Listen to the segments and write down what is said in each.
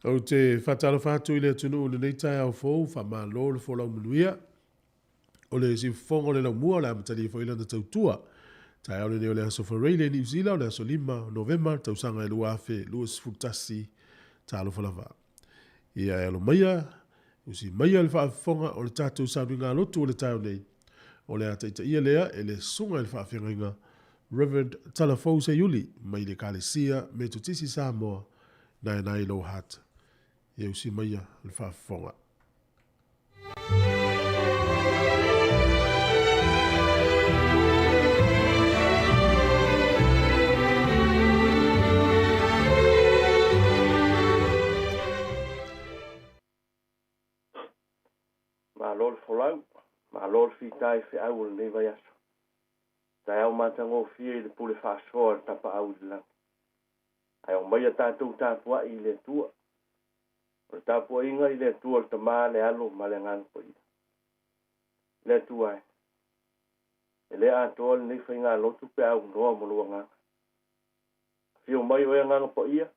Ou te faatalofa atu i le atunuu i lenei taeao fou, faamalo le folau manuia. O le siufofoga o le laumua o le amatalia foi lana tautua. Taeao lenei o le aso Faraile Niu Sila o le aso 5 Novema tausaga e 2021. Talofa lava. Ia e alo maia, usi maia le faafofoga o le tatou sauniga lotu o le taeao nei. O le a taitaia lea e le susuga i le faafeagaiga Reverend Talafou Seiuli mai le Ekalesia Metotisi Samoa 99 Low Heart. Ia usi maia le faafofoga. Malo le folau, malo le fita i feau o lenei vaiaso. Taeao matagofie i le pule faasoa a le Tapaau i le lagi. Ae aumaia tatou tapuai i le Atua. O le tapuaiga i le Atua le Tama, le Alo ma le Agaga Paia. Le Atua e, e le atoa lenei faigalotu pe a aunoa ma lou Agaga. Afio mai oe Agaga Paia,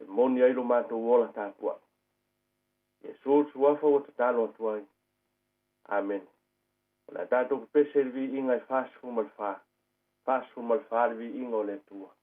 e moni ai lo matou ola tapuai. Iesu le Suafa ua tatalo atu ai. Amene. O le a tatou pepese i le viiga e 44, 44 le viiga o le Atua.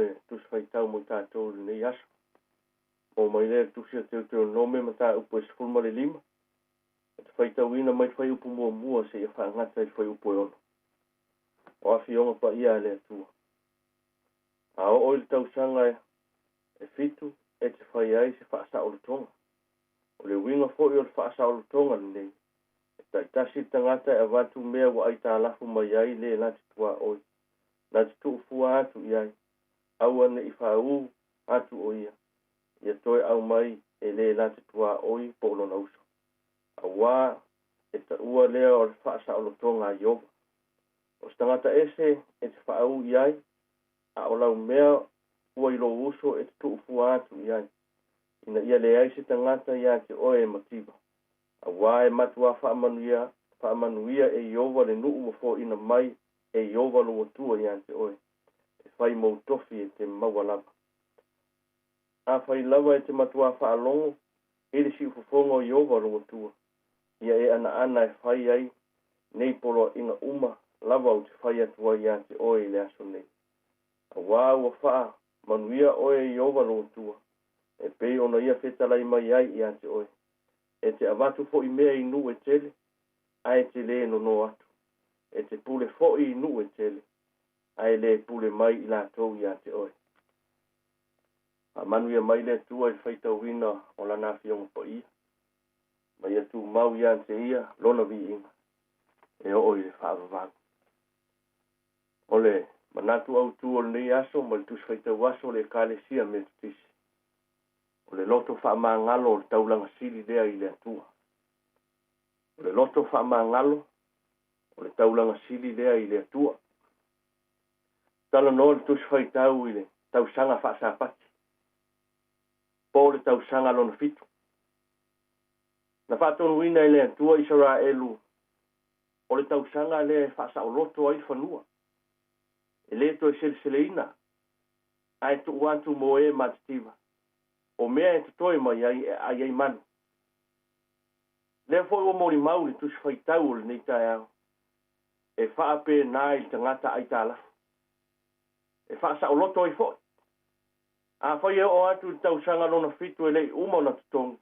le Tusi Faitau mo i tatou i lenei aso. Maua mai lea i le Tusi a Teuteronome mataupu e 15, e te faitauina mai le fuaiupu muamua seia faagata i le fuaiupu e 6. O Afioga Paia a le Atua. A oo i le tausaga e 7 e te fai ai se faasaolotoga. O le uiga foi o le faasaolotoga lenei, e taitasi le tagata e avatu mea ua aitalafu mai ai le na te tuaoi, na te tuufua atu i ai, aua ne i faaū atu o ia, ia toe aumai e le na te tuaoi po o lona uso. Auā e taua lea o le faasaolotoga a Ieova. O se tagata ese e te faaū i ai, a o lau mea ua i lou uso e te tuufua atu i ai, ina ia leai se tagata iā te oe e mativa. Auā e matuā faamanuia, faamanuia e Ieova le nuu ua foaina mai e Ieova lou Atua iā te oe, e fai mou tofi e te maua lava. Afai lava e te matuā faalogo i le siufofoga o Ieova lou Atua, ia e anaana e fai ai nei poloaiga uma lava ou te fai atu ai iā te oe i le aso nei. Auā ua faamanuia oe e Ieova lou Atua, e pei ona ia fetalai mai ai iā te oe. E te avatu foi mea i nuu e tele, ae e te lē nonō atu. E te pule foi i nuu e tele, ae lē pule mai i latou iā te oe. Faamanuia mai le Atua i le faitauina o Lana Afioga Paia, ma ia tumau iā te Ia Lona viiga e oo i le faavavau. O le manatu autū o lenei aso ma le Tusi Faitau Aso o le Ekalesia Metotisi, o le loto faamagalo o le taulaga sili lea i le Atua. O le loto faamagalo o le taulaga sili lea i le Atua. Talanoa le Tusi Faitau i le tausaga faasapati, po o le tausaga lona fitu. Na faatonuina e le Atua Isaraelu o le tausaga lea e faasaoloto ai le fanua, e lē toe seleseleina, ae tuu atu mo e matitiva, o mea e totoe mai ai e aai ai manu. Lea foi ua molimau le Tusi Faitau o lenei taeao, e faapena i le tagata aitalafu, e faasaoloto ai foi. Afai e oo atu i le tausaga lona fitu e le i uma ona totogi,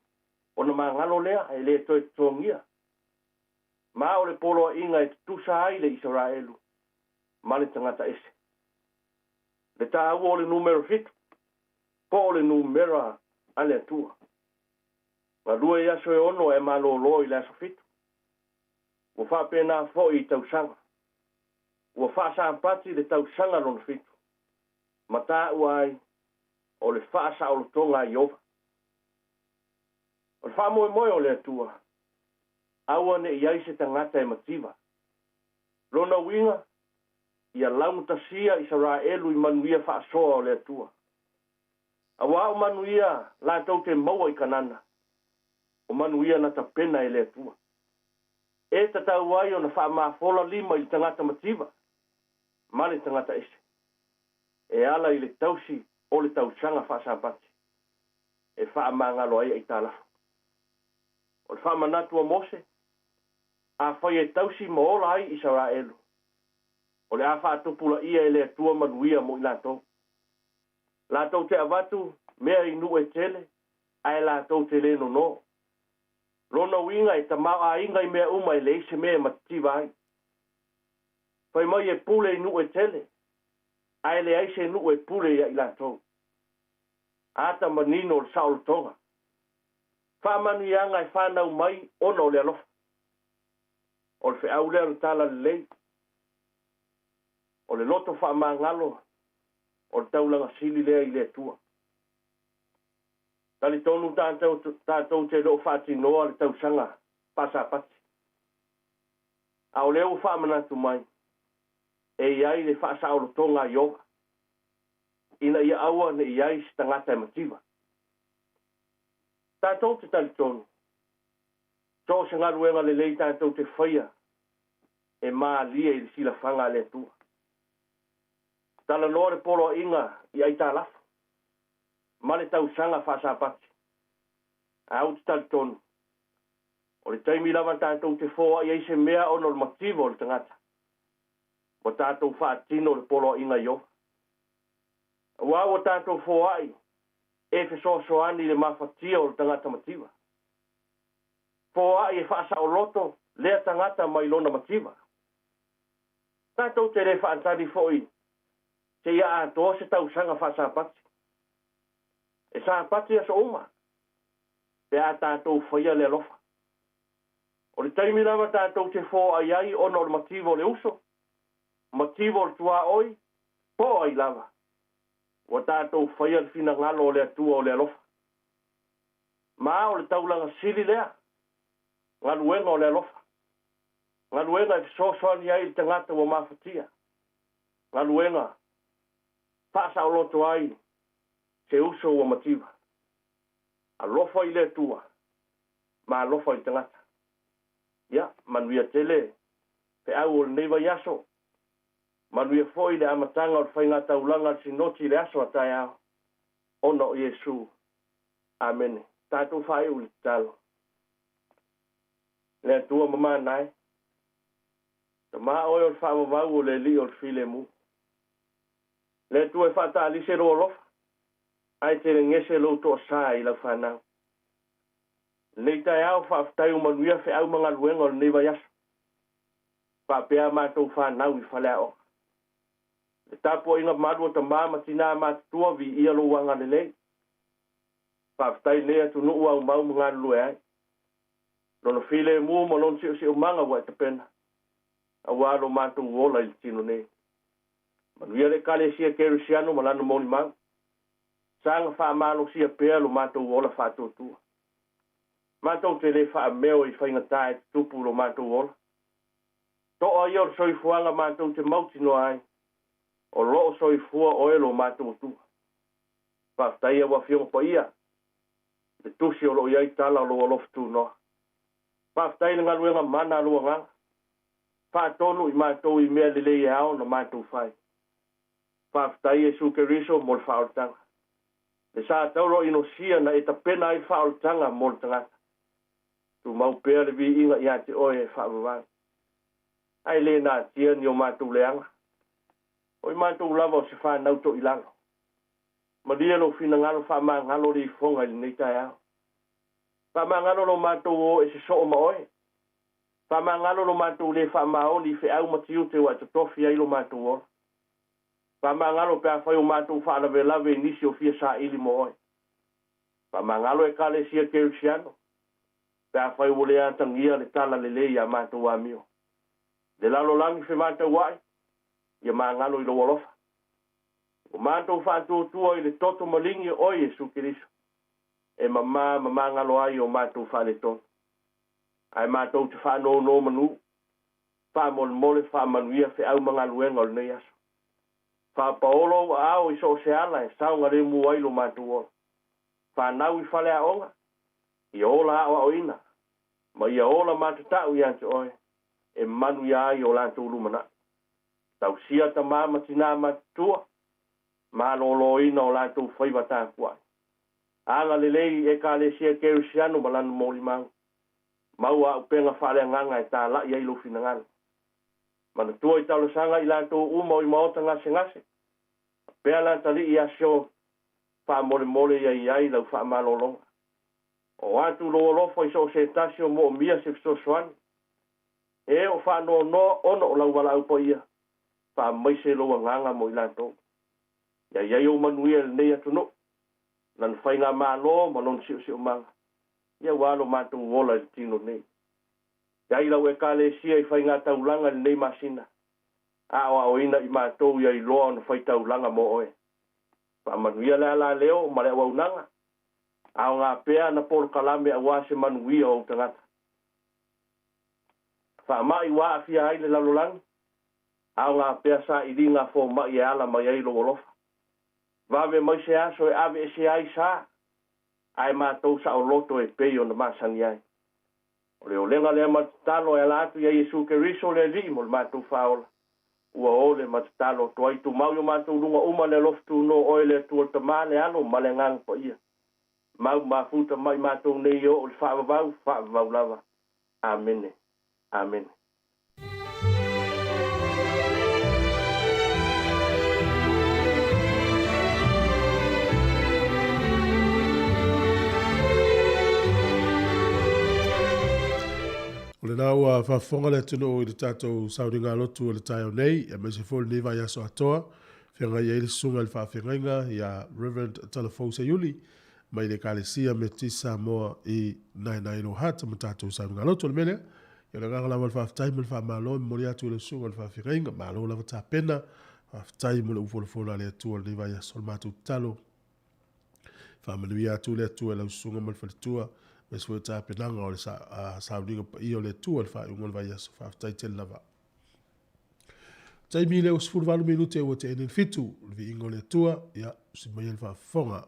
ona magalo lea e lē toe totogia. Ma o le poloaiga e tutusa ai le Isaraelu ma le tagata ese. Le taua o le numera 7, po o le numera a le Atua. Galue i aso e 6 ae malōlō i le aso 7. Ua faapena foi i tausaga. Ua faasapati le tausaga lona 7, ma taua ai o le faasaolotoga a Ieova. O le faamoemoe o le Atua, aua ne i ai se tagata e mativa. Lona uiga, ia laugatasia Isaraelu i manuia faasoa o le Atua. Auā o manuia latou te maua i Kanana, o manuia na tapena e le Atua. E tatau ai ona faamafola lima i le tagata mativa ma le tagata ese, e ala i le tausi o le tausaga faasapati e faamagalo ai aitalafu. O le faamanatu a Mose, afai e tausi ma ola ai Isaraelu, o le a faatupulaia e le Atua manuia mo i latou. Latou te avatu mea i nuu e tele, ae latou te lē nonō. Lona uiga e tamaoaiga i mea uma e leai se mea e matitiva ai. Fai mai e pule i nuu e tele, ae leai se nuu e pule ia i latou. Ata manino o le saolotoga. Faamanuiaga e fanau mai ona o le alofa. O le feau lea o le talalelei. O le loto faamagalo o le taulaga sili lea i le Atua. Talitonu tatou te le o faatinoa le tausaga faasapati. A o lea ua faamanatu mai, e i ai le faasaolotoga a Ieova, ina ia aua ne i ai se tagata e mativa. Tatou te talitonu, so o se galuega lelei tatou te faia e malie i le silafaga a le Atua. Talanoa le poloaiga i aitalafu ma le tausaga faasapati. Ae ou te talitonu, o le taimi lava tatou te foai ai se mea ona o le mativa o le tagata, ua tatou faatino le poloaiga Ieova. Auā ua tatou foai e fesoasoani i le mafatia o le tagata mativa. Foai e faasaoloto lea tagata mai lona mativa. Tatou te le faatali foi seia atoa se tausaga faasapati. E sapati aso uma pe a tatou faia le alofa. O le taimi lava tatou te foai ai ona o le mativa o le uso, mativa o le tuaoi, po o ai lava, ua tatou faia le finagalo o le Atua o le alofa. Ma o le taulaga sili lea, galuega o le alofa, galuega e fesoasoani ai i le tagata ua mafatia, galuega faasaoloto ai se uso ua mativa. Alofa i le Atua ma alofa i le tagata. Ia, manuia tele feau o lenei vaiaso. Manuia foi le amataga o le faigataulaga a le Sinoti i le aso a taeao, ona o Iesu. Amene. Tatou faaiu i le tatalo. Le Atua mamana e, Tama oe o le faavavau o le Alii o le filemu. Le Atua e faataalise lou alofa, ae telegese lou toasa i lau fanau. Lenei taeao, faafetai ua manuia feau ma galuega o lenei vaiaso. Faapea matou fanau i faleaoga. Le tapuaiga malu a tamā ma tinā matutua, viia lou agalelei. Faafetai lenei atunuu aumau ma galulue ai. Lona filemu ma lona siosiomaga ua e tapena, auā lo matou ola i le tino nei. Manuia le Ekalesia Kerisiano ma lana molimau. Saga faamalosia pea lo matou ola faatuatua. Matou te le faameo i faigata e tutupu lo matou ola. To'a ia o le soifuaga matou te mautinoa ai, o lo o soifua oe lo matou Atua. Faafetai au Afioga Paia i le tusi o lo o i ai tala o lou alofa tunoa. Faafetai i le galuega mana a lou Agaga. Faatonu i matou i mea lelei e ao ona matou fai. Faafetai Iesu Keriso mo le faaolataga. Le sa tauro inosia na e tapena ai le faaolataga mo le tagata. Tumau pea le viiga ia te oe e faavavau. Ae le natia ni o matou leaga. O i matou lava o se fanau toilalo. Malie lou finagalo faamagalo le ifoga i lenei taeao. Faamagalo lo matou o e sosoo ma oe. Faamagalo lo matou le faamaoni i feau ma tiute ua e totofi ai lo matou ola. Faamagalo pe afai o matou faalavelave i nisi o fia saili mo oe. Faamagalo Ekalesia Kerisiano pe afai ua le atagia le tala lelei ia matou amio. Le lalolagi fematauai, ia magalo i lou alofa. Ua matou faatuatua i le toto maligi o oe Iesu Keriso, e mamā ma magalo ai o matou faaletonu. Ae matou te faanonomanu, faamolemole faamanuia feau ma galuega o lenei aso. Faapaolo ou aao i so o se ala e saogalemu ai lo matou ola. Fanau i faleaoga, ia ola aoaoina, ma ia ola matatau ia te oe, e manuia ai o latou lumanai. Tausia tamā ma tinā matutua, malōlōina o latou faiva tapuai. Agalelei i Ekalesia Kerisiano ma lana molimau. Maua auupega faaleagaga e tāla'i ai lou finagalo. Manatua i talosaga i latou uma o i maota gasegase, faapea le atalii ia Sio, faamolemole ia i ai lau faamalologa. O atu lou alofa i so o se tasi o moomia se fesoasoani. E o faanoanoa ona o lau valaau paia, faamaise lou agaga mo i latou. Ia i ai ou manuia i lenei atunuu, lana faigamalo ma lona siosiomaga, ia ua alo matou ola i le tino nei. Ia ai lau Ekalesia i faigataulaga i lenei masina, aoaoina i matou ia iloa ona faitaulaga mo oe. Faamanuia le alaleo ma le auaunaga, aoga pea ana polokalame auā se manuia o ou tagata. Faama'i ua aafia ai le lalolagi, aoga pea sailiga foma'i e ala mai ai lou alofa. Vave mai se aso e aveesea ai sa, ae matou saoloto e pei ona masani ai. O le olega lea ma le tatalo e ala atu ia Iesu Keriso le Alii mo le matou faaola, ua ole ma tatalo atu ai, tumau i o matou luga uma le alofa tunoa oe le Atua le Tama, le Alo ma le Agaga Paia. Mau mafuta mai matou nei e oo i le faavavau, faavavau lava. Amene. Amene. lena ua faafofoga le atunuu i le tatou sauniga lotu o le taeao nei, aemaise foi o lenei vaiaso atoa, feagai ai le susuga i le faafeagaiga ia Reverend Talafou Seiuli mai le Ekalesia Metotisi Samoa i Nanaimo Hut ma tatou sauniga lotu. O le mea lea, ia o le agaga lava o le faafetai ma le faamalo e momoli atu i le susuga i le faafeagaiga. Malo lava tapena, faafetai mo le upolopolo a le Atua i lenei vaiaso. O le matou tatalo, faamanuia atu le Atua i lau susuga ma le faletua, aemaise foi o tapenaga o le sauniga paia o le Atua i le faaiuga o le vaiaso. Faafetai tele lava. Taimi lea ua 18 minute ua teena i le 7, le viiga o le Atua, ia, usi maia le faafofoga.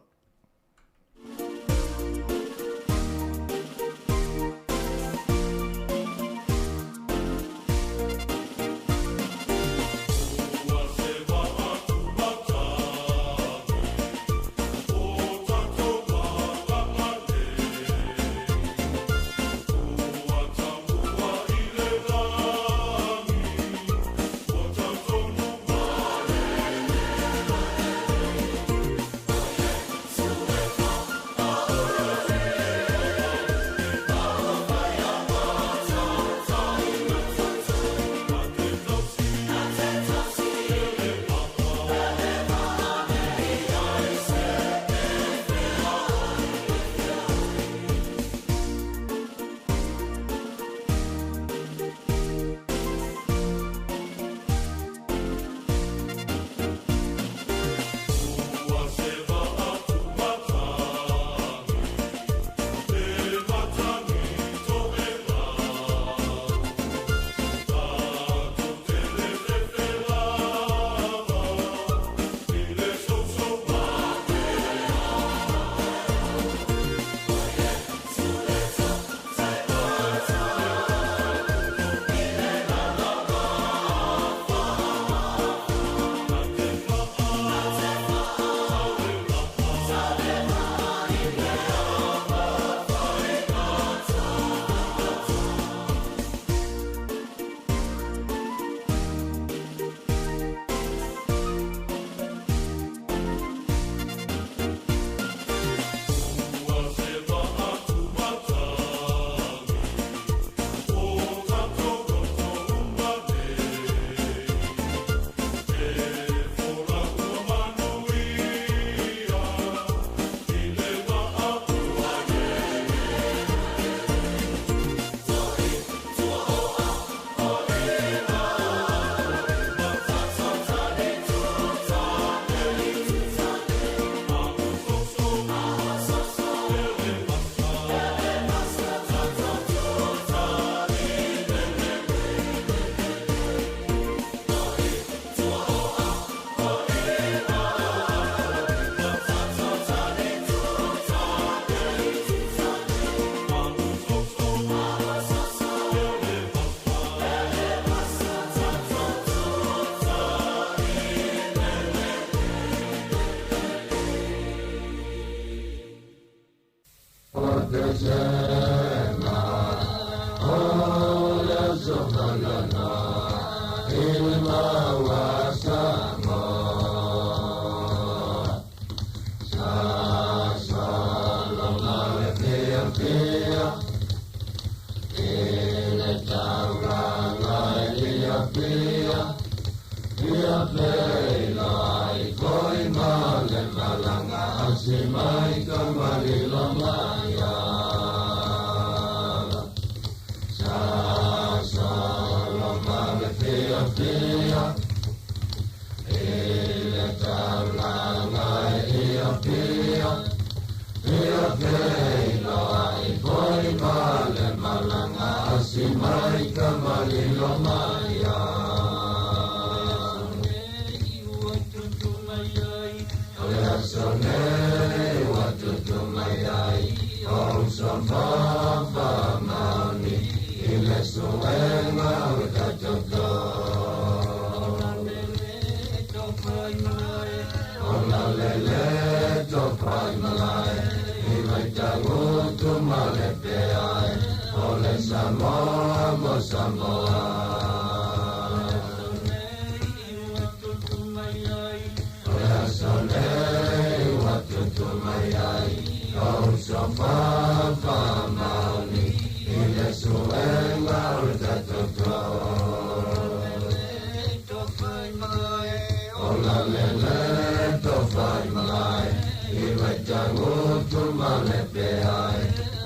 tagutu ma le peai,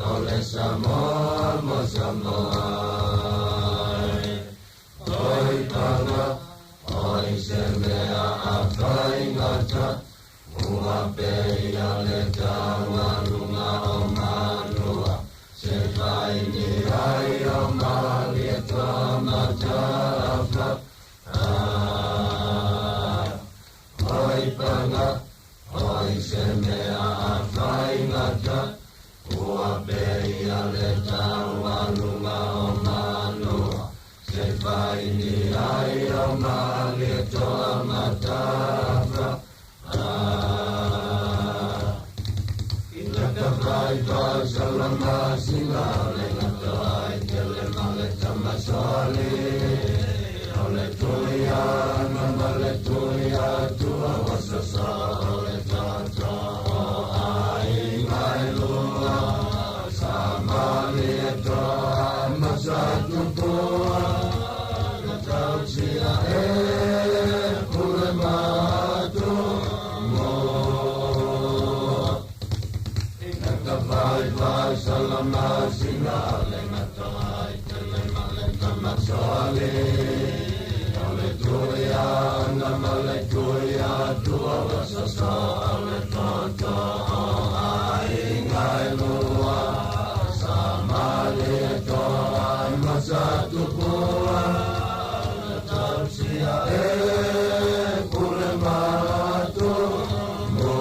o le Samoa mo Samoa. Oi panga, oi se mea a faigata, ua peia le taualuga o malua, se faini ai o malie toa matafa. Oi panga, oi se mea a faigata, ua peia le taualuga o malua, se faini ai o malie toa matafa. Vai vai salama singa le ngata ai tele male tamasole ole tuia mama le tuia tua wasasa ole tata ai ngai lua samali to masatu pua tausia e pule matu mo. Vai vai salama singa le ngata ai tele male tamasole ole tuia nama le tuia tua wasasa ole tata ai ngai lua samali to masatu pua tausia e pule matu mo.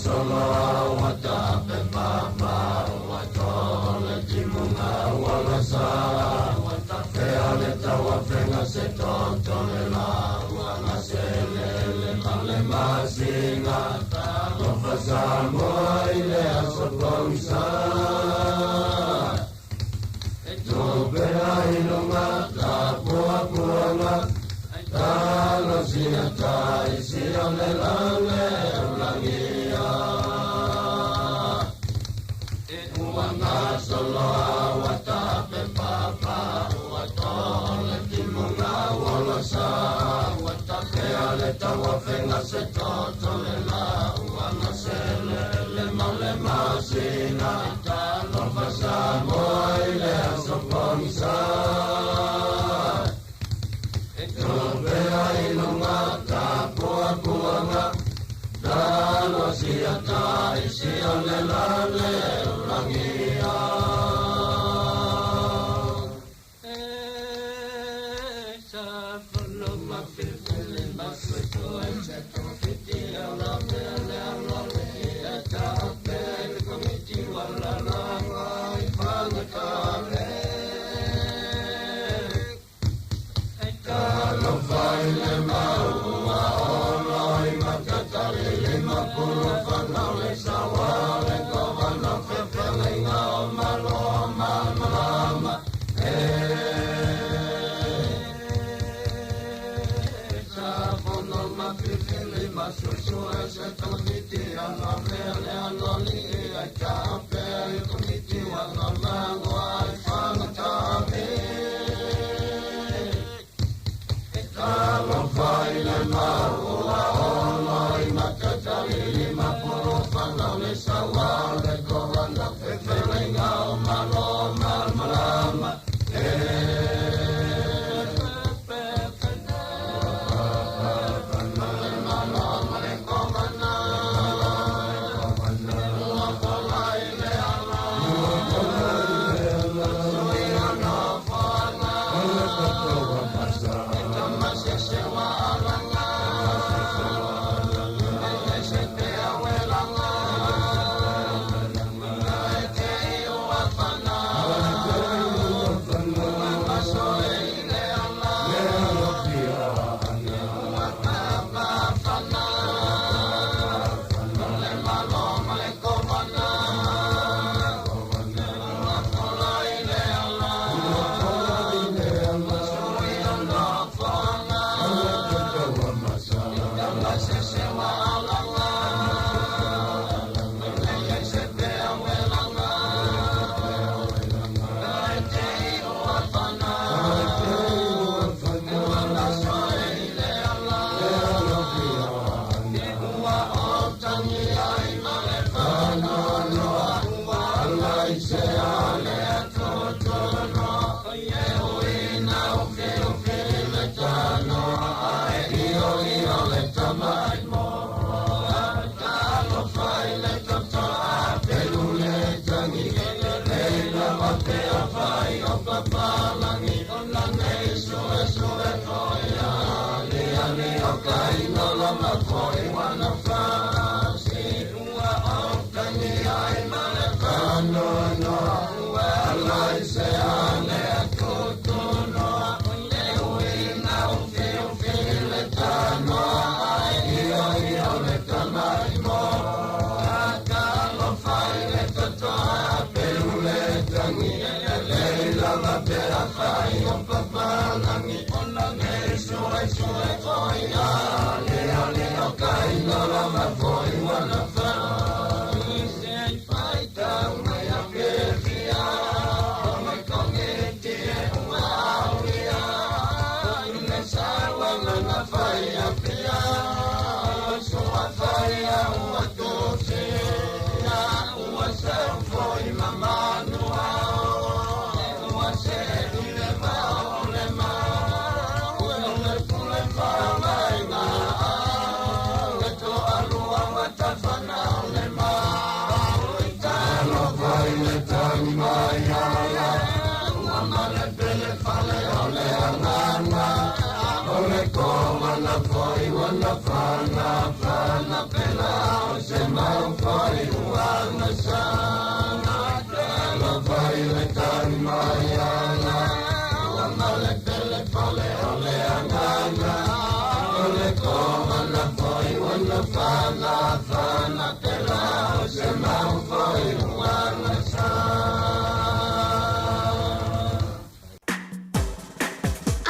Solo wa ta pe papa wa to le timunga wa la sa wa ta fe ale ta wa fenga se to to le la wa nga se le le ma le ma singa ta lo fa sa mo i le a so pong sa e to pe ai lo ma ta po po nga ta lo sia ta i si o le la le o la solo wa ta pe papa wa to le timunga wa la sa wa ta pe ale ta wa fenga se to to le la wa nga se le le ma le ma singa ta lo fa sa mo i le a so pong sa e to pe ai lo nga ta po po nga ta lo sia ta i si o le la le o la.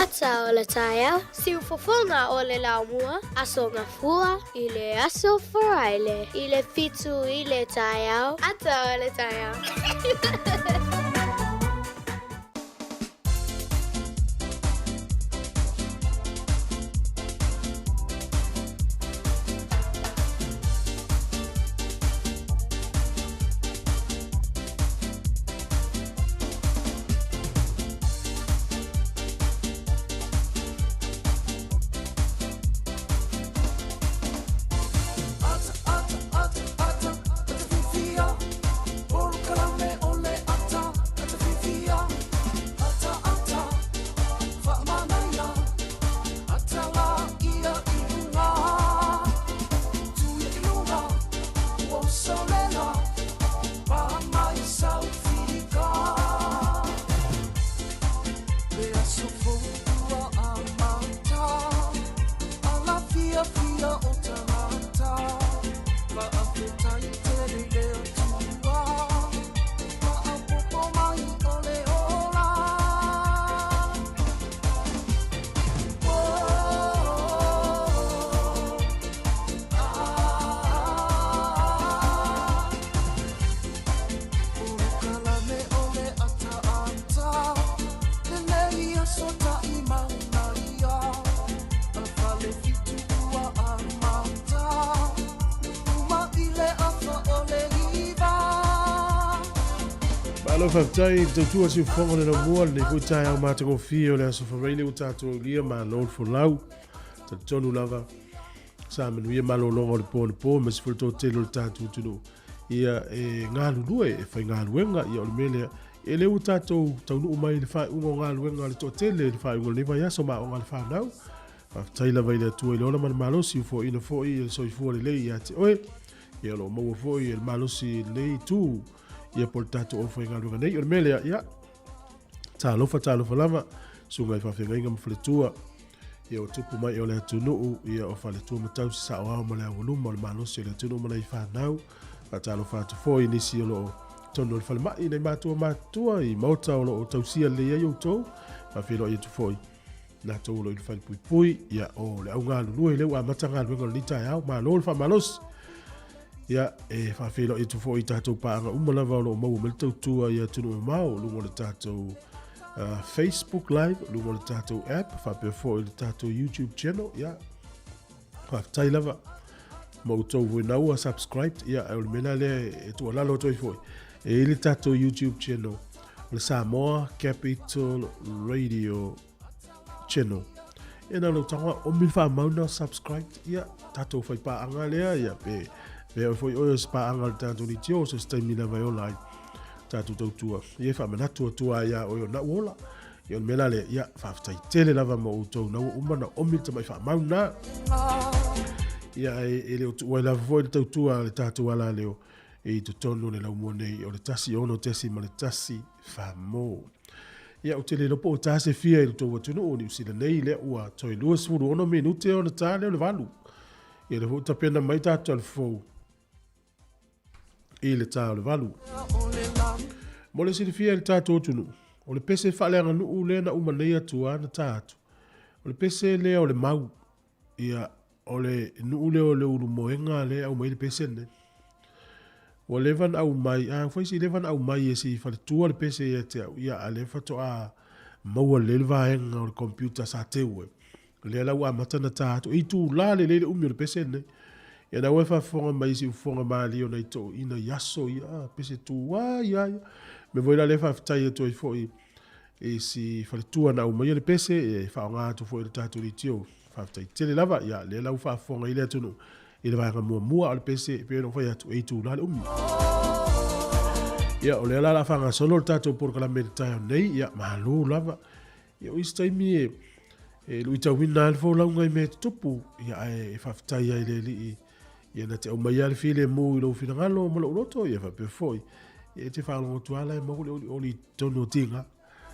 Ata o le taeao, siufofoga o le laumua, Aso Gafua i le Aso Faraile i le 7 i le taeao, ata o le taeao. Malo faafetai i le tautua siufofoga o le laumua lenei foi taeao matagofie o le Aso Faraile ua tatou aulia malo le folau. Talitonu lava sa manuia malologa o le po anapo aemaise foi le toatele o le tatou atunuu ia e galulue e faigaluega ia o le mea lea e lea ua tatou taunuu mai i le faaiuga o galuega a le toatele i le faaiuga o lenei vaiaso ma aoga a le fanau. Faafetai lava i le Atua i le ola ma le malosi ua foaiina foi le soifua lelei ia te oe. Ia o lo o maua foi le malosi i lenei itu ia po o le tatou aufaigaluega nei. O le mea lea, ia, talofa, talofa lava, susuga i faafeagaiga ma faletua, ia o tupu mai o le atunuu, ia o faletua ma tausi saoao ma le aualuma o le malosi o le atunuu ma nai fanau. Faatalofa atu foi i nisi o lo o tonu o le falemai, nai matua matua i maota o lo o tausia lelei ai outou. Faafeiloai atu foi latou o lo o i le falepuipui, ia, o le au galulue lea ua amata galuega o lenei taeao, malo le faamalosi. Ia, e faafeiloai atu foi i tatou paaga uma lava o lo o maua mai le tautua i atunuu mamao, luga o le tatou Facebook Live, luga o le tatou app, faapea foi le tatou YouTube channel, ia, faafetai lava ma outou foi na ua subscribed, ia, o le mea la lea e tuualalo atu ai foi, e i ai le tatou YouTube channel, o le Samoa Capital Radio Channel. E na lou tagoa o mi whaamau na subscribe ia tatou whai pāanga lea ia pe pe oi foi oi o se pāanga le tatou ni tio so se taimi lava e ola ai tatou tautua ia e whaamanatu atua ia oi o na ola ia o le mea la lea ia whaafetai tele lava ma outou na ua uma na omi le tamai whaamau na. Ia, e le o tuua ai lava foi le tautua a le tatou alaleo i totonu o le laumua nei o le 16.1 Samoa. Ia, ou te le iloa po o ta se fia i le tou atunuu o Niu Sila nei, lea ua toe 26 minute ona ta lea o le 8. Ia, lea foi ua tapena mai tatou fou i le ta o le 8. Mo le silafia i le tatou atunuu, o le pese faaleaganuu lea na uma nei atu a na ta atu, o le pese lea o le mau. Ia, o le nuu lea o le Ulumoega lea e aumai le pese lenei. Ua leva na aumai, a fai si leva na aumai e si faletua le pese ia te au, ia, a lea faatoa maua lelei le vaega o le computer sa teu ai. Lea la ua amata na ta atu. E itula lelei le umi o le pese lenei. Ia na ua e faafofoga mai i siufofoga malie o nai toeaiina i aso ia, a, pese tuai lava ia. Mea foi la lea e faafetai atu ai foi i si faletua na aumaia le pese e faaaoga atu foi i le tatou leitio. Faafetai tele lava. Ia, lea la ua faafofoga ai le atunuu i le vaega muamua o le pese e pei ona ou fai atu, e itula le umi. Ia, o lea la o le a faagasolo le tatou polokalame i le taeao nei. Ia, malo lava. Ia, o isi taimi e, e luitauina lava le folauga i mea e tutupu, ia, ae faafetai ai i le Alii, ia na te aumaia le filemu i lou finagalo ma lou loto, ia faapea foi, ia e te faalogo atu lava la e maua le olioli i totonu o tiga.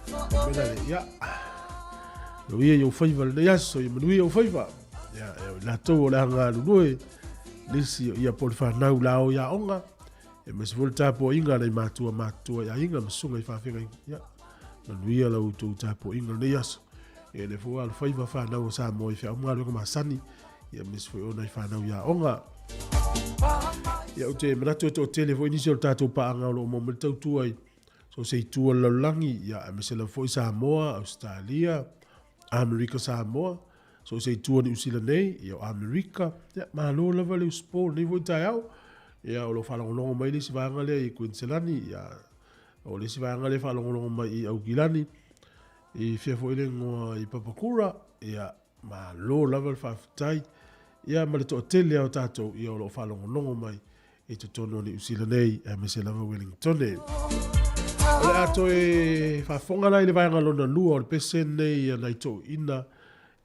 Mea la lea, ia, manuia i ou faiva lenei aso, ia manuia ou faiva. Ia, e o i latou o le a galulue, nisi ia po o le fanau la o i aoga, ia aemaise foi le tapuaiga a nai matua matutua i aiga ma susuga i faafeagaiga. Ia, manuia la outou tapuaiga lenei aso. Ia lea foi ua alofaiva fanau o Samoa i feau ma galuega masani, ia aemaise foi o nai fanau i aoga. Ia, ou te manatu e toatele foi nisi o le tatou paaga o lo o maua mai le tautua i so o se itu o le lalolagi, ia aemaise lava foi Samoa, Ausetalia, Amerika Samoa, so o se itu o Niu Sila nei, ia o Amerika, ia malo lava le usupo lenei foi taeao. Ia o lo o faalogologo mai le isi vaega lea i Kuiniselani, ia o le isi vaega lea e faalogologo mai i Aukilani, i fea foi le igoa i Papakura, ia malo lava le faafetai. Ia ma le toatele lava o tatou ia o lo o faalogologo mai i totonu o Niu Sila nei, aemaise lava Wellingtone. O le a toe faafofoga la i le vaega lona lua o le pese lenei a nai toeaiina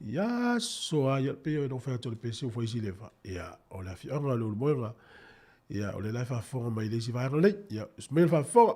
i aso a ia pei ona ou fai atu o le pese ua fai si leva. Ia, o le afioaga o le Ulumoega, ia, o lea la e faafofoga mai i le isi vaega lenei. Ia, usu mai le faafofoga.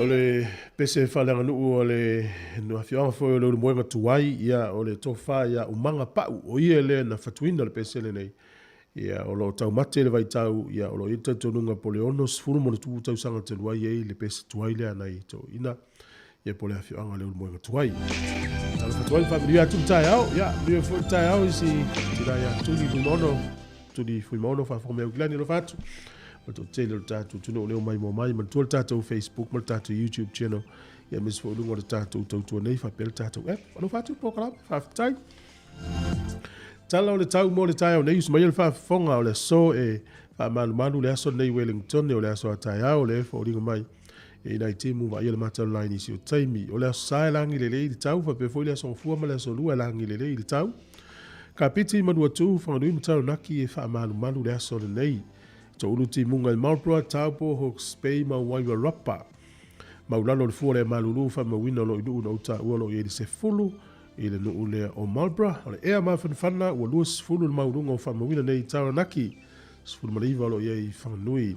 O le pese faaleaganuu o le afioaga foi o le Ulumoega Tuai, ia o le tofa ia Umaga Pau, o ia lea na fatuina le pese lenei. Ia o loo taumate le vaitau, ia o loo i ai le talitonuga po o le 63 tausaga talu ai ai le pese tuai lea nai toeaiina, ia po o le afioaga o le Ulumoega Tuai. Talofa atu ai, faamanuia atu le taeao, ia manuia foi le taeao i si tina ia Tuli Fuimaono, Tuli Fuimaono faafofoga mai Aukilani, alofa atu. Ma le toatele o le tatou atunuu lea ua maimoa mai, manatua le tatou Facebook ma le tatou YouTube channel, ia aemaise foi o luga o le tatou tautua nei faapea le tatou app. Alofa atu le polokalame, faafetai. Tala o le tau mo le taeao nei, usu mai le faafofoga o le aso e faamalumalu le aso lenei Wellington, o le aso a taeao le foliga mai e nai timu vaaia le mata o le lai nisi o taimi. O le aso Sa e lagi lelei i le tau, faapea foi le aso Gafua ma le aso Lua e lagi lelei i le tau. Kapiti, Manuatu, Whanganui ma Taranaki e faamalumalu le aso lenei. Toulu timuga i Marlborough, Taupo, Hawke's Bay ma Wairarapa. Maulalo le fua o le malulu faamauina o lo o i nuu na ou taua o lo o i ai le 10 i le nuu lea o Marlborough. O le ea mafanafana ua 20 le mauluga o faamauina nei i Taranaki, 19 o lo o i ai i Whanganui.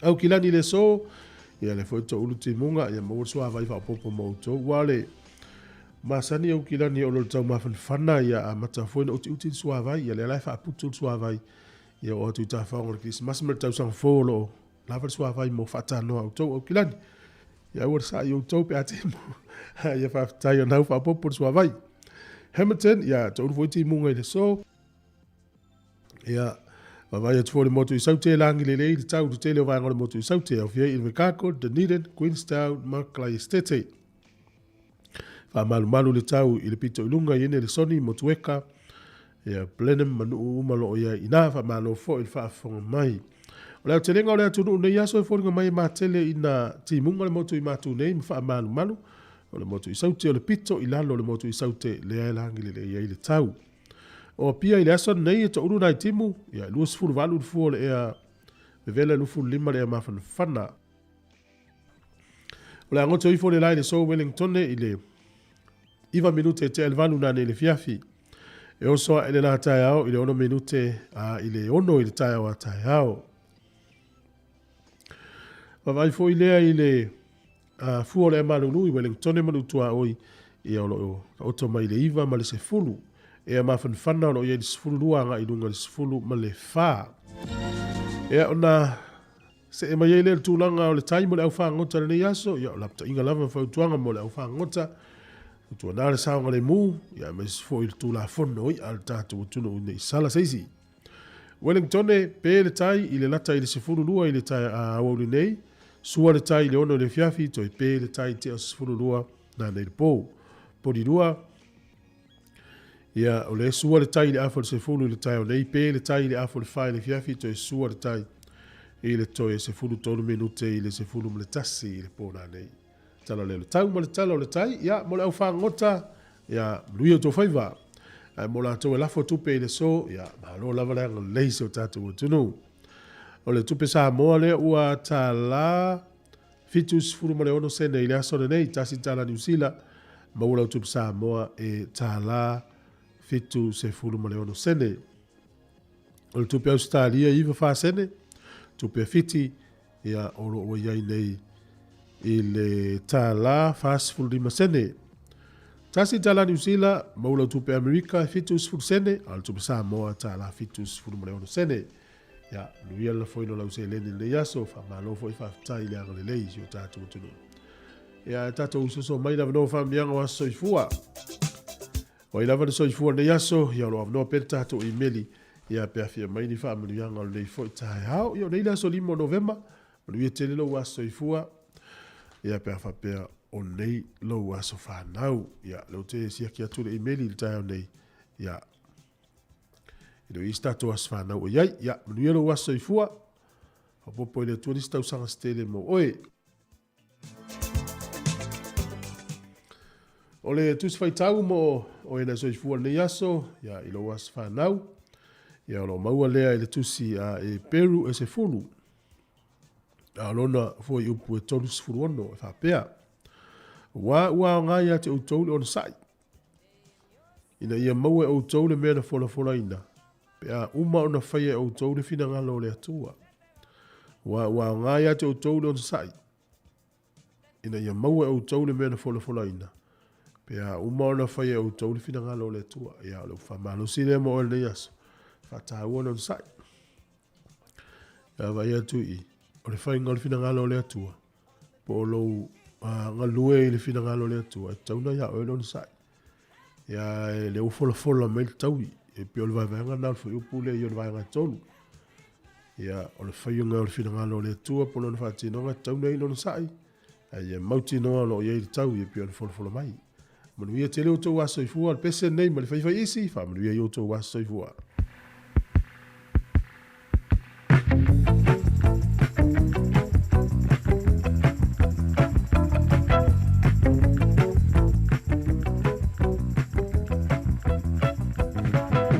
Aukilani le aso, ia lea foi toulu timuga, ia maua le suavai faaopoopo mo outou. Ua le Masani Aukilani o lo le taumafanafana ia amata foi ona utiuti le suavai, ia lea la e faaputu le suavai, ia oo atu i tafaoga o le Kerisimasi ma le tausaga fou o lo o lava le suavai mo faatanoa a outou Aukilani. Ia aua le sa'i outou pe a timu. Ia faafetai ona au faaopoopo le suavai. Hamilton, ia toulu foi timuga i le aso. Ia, vaavaai atu foi i le motu i Saute, lagi lelei le tau i le tele o vaega o le motu i Saute, aofia ai Invercargill, Dunedin, Queenstown ma Clyestete. Faamalumalu le tau i le pito i luga i Enelesoni, Motueka, ia Blenheim ma nuu uma o lo o i ai i ina. Faamalo foi i le faafofoga mai. O le aotelega o le atunuu nei aso e foliga mai e matele ina timuga le motu i Matu nei ma faamalumalu o le motu i Saute o le pito i lalo o le motu i Saute lea e lagi lelei ai le tau. O Apia i le aso lenei e toulu nai timu, ia e 28 le fua o le ea vevela e 25 le ea mafanafana. O le a goto ifo le la i le so Wellingtone i le 9 minute e tea i le 8 nanei i le fiafi. E oso ae le la taeao i le 6 minute a i le 6 i le taeao a taeao. Vaavaai foi lea i le fua o le ea malulu i Wellingtone ma Lutuaoi, ia o lo o taoto mai i le 9 ma le 10. Ea mafanafana o lo o i ai le 12 agai i luga i le 10 ma le 4. Ea ona see mai ai lea i le tulaga o le tai mo le aufagota i lenei aso, ia o lapataiga lava ma fautuaga mo le aufagota, tutuana le saogalemu, ia aemaise foi le Tulafono i'a a le tatou atunuu ina i sala se isi. Wellingtone, pe le tai i le lata i le 12 i le tae a aoauli nei, sua le tai i le 6 i le afiafi, toe pe le tai tea o se 12 nanei le po. Polilua, ia o le sua le tai i le afa o le 10 i le taeao nei, pe le tai i le afa o le 4 i le afiafi, toe sua le tai i le toe 13 minute i le 11 i le po nanei. Tala lea o le tau ma le tala o le tai, ia, mo le au fagota, ia, manuia outou faiva. Ae mo latou e lafo tupe i le aso, ia, malo lava le agalelei i si o tatou atunuu. O le tupe Samoa lea ua tala 76 sene i le aso lenei, tasi tala Niu Sila, maua lau tupe Samoa e tala 76 sene. O le tupe Ausetalia e 94 sene, tupe a Fiti, ia, o lo o ua i ai nei i le tala 45 sene. Tasi tala Niu Sila, maua lau tupe Amerika e 70 sene, a o le tupe Samoa tala 76 sene. Ia, manuia le lafoina o lau seleni i lenei aso, faamalo foi faafetai i le agalelei i si o tatou atunuu. Ia, e tatou usoso mai le avanoa faamiaga o aso soifua. O ai lava le soifua i lenei aso, ia o lo o avanoa pea le tatou imeli, ia pe afia mai ni faamanuiaga o lenei foi taeao. Ia o nei le aso 5 o Novema, manuia tele lou aso soifua, ia pe a faapea o nei lou aso fanau. Ia, lea ou te siaki atu le imeli i le taeao nei, ia, e le o i ai se tatou aso fanau o i ai. Ia, manuia lou aso soifua, faaopoopo e le Atua nisi tausaga se tele mo oe. O le Tusi Faitau mo oe na soifua lenei aso, ia, i lou aso fanau, ia, o lo o maua lea i le Tusi a Eperu e 10, a o lona foi upu e 36, e faapea, Aua ua aoga ia te outou le onosai, ina ia maua e outou le mea na folafolaina, pe a uma ona faia e outou le finagalo o le Atua. Aua ua aoga ia te outou le onosai, ina ia maua e outou le mea na folafolaina, pe a uma ona faia e outou le finagalo o le Atua. Ia, o le upu faamalosi lea mo oe lenei aso, faataua le onosai. Ia vaai atu i i, o le faiga o le finagalo o le Atua, po o lou galue i le finagalo o le Atua, e tatau ona ia oe le onosai. Ia, e lea ua folafola mai le taui, e pei o le vaevaega lena o le fuaiupu lea i ona vaega e tolu. Ia, o le faiga o le finagalo o le Atua po o lona faatinoga, e tatau ona i ai le onosai, ae ia mautinoa o lo o i ai le taui e pei ona folafola mai. Manuia tele outou aso soifua, o le pese lenei ma le faifai isi, faamanuia i outou aso soifua.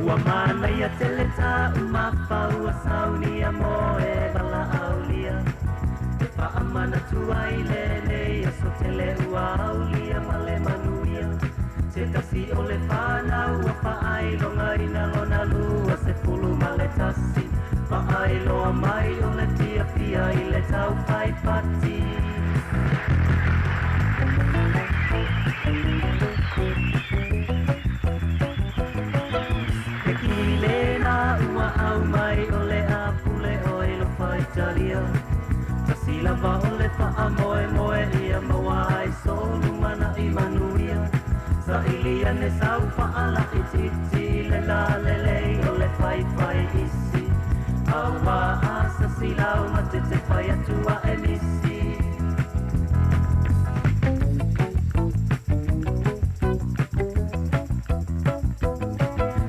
Ua manaia tele tāu mafaua saunia mo e valaaulia E faamanatu ai lenei aso tele ua aulia ma le manuia Se tasi o le fanau ua faailogaina lona 21 Faailoa mai o le fiafia i le tau fai pati. ane sau whaala i titi le la le lei o le whai whai isi. Aua asa si lau ma te te whai atua e misi.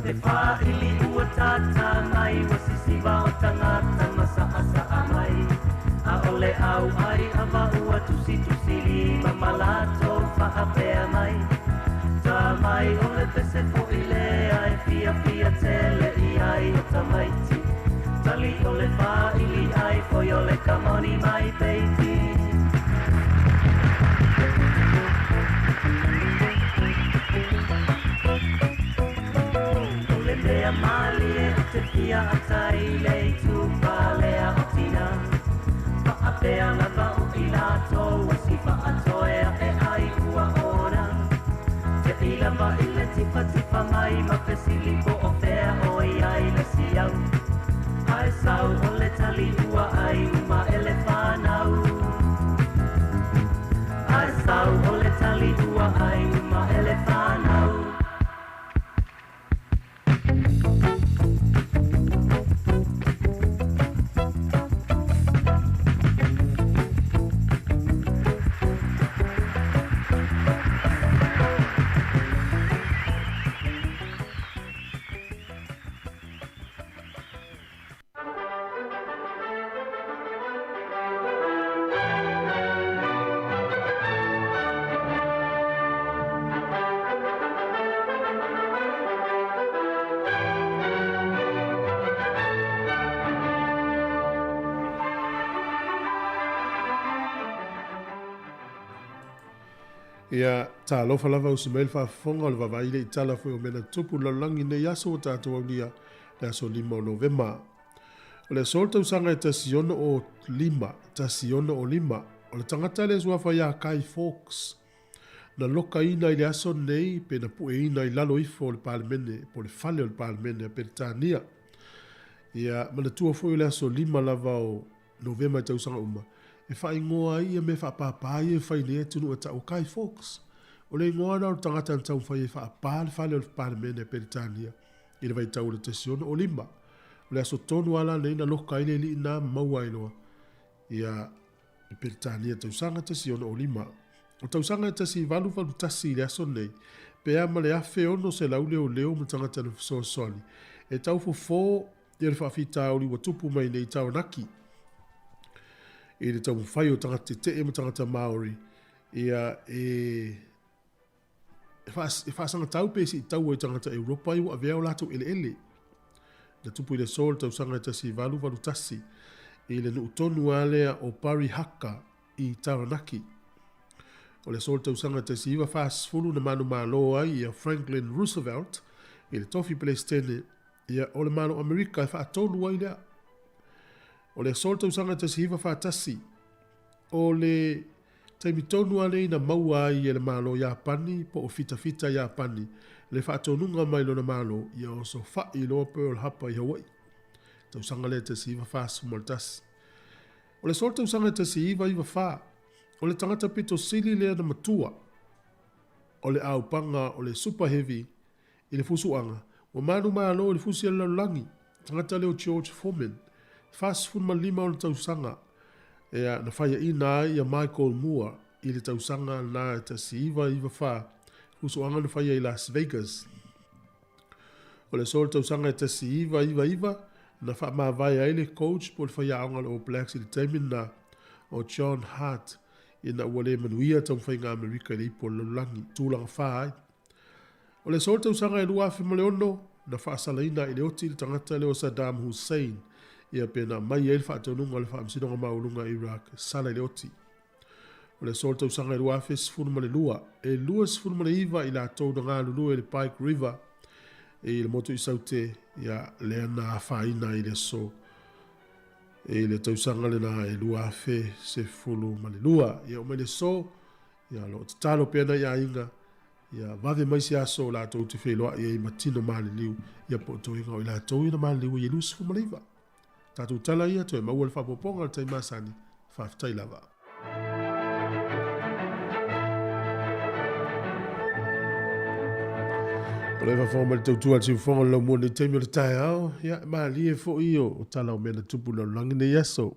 Te whaili ua tata mai wa sisiva o tangata masa asa amai. A ole au ai ava ua tusi tusi lima malato whaapea mai. Tā mai o le pese fo i le ai fia fia tele i ai o tamaiti. Tali o le whaili ai foi o le kamoni mai baby. O le mea mali e o te fia atai le i tupalea o tina. Whaapea lava o i lātou o si whaatoea e ai ua ona. Te ilama i le tifa tifa mai ma fesili po o fea o i ai le siau. Ai sau o le tali ua ai uma ele whanau. Ai sau o le tali ua ai uma ele whanau. Ia talofa lava usi mai le faafofoga o le vaavaai le i tala foi o mea na tupu lalolagi nei aso ua tatou aulia le aso 5 o Novema. O le aso le tausaga e 1605, 1605, o le tagata le suafa iā Guy Fawkes na lokaina i le aso nei pe na pueina i lalo ifo o le Palemene po o le fale o le Palemene a Peretania. Ia manatua foi o le aso 5 lava o Novema i tausaga uma, e faaigoa ai ia mea faapāpā ia e fai nei atunuu e tau o Guy Fawkes. O le igoa lena o le tagata na taumafai e faapā le fale o le Palemene a Peretania i le vaitau o le 1605. O le aso tonu lava la lenei na loka ai le alii na ma maua ai loa ia i Peretania tausaga 1605. O tausaga e 1881 i le aso nei, pe a ma le 1600 leoleo ma tagata na fesoasoani e tau fofo ia le faafitauli ua tupu mai nei i Taranaki i le taumafai o tagata tetee ma tagata Māori ia e e faasagatau pe siitaua i tagata Europa ai ua avea o latou eleele. Na tupu i le aso o le tausaga e 1881 i le nuu tonu lava lea o Parihaka i Taranaki. O le aso o le tausaga e 1940 na manumalo ai ia Franklin Roosevelt i le tofi Peresetene ia o le Malo Amerika e faatolu ai lea. O le aso o le tausaga e 1941 o le taimi tonu lava lenei na maua ai e le Malo Iapani po o fitafita Iapani le faatonuga mai lona Malo ia osofa'i loa Pearl Harbor i Hawaii. Tausaga lea e 1941. O le aso o le tausaga e 1994, o le tagata pito sili lea na matua o le aupaga o le Super Heavy I le fusuaga, ua manumalo i le fusi a le lalolagi, tagata lea o George Foreman, 45 ona tausaga, ea, na faiaina ai ia Michael Moore i le tausaga na e 1994, fusuaga na faia i Las Vegas. O le aso o le tausaga e 1999, na faamavae ai le coach po o le faiaoga o le All Blacks i le taimi lena, o John Hart, ina ua le manuia taumafaiga a Amerika i le ipu o le lalolagi, tulaga fa ai. O le aso o le tausaga e 2006, na faasalaina ai i le oti le tagata lea o Saddam Hussein, ia pe na aumai ai le faatonuga o le Faamasinoga Maualuga a Iraq e sala i le oti. O le aso o le tausaga e 2012, e 29 i latou na galulue i le Pike River i le motu i Saute, ia, lea na afaina ai i le aso i le tausaga lena e 2012. Ia, oo mai le aso, ia, o lo o tatalo pea nai aiga, Ia vave mai se aso o latou te feiloai ai ma tino maliliu, ia po o toega o i latou ia na maliliu ai e 29. Tatou tala ia, toe maua le faaopoopoga o le taimi masani. Faafetai lava. O le faafofoga mai le tautua a le siufofoga o le laumua nei taimi o le taeao, ia, e malie foi o tala o mea na tupu i le lalolagi nei aso.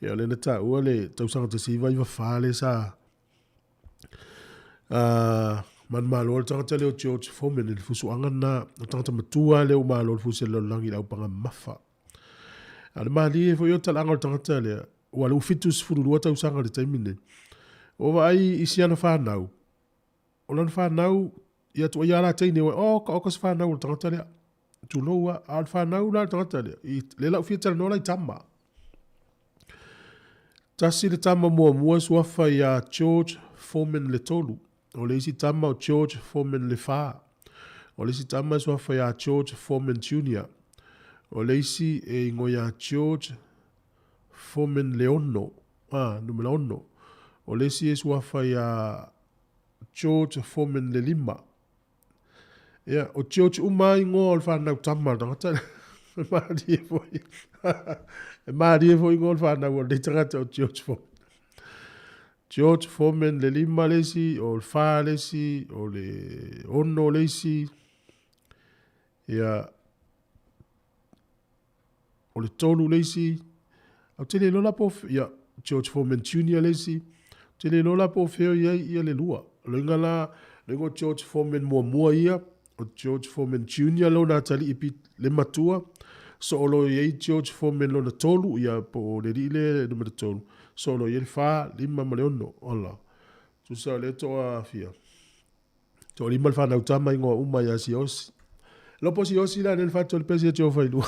Ia, o lea na taua le tausaga 1994 lea sa manumalo ai le tagata lea o George Foreman i le fusuaga lena, o le tagata matua lea ua malo i le fusi a le lalolagi i le aupaga mamafa. A o le malie foi o le talaaga o le tagata lea, ua lea ua 72 tausaga i le taimi lenei. Ua vaai i si ana fanau, O lana fanau, ia tuuaia la teine oe, oka oka se fanau o le tagata lea. Tulou a, a o le fanau la le tagata lea, i, lea la u fia talanoa la i tama. Tasi le tama muamua suafa ia George Foreman le tolu. O le isi tama o George Foreman le fa. O le isi tama e suafa ia George Foreman Jr. O le isi e ingoa ia George Foreman le ono, a, numera ono. O le isi e suafa ia George Foreman le lima. Ia, o George uma lava ingoa o le fanau tama a le tagata lea. E malie foi. E malie foi ingoa o le fanau o lenei tagata o George Foreman. George Foreman le lima le isi, o le fa le isi, o le ono le isi. Ia, o le tolu le isi, ou te le iloa la po o, ia, George Foreman Junior le isi, ou te le iloa la po o fea o i ai ia le lua. O le uiga la, o le uiga o George Foreman muamua ia, o George Foreman Junior lona atalii le matua, soolo i ai George Foreman lona tolu, ia, po o le alii lea numera tolu, soolo i ai le fa, lima ma le ono. Ola. Tusa o lea toafia. Toalima le fanau tama ingoa uma ia Siaosi. Lopo Siaosi la le fatu le pesi e tio failua.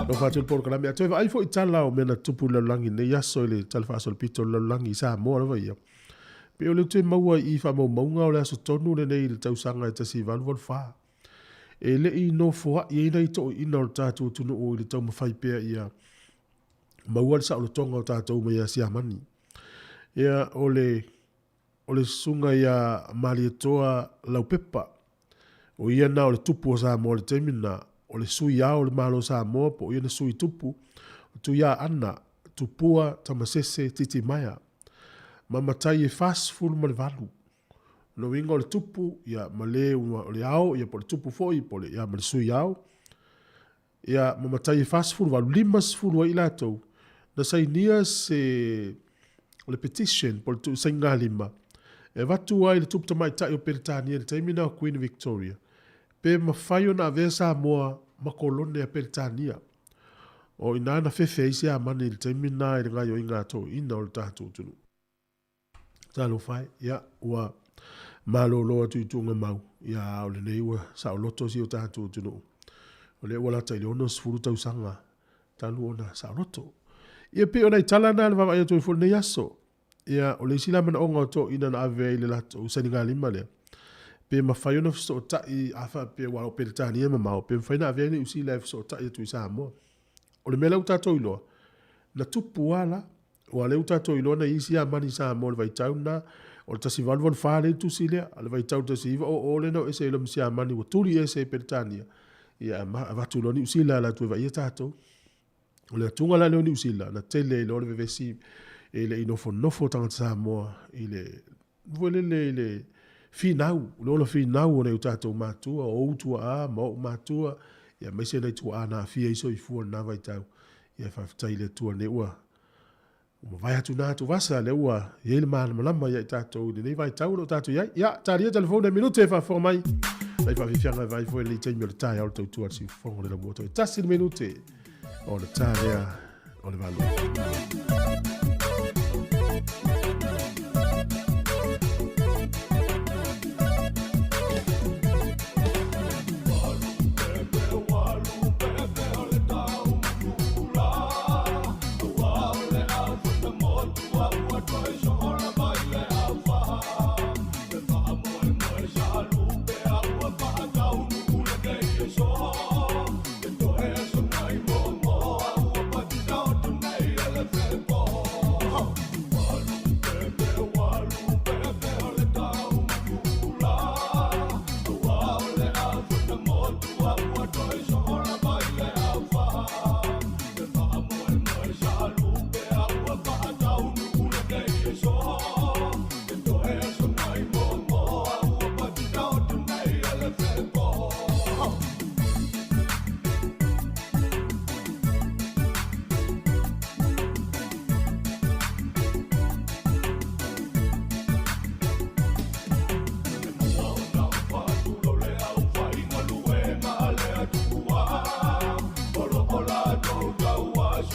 Lo fatu le polokalame. A toe vaai foi tala o mea na tupu i le lalolagi nei aso i le tala faasolopito o le lalolagi i Samoa lava ia. Pei o le toe maua i faamaumauga o le aso tonu lenei i le tausaga e 1884. E le i nofoai ai nai toeaiina o le tatou atunuu i le taumafai pea ia maua le saolotoga o tatou mai ia Siamani. Ia, o le O le susuga ia Malietoa Laupepa, o ia na o le tupu o Samoa i le taimi lena, o le sui ao o le Malo o Samoa po o ia na sui tupu, o Tuiaana, Tupua, Tamasese, Titimaea, ma matai e 48. O lona uiga o le tupu, ia, ma le ua, o le ao, ia, po o le tupu foi, po o le, ia, ma le sui ao. Ia, ma matai e 48, 50 ai i latou, na sainia se, o le petition, po o le tuusaigalima, e avatu ai i le Tupu Tamaitai o Peretania i le taimi na o Queen Victoria, pe mafai ona avea Samoa ma kolone a Peretania. O i ina na fefe ai Siamani i le taimi na i le gaioiga a toeaiina o le tatou atunuu. Talofa e, ia, ua malolo atu i Tuugamau, ia, a o lenei ua saoloto si o tatou atunuu. O lea ua lata i le 60 tausaga talu ona saoloto. Ia, pei o nai tala na le vaavaai atu ai foi lenei aso. Ia, o le isi la manaoga o toeaiina na ave ai le latou sanigalima lea, pe mafai ona fesootai, a faapea ua o Peretania e mamao, pe mafai ona ave ai Niu Sila e fesootai atu i Samoa. O le mea la ua tatou iloa, na tupu lava la, Ua lea ua tatou iloa nai isi amani i Samoa i le vaitau lena, o le 1884 lea i le tusi lea, a o le vaitau 1900 lea na o ese ai loa ma Siamani ua tuli ese e Peretania, ia avatu loa Niu Sila e alu atu e vaaia tatou. O le atuga la lea o Niu Sila, na tele ai loa le vevesi e le i nofonofo tagata Samoa i le foi lele i le finau, le ola finau o nai o tatou matua, o ou tuaa ma ou matua, ia aemaise nai tuaa na aafia ai soifua i lena vaitau. Ia faafetai i le Atua nei ua mavae atu na atuvasa, lea ua i ai le malamalama ia i tatou i lenei vaitau o lo o tatou i ai. Ia, talia telefone e minute e faafofoga mai. Nai faafiafiaga e vaai foi i lenei taimi o le taeao le tautua a le siufofoga o le laumua toe tasi le minute o le ta lea o le valu.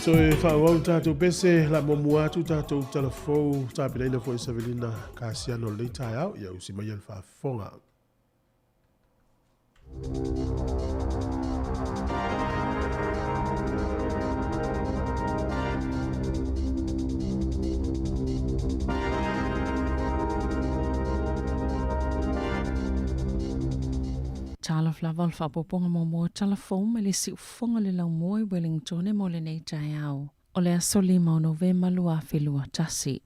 Toe faaauau tatou pese, la muamua atu tatou tala fou, tapenaina foi e Savelina Kasiano lenei taeao, ia usi maia le faafofoga. Talofa lava o le faaopoopoga muamua o tala fou mai le siufofoga o le laumua i Wellingtone mo lenei taeao o le aso 5 o Novema 2021.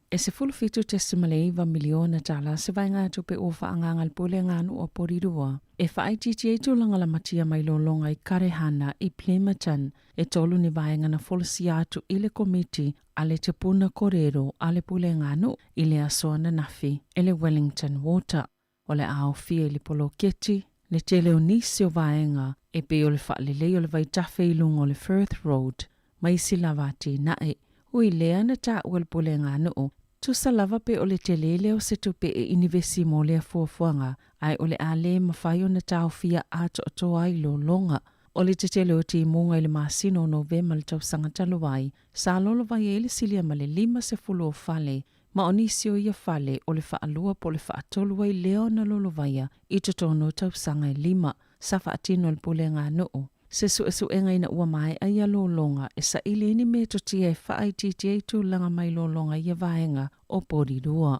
E $17.9 miliona tala se vaegatupe ua faaagaaga le Pulega a Nuu o Porirua e faaitiitia ai tulaga lamatia mai lologa i Karehana i Plimmerton. E tolu ni vaega na folasia atu i le Komiti a le Te Puna Korero a le Pulega a Nuu i le aso ananafi e le Wellington Water. O le a aofia i le poloketi le tele o nisi o vaega e pei o le faalelei o le vaitafe i luga o le Firth Road ma isi lava atinae. Ui lea na taua le Pulega a Nuu, tusa lava pe o le tele lea o se tupe e inivesi mo lea fuafuaga, ae o le a le mafai ona taofia atoatoa ai lologa. O le tetele o timuga i le masina o Novema le tausaga talu ai, sa lolovai ai le silia ma le 50 o fale ma o nisi o ia fale o le faalua po o le faatolu ai lea ona lolovaia i totonu o tausaga e lima sa faatino e le Pulega a Nuu se suesuega ina ua maea ia lologa e saili ai ni metotia e faaitiitia ai tulaga mai lologa i ia vaega o Porirua.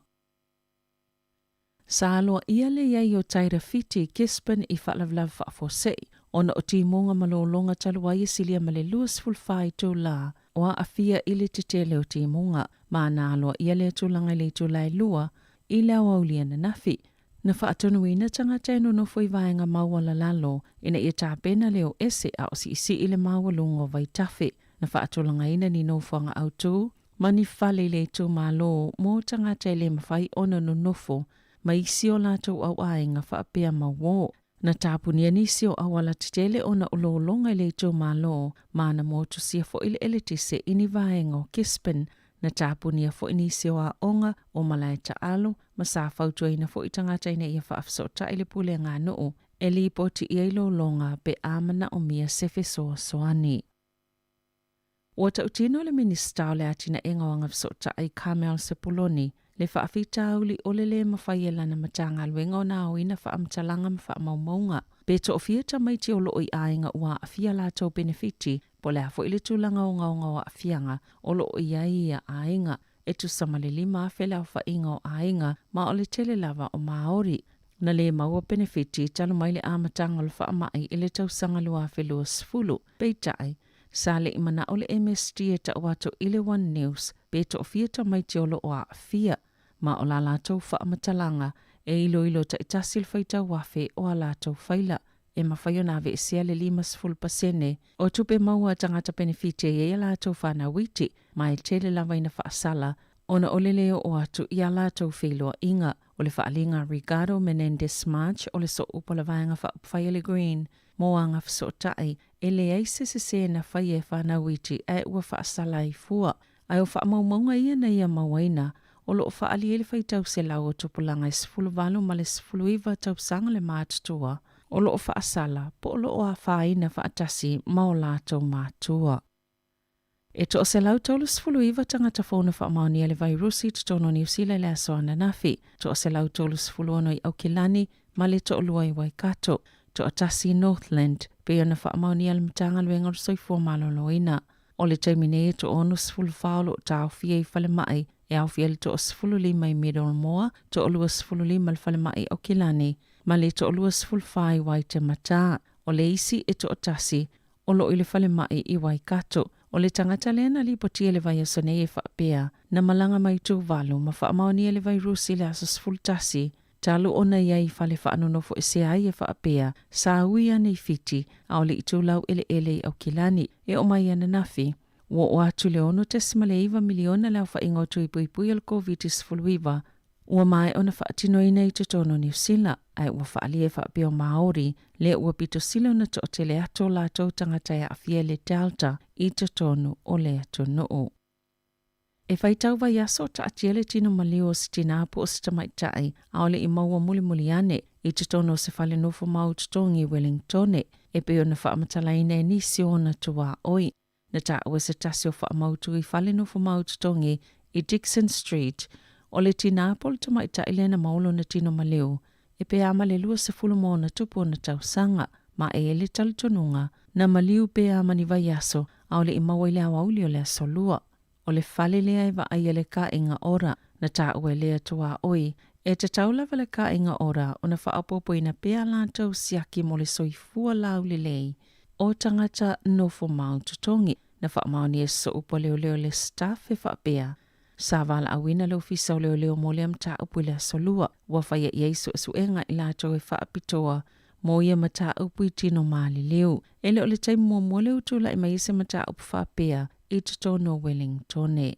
Sa aloaia le i ai o Tairafiti i Gisborne i faalavelave faafuasei ona o timuga ma lologa talu ai e silia ma le 24 itulā o aafia i le tetele o timuga, ma na aloaia lea tulaga i le itula e 2 i le aoauli ananafi. Na faatonuina tagata e nonofo i vaega maualalalo ina ia tapena le o ese a o siisii le maualuga o vaitafe. Na faatulagaina ni nofoaga autū ma ni fale i le itumalo mo tagata e le mafai ona nonofo ma isi o latou auaiga faapea mauō. Na tapunia nisi o auala tetele ona o lologa i le itumalo ma na motusia foi le eletise i ni vaega o Gisborne. Na tapunia foi nisi o aoga o malae taalo ma sa fautuaina foi tagata ina ia faafesootai le Pulega a Nuu e lipoti i ai lologa pe a manaomia se fesoasoani. Ua tautino le Minisita o le Atinaega o Agafesootai Carmel Sepuloni le faafitauli o le lē mafai e lana Matagaluega ona aoina faamatalaga ma faamaumauga pe toafia tamaiti o loo i aiga ua aafia latou penefiti po o le a foi le tulaga ogaoga o aafiaga o loo i ai ia aiga e tusa ma le 5,000 le aofaiga o aiga ma o le tele lava o Māori na lē maua penefiti talu mai le amataga o le faamai i le tausaga 2020. Peitai, sa le i manao le MSD e tau atu i le One News pe toafia tamaiti o loo aafia, ma o la latou faamatalaga e iloilo taitasi le faitau afe o a latou faila e mafai ona aveesea le 50% o tupe maua a tagata penefiti e i ai a latou fanau iti, ma e tele lava ina faasala ona o le lē oo atu i a latou feiloaiga. O le faaaliga a Ricardo Menendez March o le sooupu o le Vaega Faaupufai a le Green mo agafesootai, e leai se sesē na faia e fanau iti ae ua faasala ai fua. Ae o faamaumauga ia na ia mauaina, o loo faaalia ai le faitau selau o tupulaga e 18 ma le 19 tausaga le matutua o loo faasala po o loo afaina faatasi ma o latou matua. E 139 tagata fou na faamaonia le vairusi i totonu o Niu Sila i le aso ananafi, 136 i Aukilani ma le toalua i Waikato, toatasi i Northland, pei ona faamaonia le Matagaluega o le Soifua Maloloina. O le taimi nei e 64 o loo taofia i falemai e aofia ai le 15 i Middlemore, 25 i le falemai i Aukilani ma le 24 i Waitematā. O le isi e toatasi o loo i le falemai i Waikato. O le tagata lea na lipotia le vaiaso nei e faapea, na malaga mai Tuvalu ma faamaonia le vairusi i le aso 11 talu ona i ai i fale faanonofoesea ai e faapea, sa ui ane i Fiti a o le itulau eleele i Aukilani e oo mai ananafi. Ua oo atu i le 6.9 miliona le aofaiga o tui puipui o le Koviti-19 ua maea ona faatinoina i totonu o Niu Sila, ae ua faaalia e faapea o Māori lea ua pito sili ona toatele atu o latou tagata e aafia i le Delta i totonu o le atunuu. E faitau vaiaso o taatia le tino maliu o se tinā po o se tamaitai a o le i maua mulimuli ane i totonu o se fale nofo mau totogi i Wellingtone, e pei ona faamatalaina e nisi o ona tuaoi. Na taua se tasi o faamautu i fale nofomau totogi i Dixon Street, o le tinā po o le tamaitai lea na maua lona tino maliu e pe a ma le 20 ma ona tupu ona tausaga, ma e i ai le talitonuga na maliu pe a ma ni vaiaso a o le i maua i le aoauli o le Aso Lua. O le fale lea e vaaia le kaʻiga ora na taua e lea tuaoi, e tatau lava le kaʻiga ora ona faaopoopoina pea a latou siaki mo le soifua laulelei o tagata nofomau totogi. Na faamaonia e se upu a leoleo le staff e faapea, Sa valaauina le Ofisa o Leoleo mo lea mataupu i le Aso Lua, ua faia i ai suesuega i latou e faapitoa mo ia mataupu i tino maliliu. E le o le taimi muamua lea ua tulai mai ai se mataupu faapea i totonu o Wellingtone.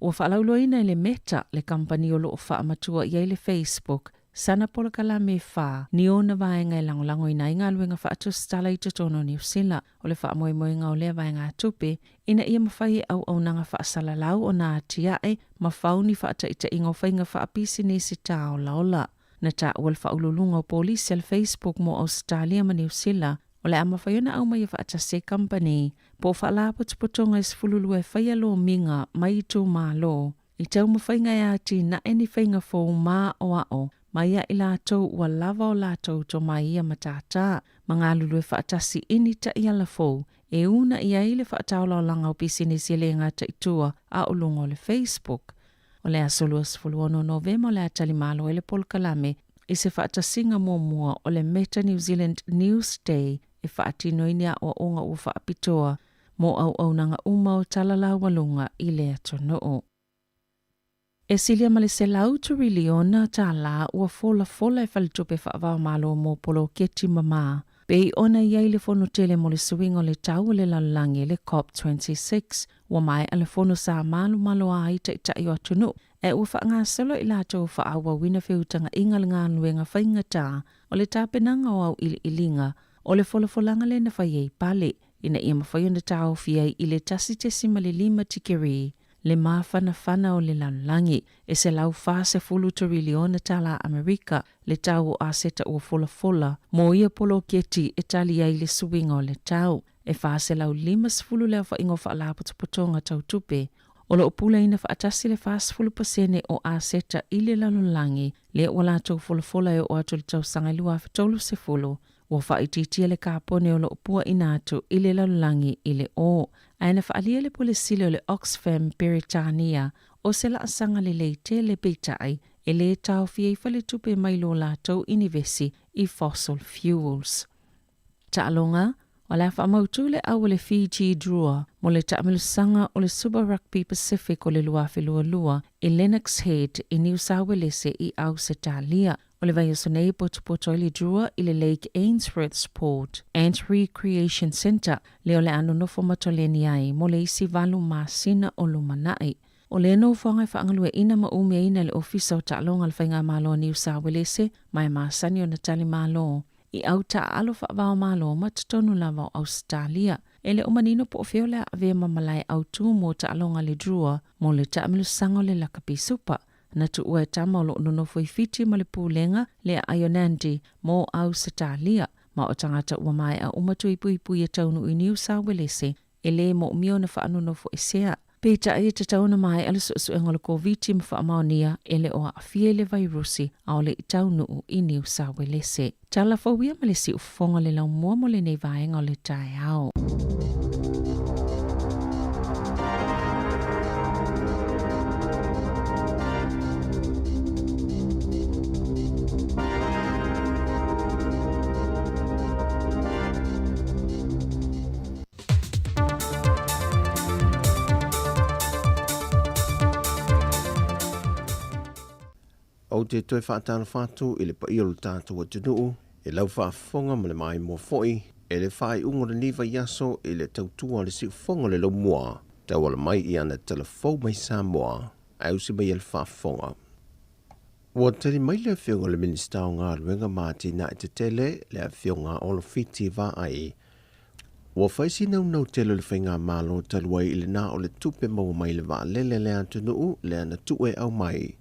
Ua faalauiloaina e le Meta, le kamupani o lo o faamatua i ai le Facebook, sana polokalame e fa ni ona vaega e lagolagoina ai galuega faatusitala i totonu o Niu Sila. O le faamoemoega o lea vaegatupe ina ia mafai e auaunaga faasalalau ona atiae ma fau ni faataitaiga o faiga faapisinisi tāolaola. Na taua le Faauluuluga o Polisi a le Facebook mo Ausetalia ma Niu Sila, o le a mafai ona aumaia faatasi e kamupani po o faalapotopotoga e 12 e faia lomiga mai itumalo i taumafaiga e atinae ni faiga fou maʻoaʻo mai ia i latou ua lava o latou tomai ia matātā ma galulue faatasi i ni taiala fou e uunai ai le faataolaolaga o pisinisi e le gata i tua a o luga o le Facebook. O le aso 26 Novema o le a talimalo ai le polokalame i se faatasiga muamua o le Meta New Zealand News Day e faatino ai ni aʻoaʻoga ua faapitoa mo auaunaga uma o tala laualuga i le atunuu. E silia ma le $100 turilliona ua folafola e faletupe faava-o-Malo mo poloketi mamā pei ona i ai le fono tele mo le suiga o le tau o le lalolagi le COP26. Ua maea le fono sa malomaloa ai taitai o atunuu ae ua faagasolo i latou faaauauina feutagaʻiga le galuega faigata o le tapenaga o auiliiliga o le folafolaga lea na fai ai pale ina ia mafai ona taofi ai i le 1.5 tikeri le mafanafana o le lalolagi. E $140 Amerika le tau o aseta ua folafola mo ia poloketi e tali ai le suiga o le tau. E 450 le aofaiga o faalapotopotoga tau tupe o lo o puleaina faatasi le 40% o aseta i le lalolagi lea ua latou folafola e oo atu i le tausaga e 2030. Ua faaitiitia le kapone o lo o puaʻina atu i le lalolagi i le o. Ae na faaalia le Pule Sili o le Oxfam Peretania o se laasaga lelei tele peitai e lē taofia ai faletupe mai lo latou inivesi i fossil fuels. Taaloga, O le a faamautū le au a le Fiji Drua mo le taamilosaga o le Super Rugby Pacific o le 2022 i Lennox Head i Niu Sauelese i Ausetalia. O le vaiaso nei e potopoto ai le Drua i le Lake Ainsworth Sport and Recreation Centre lea o le a nonofo matoleni ai mo le isi valu masina o lumanai. O lea nofoaga e faagalueaiina ma umiaina e le Ofisa o Taaloga a le Faigamalo a Niu Sauelese ma e masani ona tali malo i au taaalo faava-o-Malo ma totonu lava o Ausetalia. E le o manino po o fea o le a avea ma malae autū mo taaloga a le Drua mo le taamilosaga o le lakapi supa. Na tuua e tama o lo o nonofo i Fiti ma le pulega le aai o Nandi mo Ausetalia, ma o tagata ua maea uma tuipuipui e taunuu i Niu Sauelese e lē moomia ona faanonofoesea. Peitai e tatau ona maea le suesuega o le Koviti ma faamaonia e le o aafia i le vairusi a o le i taunuu i Niu Sauelese. Tala fou ia ma le siufofoga o le laumua mo lenei vaega o le taeao. Ou te toe faatalofa atu i le paia o le tatou atunuu, i lau faafofoga ma le maimoa foi i le faaiuga o lenei vaiaso i le tautua a le siufofoga o le laumua, tauala mai i ana tala fou mai Samoa, ae usi mai e le faafofoga. Ua tali mai le Afioga i le Minisita o Galuega ma Atinae Tetele, le Afioga Olo Fiti Vaai, ua fai si naunau tele o le Faigamalo talu ai i le na o le tupe maua mai le vaalele a le atunuu lea na tuu e aumai,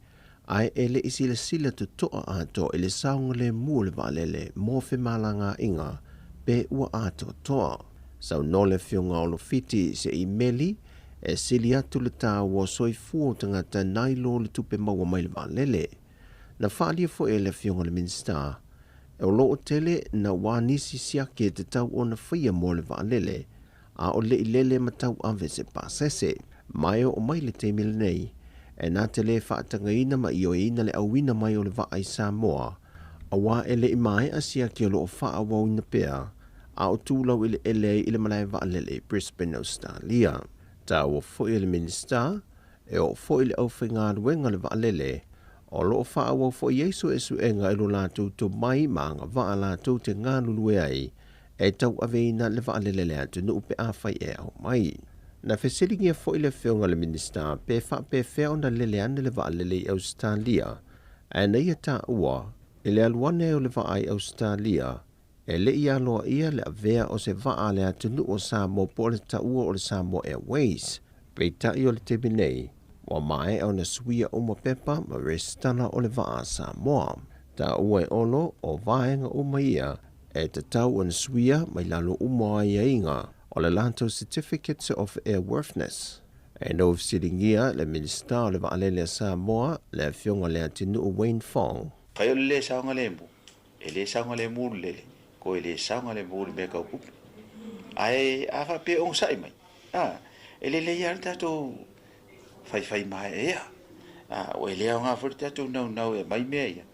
ae e le i silasila totoa atoa i le saogalemu o le vaalele mo femalagaaiga pe ua atoatoa. Saunoa le Afioga o Lofiti i se imeli e sili atu le taua o soifua o tagata nai lo le tupe maua mai le vaalele. Na faaalia foi e le Afioga i le Minisita, o lo o tele naua nisi siaki e tatau ona faia mo le vaalele, a o le i lele ma tauave se pasese. Ma e oo mai le taimi lenei, e na te lē faatagaina ma ioeina le auina mai o le vaa i Samoa, auā e le i maea siaki o lo o faaauauina pea, a o tu laueleele ai i le malae vaalele i Brisbane, Ausetalia. Taua foi e le Minisita, e oo foi i le aufaigaluega le vaalele, o lo o faaauau foi i ai suesuega i lo latou tomai ma agavaa latou te galulue ai e tauaveina le vaalele a le atunuu pe afai e ao mai. Na fesiligia foi le Afioga i le Minisita pe faapefea ona lele ane le vaalele i Ausetalia, ae na ia taua, i le alu ane ai o le vaa i Ausetalia, e le i aloaia le avea o se vaa a le atunuu o Samoa po o le taua o le Samoa Airways. Peitai o le taimi nei, ua maea ona suia uma pepa ma resitala o le vaa a Samoa. Taua e Olo, o vaega uma ia e tatau ona suia mai lalo uma o aiaiga o le latou Certificates of Airworthiness. E nou fesiligia le Minisita o le Vaalele a Samoa, le Afioga Leatinuu Wayne Fong. Fai o le lē saogalemu, e lē saogalemu le lele, ko e lē saogalemu le mea taupupu. Ae a faapea e onosai mai, a, e lelei lava le tatou faifai maeaea. A, e le aoga foi le tatou naunau e aumai mea ia,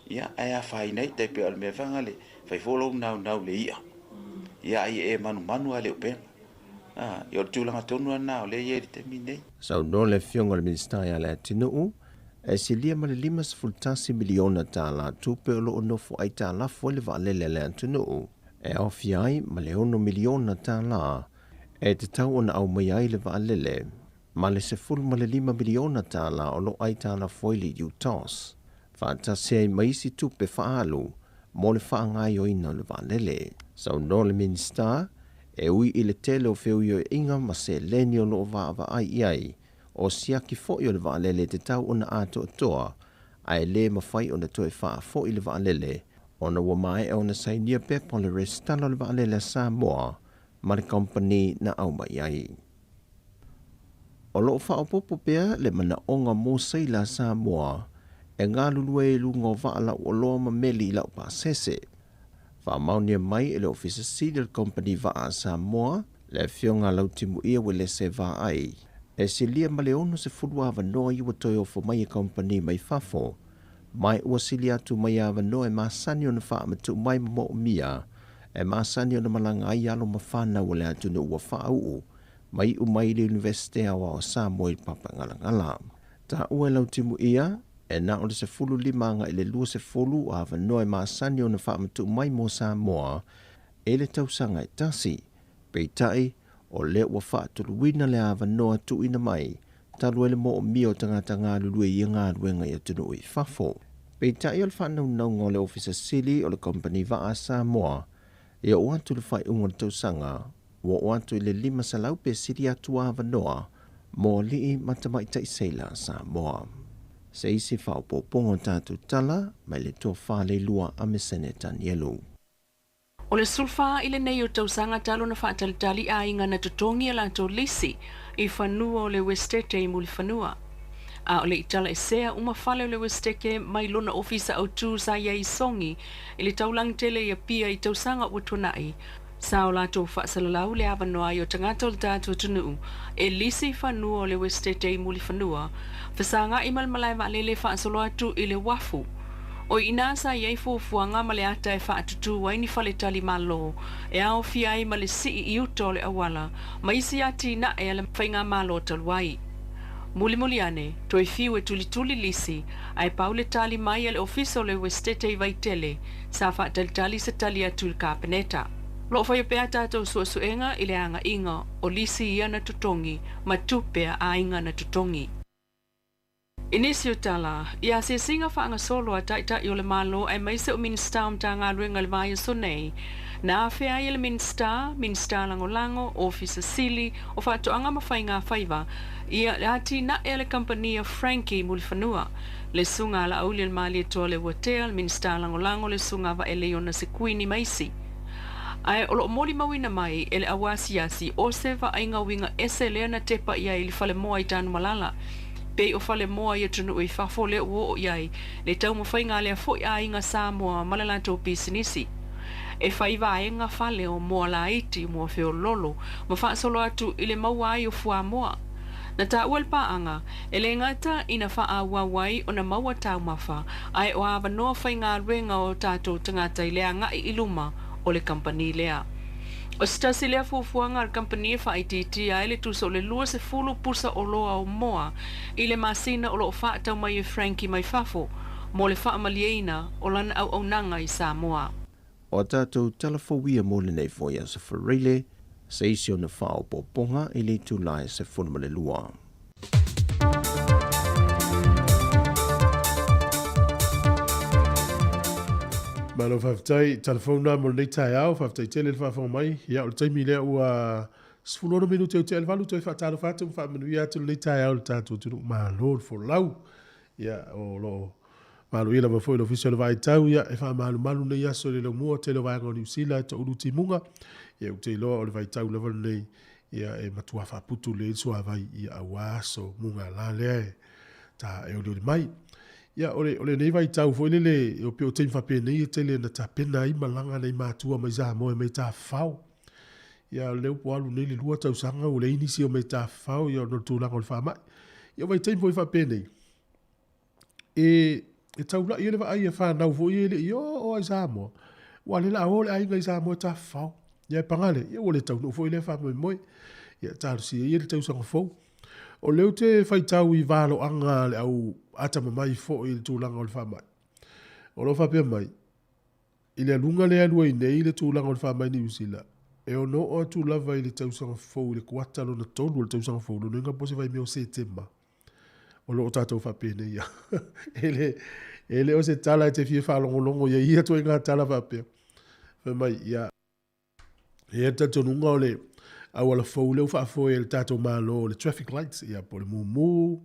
ia ae afaina ai, tai pei o le mea foi lea, fai foi lou naunau i le i'a, ia a ia e manumanu lava i le upega. A, ia o le tulaga tonu lava lena o lea e i ai i le taimi lenei. Saunoa le Afioga i le Minisita ia Leatinuu, e silia ma le $51 miliona tala tupe o lo o nofo aitalafu ai le vaalele a le atunuu, e aofia ai ma le $6 miliona tala e tatau ona aumaia ai le vaalele, ma le $15 miliona tala o lo o aitalafu ai le UTOS, faatasi ai ma isi tupe faaalu mo le faagaoioiga o le vaalele. Saunoa le Minisita, e ui i le tele o feuioiga ma seleni o lo o vaavaai i ai, o siaki foi o le vaalele e tatau ona atoatoa, ae lē mafai ona toe faafoi le vaalele ona ua maea ona sainia pepa o le resitala o le vaalele a Samoa ma le kamupani na aumai ai. O lo o faaopoopo pea le manaoga mo seila a Samoa e galulue ai i luga o vaa lauoloa ma meli i laupasese. Faamaonia mai e le Ofisa Sili o le Kamupani Vaa a Samoa, le Afioga a Lautimuia Uelese Vaai, e silia ma le 60 avanoa i ua toe ofo mai e kamupani mai fafo, ma ua sili atu mai avanoa e masani ona faamatuu mai ma moomia e masani ona malaga ai alo ma fanau o le atunuu ua faauu ma iu mai i le Iunivesite Aoao o Samoa i le Papagalagala. Taua e Lautimuia, e na o le 15 agai i le 20 avanoa e masani ona faamatuu mai mo Samoa i le tausaga e tasi. Peitai, o lea ua faatoluina le avanoa tuuina mai talu ai le moomia o tagata galulue i ia galuega i atunuu i fafo. Peitai o le faanaunauga o le Ofisa Sili o le Kamupani Vaa a Samoa, ia oo atu i le faaiuga o le tausaga, ua oo atu i le 500 pe sili atu avanoa mo alii ma tamaitai seila a Samoa. Se isi faaopoopoga o tatou tala mai le Tofa Leilua a Mesene Tanielu. O le 14 i lenei o tausaga talu ona faatalitali aiga na totogi a latou lisi i fanua o le Uesetete i Mulifanua. A o le i talaesea uma fale o le Uesetete mai lona ofisa autū sa i ai i Sogi i le taulaga tele i Apia i tausaga ua tuanai, sa o latou faasalalau le avanoa ai o tagata o le tatou atunuu e lisi i fanua o le Uesetete i Mulifanua, fesagai ma le malae vaalele faasolo atu i le uafu. O i ina sa i ai fuafuaga ma le ata e faatutū ai ni faletali Malo e aofia ai ma le sii i uta o le auala ma isi atinae a le faigamalo talu ai. Mulimuli ane, toe fiu e tulituli lisi, ae pau le tali mai a le Ofisa o le Uesetete i Vaitele, sa faatalitali se tali atu i le Kapeneta. O lo o faia pea tatou suesuega i le agaiga o lisi ia na totogi ma tupe a aiga na totogi. I nisi o tala, i asiasiga faagasolo a Taitai o le Malo aemaise o Minisita o Matagaluega i le vaiaso nei, na afea ai e le Minisita, Minisita Lagolago, Ofisa Sili o Faatoaga ma Faiga Faiva, ia le atinae a le kamupani a Frankie Mulifanua, le Susuga a Laauli Malietoa Leuatea, le Minisita Lagolago, le Susuga a Vaele Iona Sekuini ma isi. Ae o lo o molimauina mai e le auasiasi o se vaaiga uiga ese lea na tepa i ai i le falemoa i Tanumalala, pei o falemoa i atunuu i fafo lea ua oo i ai le taumafaiga a lea foi aiga Samoa ma le latou pisinisi. E fai vaega fale o moa laiti, moa feololo ma faasolo atu i le maua ai o fuamoa. Na taua le paaga, e le gata ina faaauau ai ona maua taumafa, ae o avanoa faigaluega o tatou tagata i le agai i luma o le kamupani lea. O se tasi lea fuafuaga a le kamupani e faaitiitia ai le tusa o le 20 pusa oloa o moa i le masina o lo o faatau mai e Frankie mai fafo mo le faamalieina o lana auaunaga i Samoa. O a tatou tala fou ia mo lenei foi aso Faraile, se isi ona faaopoopoga i le itula e 12. Malo faafetai tala fou na mo lenei taeao, faafetai tele le faafofoga mai. Ia o le taimi lea ua 16 minute o tea i le 8, toe faatalofa atu ma faamanuia atu lenei taeao i le tatou atunuu. Malo le folau. Ia o lo o maloia lava foi le Ofisa o le Vaitau, ia e faamalumalu nei aso i le laumua tele o vaega o Niu Sila e toulu timuga. Ia ou te iloa o le vaitau lava lenei ia e matua faaputu lelei le suavai ia aua aso mugala lea e ta e olioli mai. Ia o le, o lenei vaitau foi lele e pei o taimi faapenei e tele na tapena ai malaga nei matua mai Samoa e mai tafafao. Ia o lea ua alu nei le 2 tausaga ua leai nisi o mai tafafao ia ona o le tulaga o le faamai. Ia o vaitaimi foi faapenei e, e taulai ai le vaai a fanau foi ia e le i oo lava i Samoa, aua o lea o le a o le aiga i Samoa e tafafao. Ia e paga lea, ia ua le taunuu foi lea faamoemoe. Ia talosia ia le tausaga fou. O lea ou te faitau i valoaga a le au atamamai foi i le tulaga o le faamai. O lo o faapea mai, i le aluga lea e alu ai nei le tulaga o le faamai i Niu Sila, e ono oo atu lava i le tausaga fou i le kuata lona tolu o le tausaga fou, lona uiga po o se vaimea o Setema, o lo o tatou faapenei lava. E le, e le o se tala e te fia faalogologo i ai ia ituaiga tala faapea. Fai mai, ia, e i ai le talitonuga o le auala fou lea ua faafoe e le tatou Malo, le traffic lights, ia, po o le mumu,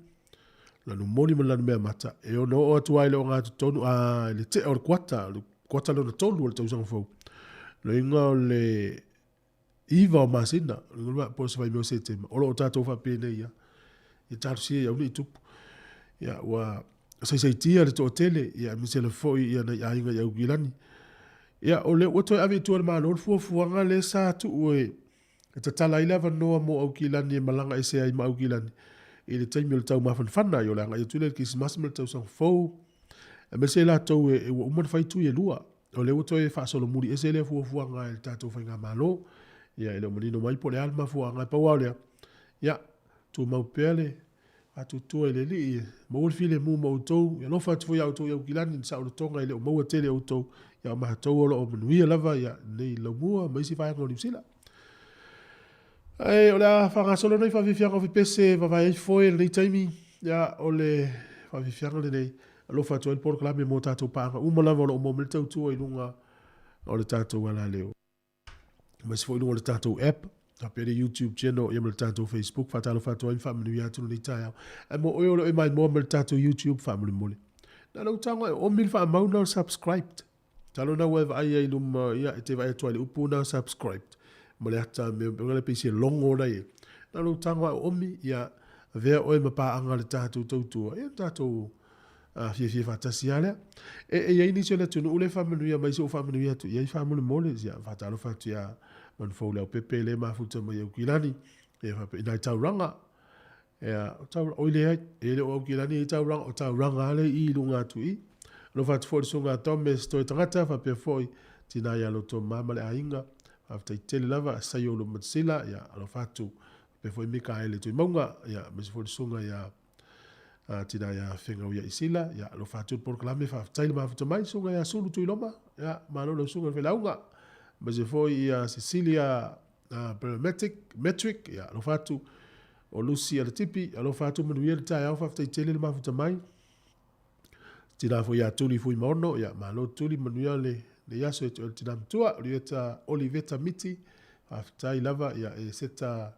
lanu moni ma le lanu meamata, e ono oo atu lava i le ogatotonu, a, i le tea o le kuata, le kuata lona tolu o le tausaga fou. Lona uiga o le 9 o masina, po o se vaimea o Setema, o lo o tatou faapenei lava, ia talosia ia aua ne i tupu. Ia, ua saisaitia le toatele, ia, aemaise lava foi ia nai aiga i Aukilani. Ia, o lea ua toe ave i tua e le Malo le fuafuaga lea sa tuu e tatala ai le avanoa mo Aukilani e malaga ese ai ma Aukilani i le taimi o le taumafanafana, ia o le agai atu lea i le Kerisimasi ma le tausaga fou, aemaise i latou e ua uma ona fai tui e lua. O lea ua toe faasolomuli ese lea fuafuaga e le tatou faigamalo. Ia, e le o manino mai po o le a le mafuaaga. Ae pau lava o lea, ia, tumau pea le faatuatua i le Alii e maua le filemu ma outou. E alofa atu foi ia outou i Aukilani i le saolotoga e le o maua tele e outou. Ia, o matou o lo o manuia lava ia nei laumua ma isi vaega o Niu Sila. Ae o le a faagasolo nei faafiafiaga o fepese e vavae ai foe i lenei taimi. Ia, o le faafiafiaga lenei, alofa atu ai le polokalame mo tatou paaga uma lava o lo o maua mai le tautua i luga o le tatou alaleo. Aemaise foi i luga o le tatou app, faapea le YouTube channel ia ma le tatou Facebook. Faatalofa atu ai ma faamanuia atu lenei taeao. Ae mo oe o lo o e maimoa mai le tatou YouTube, faamolemole. Na o lou tago e oomi le faamau na o le subscribed. Talo na ua e vaai ai i luma, ia, e te vaai atu ai i le upu na subscribed. Ma le ata mea, mea le pei se logo na i. Na o lou tago e oomi, ia, avea oe ma paaga le tatou tautua, ia, le tatou fiafia faatasi lava lea. E i ai nisi o le atunuu lea e faamanuia mai, se i ou faamanuia atu i ai faamolemole, ia, faatalofa atu ia Manufou Leaupepe lea e mafuta mai Aukilani, ia faapea, i nai taulaga. Ia, o taulaga, oi leai, e le o Aukilani e i ai taulaga, o taulaga lava lea e i i luga atu i i. Alofa atu foi i le Susuga a Thomas Toetagata, faapea foi tina ia Lotomā ma le aiga, faafetai tele lava, Saio Lumatasila, ia, alofa atu, faapea foi Mikaele Tuimauga, ia, aemaise foi le Susuga ia tina ia Fegauia Isila, ia, alofa atu le polokalame, faafetai le mafuta mai, Susuga ia Sulu Tuiloma, ia, malo lau susuga i le failauga, aemaise foi ia Cecilia Paramedic, Metric, ia, alofa atu, o Lucy Alatipi, alofa atu, manuia le taeao, faafetai tele le mafuta mai. Tina foi ia Tuli Fuimaono, ia, malo Tuli, manuia le, le aso e te oe le tina matua, Oliveta, Oliveta Miti, faafetai lava, ia, e seta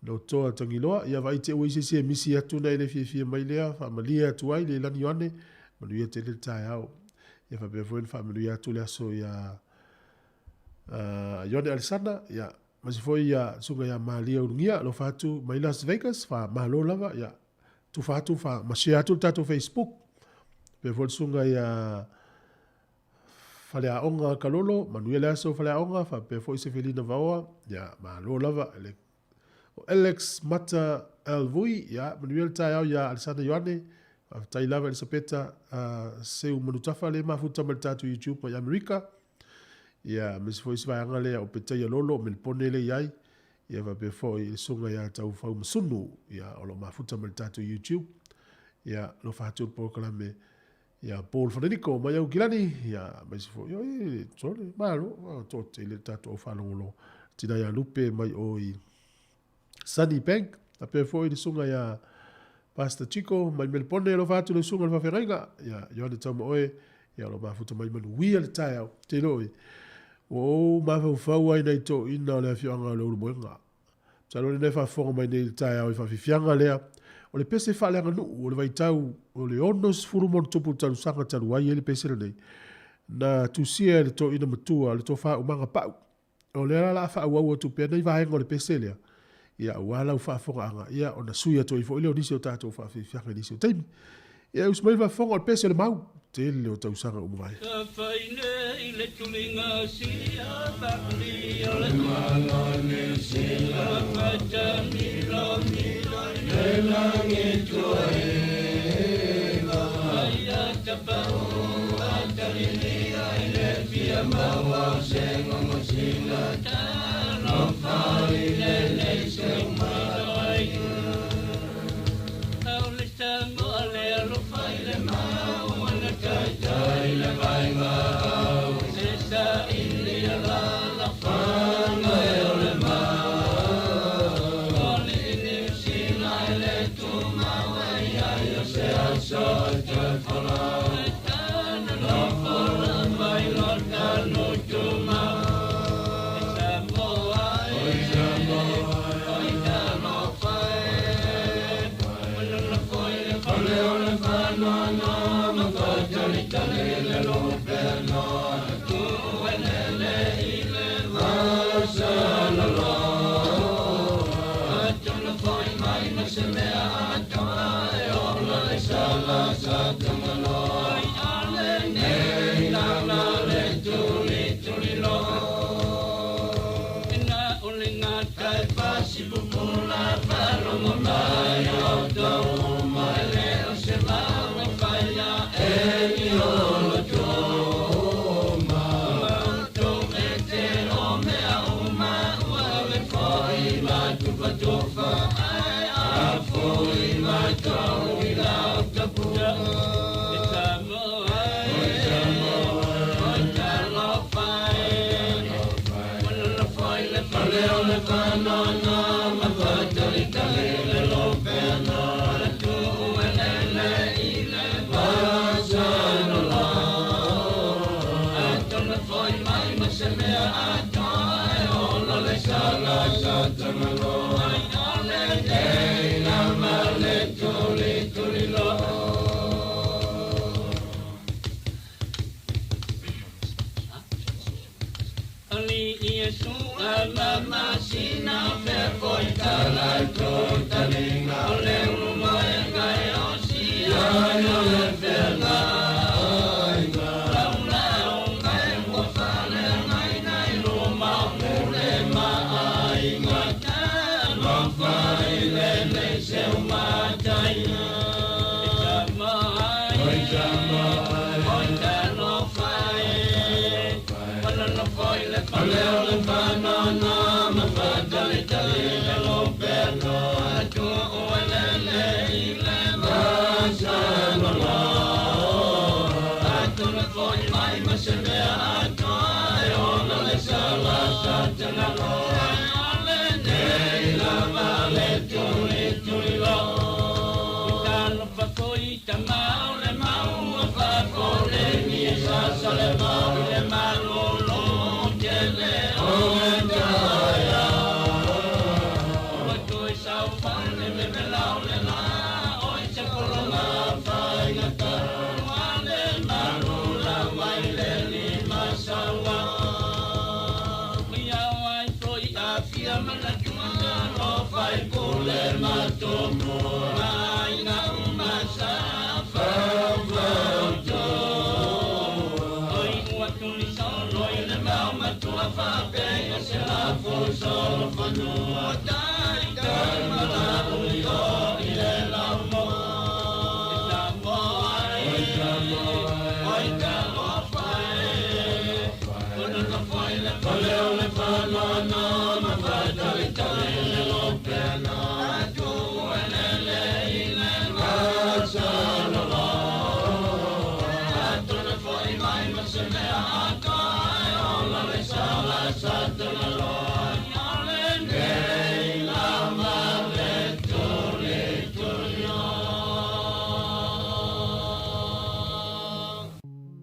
No toa Tangiloa, ia vaai te ua i se isi e misi atu na e le fiafia mai lea, faamalie atu ai Leilani Ioane, manuia tele le taeao. Ia faapea foi ona faamanuia atu le aso ia Ioane Alesana, ia, aemaise foi ia susuga ia Malia Ulugia, alofa atu mai Las Vegas, faamalo lava, ia, tufa atu fa ma share atu le tatou Facebook. Faapea foi le susuga ia Faleaoga Kalolo, manuia le aso Faleaoga, faapea foi Sefelina Vaoa, ia, malo lava. Le, o Alex Mata Alvui, ia, manuia le taeao ia Alesana Ioane, faafetai lava Elisapeta uh, Seu Manutafa le mafuta mai le tatou YouTube mai Amerika. Ia, aemaise foi si vaega lea o Petaia Lolo o Melipone lea i ai. Ia faapea foi le susuga ia Taufau Masunu, ia, o lo o mafuta mai le tatou YouTube. Ia, alofa atu le polokalame ia Paul Fadenico mai Aukilani, ia, aemaise foi, oi, sole, malo, toatele le tatou au faalogologo. Tina ia Lupe mai o i Sunny Bank, faapea foi le susuga ia Pastor Chico mai Melipone, alofa atu le susuga i le faafeagaiga, ia Ioane Taumaoe, ia o lo o mafuta mai manuia le taeao. Te iloa oi, ua ou mafaufau ai nai toeaiina o le afioaga o Leulumoega. Masalo lena e faafofoga mai nei i le taeao i faafiafiaga lea, o le pese faaleaganuu o le vaitau o le 60 ma ono tupu tausaga talu ai e le pese lenei, na tusia e le toeaina matua le tofa Umaga Pau. O lea la la a faaauau atu pea nei vaega o le pese lea, ia aua lau faafofogaaga, ia ona sui atu ai foi lea o nisi o tatou faafiafiaga i nisi o taimi. Ia usu mai le faafofoga o le pese o le mau, tele o tausaga ua mavae.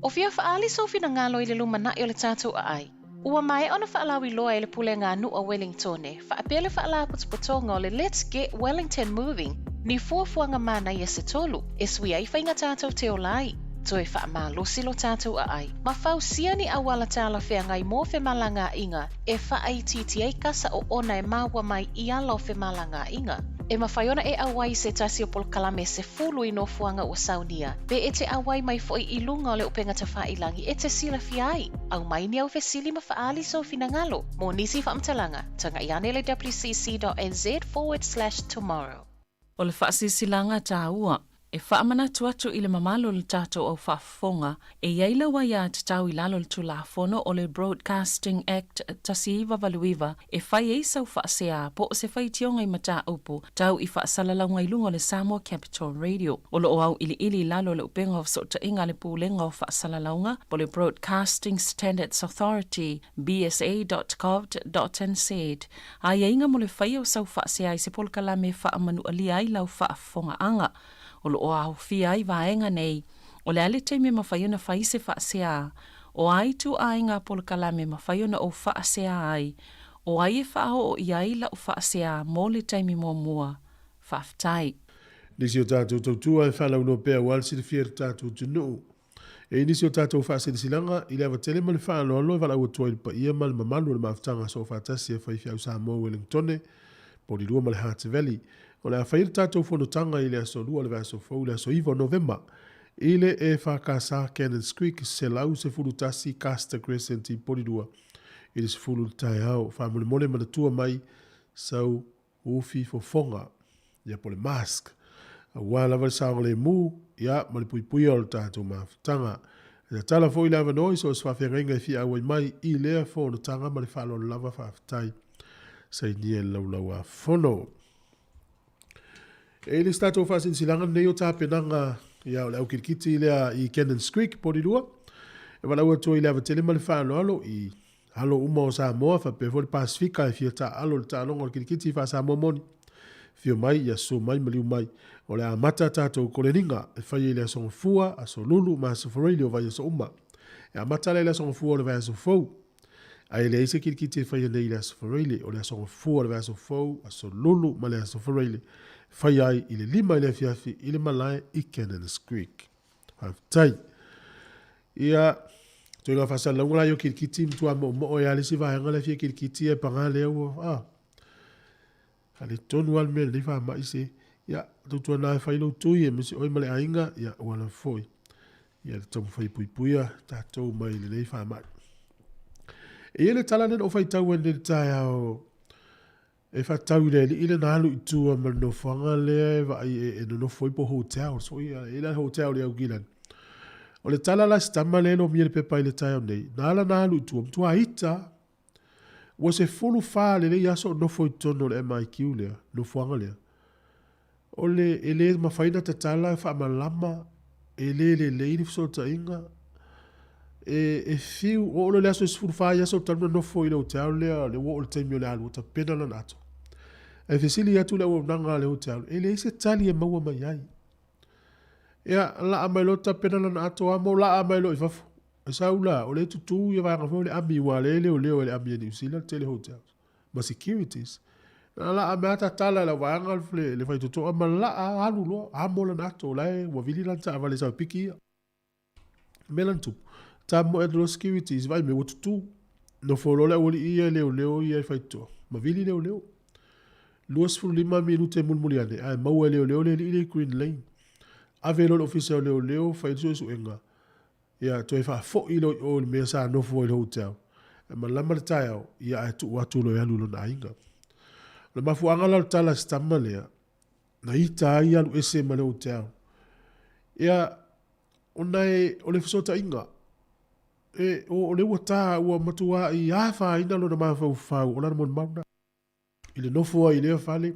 O fia fa'aali sou finagalo i le lumana'i o le tatou aai? Ua maea ona fa'alauiloa e le Pulega a Nu'u a Welingtone fa'apea le fa'alapotopotoga o le Let's Get Wellington Moving ni fuafuaga manaia se tolu e sui ai faiga tatou te ola ai, toe fa'amalosi lo tatou aai, ma fausia ni auala talafeagai mo femalagaa'iga e faaitiiti ai kasa oona e maua mai i ala o femalagaaʻiga. E mafai ona e ʻauai i se tasi o polokalame 10 i nofoaga ua saunia, pe e te ʻauai mai foʻi i luga o le upega tafailagi e te silafia ai. Aumai ni au fesili ma faaali sou finagalo. Mo nisi faamatalaga, tagaʻi ane le wcc.nz/tomorrow. O le faasilasilaga taua e faamanatu atu i le mamalu o le tatou au faafofoga, e i ai lau aiatatau i lalo o le Tulafono o le Broadcasting Act 1989 e fai ai sau faasea po o se faitioga i mataupu tau i faasalalauga i luga o le Samoa Capital Radio. O lo o auiliili i lalo o le upega o fesootaiga a le Pulega o Faasalalauga po o le Broadcasting Standards Authority, bsa.govt.nz, aiaiga mo le faia o sau faasea i se polokalame e faamanualia ai lau faafofogaaga. O lo o aofia ai vaega nei, o le a le taimi e mafai ona fai se faasea, o a ituaiga polokalame e mafai ona ou faasea ai, o ai e faaoo i ai lau faasea mo le taimi muamua. Faafetai. Nisi o tatou tautua e faalauiloa pea aua le silafia e le tatou atunuu. E i ai nisi o tatou faasilasilaga i le ava tele ma le faaaloalo e valaau atu ai i le paia ma le mamalu o le mafutaga soofaatasi a faifeau Samoa Wellingtone, Porirua ma le Hutt Valley. O le a fai le tatou fonotaga i le aso Lua o le vaiaso fou i le aso 9 o Novema i le EFKS Cannons Creek, 111 Caster Crescent i Porirua i le 10 i le taeao. Faamolemole manatua mai sau ufi fofoga, ia po o le mask, aua lava le saogalemu, ia, ma le puipuia o le tatou mafutaga. E tatala foi le avanoa i so o se faafeagaiga e fia auai mai i lea fonotaga ma le faaaloalo lava faafetai. Sainia i le Laulau-a-Fono. E i le isi tatou faasilasilaga lenei o tapenaga ia o le aukilikiti lea i Cannons Creek, Porirua, e valaau atu ai i le ava tele ma le faaaloalo i Alo uma o Samoa faapea foi le Pasefika e fia taaalo i le taaloga o le kilikiti faa-Samoa moni. Afio mai, ia susu mai, maliu mai. O le a amata a tatou koleniga e fai ai le Aso Gafua, Aso Lulu ma Aso Faraile o vaiaso uma. E amata la i le Aso Gafua o le vaiaso fou. Ae e leai se kilikiti e faia nei i le Aso Faraile, o le Aso Gafua o le vaiaso fou, Aso Lulu ma le Aso Faraile e faia ai i le 5 i le afiafi i le malae i Cannons Creek. Faafetai. Ia, toe ngā whaasalalauga la i o kirikiti, matua mo'omo'o e a le isi vaega lea fia kirikiti e pagā lea ua, ah, ale tonu a le mea lenei faama'i se, ia, tautua nā e fai lou tui e misi oi ma le aiga, ia, ua lava foi. Ia, le taumafai e puipuia tatou mai lenei faama'i. E i ai le tala lea na ou faitau ai nei i le taeao, E faatatau i le alii lea na alu i tua ma le nofoaga lea e vaai e nonofo ai po o hotel so ia e la hotel i Aukilani. O le tala la si tama lea e lomia le pepa i le taeao nei, na ala na alu i tua, matua ita. Ua 14 lelei aso o nofo i totonu o le MIQ lea, nofoaga lea. O le e le mafai ona tatala faamalama, e le lelei le fesootaiga, e, e fiu, ua oo loa i le aso e 14 i aso talu ona nofo i le hotel lea, le ua oo i le taimi o le alu, ua tapena lana ato. Ae fesili atu le auaunaga a le hotel, e leai se tali e maua mai ai. Ia, laa mai loa tapena lana ato, amo laa mai loa i fafo. E sau la, o lea e tutū ia vaega foi o le ami, ua lea e leoleo e le ami a Niu Sila le tele hotels ma securities. Na laa mai lava tatala e lau vaega le, le faitotoa ma laa alu loa, amo lana ato, o la e ua vili lana taavale e sau e piki ia. Mea la na tupu, tamoe atu loa securities, vaai mai ua tutū. Nofo loa le aualii ia e leoleo ia e faitotoa, ma vili leoleo. 25 minute mulimuli ane, ae maua e leoleo le alii lea i Green Lane. Ave loa i le ofisa o leoleo, fai le suesuega. Ia, toe faafoi loa i o i le mea sa nofo ai i le hotel. E malama le taeao, ia ae tuu atu loa e alu i lona aiga. O le mafuaaga la o le tala a si tama lea, na ita ai alu ese ma le hotel. Ia, ona e, o le fesootaiga, e, o, o lea ua ta, ua matuai afaina lona mafaufau, o lana molimau lena. I le nofo ai i lea fale,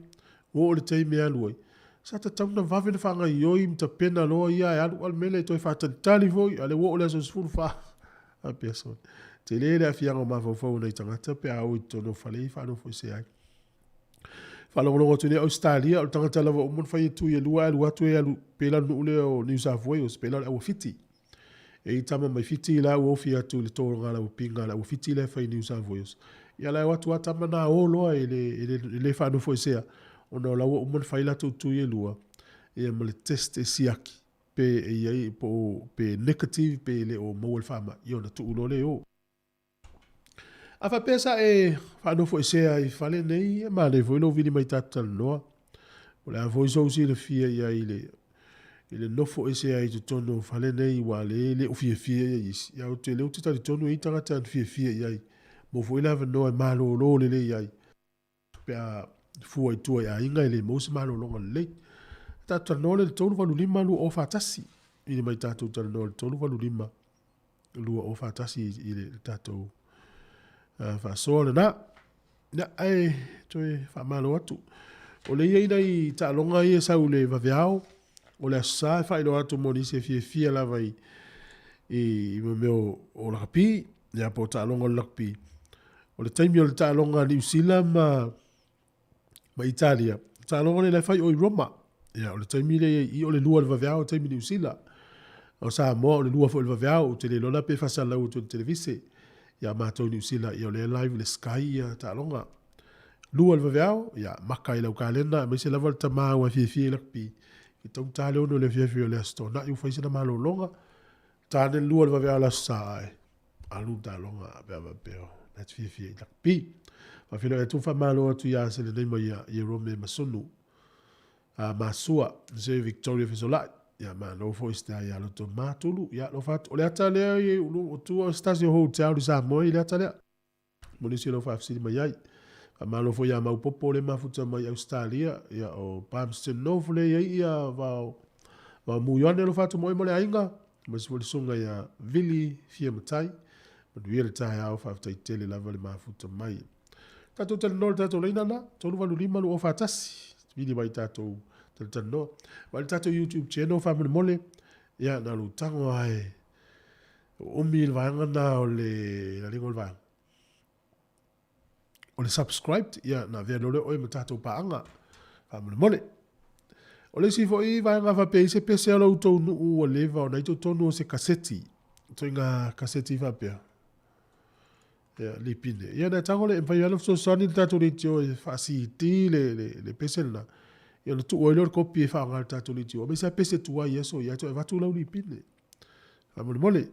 ua oo i le taimi e alu ai, sa tatau ona vave ona faagaoioi ma tapena loa ia e alu, a o le mea lea e toe faatalitali foi, a o lea ua oo i le aso 14. Faapea sole. Tele le aafiaga o mafaufau o nai tagata pe a o i totonu o fale ia e faanofoesea ai. Faalogologo atu nei Ausetalia, o le tagata lava ua uma ona fai e tui e lua ae alu atu e alu pei la o le nuu lea o New South Wales, pei la o le Auawhiti. E i tama mai Fiti la ua ofi atu i le togalaupinga a le Auawhiti lea e fai i New South Wales. Ia la e o atu lava tama na o loa e le, e le, e le faanofoesea ona o la ua uma ona fai latou tui e lua, ia ma le test e siaki pe e i ai po o pe negative pe le o maua i le faamai, ia ona tuu loa lea e o. A faapea sa e faanofoesea i fale nei, e manaia foi lou vili mai tatou talanoa. O le a foi sou silafia i ai i le, i le nofo ese ai i totonu o fale nei, ua le le o fiafia i ai isi. Ia ou te le ou te talitonu e i ai tagata e fiafia i ai. Mo foi le avanoa e malolo lelei ai. Pe a fua i tua i aiga e le maua se malologa lelei. Tatou talanoa lea i le 385 2041. Vili mai tatou talanoa i le 385 2041 i le tatou faasoa lena. Ia, ae toe faamalo atu. O lea e i ai nai taaloga ia e sau i le vaveao, o le Aso Sa e faailoa atu mo nisi e fiafia lava i, i, i mea o, o lakapi, ia po o taaloga o le lakapi. O le taimi o le taaloga a Niu Sila ma, ma Italia, taaloga lea la e fai o i Roma. Ia, o le taimi lea i i o le lua o le vaveao, taimi Niu Sila. O Samoa o le lua foi o le vaveao, ou te le iloa la pe faasalau atu i le televise. Ia matou i Niu Sila, ia o lea e live i le Sky ia taaloga. Lua o le vaveao, ia maka i lau kalena, aemaise lava le tama ua fiafia i lakapi. I taugata le ono i le afiafi o le Aso Toonai ua fai sana malologa. Ta ane le lua o le vaveao o le Aso Sa ae alu le taaloga pe a faapea o la e te fiafia i lakapi. Faafeiloai atu ma faamalo atu ia Selenei ma ia Ierome Masunu a Masua, se Victoria Fesolai. Ia malo foi se ia loto matulu. Ia alofa atu. O le ata lea i ulu o tua o se tasi o hotel i Samoa i le ata lea. Mo nisi o lau faafesili mai ai. Faamalo foi ia Maopopo le mafuta mai Ausetalia, ia o Palmerston North lea i ai ia vao vao mu Ioane alofa atu mo oe ma le aiga, aemaise foi le susuga ia Vili Fiamatai. Manuia le taeao, faafetai tele lava le mafuta mai. Tatou talanoa i le tatou laina lena, 385 241. Vili mai tatou talatalanoa. Vaai le tatou YouTube channel faamolemole, ia na o lou tago lava e umi le vaega lena o le laliga o le vaega. O le subscribed, ia na avea loa lea oe ma tatou paaga. Faamolemole. O le isi foi vaega faapea i se pese a lo outou nuu ua leva ona i totonu o se kaseti. Ituaiga kaseti faapea. Ia, lipine. Ia, na tago le, e mafai lava ona fesoasoani le tatou leitio e faa-CD le, le, le pese lena. Ia, ona tuu ai lea o le kopi e faaaoga e le tatou leitio. Aemaise lava pese tuai i aso ia, toe avatu lau lipine. Faamolemole.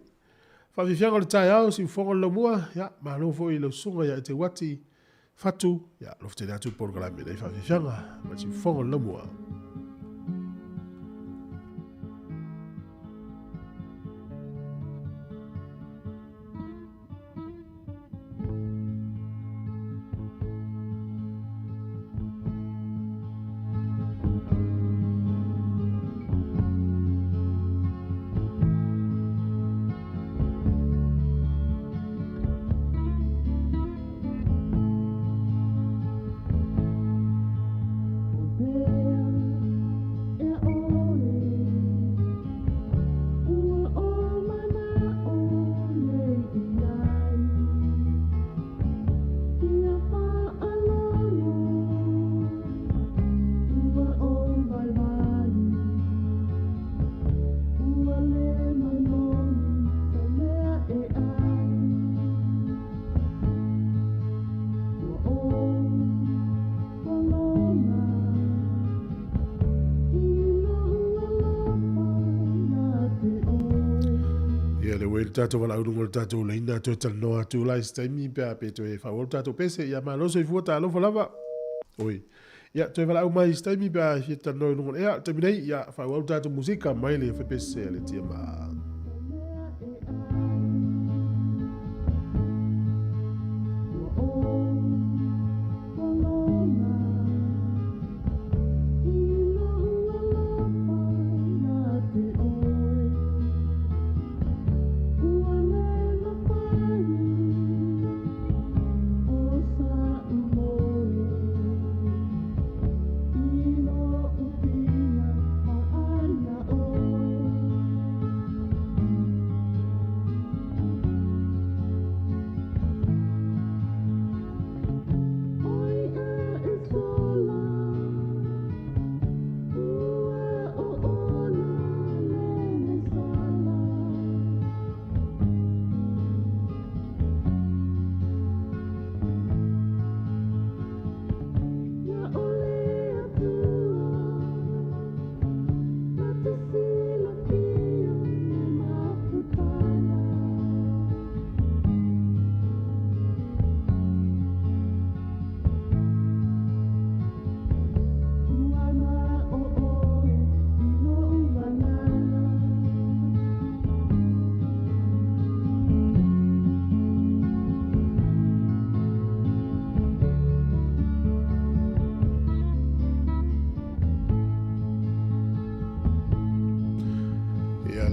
Faafiafiaga o le taeao, siufofoga o le laumua, ia, malo foi i lau susuga ia Eteuati Fatu, ia, alofa tele atu le polokalame nei faafiafiaga ma le siufofoga o le laumua. Ia le ua i le tatou valaau luga o le tatou laina toe talanoa atu la i se taimi pe a pe toe faaauau le tatou pese. Ia malo soifua talofa lava. Oi. Ia toe valaau mai i se taimi pe a e fia talanoa i luga o le ea. O le taimi nei, ia faaauau le tatou musika mai le fepese a le TMA.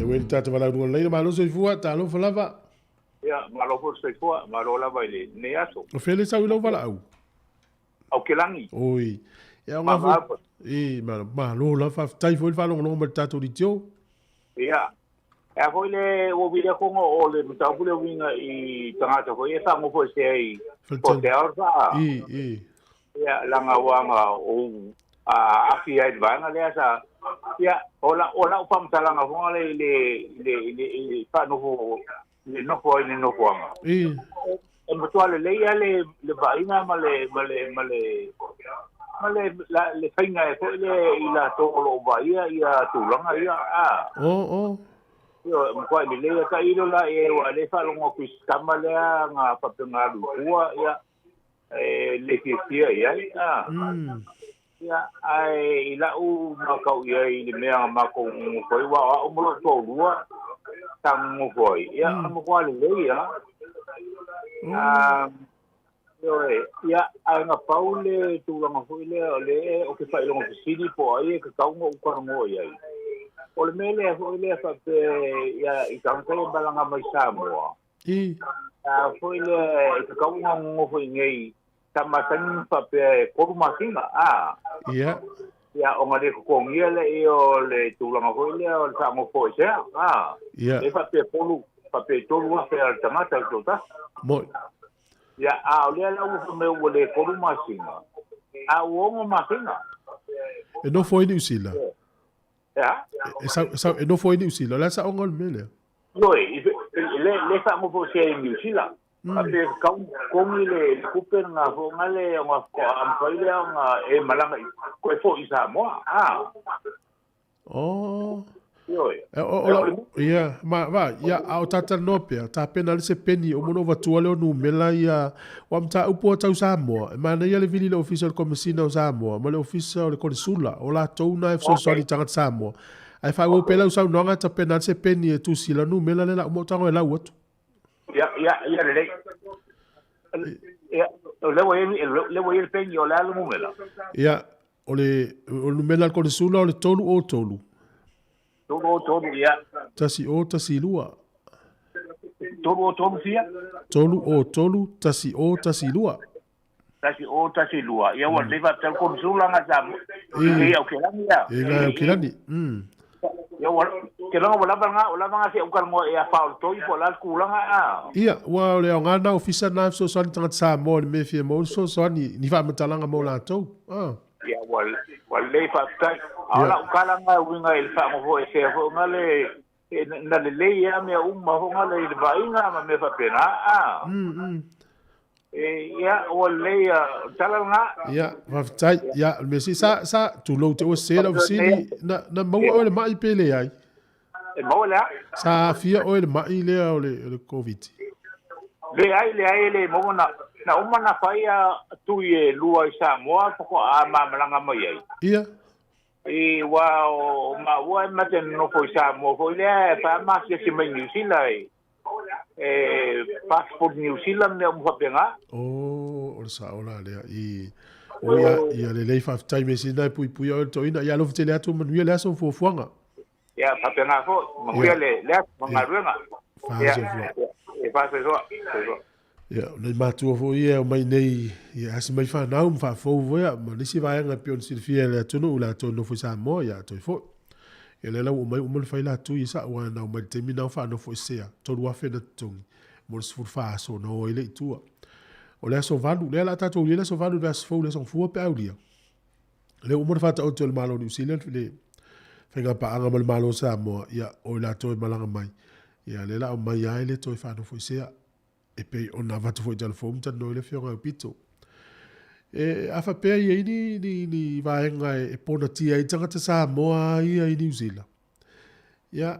ua i le tata valaau luga o le laina, malo soifua, talofa lava. Ia, malo foi le soifua, malo lava i lenei aso. O fea le sau i lou valaau? Aukilagi. Oi. Ia, o ngā foi. I, malo, malo lava, faafetai foi le faalogologo mai i le tatou litio. Ia, e a foi le ua vili atu ona o le mataupu le uiga i tagata foi e faanofo ese ai po te ao sa. I, i. Ia, laga ua aga ou aafia ai i le vaega lea sa ia o la o lau faamatalaga foga le i le i le i le i le faanofo le nofo ai le nofoaga. I. E matua lelei lava le le vaaiga ma le ma le ma le ma le la le faiga e foi le i latou o lo o vaaia ia tulaga ia a. O o. Ioe, e matua lelei lava tailo la i ai aua o lea e faalogo atu i si tama lea na faapea na alu i tua ia e le fiafia i ai a. Ia, ae i la'u matau i ai i le mea na matou nonofo ai, aua o a'u ma lo'u toalua sa nonofo ai, ia, o le matua lelei lava. Ioe, ia, ae na pau le tulaga foi lea o lea ou te faailoga fesili po o ai e tatau ona ou talanoa i ai. O le mea lea foi lea faapea ia i tagata ia e malaga mai Samoa, a foi lea e tatau ona nonofo i inei Sa masani ma faapea e 3 masina, a. Ia. Ia, ona le totogia lea o le tulaga foi lea o le faanofo esea, a. Ia. Lea faapea tolu, faapea e 3,000 a le tagata i le toatasi. Moi. Ia, a o lea la ua fai mai ua le 3 masina, a ua 6 masina. E nofo ai Niu Sila. E a? E sau, e sau, e nofo ai Niu Sila. O le a saoga o le mea lea? Ioe, le, le faanofo esea i Niu Sila. Faapea e togi le tupe lena foi na le ona faatoa mafai lea ona e malaga i toe foi i Samoa. A. Oh. Ioe. E, o, o, lau, ia, ma, va, ia, a o tātalanoa pea, tapena le se peni o mono vatua leo numela ia, wa mataupu o tau Samoa, e manaia le vili le ofisa o le Komesina o Samoa, ma le ofisa o le Konesula, o latou na e fesoasoani okay. tagata Samoa. Ae faaauau pea lau saunoaga, tapena le se peni e tusi la numela le la uma o tago e lau atu. Ia, ia, ia lelei. Ia, o lea ua i ai, lea ua i ai le peni, o le a le numera? Ia, o le, o le numera a le Konesula o le 303. 303, ia. 1012. 303 fia? 303 1012. 1012. Ia ua lelei faapea le Konesula nga sa i Aukilani ia. I nga Aukilani. Ia ua ke loga ua lava nga ua lava nga se ukalanoa ia fa o le toi po o le a le tulaga a. Ia, ua o le aoga na ofisa na fesoasoani tagata Samoa i le mea e fia maua le fesoasoani ni faamatalaga mo latou. Ia ua ua lelei faafetai. A o lau tala nga e uiga i le faanofo esea foi nga le na lelei lava mea uma foi nga le i le vaaiga ma mea faapena a. E, ia, ua lelei o le tala lena. Ia, faafetai. Ia, o le mea sili, sa, sa, tulou te ua sese lau fesili, na, na maua oe le ma'i pe leai? E maua le a? Sa aafia oe le ma'i lea o le, o le Koviti? Leai, leai, e le maua na, na uma na fai a tui e lua i Samoa faatoa ma malaga mai ai. Ia. I, ua o maua e ma te nonofo i Samoa foi lea e fai ma asiasi mai Niu Sila e, e passport Niu Sila ma mea uma faapena. Oh, o le sao la lea. I, o ia, ia lelei faafetai mea sili na e puipuia oe le toeaina. Ia alofa tele atu manuia le aso ma fuafuaga. Ia faapena foi, manuia le, le aso ma galuega. Ia, ia faasoasoa, soifua. Ia, o nai matua foi ia e omai nei, ia asi mai fanau ma faafou foi ia, ma nisi vaega e pei ona silafia e le atunuu latou e nofo i Samoa, ia toe foi. Ia lea la ua omai uma le fai latou ia sa'u aua na omai i le taimi na o faanofo esea, 3,000 na totogi mo le 14 aso na o ai lea i tua. O le aso 8, lea o le a tatou ulia le aso 8 i le aso fou le aso Gafua pe a ulia. Lea ua uma ona faataoto e le Malo o Niu Sila le faigapaaga ma le Malo o Samoa, ia o i latou e malaga mai, ia lea o le a omai lava e le toe faanofo esea. E pei ona avatu foi i tala fou ma talanoa ai le Afioga ia Aupito. E, a faapea i ai ni, ni, ni vaega e, e ponatia ai tagata Samoa ia i Niu Sila, ia,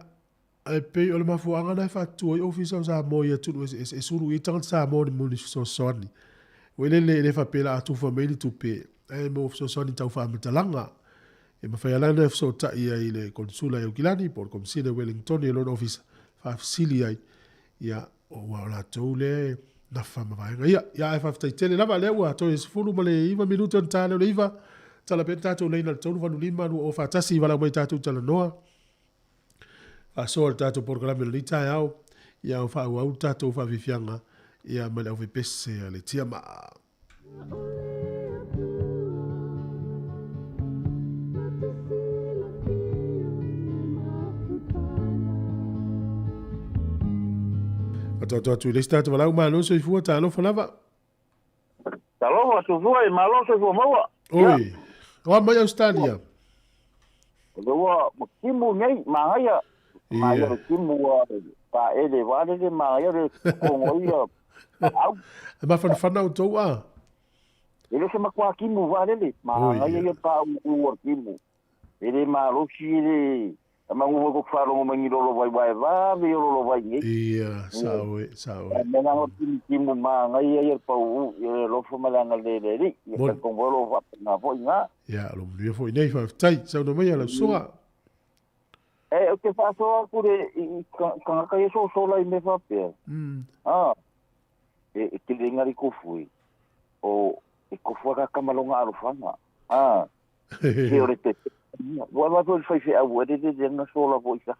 ae pei o le mafuaaga na e faatutu ai Ofisa o Samoa i atunuu eseese e sulu i ai tagata Samoa ni mo ni fesoasoani. Ua le le, le faapea la a tufa mai ni tupe, ae mo fesoasoani tau faamatalaga. E mafai lava la ona fesootai ai i le Konesula i Aukilani po o le Komisina i Wellingtone i lona ofisa, faafesili ai, ia, Ua o latou lea e nafa ma vaega ia. Ia ae faafetai tele lava lea ua toe 19 minute ona ta lea o le 9. Tala pea le tatou laina i le 385 20 41 i valaau mai tatou talanoa. Faasoa le tatou polokalame o lenei taeao, ia o faaauau le tatou faafiafiaga ia ma le aufepese a le Tiamaa. Atoato atu i le isi tagata valaau, malo soifua, talofa lava. Talofa soifua e malo soifua maua. Oi, oa mai Australia. O ua timu nei, magaia. Magaia le timu ua paele valele, magaia le kongo ia. Au. E mafanafana o tou a? E le se matua timu valele, magaia ia pa u o timu. E le malosi e le mangu foi ko faalogo mai ni lolo vai vai vave o lolo vai nei. Ia, sao e, sao e. Me nga timu timu magaia ia pau ia lofo malanga le le li. Ia ka kongolo fa na foi nga. Ia, lo manuia foi nei, faafetai, saunoa mai a lau susuga. E, o te faasoa atu le i kangaka ia sosola i mea faapea. Ah, e, e tele ngari kofu e. O, e kofu aka kamalonga alofanga. Ah, ke o le te. Wa wa foi fai fe au e le le nga sola foi sa.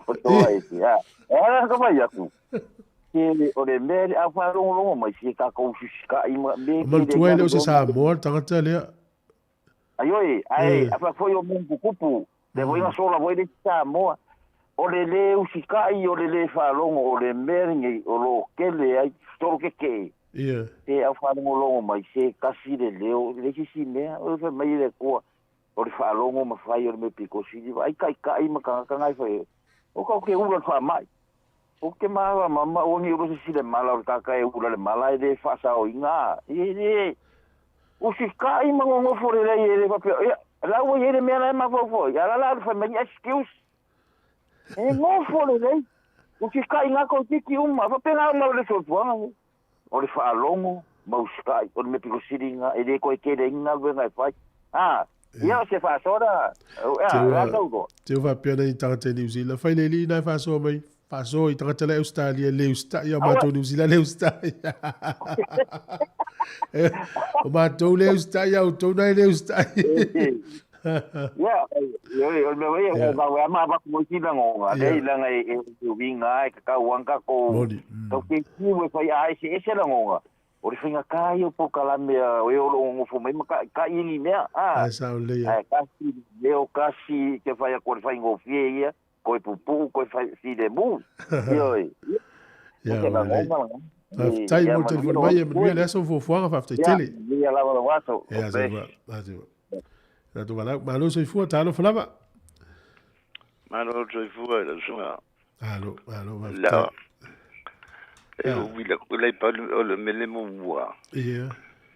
O toa e te, ah. E ara ka mai aku. Ke o le mea le a whaalongolongo mai si e kākou susika i ma me ke le Manatua e le o se Samoa le tagata lea. Aioi, ae a foi o mungu kupu, le foi nga sola foi le Samoa. O le le usikai, o le le whaalongo, o le mea lenei, o lo kele ai, toro ke ke. Ia. Te au whaalongolongo mai se kasi le leo, le sisi mea, o le mai le kua, o le whaalongo ma whai o le me piko sili, ai kai kai ma kanga kanga i whai. O ka ke ula le whaamai. O ke maha mama o ni ula se sile mala o le kaka e ula le mala e le whaasao i ngā. E le, o si kai ma ngongofo le lei e le whapea, ia, la ua i le mea la e mafau ia la la whai mai excuse. E ngofo le lei, o si kai ngā kau tiki uma, whapea ngā mau le soifuaga. O le whaalongo, mau skai, o le me piko siri ngā, e le koe kere inga luenga e whai. Ah, ia o se whaasora, ia, la tau ko. Te o whapea nei tagata i New Zealand. Whai le li nai whaasoa mai, whaasoa i tagata le Australia, le usta, ia mātou New Zealand le usta. O mātou le usta, ia o tau nai le usta. Ia, ia, o le mea wei, o ngā wea maa waku moi tila ngonga, le ilanga e winga e kakau wangka ko, kau ke kiu e whai a ese ese la ngonga. O le whainga kai o po kalame a o e olo ngofo mai ma ka ingi mea. Ah, sa o le ia. Kasi, leo kasi, te whai a ko le whainga o fie ia, koe pupu, koe whai si le mu. Ioi. Ia, o le. Faafetai mo le telefoni mai e manuia le aso fuafuaga faafetai tele. Ia lava le waso. Ia, sa wa. Sa wa. Tatou valaau, malo soifua, talofa lava. Malo soifua i lau susuga. Malo, malo, faafetai. E o wila ko lei pa o le mele mo mua. Ia.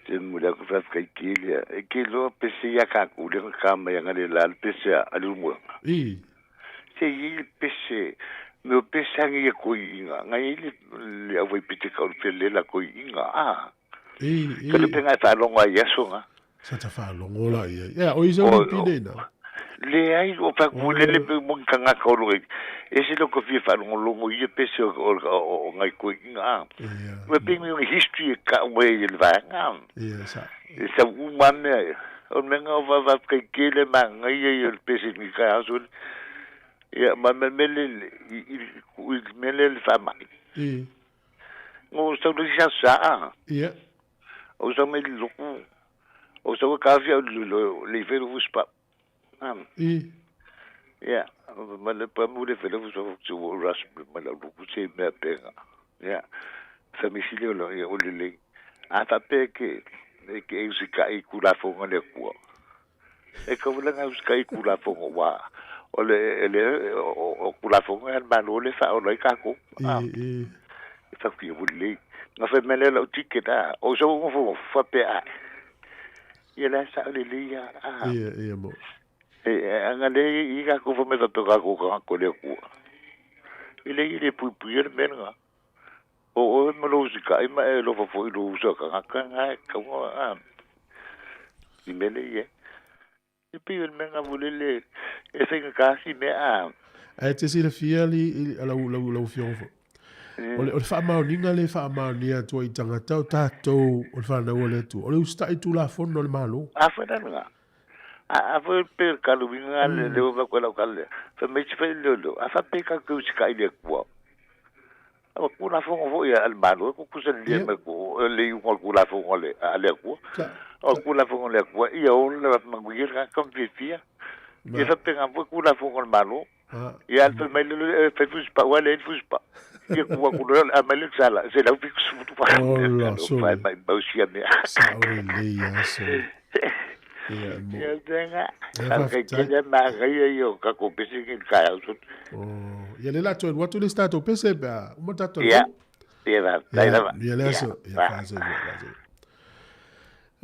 Te mo le ko faafetai tele. E ke loa pese ia ka ku le ka mai anga le la le pese a le mua. I. Se i le pese me o pese angi e koi inga. Ngai i le le awai pete ka o le pele la koi inga. Ah. I, i. Ka le penga e whaalongo ai aso nga. Sa ta whaalongo la ia. Ia, o i sa uli pine na. Le ai, o wha ku le le pe mo ka ngaka o loe. E se loko fia whaalongo longo i e pese o, o, o, o ngai koi inga. Ah. Ia. Ua pengi o history e ka ue i le vaanga. Ia, sa. E sa uma mea. O le menga o wha wha kai kele ma ngai ia i le pese ni kai aso. Ia, ma me mele i, i, i mele le whamai. I. Ngo sa le sa sa. Ia. O sa me loku. O sa ka fia le le fe lo spa. I. Ia, ma le pa mu le fe lo so so ras ma la loku se me penga. Ia. Sa mi sile lo ia o le le. A ta pe ke e ke e si ka i kula fonga le kua. E ka vula nga usi ka i kula fonga wa. O le le o kula fonga ma lo le fa o le ka ko. I, i. E fa ki o le. Nga fe mele la ticket a. O so ngo fo fa pe a. Ia la sa le le ia. Ia, ia mo. E anga le i ka ko fo me fa ka ko ka ko le ku. I le i le pu pu le menga. O o me lo si ka i ma e lo fo fo i lo usa ka ka nga ka ngo a. I mele ia. I pi le menga vule le e fe ka si me a. Ae te silafia li lau lau lau fiongo fo. O le o le faamaoniga le faamaonia atua i tagata o tatou o le fanau a le Atua. O le usitai Tulafono a le Malo. A fa na nga. A foi pe kalu winga le le va ko la kale. Fa me ti fe le lo. A fa pe ka ku si ka ile ku. A ku la fongo fo ia al malo ku ku se le me ku le yu ku la fongo le a le ku. O ku la fongo le ku ia o le va mangu ka kom fi fi. Ia fa pe nga ku la fongo le malo. Ia al fe me le fe fus pa wa le fus pa. Ia ku ku le a me le sala se la fi ku tu pa. Oh la so. Fa mai ba si a me. Sa o le ia so. Ia mo. Ia tenga. Al ke ke ma ga ia yo ka ko pese ke ka ya so. Oh, ia le la to watu le stato pese ba uma tato. Ia. Ia va. Dai la. Ia le so. Ia fa so ia so.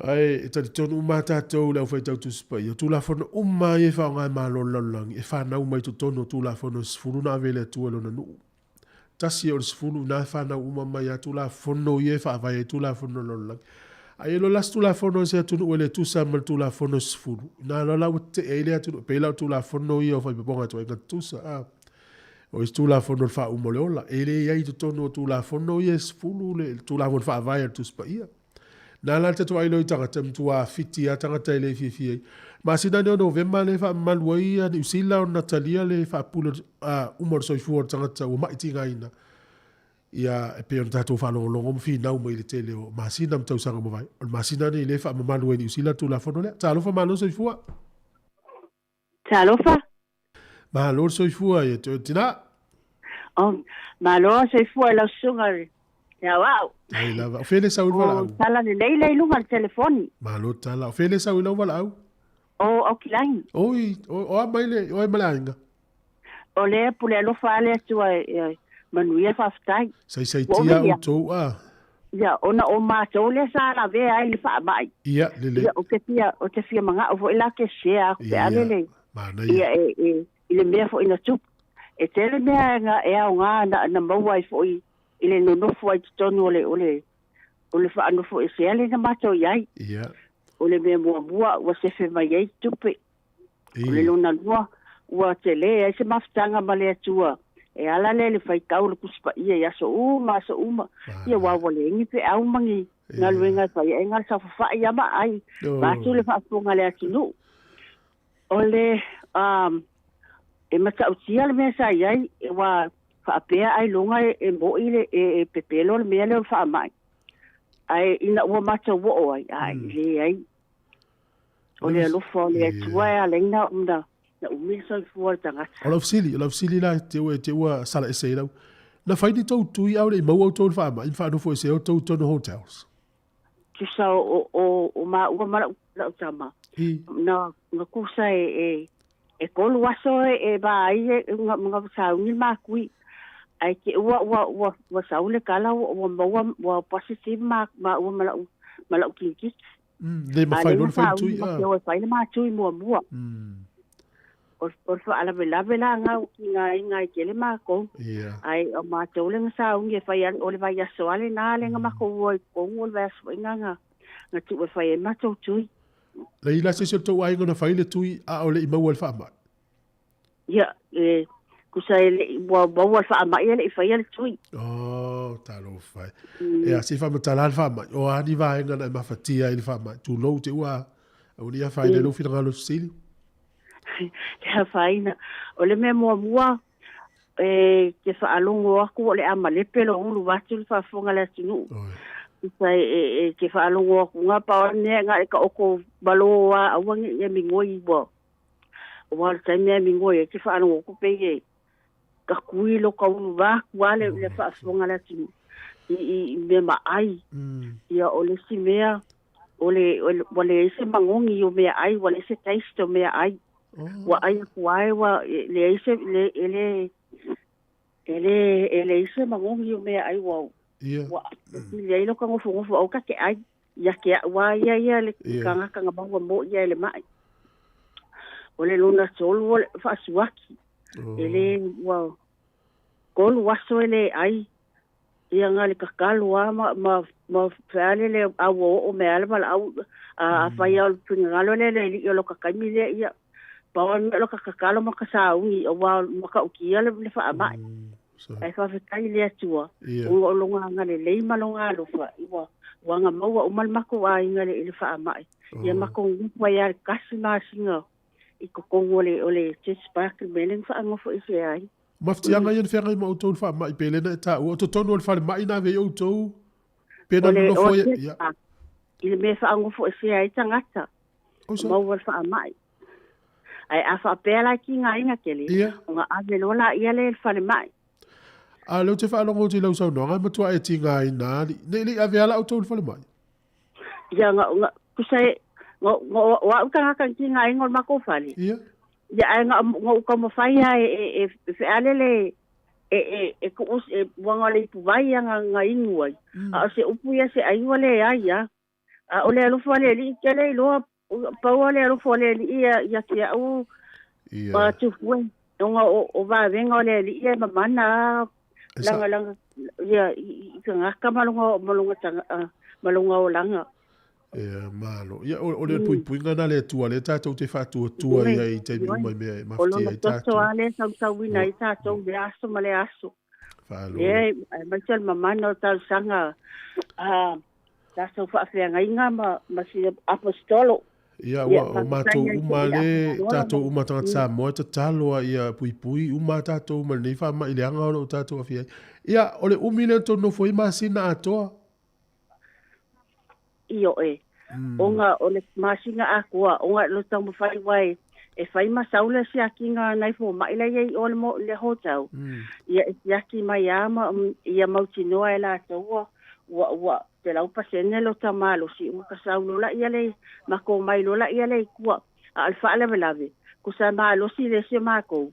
Ai e tali tonu uma tātou le au whaitau tusipa ia tūlafono uma i e whaongai mā lolalolangi e whanau mai totonu o tūlafono 10 na avele atua lona nuu. Tasi o le 10 na whanau uma mai a tūlafono i e whaavai e tūlafono lolalolangi. Ai e lo las tūlafono se atunu ue le tusa ma le tūlafono 10. Nā lola ua te e le atunu pēla o tūlafono i o whaipaponga atu ai ngā tusa. Ah. O isi tūlafono le whaaumo le ola. E le iai totonu o tūlafono i e 10 le tūlafono whaavai a le tusipa ia. Nā la te tuai loi tangata mtua fiti a tangata i le fifi ai. Masina ni o Novemba le wha malua ia New Zealand o Natalia le wha pula uma o soifua o tangata ua mai tinga ina. Ia e pe o tātou whalongolongo mwhi nau mai le tele o masina mtausanga mawai. O masina ni le wha mamalua i New Zealand tū la fono lea. Talofa malo soifua. Talofa. Malo soifua ia te tina. Oh, malo soifua lau sunga ia wau. Ai lava. O fele sau i walau. O tala le leila i lunga le telefoni. Malo tala. O fele sau i lau walau. O au kilangi. Oi, o a mai le, o ai malainga. O le pule alofa ale atua e manuia whawhitai. Sai sai tia o tau a. Ia, ona o mātou le sa la vea ai le whaamai. Ia, lele. Ia, o te fia, o te fia manga o foi la ke sea pe ale le. Mana ia. Ia, e, i le mea foi na tupu. E tele mea nga e au ngā na maua ai foi i le nonofu ai totonu o le o le o le whaanofo e sea le na mātou iai. Ia. O le mea muamua ua sefe mai ai tupe. O le lona lua ua te le ai se mafutanga ma le atua. E ala le le whaitau le kusipa ia i aso uma, aso uma. Ia wā wale ingi pe au mangi. Ngā luenga whai e ngā sa whawhai ama ai. Wātu le whaapunga le atunu. O le e matautia le mea sa iai e wā whaapea ai longa e moi le e pepelo le mea le o whaamai. Ai ina ua matau wo ai ai le ai. O le alofa o le atua e alaina na na umi soifua le tagata. O lau fesili la te ua sala ese i lau. Na whai ni tau tui au le i mau au tau le whaama, i whaanofo ese au tau tono hotels. Tusa o maua ma lau tama. Na kusa e kolu aso e ba ai e nga saungi makui. Ai ke ua saule kala ua maua ua positive ma ua ma lau kinkit. Le mawhai lona whai tui. Ma whai le mātui mua mua. O whaalawe lawe la ngau ki ngā inga i kele mākou. Ai o mātou le ngā saungi e whai o le vai aso ale nā le ngā mako ua i kongu o le vai aso i ngā ngā tu e whai e mātou tui. Le ila se se tau ai ngona whai le tui a o le i maua le whaamai. Ia, kusa e le ua maua le whaamai e le i whai le tui. Oh, talo whai. Ea, se whamatala le whaamai. O ani vaenga na e mawhatia i le whaamai. Tu lou te ua, au ni a whai le lou whina ngā lo sili. Lea whaina. O le mea muamua e ke whaalongo aku o le amalepe lo ulu watu le whaafonga le atunu. Isa e ke whaalongo aku ngā pao nea ngā e ka oko maloa awangi e mingoi ua. O wā le taimea mingoi e ke whaalongo aku pe e ka kui lo ka ulu wāku ale le whaafonga le atunu. I mea maai. Ia o le si mea o le ese mangongi o mea ai, o le ese taste o mea ai. Ua ai aku ai ua le ese le ele ese mangongi o mea ai ua ua le ai lo ka ngofo ngofo au ka ke ai ia ke ua ia ia le kanga kanga maua mo ia le mai. O le lona tolu o le whaasuaki. Ele ua kolu waso ele ai ia ngā le kakalo a ma whaale le au o mea ale mala au a whai au pingalo le le i o lo kakaimi le ia pawa me lo kakalo ma ka saungi o wa maka ukia le whaamai. Ai whawhetai le atua. O longa ngā le lei ma longa alofa. Iwa Ua ga maua uma le makou aiga i le faama'i. Ia makou gupu ai a le kasi masina i totonu o le Church Park le mea lea na faanofoesea ai. Mafatiaga ia na feagai ma outou i le faama'i pe lea na e taua o totonu o le falemai na ave ai outou pe na nonofo ai ia. I le mea e faanofoesea ai tagata o maua le faama'i. Ae a faapea la e tigaina tele, ona ave loa laia lea i le falemai. A o lea ou te faalogo atu i lau saunoaga e matua e tigaina alii. Ne i le i ave lava la outou i le falemai? Ia, na, na, tusa e, na, na, o au tagata na tigaina o le matou fale. Ia. Ia, ae na, na ou taumafai lava e, e, e fealele e, e, e tuu, e, ua na o le ipuvai ia na, na inu ai. A o se upu ia se ai ua leai lava. A o le alofa o le Alii tele iloa pau o le alofa o le Alii ia ia te au ia tufue ona o vavega o le Alii e mamana langa langa ia i tagata ma lona ma lona ma lona olaga. Ia malo. Ia o le puipuiga na le Atua lea tatou te faatuatua ia i taimi uma i mea e mafatia ai tatou. O lona toto lava lea e sausauina ai tatou i le aso ma le aso. Faalogo. Lea aemaise o le mamana o talosaga a tatou faafeagaiga ma ma si aposetolo. Ia, ua o matou uma le, tatou uma tagata Samoa e tatalo a ia puipui uma tatou ma lenei faamai leaga o lo o tatou aafia ai. Ia, o le umi lea tou nofo ai masina atoa. Ioe, ona o le masina atoa, ona o le taumafai aua e fai ma sau le siakiga a nai fomai la e i ai i o i le hotel, ia e siaki mai lava ma ia mautinoa e latou ua ua 100% lota malosi ua ka sau loa laia le matou mai loa laia lea i tua. A o le faalavelave, kusa malosi le isi o matou,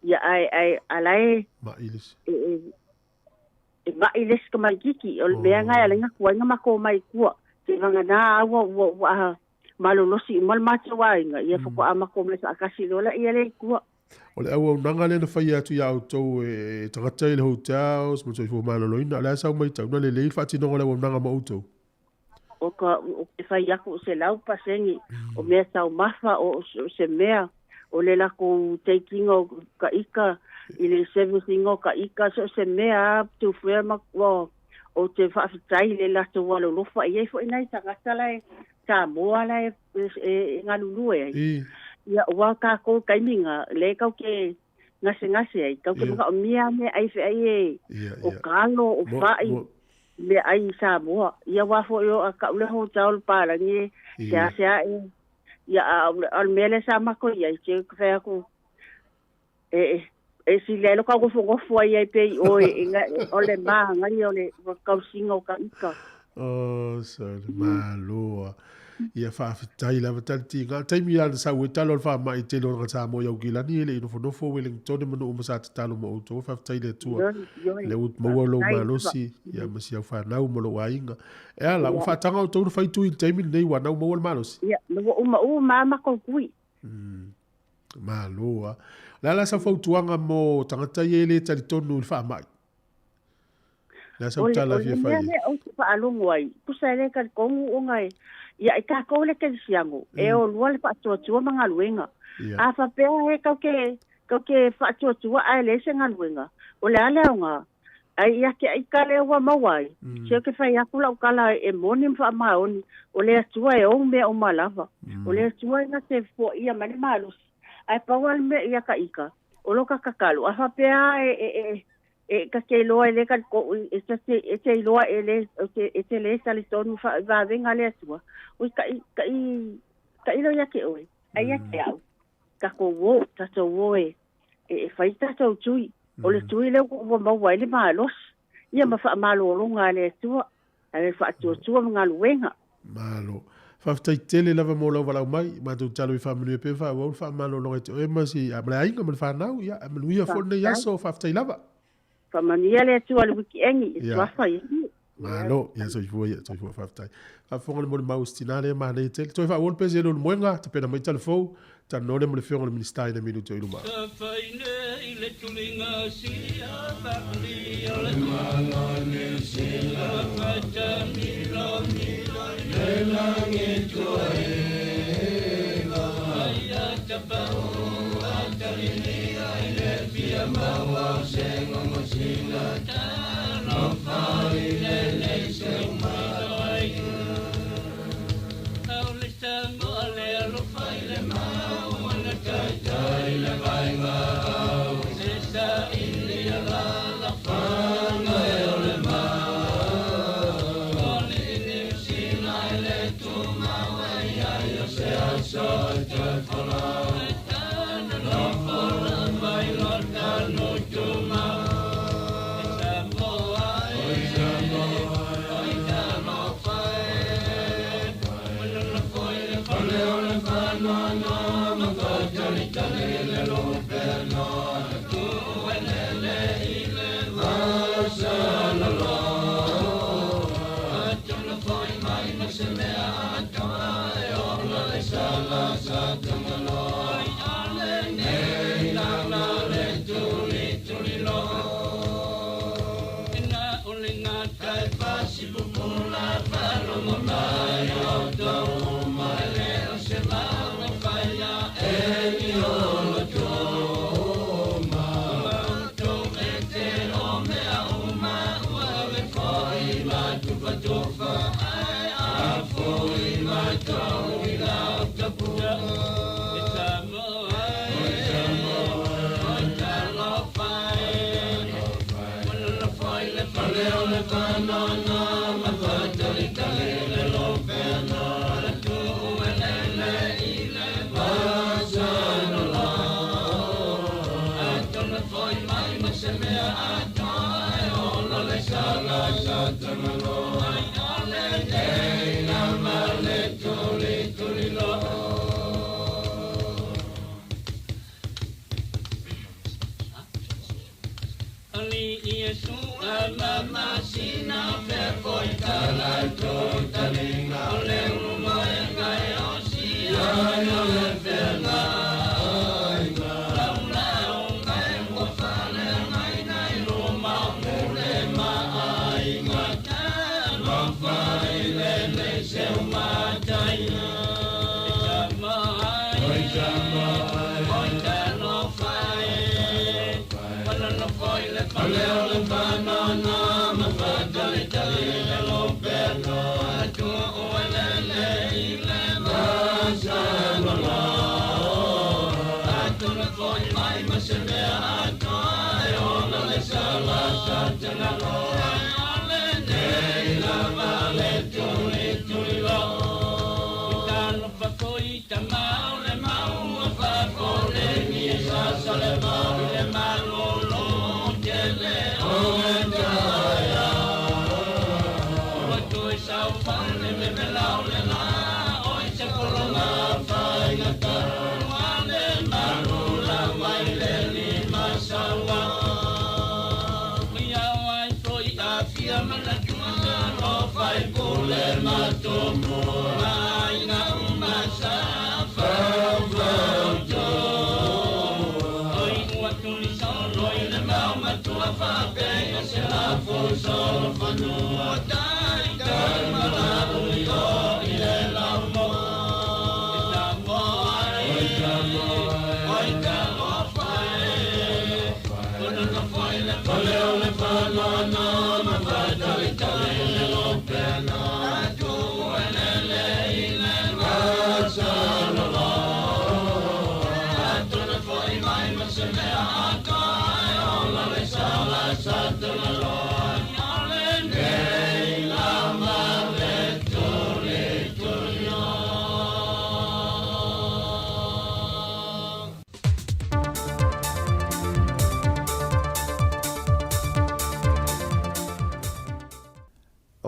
ia ae ae a la e e ma'i le isi tamaititi. O le mea lena e ala ai ona tuai ona matou omai i tua. Seivagana ua ua ua malolosi uma le matou aiga, ia faatoa matou omai faatasi loa laia lea i tua. O le auaunaga lea na faia atu iā outou e tagata i le hotels ma le soifua maloloina, o le a sau matau na lelei le faatinoga o le auaunaga ma outou? O ka, o ke fai aku o 100% o mea taumafa o se mea o le lakou taking o ka ika i le service ina o ka ika so o se mea a tufuea ma ua ou te faafetai i le latou alolofa i ai foi nai tagata la e Samoa la e e galulue ai. Ia ua takou taimi na le kau ke gasegase ai, kau ke manaomia meaai feai e o kalo, o fa'i, meaai i Samoa. Ia aua foi o a ka'u le hotel o le palagi e seasea e ia a o le mea lea sa matou i ai, se fai atu e e sili ai lo kau nofonofo ai ai pea i oe o le mānaia o le tausiga o ka ika. Oh, sorry, malo. Ia faafetai lava tali tiga. Taimi la na sau ai tala o le faamai tele o le Samoa i Aukilani e le i nofonofo Wellington ma nuu ma sa tatalo ma outou. Faafetai le Atua. Le ua maua lou malosi ia ma si au fanau ma lou aiga. E ala, ua faataga outou na fai tui i le taimi lenei ua nau maua le malosi. Ia, ua uma uma matou tui. Malo a. O le a la sau fautuaga mo tagata ia e le talitonu i le faamai? Le a sau tala e fia fai ai? O le mea lea ou te faalogo ai, tusa e le talitonu ona e, ia i tatou le kerisiano, e o lua le faatuatua ma galuega. A faapea he kau te faatuatua ae leai se galuega, o le a le aoga? Ai ia te ai ka lea ua maua ai, se ou te fai atu lau tala e moni ma faamaoni, o le Atua e ou mea uma lava. O le Atua e na te foaia mai le malosi. Ae pau lava le mea ia ka ika, o lo ka tatalo, a faapea e, e, e, e ta te iloa e le talitou, e ta te, e te iloa e le, e te le talitonu fa, i vavega a le Atua, oi ta'i, ta'i, tailo ia te oe, ai ia te au, tatou o, tatou o e, e fai tatou tui. O le tui lea ua maua ai le malosi, ia ma faamalologa a le Atua, a le faatuatua ma galuega. Malo. Faafetai tele lava mo lau valaau mai. Matou tatalo i faamanuia pea ma faaauau le faamalologa i te oe ma si, ma le aiga ma le fanau. Ia, manuia foi lenei aso. Faafetai lava. Faamanuia le Atua i le wikieni, i suafa i. Malo, ia soifua ia, soifua faafetai. Faafofoga le molimau o si tina lea manaia tele. Toe faaauau le pese le moega, tapena mai talafou, talanoa lea ma le afioga i le Minisita ina minute o i luma.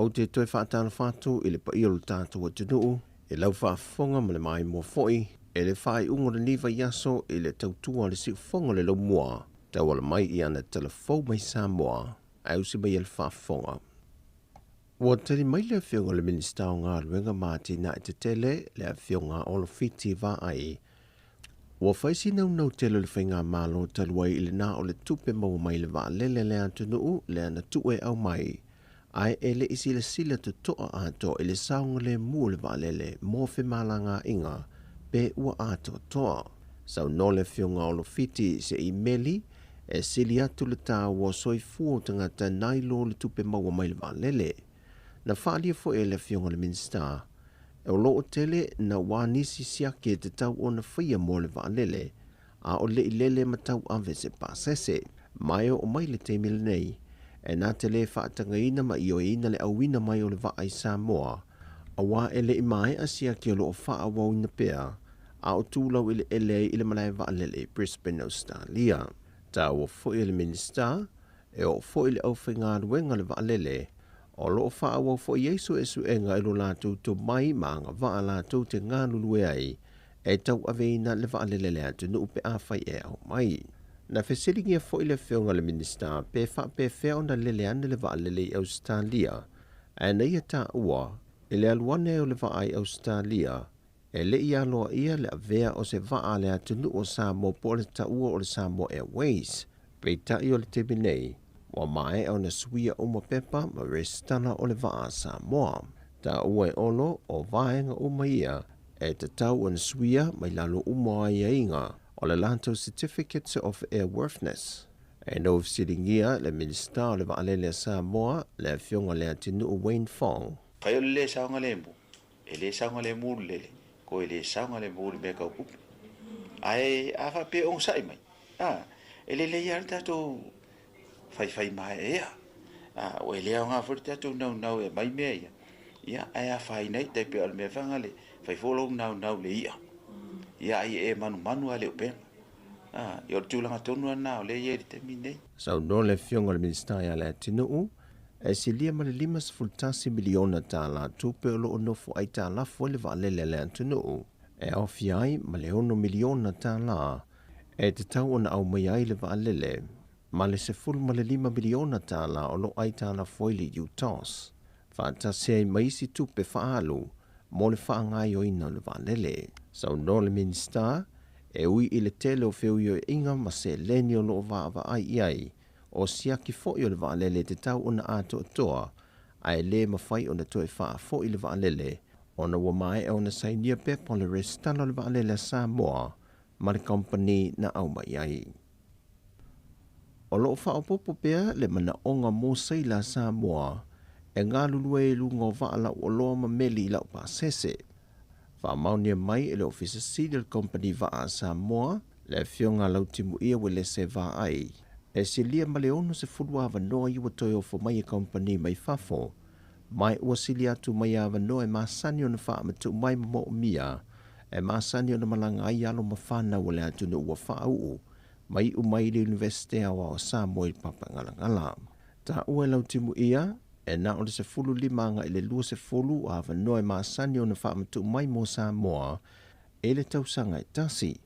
Ou te toe faatalofa atu i le paia o le tatou atunuu e lau faafofoga ma le maimoa foi e le faaiuga o lenei vaiaso i le tautua o le siufofoga o le laumua tauala mai i ana talafou mai Samoa ae usi mai e le faafofoga. Ua tali mai le afioga o le Minisita o Galuega ma Atinae Tetele le afioga Olo Fiti Vaai. Ua fai sinaunau tele o le faigamalo talu ai i le na o le tupe maua mai le vaalele le atunuu le ana tuu e au mai ae e le i silasila totoa atoa i le saogalemu o le vaalele mo femalagaaiga pe ua atoatoa. Saunoa le afioga Olo Fiti se imeli e sili atu le taua o soifua o tagata nai lo le tupe maua mai le vaalele. Na faalia foi e le afioga le Minisita e o loo tele na ua nisi siaki e te tau ona faia mo le vaalele a o le i lele ma tau ave se pasese. Mai o mai le taimi lenei e na te le faatagaina ma ioeina le auina mai o le vaa i Samoa aua e le i maea siaki o loo faaauauina pea a o tulau i le ele ai i le malae vaalele i Brisbane, Australia. Taua foi e le Minisita e oo foi le aufaigaluega le vaalele o loo faaauau foi ai suesuega i lo latou tomai ma agavaa latou te galulue ai e tauaveina le vaalele a le atunuu pe afai e aumai. Na fesiligia foi le afioga i le Minisita pe faapefea ona lele ane le vaalele i Ausetalia, ae na ia taua i le alu ane o le vaa i Ausetalia e le i aloaia le avea o se vaa a le atunuu o Samoa po o le taua o le Samoa Airways. Peitai o le taimi nei, ua maea ona suia uma pepa ma resitala o le vaa a Samoa. Taua e Olo o vaega uma ia e tatau ona suia mai lalo uma o aiaiga o le latou Certificate of Airworthiness. E na fesiligia le Minisita o le Vaalele a Samoa, le Afioga Leatinuu Wayne Fong. Fai o le lē saogalemu, e lē saogalemu le lele, ko e lē saogalemu le mea kaupupe. Ae a faapea e ogosa'i mai, a, e lelei lava le tatou faifai maeaea. A, ua e le aoga foi le tatou naunau e aumai mea ia, ia ae afaina ai, tai pei o le mea fagale, fai foi lou naunau i le i'a, ia ai e manumanu lava i le upega. A, ia o le tulaga tonu lava lena o lea e i ai i le taimi lenei. Saunoa le Afioga i le Minisita ia Leatinuu, e silia ma le $51 miliona tala tupe o loo nofo aitalafu ai le vaalele a le atunuu, e aofia ai ma le $6 miliona tala e tatau ona aumaia ai le vaalele, ma le $15 miliona tala o loo aitalafu ai le UTOS, faatasi ai ma isi tupe faaalu mo le faagaoioiga o le vaalele. Saunoa le Minisita, e ui i le tele o feuioiga ma seleni o loo vaavaai i ai, o siaki foi o le vaalele tatau ona atoatoa, ae le mafai ona toe faafoi le vaalele ona ua maea ona sainia pepa o le resitala o le vaalele a Samoa ma le kamupani na aumai ai. O loo faaopoopo pea le manaoga mo seila a Samoa e galulue i luga o vaa lauoloa ma meli i laupasese. Faamaonia mai e le Ofisa Sili o le Kamupani Vaa a Samoa, le Afioga Lautimuia Uelese Vaai, e silia ma le 60 avanoa i ua toe ofo mai e kamupani mai fafo, ma ua sili atu mai avanoa e masani ona faamatuu mai ma moomia, e masani ona malaga ai alo ma fanau o le atunuu ua faauu, ma iu mai i le Iunivesite Aoao o Samoa i Papagalagala. Taua e Lautimuia, e na o le 15 agai i le 20 avanoa e masani ona faamatuu mai mo Samoa e le tausaga e tasi.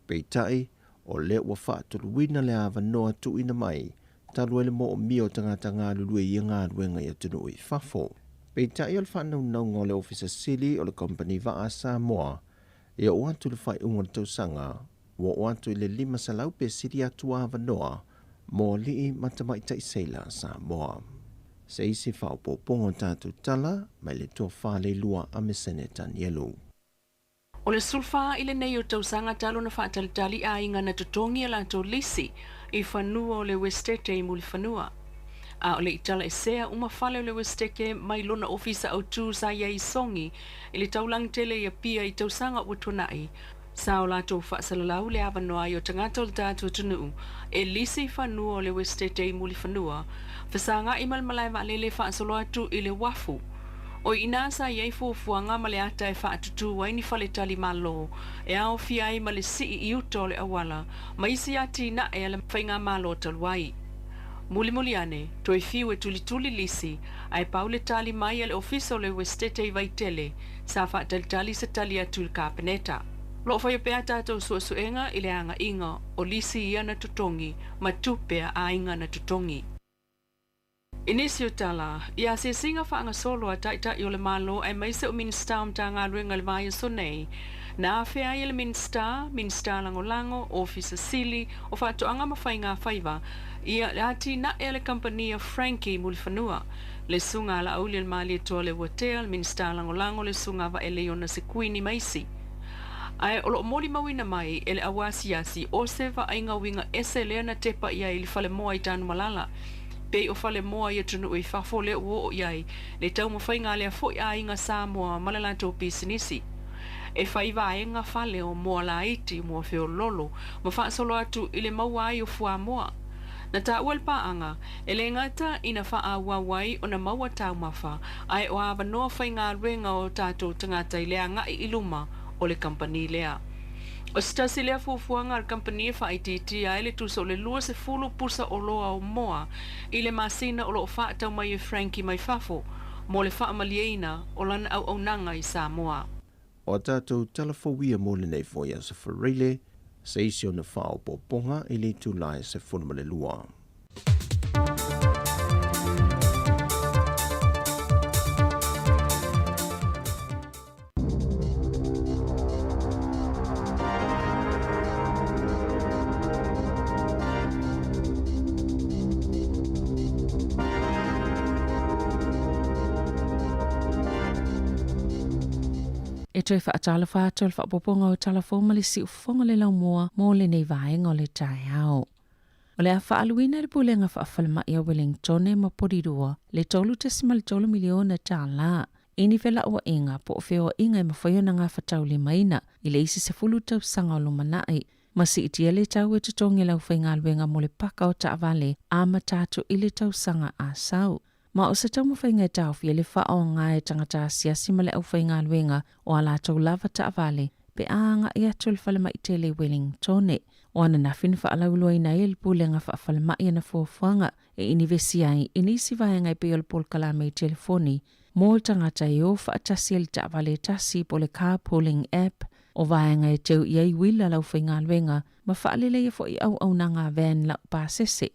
Peitai, o lea ua faatoluina le avanoa tuuina mai, talu ai le moomia o tagata galulue i ia galuega i atunuu i fafo. Peitai o le faanaunauga o le Ofisa Sili o le Kamupani Vaa a Samoa, e oo atu i le faaiuga o le tausaga, ua oo atu i le 500 pe sili atu avanoa mo alii ma tamaitai seila a Samoa. Se isi faaopoopoga o tatou tala mai le tofa Leilua Amesene Tanielu. O le 14 i lenei o tausaga talu ona faatalitali aiga na totogi a latou lisi i fanua o le Uesetete i Mulifanua. A o le i talaesea uma fale o le Uesetete mai lona ofisa autū sa i ai i Sogi i le taulaga tele i Apia i tausaga ua tuanai, sa o latou faasalalau le avanoa ai o tagata o le tatou atunuu e lisi i fanua o le Uesetete i Mulifanua, fesagai ma le malae vaalele faasolo atu i le uafu. O i ina sa i ai fuafuaga ma le ata e faatutū ai ni faletali Malo e aofia ai ma le sii i uta o le auala ma isi atinae a le faigamalo talu ai. Mulimuli ane, toe fiu e tulituli lisi, ae pau le tali mai a le Ofisa o le Uesetete i Vaitele, sa faatalitali se tali atu i le Kapeneta. O loo faia pea tatou suesuega i le agaiga o lisi ia na totogi ma tupe a aiga na totogi. I nisi o tala, i asiasiga faagasolo a Taitai o le Malo aemaise o Minisita o Matagaluega i le vaiaso nei, na afea ai e le Minisita, Minisita Lagolago, Ofisa Sili o Faatoaga ma Faigafaiva, ia le atinae a le kamupani a Frankie i Mulifanua, le Susuga a Laauli o le Malietoa Leuatea, le Minisita Lagolago, le Susuga a Vaeleiona Sekuini ma isi. Ae o loo molimauina mai e le au asiasi o se vaaiga uiga ese lea na tepa i ai i le falemoa i Tanumalala. Pei o falemoa i atunuu i fafo lea ua oo i ai le taumafaiga a lea foi aiga Samoa ma le latou pisinisi. E fai vaega fale o moa laiti, moa feoloolo ma faasolo atu i le maua ai o fuamoa. Na taua le paaga, e le gata ina faaauau ai ona maua taumafa, ae o avanoa faigaluega o tatou tagata i le agai i luma o le kamupani lea. O se tasi lea fuafuaga a le kamupani e faaitiitia ai le tusa o le 20 pusa oloa o moa i le masina o loo faatau mai e Frankie mai fafo mo le faamalieina o lana auaunaga i Samoa. O a tatou tala fou ia mo lenei foi Aso Faraile, se isi ona faaopoopoga i le itula e 12. E toe faatalofa atu le faaopoopoga o Tala Fou ma le Siufofoga le Laumua mo lenei vaega o le taeao. O le a faaaluina le Pulega Faafalemai a Wellingtone ma Porirua le $3.3 miliona tala i ni felauaiga po o feoaiga e mafai ona gafataulimaina i le isi 10 tausaga o lumanai, ma siitia le tau e totogi e le aufaigaluega mo le paka o taavale amata atu i le tausaga a sau. Ma o se taumafaiga e taofia le faaaoga e tagata asiasi ma le aufaigaluega o a latou lava taavale pe a agai atu i le falemai tele i Wellingtone. O ananafi na faalauiloaina ai e le Pulega Faafalemai ana fuafuaga e inivesi ai i nisi vaega e pei o le polokalame i telefoni mo tagata e o faatasi ai i le taavale e tasi po o le carpooling app, o vaega e teu i ai uila a le aufaigaluega ma faaleleia foi auaunaga a van laupasese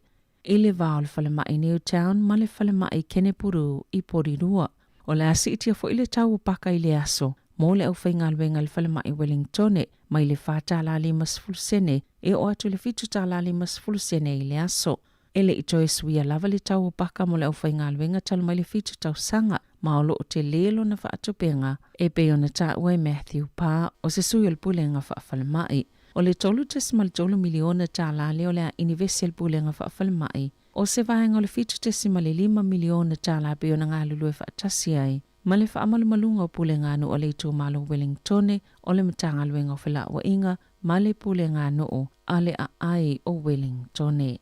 i le va o le falemai Newtown ma le falemai Kenepuru i Porirua. O le a siitia foi le tau o paka i le aso mo le aufaigaluega i le falemai Wellingtone mai le $4.50 sene e oo atu i le $7.50 sene i le aso. E le i toe suia lava le tau o paka mo le aufaigaluega talu mai le 7 tausaga, ma o lo o tele lona faatupega e pei ona taua e Matthew Parr o se sui o le Pulega Faafalemai. O le $3.3 miliona tala lea o le a inivesi e le Pulega Faafalemai, o se vaega o le $7.5 miliona tala pei ona galulue faatasi ai ma le faamalumaluga o Pulega nuu a le itumalo Wellingtone, o le Matagaluega o Felauaiga ma le Pulega nuu a le Aai o Wellingtone.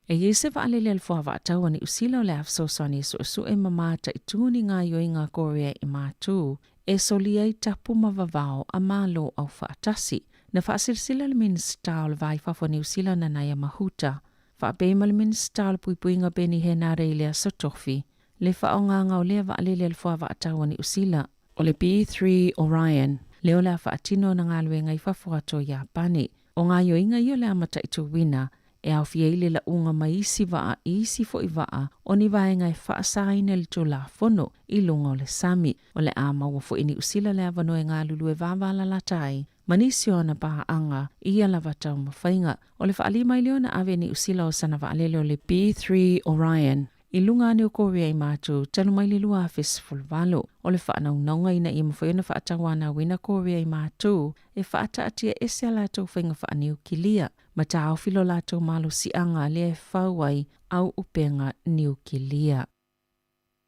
E i ai se vaalele a le Fuavaatau a Niu Sila o le a fesoasoani e suesue ma mataitū ni gaoioiga a Korea i Matū e solia ai tapu ma vavao a Malo Aufaatasi. Na faasilasila le Minisita o le Va i Fafo a Niu Sila Nanaia Mahuta faapea ma le Minisita o le Puipuiga Peeni Henare i le Aso Tofi le faaaogaga o lea vaalele a le Fuavaatau a Niu Sila, o le B-3 Orion, lea o le a faatino ana galuega i fafo atu o Iapani. O gaoioiga ia o le a mataituina e aofia ai le lauga mai isi vaa i isi foi vaa o ni vaega e faasaina i le Tulafono i luga o le sami. O le a maua foi e Niu Sila le avanoa e galulue vavalalata ai ma nisi o ana paaga i ia lava taumafaiga. O le faalii mai lea ona ave e Niu Sila o sana vaalele o le B-3 Orion i luga ane o Korea i Matū talu mai le 2018. O le faanaunauga ina ia mafai ona faatauanauina Korea i Matū e faataatia ese a latou faiga faaniukilia ma taofi lo latou malosiaga lea e fau ai au upega niukilia.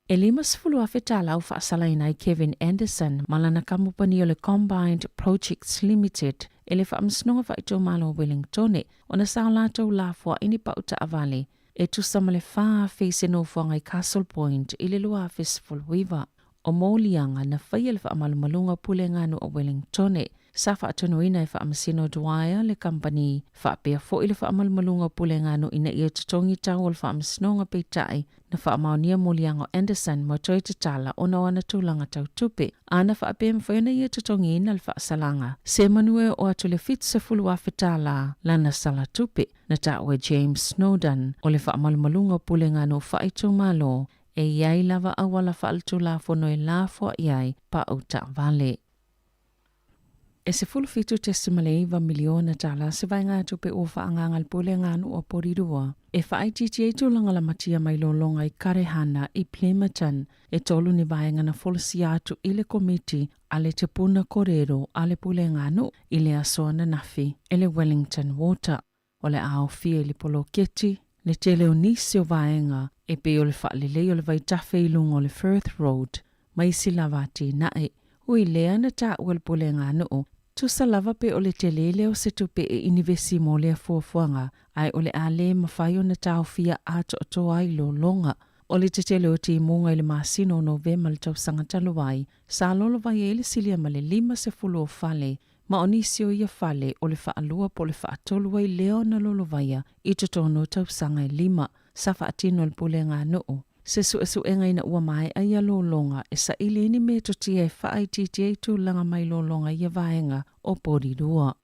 E 50,000 tala ua faasalaina ai Kevin Anderson ma lana kamupani o le Combined Projects Limited e le Faamasinoga Faaitumalo o Wellingtone ona sa o latou lafoai ni pau taavale e tusa ma le 4,000 i se nofoaga i Castle Point i le 2019. O moliaga na faia le faamalumaluga o Pulega nuu o Wellingtone sa faatonuina e Faamasino Dwyer le kamupani faapea foi le faamalumaluga o Pulega nuu ina ia totogi tau o le faamasinoga peitai na faamaonia moliaga o Anderson ma toe tatala ona o ana tulaga tau tupe a na faapea e mafai ona ia totogiina le faasalaga se manu e oo atu i le $70,000 tala lana sala tupe. Na taua e James Snowdon o le faamalumaluga o Pulega nuu faaitumalo e i ai lava auala faaletulafono e lafoai ai pau taavale. E $17.9 miliona tala se vaegatupe ua faaagaaga e le Pulega nuu o Porirua e faaitiitia ai tulaga lamatia mai lologa i Karehana i Plimmerton. E tolu ni vaega na folasia atu i le Komiti a le Te Puna Korero a le Pulega nuu i le aso ananafi e le Wellington Water. O le a aofia i le poloketi le tele o nisi o vaega e pei o le faalelei o le vaitafe i luga o le Firth Road ma isi lava atinae. Ui lea na taua e le Pulega nuu, tusa lava pe o le tele lea o se tupe e inivesi mo lea fuafuaga, ae o le a le mafai ona taofia atoatoa ai lologa. O le tetele o timuga i le masina o Novema le tausaga talu ai, sa lolovai ai le silia ma le 50 o fale ma o nisi o ia fale o le faalua po o le faatolu ai lea ona lolovaia i totonu o tausaga e lima sa faatino e le Pulega nuu. Se suʻesuʻega ina ua maea ia lologa e saʻili ai ni metotia e faaitiitia ai tulaga mai lologa i ia vaega o Porirua.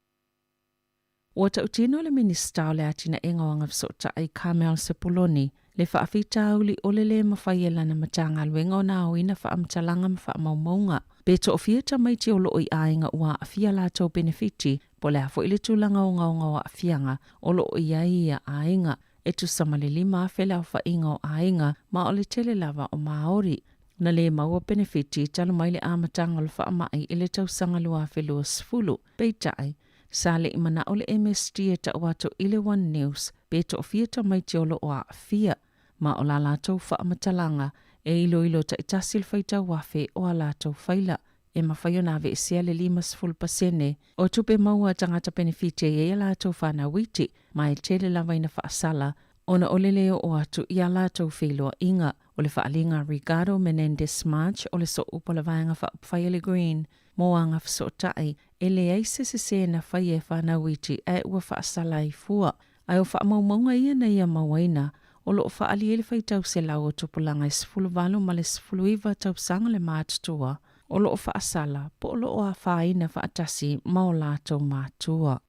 Ua tautino le Minisita o le Atinaʻega o Agafesootai Carmel Sepuloni le faafitauli o le lē mafai e lana Matagaluega ona aoina faamatalaga ma faamaumauga pe toʻafia tamaiti o loo i aiga ua aafia latou penefiti po o le a foʻi le tulaga ogaoga o aafiaga o loo i ai ia aiga e tusa ma le 5,000 le aofaiga o aiga ma o le tele lava o Māori na lē maua penefiti talu mai le amataga o le faamai i le tausaga 2020. Peitai, sa leʻi manaʻo le MSD e taʻu atu i le One News pe toʻafia tamaiti o loo aafia ma o la latou faamatalaga e iloilo taʻitasi le faitau afe o a latou faila e mafai ona aveesea le 50% o tupe maua a tagata penefiti e i ai a latou fanau iti ma e tele lava ina faasala ona o le lē oo atu i a latou feiloaiga. O le faaaliga a Ricardo Menendez March o le sooupu o le Vaega Faaupufai a le Green mo Agafesootai e leai se sesē na faia e fanau iti ae ua faasala ai fua. Ae o faamaumauga ia na ia mauaina o loo faaali ai le faitau selau o tupulaga e 18 ma le 19 tausaga le matutua o loo faasala po o loo afaina faatasi ma o latou matua.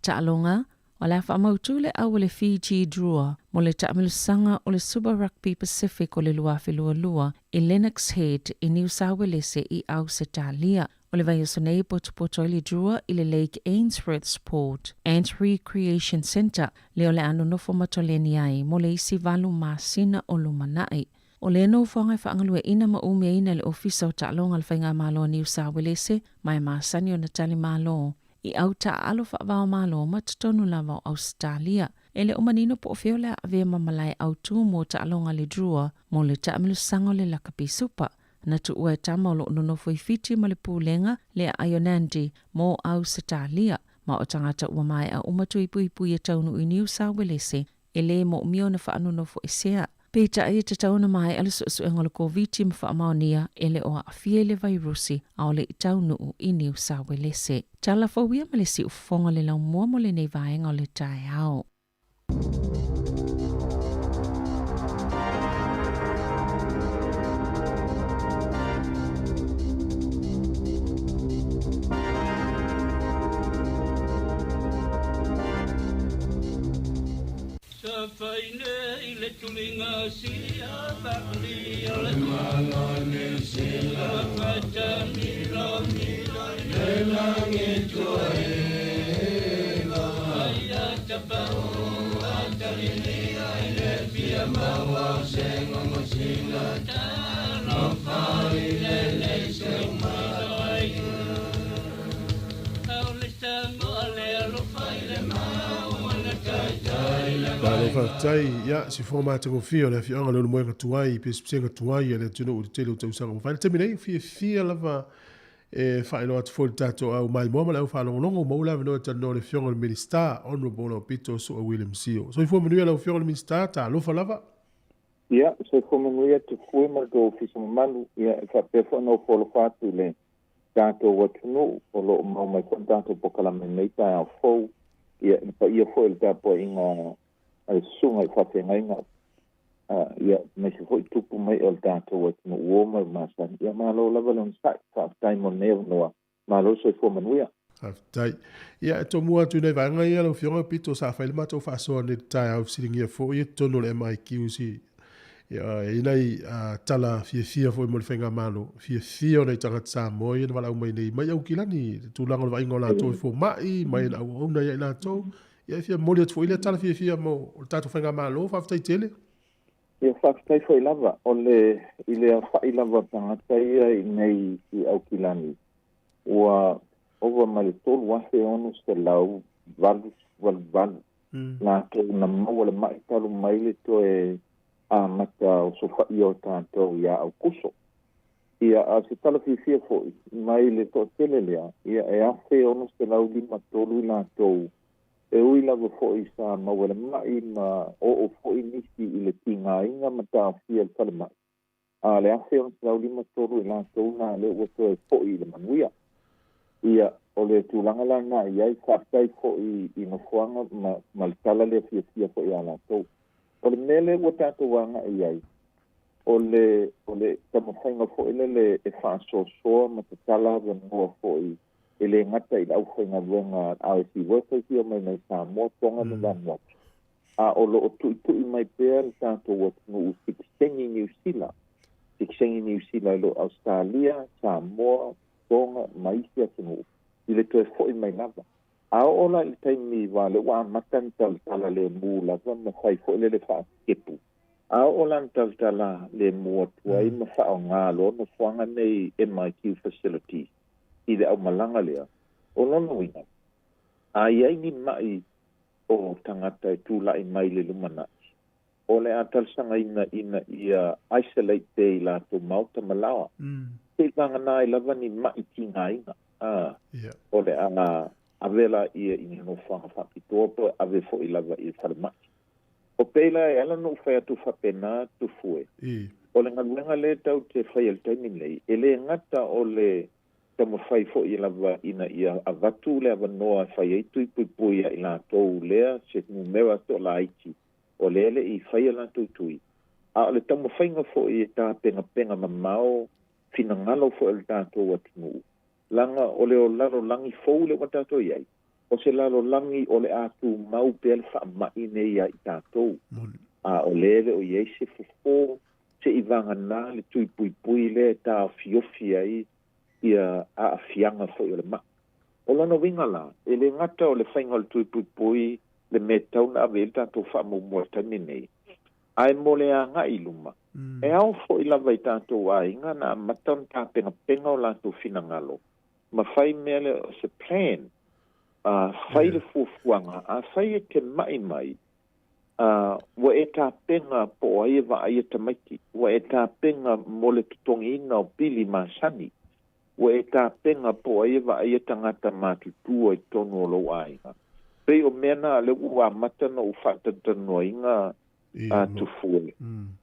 Taaloga, O le a faamautu le au a le Fiji Drua mo le taamilosaga o le Super Rugby Pacific o le 2022 i Lennox Head i Niu Sauelese i Ausetalia. O le vaiaso nei e potopoto ai le Drua i le Lake Ainsworth Sport and Recreation Centre lea o le a nonofo matoleni ai mo le isi 8 masina o lumanai. O lea nofoaga e faagalueʻina ma umiaina e le Ofisa o Taaloga a le Faigamalo a Niu Sauelese ma e masani ona tali malo i au taaalo faavaomalo ma totonu lava o Ausetalia. E le o manino po o fea o le a avea ma malae autū mo taaloga le Drua mo le taamilosaga o le lakapi supa. Na tuua e tama o loo nonofo i Fiti ma le pulega le Aionandi mo Ausetalia ma o tagata ua maea uma tuipuipui e taunuu i Niu Sauelese e lē moomia ona faanonofoesea. Peitai e tatau ona maea le suesuega o le Koviti ma faamaonia e le o aafia i le vairusi a o leʻi taunuu i Niu Sauelese. Tala fou ia ma le siufofoga o le laumua mo lenei vaega o le taeao. Malo faafetai. Ia, se fofoga matagofie o le afioaga o le Ulumoega Tuai, pesepesega tuai a le atunuu i le tele o tausaga ua fai. Le taimi nei, fiafia lava e faailoa atu foi le tatou au maimoa ma le au faalogologo ua maua le avanoa e talanoa le afioga i le Minisita, Honourable Aupito Su'a William Sio. Soifua manuia lau afioga i le Minisita, talofa lava. Ia, soifua manuia Tufue ma le tou ofisa mamalu, ia e faapea foi ona ou foalofa atu i le tatou atunuu o lo o mau mai foi le tatou polokalame i lenei taeao fou, ia i le paia foi o le tapuaiga a le susuga i faafeagaiga, ia aemaise foi tupu mai o le tatou atunuu uo ma masani. Ia malo lava le onosai, faafetai mo lenei avanoa, malo le soifua manuia. Faafetai. Ia, e tomua atu i nai vaega ia lau Afioga Pito sa fai le matou faasoa nei i le taeao i fesiligia foi i totonu o le MIQ si ia, e i ai nai tala fiafia foi mo le faigamalo, fiafia o nai tagata Samoa ia na valaau mai nei mai Aukilani i le tulaga o le vaaiga o latou i fomai, mai na auauna ia i latou. Ia, e fia momoli atu foi lea tala fiafia mo le tatou faigamalo. Faafetai tele. Ia, faafetai foi lava. O le, i le aofai lava o tagata ia i nei i Aukilani, ua ova ma le 3,688 latou na maua le maʻi talu mai le toe amata osofaia o tatou iā Aukuso. Ia, a o se tala fiafia foi mai le toatele lea, ia e 1,653 i latou e ui lava foi sa maua le maʻi ma oo foi nisi i le tigaina ma taofia i le falemai, a o le 1,653 i latou na lea ua toe foʻi i le manuia. Ia, o le tulaga la lena i ai, faafetai foi i nofoaga ma, ma le tala lea fiafia foi ia latou. O le mea lea ua tatou agai i ai, O le o le taumafaiga fo'i lele e fa'asoasoa ma tatala avanoa fo'i e lē gata i le aufaigaluega RSE workers ia mai mai Samoa, Toga ma Vanuatu, a o lo'o tu'itu'i mai pea le tatou atunuu sitiseni Niu Sila, sitiseni Niu Sila i lo'o Ausetalia, Samoa, Toga ma isi atunuu i le toe fo'i mai lava. A oo la i le taimi uā lea ua amata na talatala lemu lava ma fai fo'i lele fa'akepu, a oo la na talatala lemu atu ai ma fa'aaogā loa nofoaga nei MIQ facilities i le aumalaga lea. O lona uiga, a i ai ni ma'i o tagata e tula'i mai le lumana'i, o le a talosagaina ina ia isolate pea i latou maota ma laoa, se'i vaganā ai lava ni ma'i tigāiga a o le a ave laia i ni nofoaga fa'apitoa po e ave fo'i lava i le falema'i. O pei la e ala ona ou fai atu fa'apena Tufue, o le galuega lea tau te faia i le taimi nei, e lē gata o le taumafai fo'i lava ina ia avatu le avanoa e fai ai tui puipui a i latou lea se numera to'alaiti o lea le'i faia latou tui, a o le taumafaiga fo'i e tapenapena mamao finagalo fo'i o le tatou atunuu, laga o le lalolagi fou le ua tatou i ai, o se lalolagi o le a tumau pea le fa'ama'i nei ia i tatou, a o lea e le o i ai se fofō se'i vaganā le tui puipui lea e taofiofi ai ia a'afiaga fo'i o le ma'i. O lona uiga la, e lē gata o le faiga o le tui puipui le mea tatau na ave i ai le tatou fa'amuamua i le taimi nei, ae mo le aga'i i luma, e ao fo'i lava i tatou aiga na amata ona tapenapena o latou finagalo ma fai mea lea o se plan, a fai le fuafuaga, afai e te ma'i mai, a ua e tapena po o ai e vaaia tamaiti, ua e tapena mo le totogiina o pili masani, ua e tapena po o ai e vaaia tagata matutua i totonu o lou aiga. Pei o mea na lea ua amata ona ou fa'atalatalanoaina a Tufue,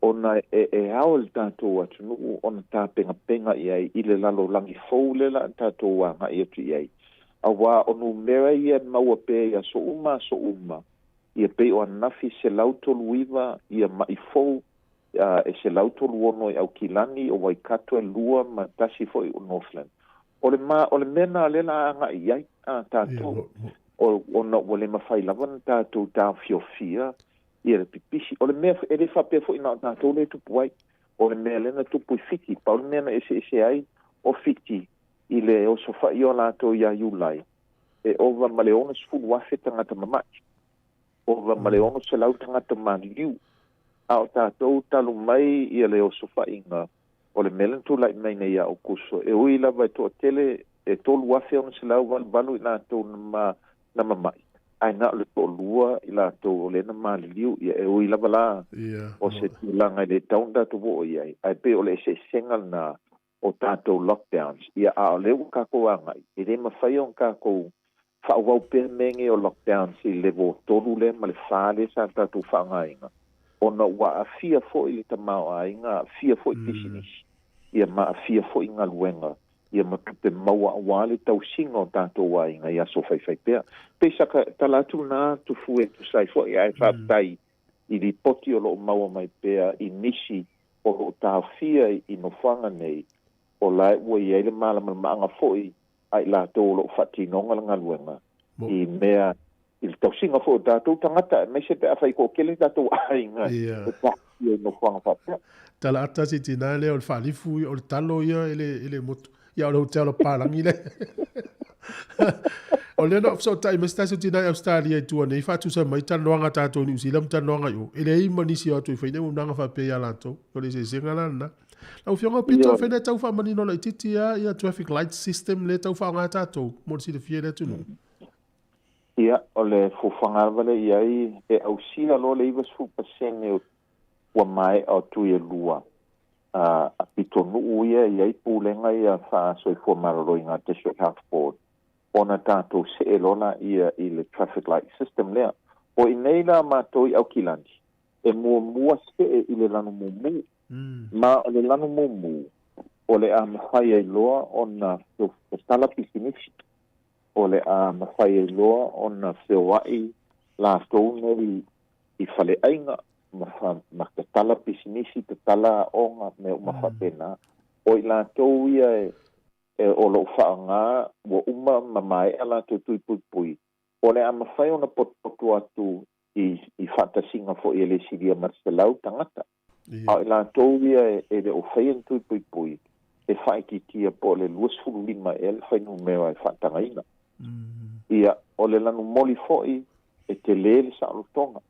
ona e ao i le tatou atunuu ona tapenapena i ai i le lalolagi fou lea la a tatou aga'i atu i ai, auā o numera ia e maua pea i aso uma aso uma. Ia pei o ananafi 139 ia ma'i fou, e 136 i Aukilani, o Waikato e lua ma tasi fo'i o Northland. O le ma, o le mea na lea la aga'i i ai a tatou, o, ona ua le mafai lava ona tatou taofiofia ia le pipisi. O le mea, e le faapea fo'i na o tatou lea e tupu ai. O le mea lea na tupu i Fiti, pau le mea na eseese ai o Fiti i le osofa'i o latou iā Iulai, e ova ma le 60,000 tagata mama'i, ova ma le 600 tagata maliliu. A o tatou talu mai ia le osofa'iga o le mea lea na tula'i mai nei ia Aokuso, e ui lava e to'atele, e 3,688 i latou na ma na mama'i, ae na o le to'alua i latou o lea na maliliu. Ia e ui lava la o se tulaga e lē tatau ona tatou oo i ai, ae pei o le eseesega lenā o tatou lockdowns. Ia a o lea ua tatou aga'i, e lē mafai ona tatou fa'aauau pea mea nei o lockdowns i le level 3 lea ma le 4 lea sa tatou fa'aaogāina, ona ua a'afia fo'i le tamaoaiga, a'afia fo'i pisinisi, ia ma a'afia fo'i galuega, ia ma tupe maua auā le tausiga o tatou aiga i aso faifai pea. Pei saka tala atu lenā Tufue e tusa ai fo'i, ae fa'afetai i lipoti o lo'o maua mai pea i nisi o lo'o taofia i nofoaga nei, o la e ua i ai le malamalamaaga fo'i a i latou o lo'o fa'atinoga le galuega i mea i le tausiga fo'i o tatou tagata, aemaise pe afai to'atele tatou aiga e taofia i nofoaga fa'apea. Tala ata si tina lea o le fa'alifu o le talo ia e le e le motu ia o le hotel o papalagi lea. O lea na ou fesootai mai se tasi o tina i Australia i tua nei faatusa mai talanoaga a tatou i Niu Sila ma talanoaga i o. E leai ma nisi o atu i fai nei auaunaga faapea ia latou. O le eseesega la lena. Lau Afioga o Pito, afai na e tau faamanino laitiiti lava ia traffic light system lea e tau faaaoga e tatou mo le silafia e le atunuu. Ia, o le fuafuaga lava lea i ai, e ausia loa le 90% o ua maea o tui e lua a pitonuu ia e i ai pulega ia faa-soifua maloloina a District Health Board, ona tatou see loa laia i le traffic light system lea. O i nei la matou i Aukilani, e muamua see i le lanu mumu. Ma o le lanu mumu, o le a mafai ai loa ona tatala pisinisi, o le a mafai ai loa ona feoa'i latou nei i faleaiga ma fa ma tatala pisinisi tatala aoga mea uma faapena. O i latou ia e o loo faaaogā ua uma ma maea latou tui puipui o le a mafai ona potopoto atu i faatasiga foʻi e lē silia ma le 100 tagata. A o i latou ia e le o faia ni tui puipui e faaitiitia po o le 25 ea le fainumera e faatagaina. Ia o le lanumoli foʻi e telē le saolotoga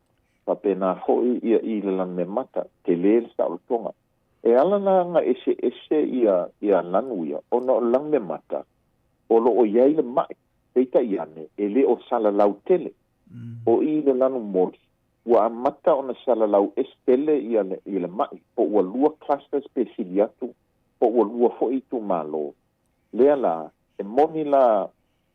faapena foʻi ia i le lanumemata telē le saolotoga. E ala la aga eseese ia ia lanu ia ona o le lanumemata o loo iai le maʻi peitai ane e lē o salalau tele. O i le lanu moli ua amata ona salalau ese tele ia le i le maʻi po ua lua clusters pe sili atu po ua lua foʻi itumālō. Lea la e moni la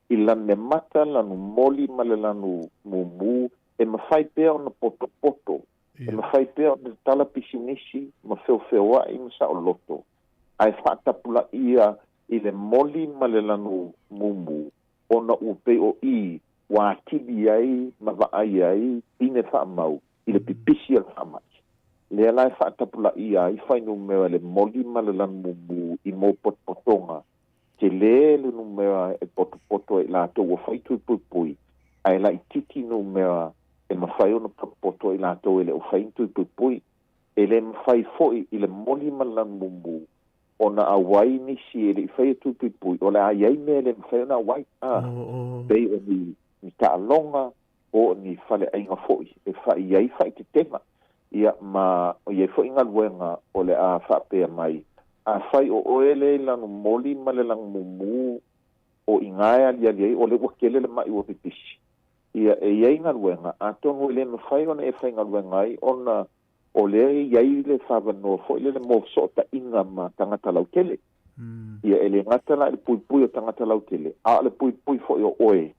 i lanumemata lanu moli ma le lanu mumū e mafai pea ona potopoto e mafai pea ona tatala pisinisi ma feofeoaʻi ma saoloto ae faatapulaʻia i le moli ma le lanu mumū ona ua pei o i ua atili ai ma vaai ai pine faamau i le pipisi o le faamaʻi. Lea la e faatapulaʻia ai fainumera le moli ma le lanu mumū i mo potopotoga telē le numera e potopoto ai latou ua fai tui puipui ae laititi numera e mafai ona potopoto ai latou e le o fai ni tui puipui. E lē mafai foʻi i le moli ma le lanu mumū ona auai nisi e leʻi faia tui puipui o le a iai mea e lē mafai ona auai a pei o ni ni taaloga po o ni faleaiga foʻi e faʻi ai faʻitetega ia ma o iai foʻi galuega o le a faapea mai. Afai o oe le i lanu moli ma le lanu mumū o igā e aliali ai o le ua kele le maʻi ua pipisi. Ia e iai galuega atonu e lē mafai ona e faigaluega ai ona o lea e iai le faavanoa foʻi lele mo fesoʻotaʻiga ma tagata lautele. Ia e lē gata la i le puipui o tagata lautele a o le puipui foʻi o oe.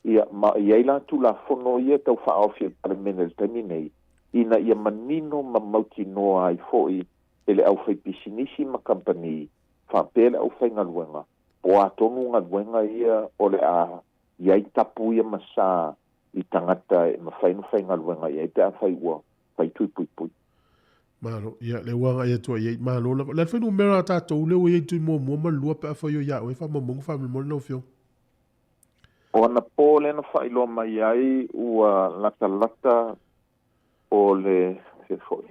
Ia ma iai la tulafono ia tau faaofi e le palemene i le taimi nei ina ia manino ma mautinoa ai foʻi e le aufaipisinisi ma kampani faapea le aufaigaluega po a tonu galuega ia o le a iai tapu ia ma sa i tagata e mafai ona faigaluega i ai pe afai ua fai tui puipui. Malo, ia, le ua agai atu ai i ai, malo lava. O le a le fuainumera a tatou lea ua i ai tui muamua ma le lua pe afai o ia oe faamaumauga faamolemole lau Afioga? O anapo lea na faailoa mai ai ua latalata o le se foi.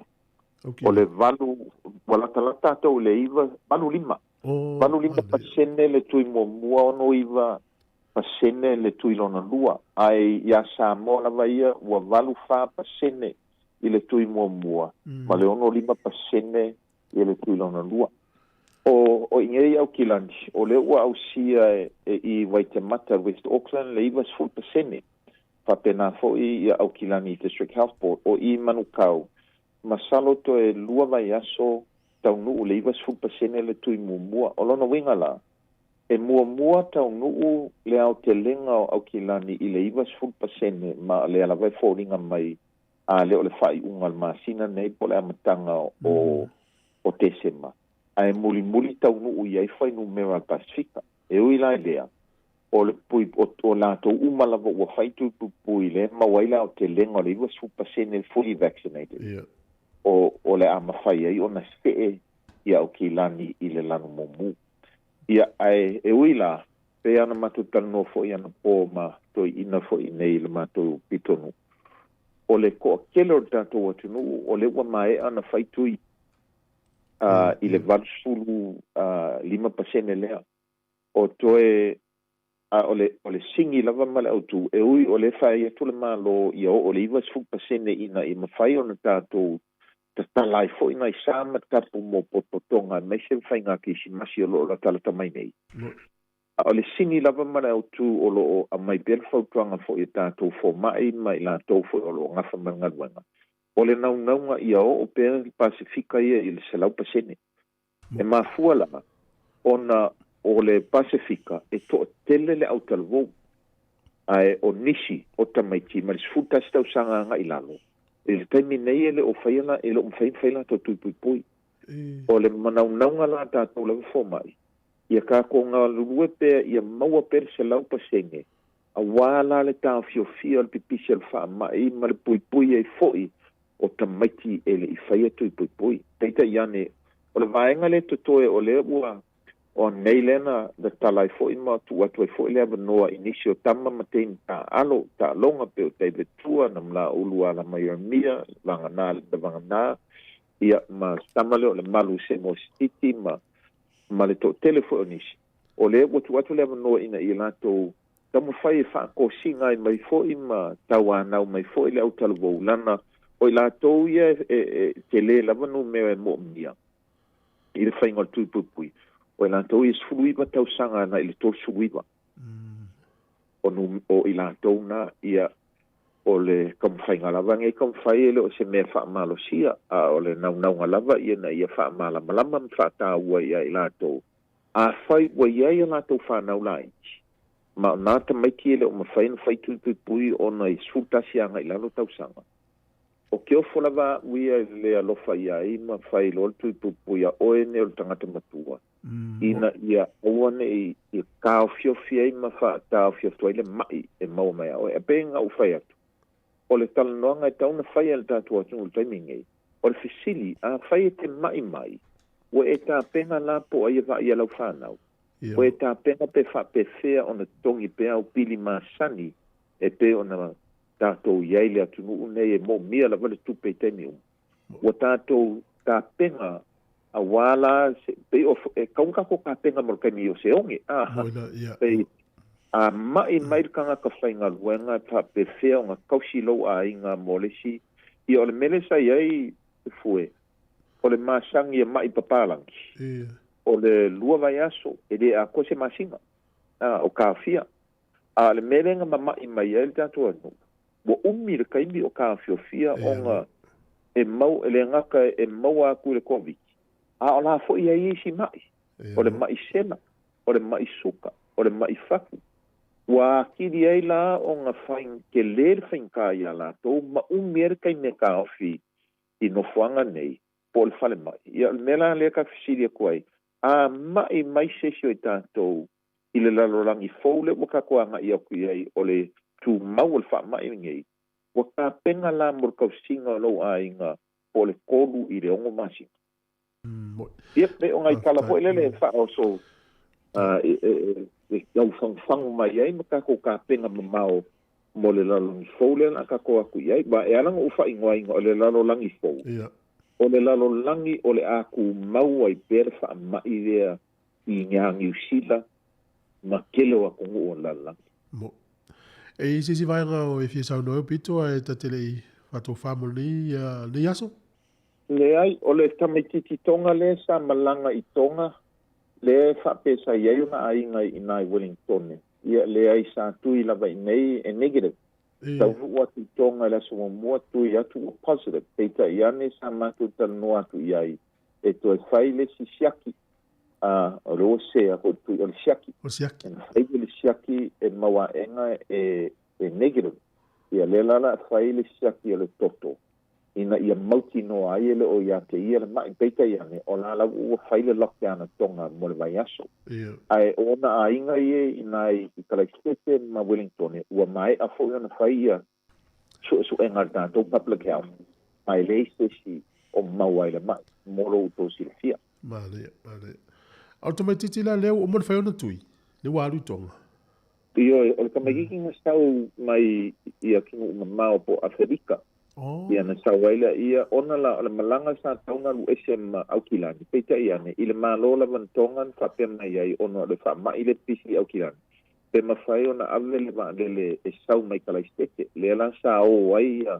Okay. O le valu ua latalata tatou i le iva valu lima. Oh, Valu lima pasene le tui muamua, 69% le tui lona lua. Ae iā Samoa lava ia ua 84% i le tui muamua ma le 65% i le tui lona lua. O o i nei Aukilani, o lea ua ausia e i Waitemata West Auckland le 90%. Faapena foʻi ia Aukilani District Health Board o i Manukau masalo toe lua vaiaso taunuu le 90% le tui muamua. O lona uiga la, e muamua taunuu le aotelega o Aukilani i le 90% ma lea lava e foliga mai a lea o le faaiuga o le masina nei po o le amataga o Tesema ae mulimuli taunuu i ai fuainumera a le Pasefika. E ui la i lea, o le pui o latou uma lava ua fai tui puipui lea e maua ai le aotelega o le 90% fully vaccinated. O le a mafai ai ona see ia Aukilani i le lanu mumu. Ia ae e ui la, pei ona matou talanoa foʻi anapo ma toeaiina foʻi nei i le matou pitonuu. O le toatele o le tatou atunuu o lea ua maea ona fai tui i le 85% lea. O toe a o le o le sigi lava ma le autū e ui o lea e fai atu le Malo ia oo i le 90% ina ia mafai ona tatou tatala ai foʻi nai sa ma tapu mo potopotoga aemaise le faiga kerisimasi o loo latalata mai nei. A o le sigi lava ma le autū o loo aumai pea le fautuaga foʻi a tatou fomaʻi ma i latou foʻi o loo gafa ma le galuega. O le naunauga ia oo pea le Pasefika ia i le 100%. E mafua la ona o le Pasefika e toatele le autalavou ae o nisi o tamaiti mai le 11 tausaga agai i lalo i le taimi nei e le o faia la e le o mafai ona fai latou tui puipui. O le manaunauga la a tatou lava fomaʻi ia tatou galulue pea ia maua pea le 100% auā la le taofiofia o le pipisi o le faamaʻi ma le puipui ai foʻi o tamaiti e le i faia tui puipui. Peitai ane, o le vaega lea totoe o lea ua o nei lena na tala ai fo'i ma tuu atu ai fo'i le avanoa i nisi o tama ma teine ta'alo ta'aloga pe o David Tua na malaulu ala mai Ieremia vaganā le vaganā ia ma tama lea o le malu se mo sititi ma le to'atele fo'i o nisi. O lea ua tuu atu le avanoa ina ia latou taumafai e fa'akosiga ai mai fo'i ma tauanau mai fo'i le autalavou lana o i latou ia e telē lava numea e mo'omia i le faiga o le tuipuipui. O i latou ia 19 tausaga na i le 39. O, nu, o i latou na ia o le taumafaiga lava nei taumafai e le o se mea fa'amalosia a o le naunauga lava ia na ia fa'amalamalama ma fa'atāua ia i latou. Afai ua iai a latou whanau laiti. Ma o nā tamaiti e le o mawhai na whai tuipuipui ona i 11 anga i lalo tausaga. O ke ofo lava uia i le alofa ia ai ma whai lo le tuipuipui a oe ne o le tangata matua. Ina ia aua ne i kāofiofia ai ma wha ai le mai e maua mai a oe. A pe ngā u whai atu. O le talanoaga e tauna whai a le tātou atu le taimi nei. O le fisili a whai e te mai mai. Ua e tāpenga la po ai e wa ia lau whanau. Ua e tāpenga pe whapewhea o na tongi pe au pili masani e pe o na tātou iai le atunuu nei e mo mia lava le tupe i taimi uma. Ua tātou tāpenga a wā se, pe o, e kaunga ko kāpenga mo le kaimi o se onge. Pe a mai mai le kangaka whaingaluenga whapewhea o ngā kausi lou a inga mo le si. Ia o le mele sa iai te fue. O le masangi e mai papalangi. O le lua vai aso e le a koe se masinga. O kāwhia. A le mele nga mamai mai ai le tātou anu. Ua umi le kaimi o kāwhiofia o ngā e mau e le ngaka e maua aku le COVID. A o la fo'i ai isi mai. O le mai sena, o le mai suka, o le mai fafu. Ua akili ai la o ngā whain ke le le whainka ia lātou, ma umi e le kaime kāofi i nofoanga nei, po le fale mai. Ia o le mea la lea ka fisili aku ai, a mai mai se isi o i tātou i le lalolangi fou le ua kako anga i aku i ai o le tū mau o le whaamai ngei. Ua ka penga la mo le kausinga o lau aiga po le 3 i le 6 masina. Ia, pe o ngai tala foi lele e whaoso e au whangwhangu mai ai ma kako ka penga mamao mo le lalolangi fou le na kako aku i ai. Ba e alanga u whaingoa inga o le lalolangi fou. O le lalolangi o le aku mau ai pere whaamai lea i ngā New Zealand ma kele o akongu o lalolangi. E i sisi vaenga o e fia saunoa pito e tatele i whatou whamol nei, nei aso? Le ai, o le tamaititi tonga le sa malanga i tonga, le whapesa i ai ona ainga i nai Wellington. Ia le ai sa tui lava i nei e negative. Taunu atu i tonga le aso mua tui atu o positive. Peita i ane sa mātou talanoa atu i ai. E toe whai le si siaki. O le o sea ko tui o le siaki. O siaki. E whai le siaki e maua enga e negative. Ia le lala whai le siaki o le toto. Ina ia mauti noa ai ele o ia te ia le mai peita i ane o la la ua whai le lockdown a tonga mo le vaiaso. Ae ona a inga ie i nai i Kalaikete ma Wellington ua mai a fo ona whai ia suesuenga le tātou public health. Mai le sesi o maua i le mai molo uto silafia. Male, male. Au tamaititi la leo o mo le whai ona tui, le wā alu tonga. Io, o le tamaititi nga sau mai i atunu mamao po Aferika. Ia na sauaila ia ona la o le malanga sa tauna lu ese ma aukilani. Peita ia ne i le malo la vantonga na whapea mai ai ona le wha mai le pisi aukilani. Pe mawhai ona ave le vaalele e sau mai kalaistete. Le la sa o ai ia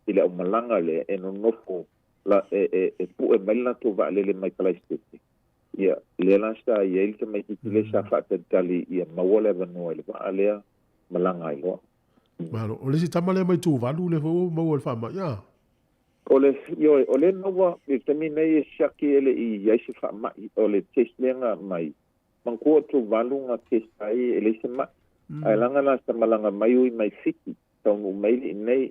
i le au malanga le e nonofo la e pue mai la tō vaalele mai kalaistete. Ia le la sa ia i le tamaititi le sa whaatalitali ia maua le avanoa i le vaalea malanga ai loa. Malo, o le si tama lea mai Tuvalu le fo maua le whaama, ia. O le, ioe, o le maua, i tami nei e siaki ele i iai se whaamai, o le test lenga mai. Mangkua Tuvalu ngā test ai e le se mai. Ai langa la sa malanga mai ui mai fiti, taunu maili i nei,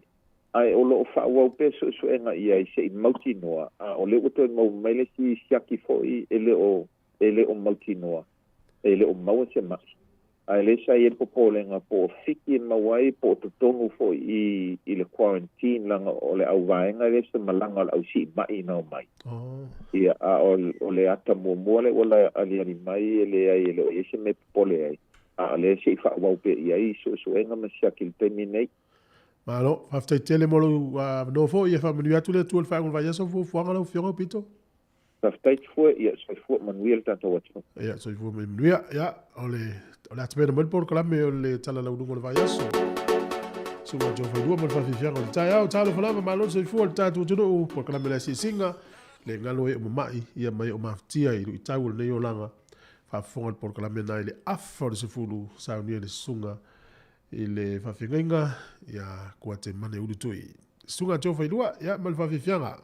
ai o lo o whaawau pe suesuenga ia i se i mauti noa. A o le uto e mau mai le si siaki foi e le o mauti noa, e le o maua se mai. Ae lē sa i ai le popolega po o fiki e maua ai po o totonu fo'i i i le quarantine laga o le auvaega e lē se malaga o le ausi'ima'i na omai. Ia a o le ata muamua lea ua aliali mai e leai e le o i ai se mea e popole ai, a o lea se'i fa'aauau pea i ai su'esu'ega ma siaki i le taimi nei. Malo, faafetai tele mo lou avanoa foi, ia faamanuia atu le Atua i le faaiuga o le vaiaso ma fuafuaga lau Afioga Aupito. Faafetai Tufue, ia soifua manuia le tatou atunuu. Ia soifua ma ia manuia. Ia, o le o le a tapena mai le polokalame o le Tala Laualuga o le Vaiaso. Susuga Joe Failua ma le faafiafiaga o le taeao. Talofa lava, malo le soifua i le tatou atunuu, polokalame o le asiasiga, le galo e o mama'i, ia ma e o mafatia i luitau o lenei olaga. Faafofoga le polokalame na i le afa o le 10, saunia le susuga i le faafeagaiga ia Kuatemane Ulutui. Susuga Joe Failua, ia ma le faafiafiaga.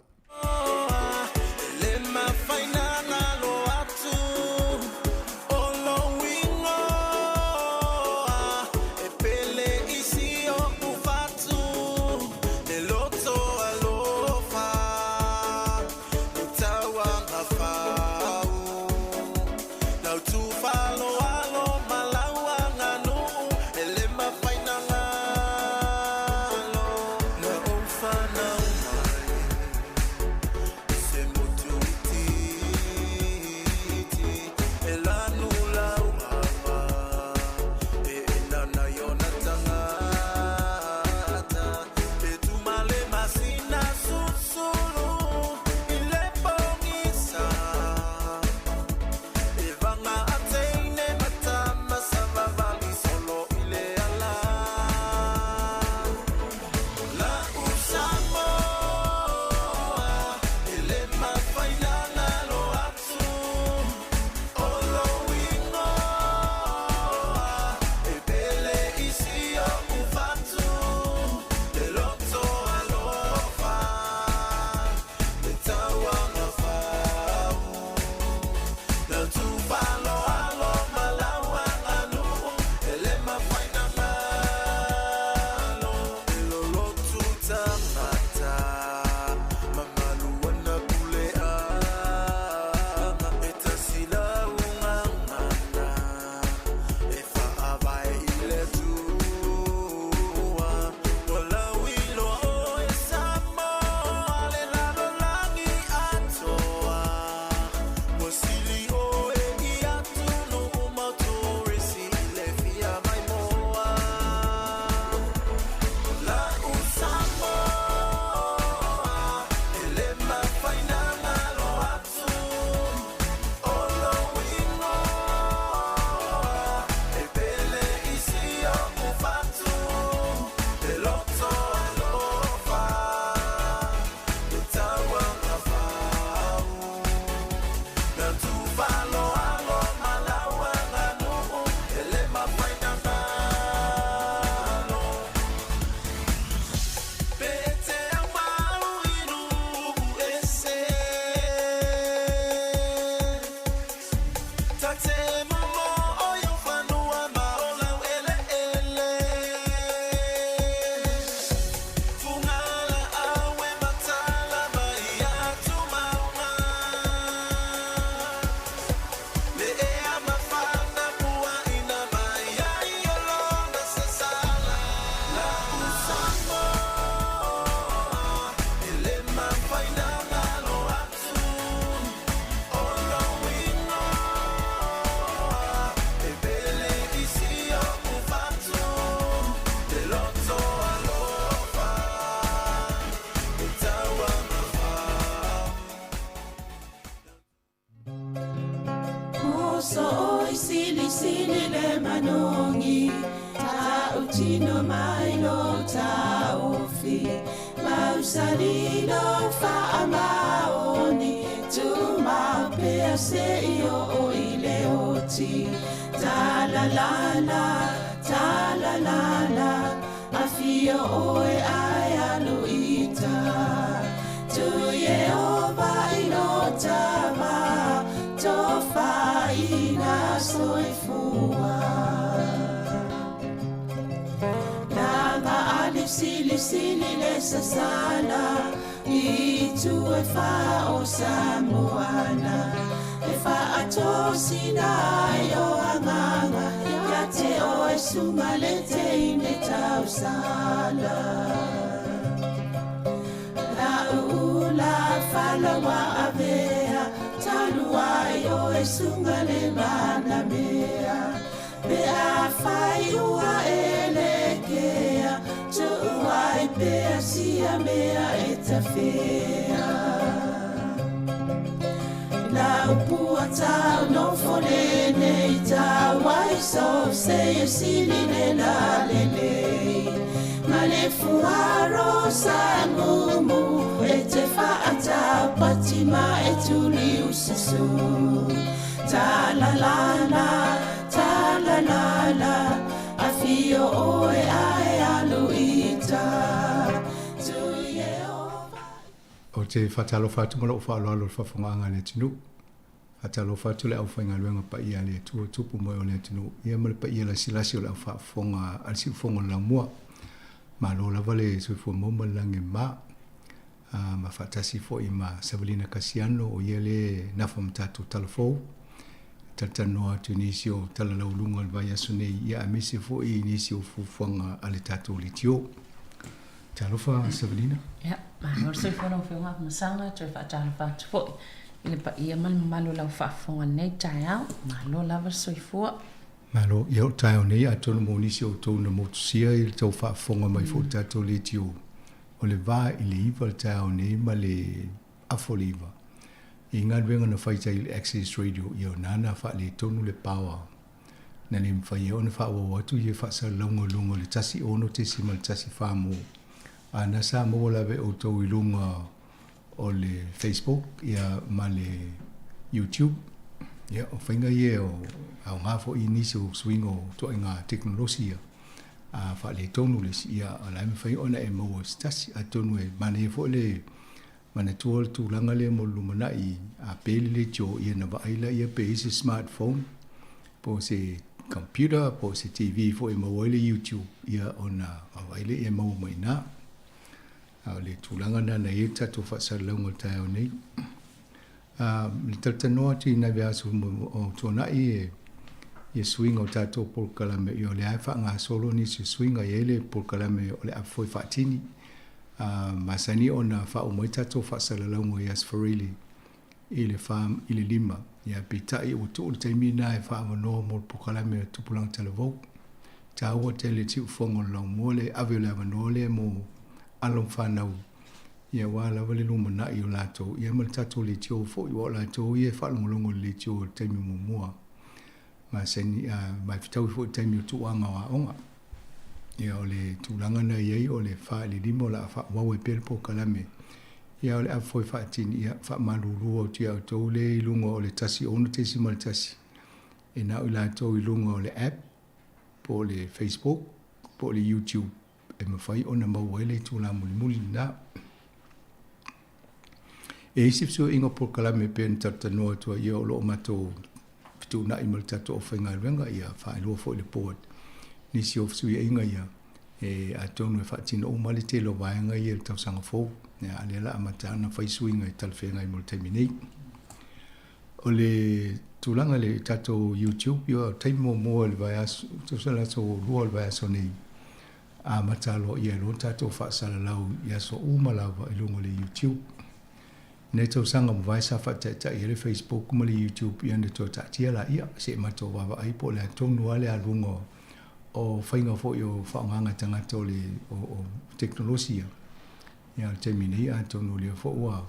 sunga le teine tausala. La ula falawa avea, talua i o e sunga le manamea. Pe a fai ua elekea, tuua i pea sia mea e tawhea. La upua tau no fole nei tau ai so se e sili le la le le. Ma le fuaro sa mumu e te whaatau patima e tuli ususu. Ta la la la, ta la la la, a fio oe ae alu ita. Tui e o. O te whatalofa atu ma lou faaaloalo i le faafofogaaga a le atunuu. Faatalofa atu le aufaigaluega paia a le Atua tupu moe o le atunuu, ia ma le paia lasilasi o le aufaafofoga a le siufofoga o le laumua. Malo lava le soifua maua ma le lagi e mama. Ma faatasi foi ma Savalina Kasiano, o ia le nafa ma tatou tala fou. Talatalanoa atu i nisi o tala lauluga o le vaiaso nei, ia aemaise foi i nisi o fuafuaga a le tatou leitio. Talofa Savalina. Ia, malo le soifua lau Afioga Afamasaga, toe faatalofa atu foi i le paia ma le mamalu o lau faafofoga i lenei taeao. Malo lava le soifua. Malo, ia o le taeao nei atonu mo nisi o outou na motusia i le tou faafofoga mai foi i le tatou leitio, o le va i le 9 le taeao nei ma le afa o le 9. I galuega na fai tai i le Access Radio, ia o nana faaletonu le power na le mafai ai ona faaauau atu ia faasalalauga i luga o le 16.14 mo a na sa maua lava e outou i luga o le Facebook ia ma le YouTube. Ia o faiga ia o aoga foi i nisi o suiga o ituaiga tekonolosi ia a faaletonu le isi ia o la e mafai ona e maua se tasi atonu e manaia foi le manatua le tulaga lea mo le lumanai a pe le leitio ia na vaai laia pe i ai se smartphone po o se computer po o se TV foi e maua ai le YouTube ia ona vaavaai lea ia maua mai i ina. A o le tulaga lena na i ai le tatou faasalalauga o le taeao nei. A le talatalanoa atu i nai vaiaso o tuanai e ia suiga o tatou polokalame ia o lea e faagasolo nisi o suiga i ai le polokalame o le apu foi faatini. A masani ona faauma ai tatou faasalalauga i Aso Faraile i le 4 i le 5. Ia peitai ua tuu le taimi lena e faaavanoa mo le polokalame a Tupulaga Talavou. Taua tele le siufofoga o le laumua le ave o le avanoa lea mo alo ma fanau ia aua lava le lumanai o latou ia ma le tatou leitio foi aua o latou ia e faalogologo i le leitio i le taimi muamua masani ma e fetaui foi i le taimi o tuuaga o aoga. Ia o le tulaga na i ai o le 4 i le 5 o le a faaauau ai pea le polokalame. Ia o le ave foi faatini ia faamalulu atu ia outou lea i luga o le 16.1 e na o i latou i luga o le app po o le Facebook po o le YouTube e mafai ona maua ai le itula mulimuli lena. E isi fesuiaiga o polokalame e pei ona talatalanoa atu ai, ia o lo o matou fetuunai ma le tatou aufaigaluega, ia faailoa foi i le board nisi o fesuiaiga ia, e atonu e faatino uma le tele o vaega ia i le tausaga fou. Ia, a o lea o le a amata ona fai suiga e talafeagai mo le taimi nei. O le tulaga i le tatou YouTube, ia o le taimi muamua i le vaiaso, tusa o le aso 2 o le vaiaso nei, amata aloaia ai loa tatou faasalalau i aso uma lava i luga o le YouTube. Nei tausaga mavae sa faataitai ai le Facebook ma le YouTube ia ona toe taatia laia se i matou vaavaai po o le a tonu lava le aluga o faiga foi o faaaogaga tagata o le o tekonolosi ia. Ia o le taimi nei atonu o lea foi ua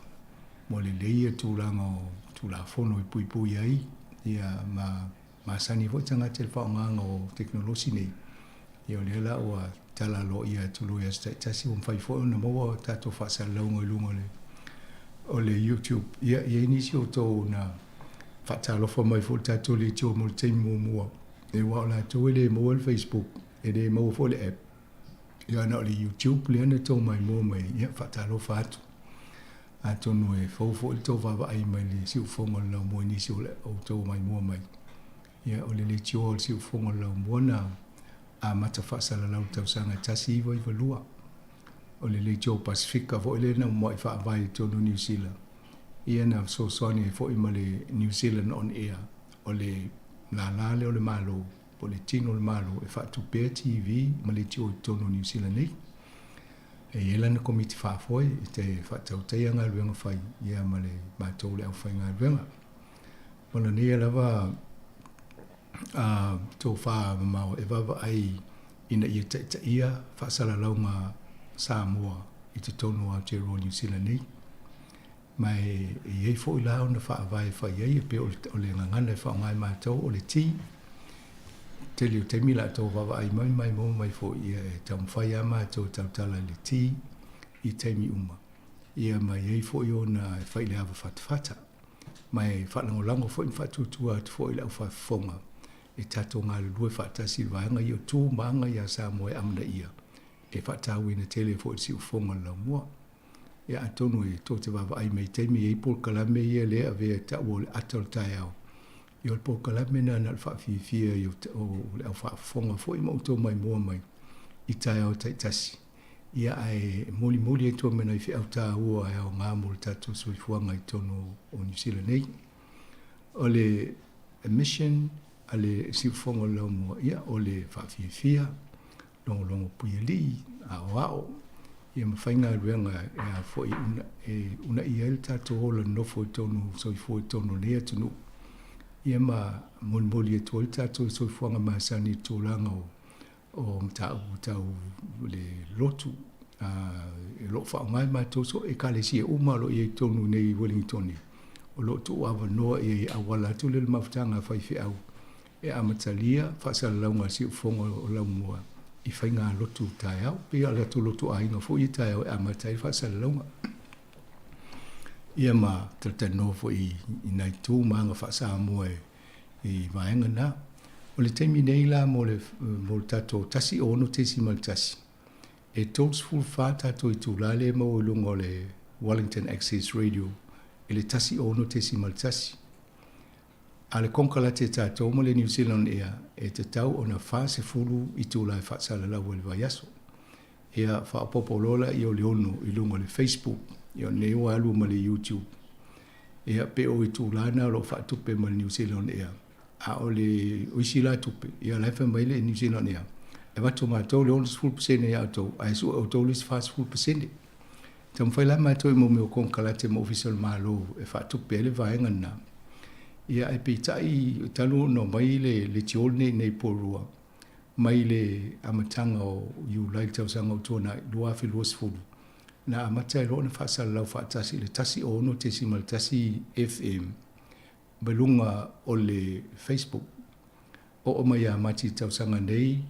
ua lelei ia tulaga o Tulafono e puipui ai ia ma masani foi tagata i le faaaogaga o tekonolosi nei. Ia o lea la ua tala aloaia atu loa i aso taitasi ua mafai foi ona maua tatou faasalalauga i luga o le o le YouTube. Ia e i ai nisi o outou na faatalofa mai foi i le tatou leitio mo le taimi muamua, aua o latou e le maua le Facebook, e le maua foi le app. Ia na o le YouTube lea na tou maimoa mai ai. Ia faatalofa atu. Atonu e fou foi le tou vaavaai mai le siufofoga o le laumua i nisi o outou maimoa mai. Ia, o le leitioa o le siufofoga o le laumua na amata faasalalau i le tausaga e 1992. O le leitio Pasifika foi lea na mua'i faavae i totonu o Niu Sila, ia na fesoasoani ai foi ma le New Zealand on Air, o le lālā lea o le Malo. po o le tino o le Malo e faatupea TV ma leitio i totonu o Niu Sila nei. E i ai lana komiti faafoe e te faatautaia galuega fai ia ma le matou le aufaigaluega. Ma lenei lava a tofa mamao e vaavaai ina ia taitaia faasalalauga Samoa i totonu o Aotearoa Niu Sila nei. Ma e i ai foi la ona faavae e fai ai, e pei o le gagana e faaaoga e matou o le T. Tele o taimi la outou vaavaai mai ma maua mai foi, ia e taumafai lava matou e tautala i le T i taimi uma. Ia ma e i ai foi ona e fai i le ava fatafata. Ma e faalagolago foi ma faatuatua atu foi i le aufaafofoga e tatou galulue faatasi i le vaega ia o tu ma aga ia Samoa e amanaia e faatauina tele foi i le siufofoga o le laumua. Ia atonu e tou te vaavaai mai i taimi e i ai polokalame ia lea e avea e taua o le ata o le taeao. Ia o le polokalame lena na o le faafiafia i o le aufaafofoga foi ma outou maimoa mai i taeao taitasi. Ia ae molimoli atu ai ma nai feau taua e aoga mo le tatou soifuaga i totonu o Niu Sila nei. O le mission a le siufofoga o le laumua, ia o le faafiafia, logologo puialii, aoao, ia ma faigaluega e a foi e unaia ai le tatou ola nonofo i totonu soifua i totonu o lenei atunuu, ia ma molimoli atu ai le tatou soifuaga masani i le tulaga o o mataupu tau le lotu o lo o faaaoga e matou so ekalesia uma o lo o i ai totonu nei i Wellington o lo o tuuavanoa i ai e auala atu lea i le mafutaga a faifeau e amatalia faasalalauga a le siufofoga o Laumua i faigalotu taeao. Pei o le latou lotu aiga foi ia taeao e amata ai le faasalalauga. Ia ma talatalanoa foi i nai tu ma aga faa-Samoa i vaega na. O le taimi nei la mo le, mo le tatou 16.1, e 34 tatou itulā lea e maua i luga o le Wellington Access Radio i le 16.1. A o le konekarate a tatou ma le New Zealand Air e tatau ona 40 itulā e faasalalau ai i le vaiaso. Ia faaopoopo loa laia o le 6 i luga o le Facebook, ia o lenei ua alu ma le YouTube. Ia pe o itulā na o lo o faatupe ma le New Zealand Air. A o le o isi la tupe, ia la e fai mai le New Zealand Air, e avatu e matou le 60% ia outou, ae sue outou le isi 40%. Taumafai la matou i mea o konekarate ma Ofisa o le Malo e faatupe ai le vaega lena. Ia ae peitai talu ona omai le leitio lenei i inei i Porirua, mai le amataga o Iulai i le tausaga ua tuanai, 2020, na amata ai loa ona faasalalau faatasi i le 106.1 FM mai luga o le Facebook. Oo mai ia Mati i le tausaga nei,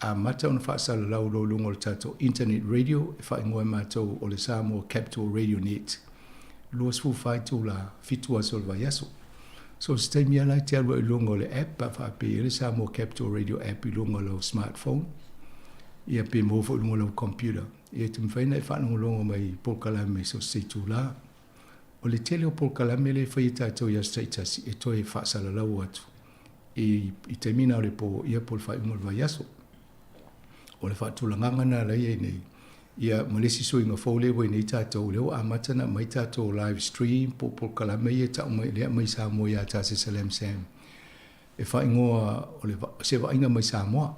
amata ona faasalalau loa i luga o le tatou internet radio e faaigoa e matou o le Samoa Capital Radio Net, 24 itula, 7 aso o le vaiaso. So se taimi lava la e te alu ai i luga o le app a faapea i ai le Samoa Capital Radio app i luga o lau smartphone, ia pe maua foi i luga o lau computer, ia e te mafai ona e faalogologo mai i polokalame i so o se itula. O le tele o polokalame lea e fai e tatou i aso taitasi e toe faasalalau atu i i taimi na o le po ia po o le faaiuga o le vaiaso. O le faatulagaga na la i ai nei, ia ma le isi suiga fou lea ua i nei tatou, lea ua amata ona aumai tatou live stream po o polokalame ia e tau mai lea e aumai i Samoa ia Tasesa Lam Sam e faaigoa o le se vaaiga mai Samoa.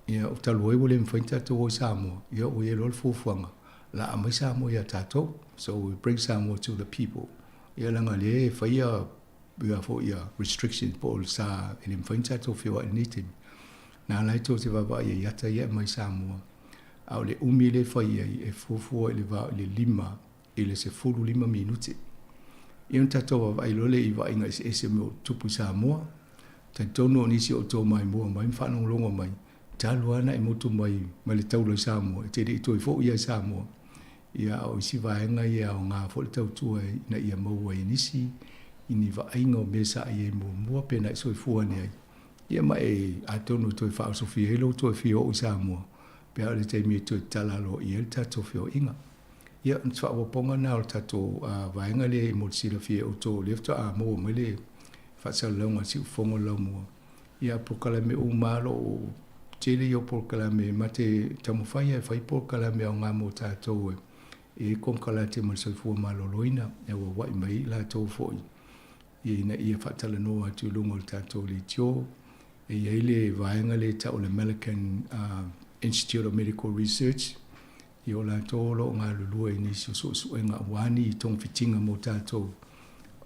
Ia o talu ai ua le mafai ona tatou o i Samoa, ia ua i ai loa le fuafuaga la aumai Samoa ia tatou. So we bring Samoa to the people. Ia leaga lea e faia ia foi ia restrictions po o le sa e le mafai ona tatou feoai i lenei taimi. Na ala ai tou te vaavaai ai i ata ia e aumai Samoa. A o le umi lea e fai ai e fuafua i le va i le 5 i le 15 minute. Ia ona tatou vaavaai loa lea i vaaiga eseese o mea o tupu i Samoa. Talitonu o nisi o outou maimoa mai ma faalogologo mai, talu lava ona e motu mai mai le taula i Samoa, e te le i toe foi lava i Samoa. Ia, a o isi vaega ia e aoga foi le tautua ina ia maua ai e nisi i ni vaaiga o mea sa i ai muamua pe na e soifua ane ai. Ia ma e atonu e toe faaosofia ai lou toe fia oo i Samoa pe a o le taimi e toe tatala aloaia ai le tatou feoaiga. Ia, o se faaopoopoga lena o le tatou vaega lea mo le silafia e outou o lea faatoa maua mai le faasalalauga a le siufofoga o le laumua. Ia, polokalame uma lava o lo o tele ia o polokalame ma te taumafai lava e fai polokalame aoga mo tatou e i ai konekarate ma le soifua maloloina e auauai mai ai i latou foi ina ia faatalanoa atu i luga o le tatou leitio. E i ai le vaega lea e tau o le American Institute of Medical Research, ia o latou o lo o galulue i nisi o suesuega aua ni togafitiga mo tatou.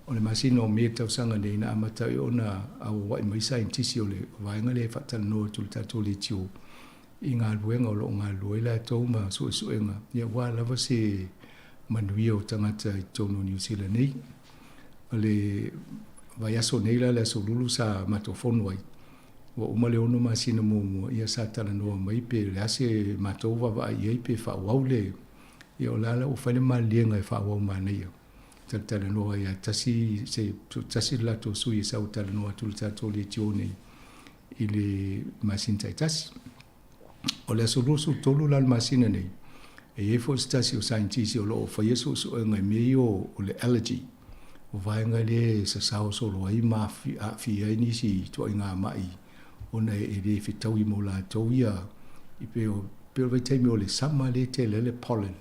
O le masina o Me tausaga nei na amata ai ona auauai mai saienitisi o le vaega lea e faatalanoa atu i le tatou leitio i galuega o lo o galulue ai latou ma suesuega ia aua lava se manuia o tagata i totonu o Niu Sila nei. O le vaiaso nei la le Aso Lulu sa matou fono ai, ua uma le 6 masina muamua, ia sa talanoa mai pe o le a se matou vaavaai i ai pe faaauau le, ia o la la ua fai le maliliega e faaauau manaia. Talatalanoa ai lava tasi se tasi le latou sui e sau e talanoa atu i le tatou leitio nei i le masina taitasi. O le aso 23 la o le masina nei, e i ai foi se tasi o saienitisi o lo o faia suesuega i mea ia o le allergy, o vaega lea e sasao solo ai ma aafia ai nisi ituaiga mai ona e le fetaui mo latou ia i pei o pei o le vaitaimi o le sama lea e tele ai le pollen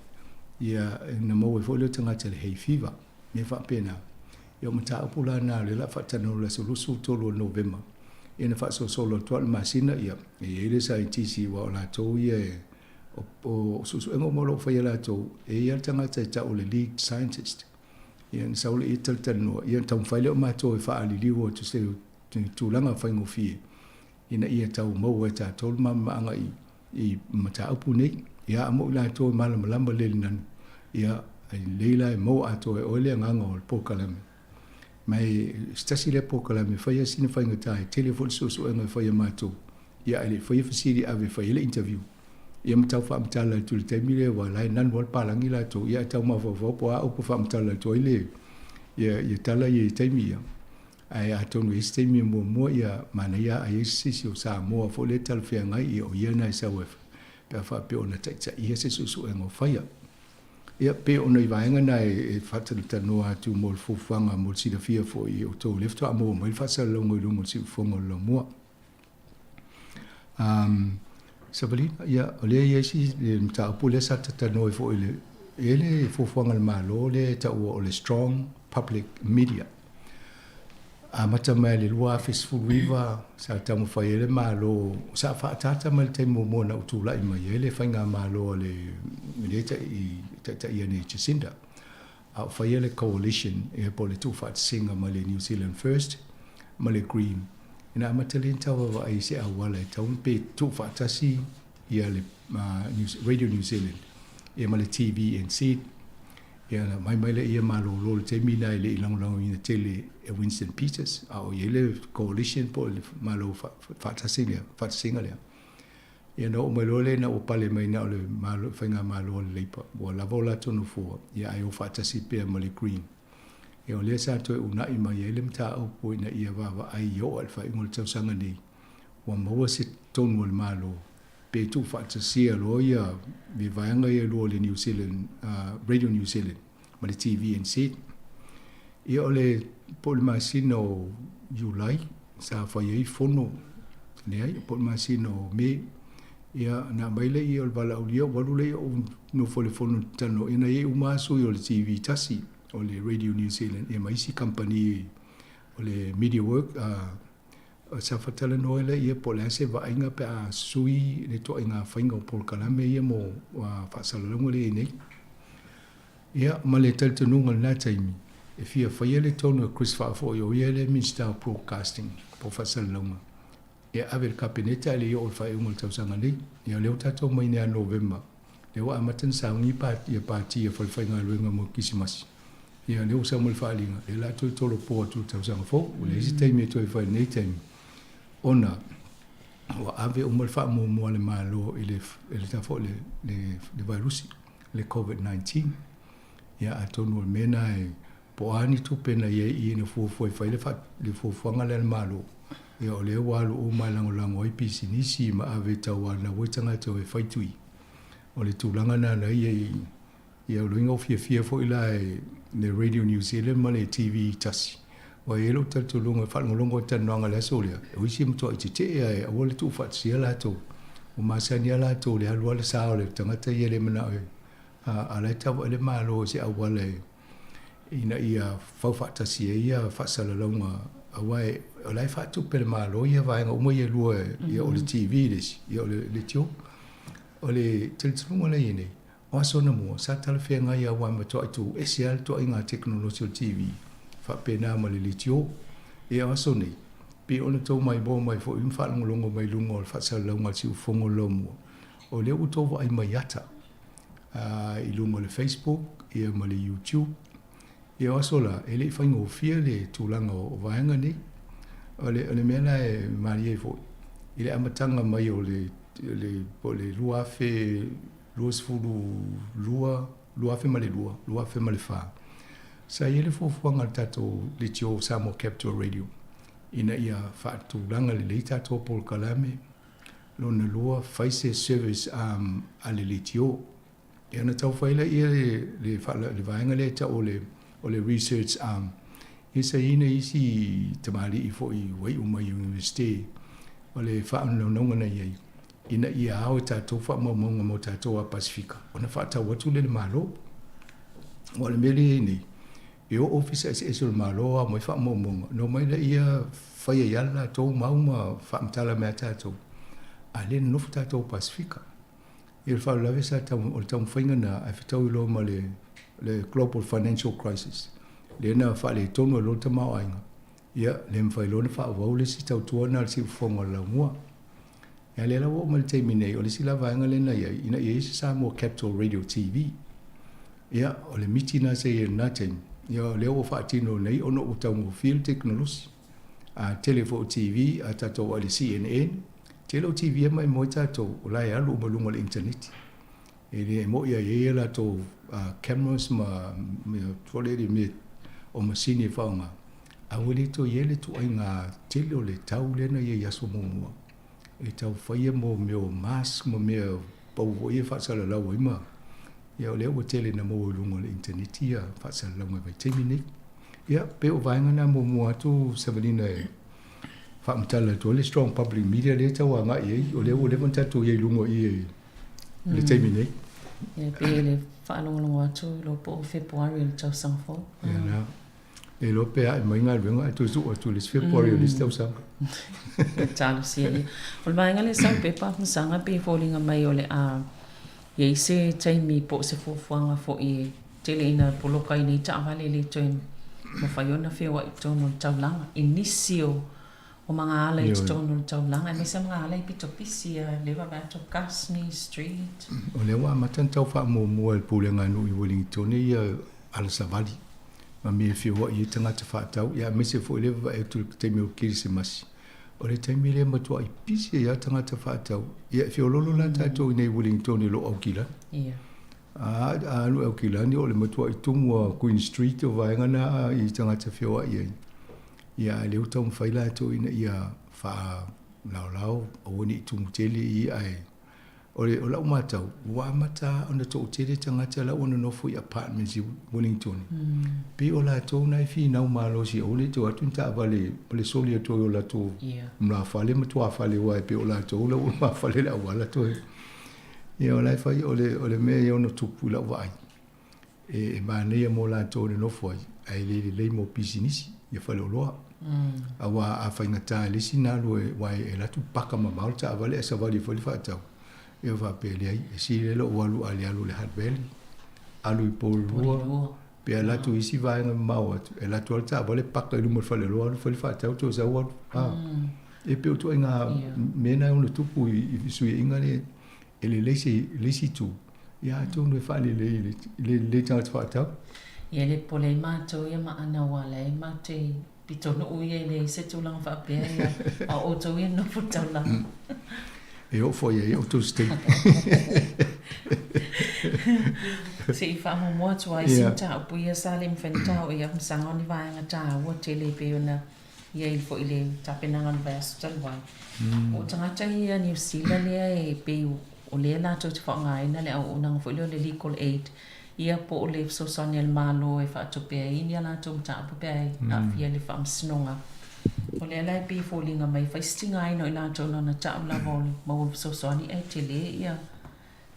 ia na maua ai foi lea o tagata i le hay fever, mea faapena. Ia o mataupu la na o lea o le a faatalanoa i le aso 23 o Novema. Ia na faasolosolo atu lava le masina, ia, e i ai le saienitisi aua o latou ia e, o, o suesuega uma o lo o faia e latou, e i ai lava le tagata e tau o le lead scientist. Ia na sau lea talatalanoa, ia na taumafai lea o matou e faaliliu atu se tulaga faigofie ina ia tau maua e tatou le malamalamaaga i, i mataupu nei. Ia a mo i latou e malamalama lelei le nanu, ia, e lelei la e maua atoa e oe le agaga o le polokalame. Ma e se tasi lea polokalame e fai lava sina faigata e tele foi le suesuega e fai e matou, ia ae le i faia fesili ave e fai ai le interview. Ia ma tau faamatala atu i le taimi lea aua o la e nanu lava le palagi latou, ia ae tau mafaufau po o a upu e faamatala atu ai le ia ia tala ia i taimi ia. Ae atonu e i ai se taimi e muamua ia manaia a i ai se isi o Samoa foi lea e talafeagai ia o ia na e sau e pe a faapea o na taitaia se suesuega o faia. Ia, pei o nai vaega na e faatalatalanoa atu mo le fuafuaga mo le silafia foi i outou lea faatoa maua mai le faasalalauga i luga o le siufofoga o le laumua. Um, Savalina, ia, o lea e i ai si le mataupu lea sa talanoa ai foi i le, e i ai le fuafuaga a le Malo lea e taua o le Strong Public Media. Amata mai le 2019 sa taumafai ai le Malo, sa faaataata mai le taimi muamua na ou tulai mai ai le faigamalo a le lea e taitaia nei e Jacinda, a o faia le coalition ia po o le tuufaatasiga mai le New Zealand First ma le Green. Ina amata lea ona tau vaavaai i se auala e tatau ona pe tuufaatasi ia le Radio New Zealand ia ma le TVNZ. Ia na aumai mai lea malolo i le taimi lena e le i lagolagoina tele e Winston Peters, a o i ai le coalition po o le malo faatasi lea, faatasiga lea. Ia na oo mai loa lea ina ua pale mai na o le malo, faigamalo a le Labour, ua lava o latou nofoa, ia ae o faatasi pea ma le Green. Ia o lea sa toe uunai mai ai le mataupu ina ia vaavaai i oo i le faaiuga o le tausaga nei, ua maua se tonu a le Malo pe tuufaatasia loa ia vaega ia e lua o le New Zealand, Radio New Zealand ma le TVNZ. Ia o le po o le masina o Iulai sa fai ai fono, leai, po o le masina o Me, ia na aumai lea o le valaaulia, ua alu lea ou nofo i le fono talanoa, ia na i ai uma lava sui o le TV tasi, o le Radio New Zealand, ia ma isi kamupani o le Media Work, Sa faatalanoa ai lea po o le a se vaaiga pe a sui le ituaiga faiga o polokalame ia mo faasalalauga lea e i ai nei. Ia, ma le talitonuga i lena taimi, e fia faia le tonu e Chris Faafoi o ia le Minisita o Broadcasting po o Faasalalauga, e ave i le Kapeneta ae le i oo i le faaiuga o le tausaga nei. Ia, o lea ua tatou omai nei ia Novema, lea ua amata ona sauni ia pati a falefaigaluega mo le Kerisimasi. Ia, lea ua sau ma le faaaliga, lea o le a toe tolopo atu i le tausaga fou. Ua leai se taimi e toe fai i lenei taimi, ona ua ave uma le faamuamua a le Malo i le, i le ta foi le, le, le vairusi, le COVID-19. Ia, atonu o le mea lena e, po o a ni tupe na i ai i i na fuafua e fai le, fa, le fuafuaga lea a le Malo, ia o lea ua alu uma e lagolago ai pisinisi ma ave e tauanau ai tagata o e fai tui. O le tulaga lena na i ai Ia o loiga o fiafia foi la e le Radio New Zealand ma le TV tasi. Ua i ai lou talitonuga e faalogologo i talanoaga i le aso lea, o isi e matuai tetee ae aua le tuufaatasia latou. Ua masani lava latou i le alu lava le sa o le tagata ia e le manao e a la e tau ai le Malo i se auala e ina ia fau faatasi ai ia faasalalauga Auā o la e faatupe e le Malo ia vaega uma ia e lua, ia o le TV le isi, ia o le leitio. O le talitonuga la e i ai nei, o aso anamua sa talafeagai lava aua e matuai tuuese lava le toaiga tekonolosi o le TV faapena ma le leitio. Ia o aso nei, pei ona tou maimoa mai foi ma faalogologo mai i luga o le faasalalauga a le Siufofoga o le Laumua, o lea ua tou vaai mai ata i luga o le Facebook ia ma le YouTube. Ia o aso la, e le i faigofie le tulaga o vaega nei. O le, o le mea la e malie ai foi, i le amataga mai o le, le, po o le 2022, 2002, 2004, sa i ai le fuafuaga a le tatou Leitio Samoa Capital Radio ina ia faatulaga lelei tatou polokalame, lona lua, fai se service um, a le leitio. Ia ona tau fai laia le, le, le vaega lea e tau o le, o le research arm. Ia sa i ai nai isi tamalii foi ua iu mai i Universite, o le faaonaunauga na i ai, ina ia ao e tatou faamaumauga mo tatou a Pasefika, ona faatau atu lea i le Malo. Aua o le mea lea e i ai nei, e o ofisa eseese o le Malo ao mai faamaumauga, ona omai laia fai ai lava le latou mau ma faamatala mai ia tatou, a o lea e nonofo tatou Pasefika. Ia o le faalavelave sa tau, o le taumafaiga lena ae fetaui loa ma le, le Global Financial Crisis, lea na faaletonu ai loa le tamaoaiga, ia le mafai loa ona faaauau le isi tautua lena a le siufofoga o le laumua. Ia lea la ua oo mai i le taimi nei, o le isi la vaega lea na i ai, ina ia i ai se Samoa Capital Radio TV. Ia, o le miti lena sa i ai i lena taimi, ia o lea ua faatino nei ona ua taugofie le tekonolosi. A tele foi o TV a tatou vaai i le CNN, tele o TV e maimoa ai tatou, o la e alu uma i luga o le initaneti. E le mo'i a i ai a latou cameras ma mea foi lele mea o masini e faaaoga, a ua le toe i ai le ituaiga tele o le tau lea na i ai i aso muamua e tau faia mo mea o mask ma mea pau foi ia e faasalalau ai ma ia o lea ua tele ina maua i luga o le initaneti ia faasalalauga i vaitaimi nei. Ia, pei o vaega na muamua atu Savalina e faamatala atu ai le strong public media lea e tau agai i ai, o lea ua leva ona tatou i ai i luga i i le taimi nei. Ia, pei le faalogologo atu iloa po o Fepuari o le tausaga fou. Ia na. E iloa pe ae mai galuega ae toe suu atu i le isi Fepuari o le isi tausaga. Talosia ia. O le vaega lea sau pepa masaga pei e foliga mai o le a i ai se taimi po o se fuafuaga foi e tele ina poloka ai nei taavale e le toe mafai ona feoai i totonu o le taulaga i nisi o o magaala i totonu o le taulaga aemaise lava magaala i pitopisi a lea vaavaai atu o Gasney Street. O lea ua amata ona tau faamuamua e le Pulega a Nuu i Wellington ia ala savali ma mea e feoai ai tagata faatau, ia aemaise foi lea vaavaai atu i le taimi o le Kerisimasi. O le taimi lea e matuai pisi ai lava tagata faatau. Ia e feoloolo la tatou i inei i Wellington i lo Aukilani. Ia. A alu i Aukilani o le matuai tumu a Queen Street o vaega na i tagata feoai ai. Ia a o lea ua taumafai latou ina ia faalaolao aua ne i tumu tele i ae o le o lau matau ua amata ona toatele tagata la ua nonofo i apartments i Wellington. Pei o latou na e finau malosi aua ne i toe o atu ni taavale ma le soli atu ai o latou lumafale ma tuafale aua e pei o latou la ua lumafale i le auala toe. Ia o la e fai o le o le mea e ono tupu i lau vaai e e manaia mo latou e nonofo ai, ae le lelei mo pisinisi, ia faleoloa. Aua a faigata i le isi na alu e, aua e alu atu paka mamao le taavale ae savali ai foi le faatau, ia faapea e leai, e sili ai lou alu a le alu i le Hutt Valley, alu i Porirua, pe alu atu i isi vaega mamao atu, e alu atu lava le taavale paka i luma o le faleoloa, alu fai le faatau toe sau alu. E pei o ituaiga mea na e ono tupu i fesuiaiga lea e lelei se le isi itu, ia atonu e faalelei i le lelei tagata faatau. Ia le popole ai matou ia ma Ana aua o la e matou te pitonuu ia e leai se tulaga faapea ia a o outou ia nofo taulaga. E oo foi i ai outou se taimi. Se i faamuamua atu ai isi mataupu ia sa le mafai ona taoia i Afamasaga o ni vaega taua tele e pei ona i ai foi le tapenaga o le vaiaso talu ai. O tagata ia Niu Sila lea e pei o lea latou te faaaogaina le auaunaga foi lea o le legal aid, ia po o le fesoasoani a le Malo e faatupe ai ni a latou mataupu pe a aafia i le faamasinoga. O lea la e pei e foliga mai e fai se tigaina o i latou na ona tau lava o le maua fesoasoani ae tele ia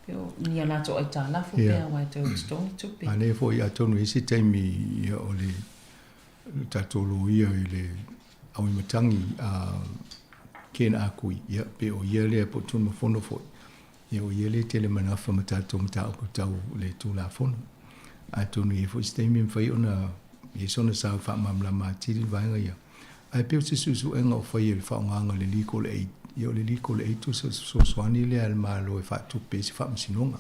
pei o ni a latou aitalafu pe aua e toe totogi tupe. A lea foi atonu i ai se taimi ia o le le tatou loia i le Auimatagi Ken Ah Kui, ia, pe o ia lea po o Tunumafono foi, ia o ia lea e tele manafa ma tatou mataupu tau le Tulafono. Atonu e i ai foi se taimi e mafai ona i ai sona sao e faamalamalama atili le vaega ia. Ae pei o se suesuega o faia i le faaaogaina o le Legal Aid, ia o le Legal Aid o se fesoasoani lea a le Malo e faatupe ai se faamasinoga.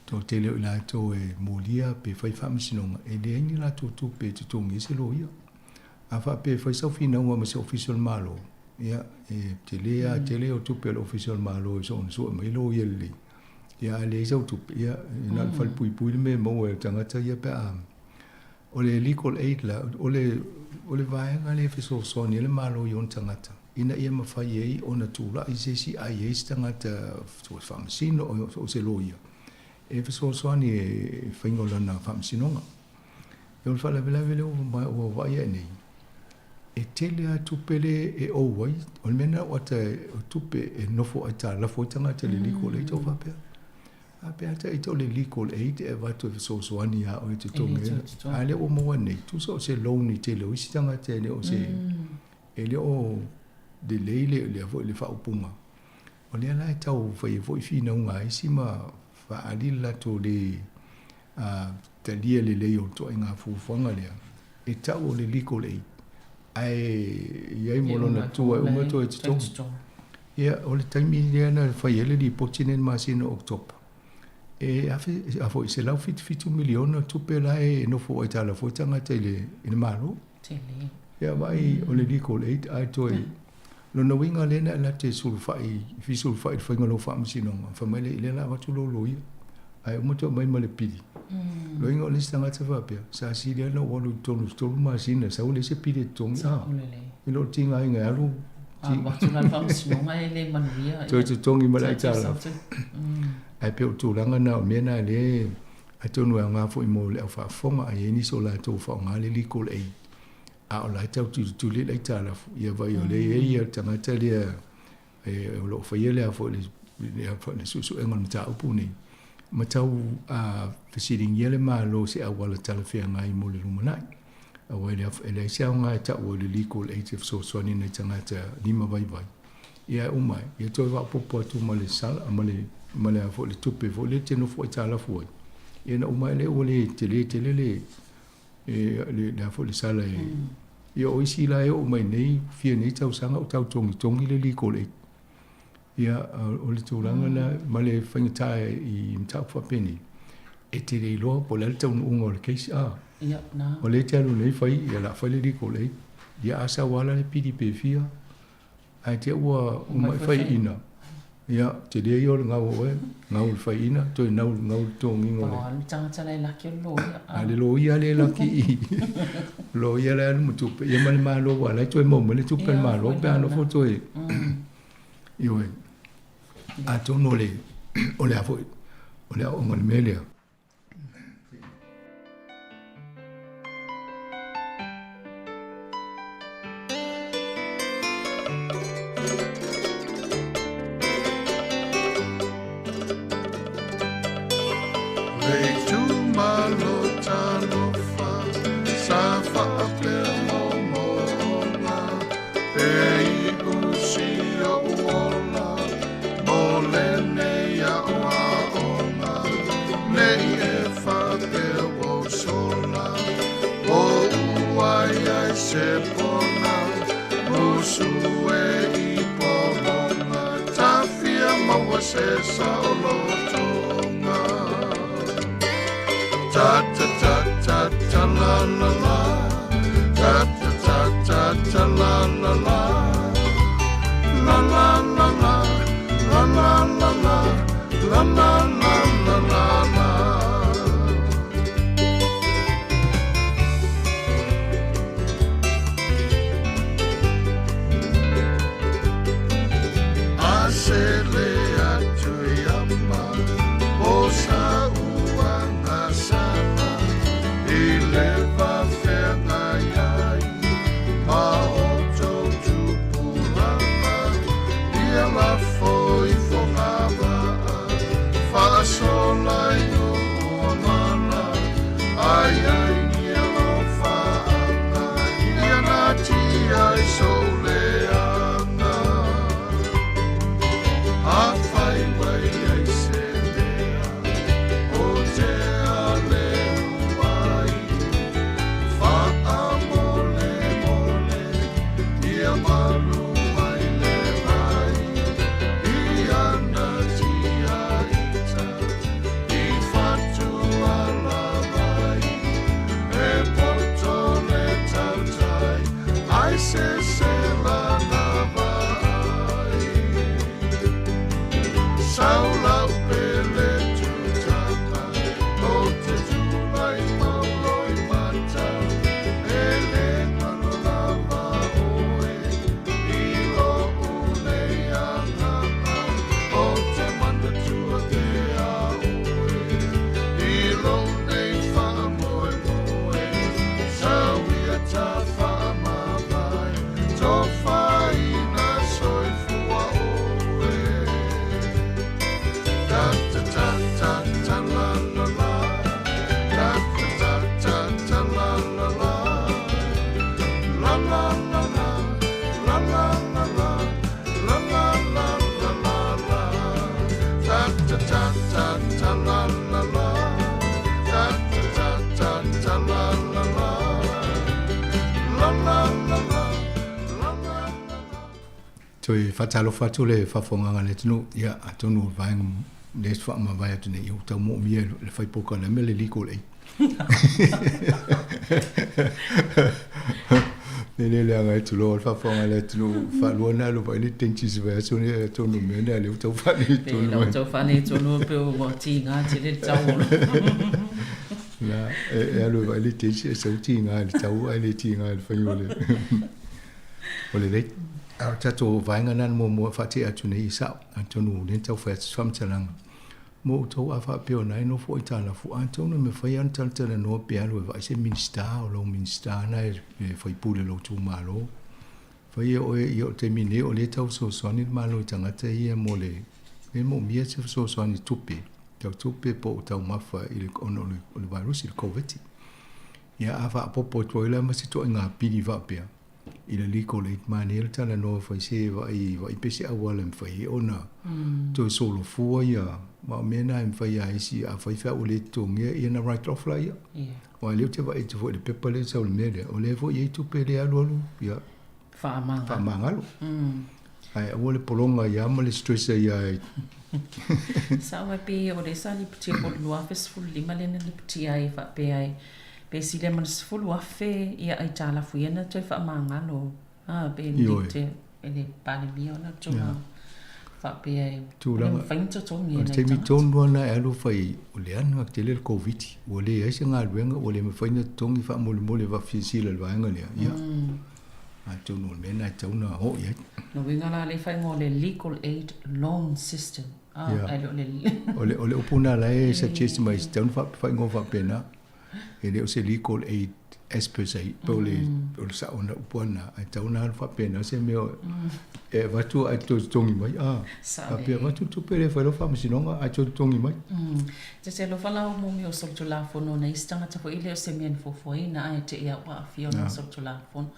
Toatele o i latou e molia pe fai faamasinoga, e leai ni latou tupe e totogi ai se loia. A faapea e fai sau finauga ma se Ofisa o le Malo, ia, e tele lava tele o tupe a le Ofisa o le Malo e soona sue mai loia lelei. Ia, a leai sau tupe, ia, e na o le falepuipui le mea e maua e le tagata ia pe a. O le Legal Aid la, o le, o le vaega lea e fesoasoani ai le Malo i ona tagata, ina ia mafai ai ona tulai se isi a i ai se tagata faamasino o se loia e fesoasoani e faiga o lana faamasinoga. O le faalavelave lea ua vaai ae nei, e tele lava tupe le e ou ai, o le mea lena ua ata o tupe e nofo aitalafu ai tagata i le legal aid o faapea. A pe a ita o le legal aid e avatu e fesoasoani ia oe e totogi ai. A lea ua maua nei, tusa o se loan i tele o isi tagata e le o se, e le o lelei le, lea foi le faaupuga. O lea la e tau fai ai foi finauga a isi ma faaali le latou le talia lelei o le ituaiga fuafuaga lea, e tau o le legal aid, ae i ai ma lona tua e uma toe totogi. Ia, o le taimi lea na fai ai le lipoti lenei i le masina o Oketopa, e afe, a foi, $177 miliona tupe la e nofo aitalafu ai tagata i le, i le Malo. Ia, vaai, o le legal aid, ae toe, lona uiga lea na e alu atu e sulufai, fesulufai i le faiga o lau faamasinoga, fai mai lea, lea o le a avatu lou loia, ae uma toe aumai ma le pili. Loiga o le isi tagata faapea, sa sili lava ona ou alu i totonu i se 3 masina, sau leai se pili e totogi, a, i lou tigaina e alu. Alu atu la i le faamasinoga e le manuia. Toe totogi ma le aitalafu. Ae pei o tulaga na o mea na lea atonu e aoga foi mo le au faafofoga, a i ai nisi o latou faaaoga le legal aid, a o la e tau tulituli le aitalafu, ia vaai o lea e i ai le tagata lea e o lo o faia le a foi le suesuega o le mataupu nei, ma tau fesiligia le Malo i se auala talafeagai mo le lumanai. Aua e leai se aoga e tau ai le legal aid e fesoasoani i nai tagata lima vaivai, ia e uma ai, ia toe faaopoopo atu ma le sala, ma le, ma le a foi le tupe foi lea e te nofo aitalafu ai, ia ona uma ai lea ua le tele tele le, le, le a foi le sala e, ia o isi la e oo mai nei, fia nei tausaga o tau togitogi le legal aid. Ia, o le tulaga lena ma le faigata i mataupu faapenei, e te le iloa po o le a le taunuuga o le case, a. Ia, na. O lea e te alu nei fai, ia o le a fai le legal aid, ia a sau lava la le pili pe fia, ae te i ua uma e faiina, ia, tele ia o le gau o oe, gau i le faiina, toe gau, gau i le totogiga o le. Pau lava le tagata la e laki o le loia. A le loia lea e laki i i, loia la e alu ma tupe, ia ma le Malo aua o la e toe maua mai le tupe a le Malo pe a nofo toe. Ioe. Atonu o le, o le a foi, o le aoaoga o le mea lea. Toe faatalofa atu le faafofogaga a le atunuu, ia atonu o le vaega lea e faamavae atu nei, ia ua tau moomia e le fai polokalame le legal aid. Le le leaga e tulou le faafofoga a le atunuu, faalua ona alu vaai le dentist i le vaiaso lenei atonu o mea na lea ua tau faaletonu ai. Pei tau faaletonu pe ua tiga tele le tau o La, e alu e vaai le dentist e sau tiga i le tau ae le tiga i le faiga o le o le rate. A o le tatou vaega lena na muamua e faatea atu nei i sao, atonu o lea na tau fai atu se faamatalaga mo outou a faapea o lena e nofo aitalafu, atonu e mafai lava ona talatalanoa pe alu e vaai se Minisita o lou Minisita lena e faipule i lou itumalo. Fai e oe, ia o le taimi nei o lea e tau fesoasoani le Malo i tagata ia mo le, e moomia se fesoasoani tupe, tau tupe po o taumafa i le, ona o le vairasi, le Koviti. Ia a faaopoopo atu ai la ma se ituaiga pili faapea, i le legal aid manaia le talanoa fai se vaai vaai pe se auala e mafai ai ona toe solofua ia ma o mea na e mafai a isi a fai feau le totogia ia na write off la ia aua lea ou te vaai atu foi i le pepa lea sau le mea lea o lea foi e i ai tupe lea alu alu ia faamagalo faamagalo ae aua le pologa ia ma le stress ia e Sao ai pei o lea sa lipotia po o le 2015 lea na lipotia ai faapea ai Pe silia ma le 10,000 ia aitalafu ia na toe faamagalo a pe le e le Palemia ona tulaga faapea e le mafai ona totogi e nai tagata. O le taimi tonu lava lena e alu fai o le ana tele le Koviti ua leai se galuega ua le mafai ona totogi faamolemole faafesilasila i le vaega lea ia atonu o le mea lena e tatau ona oo i ai. Lona uiga la lea e faaigoa o le Legal Aid Loan System. Ia. O le o le upu lena la e suggest mai e tatau ona faaigoa faapena. E le o se legal aid as per se, po o le, o le sao na upu ana, ae tatau ona alu faapena se mea e avatu ae toe totogi mai. Ah, faapea avatu le tupe lea e fai lau faamasinoga ae toe totogi mai. Te te alofa la o mo mea o solitulafono na isi tagata foi le o se mea na fuafuaina ae te i a ua aafia ona o solitulafono.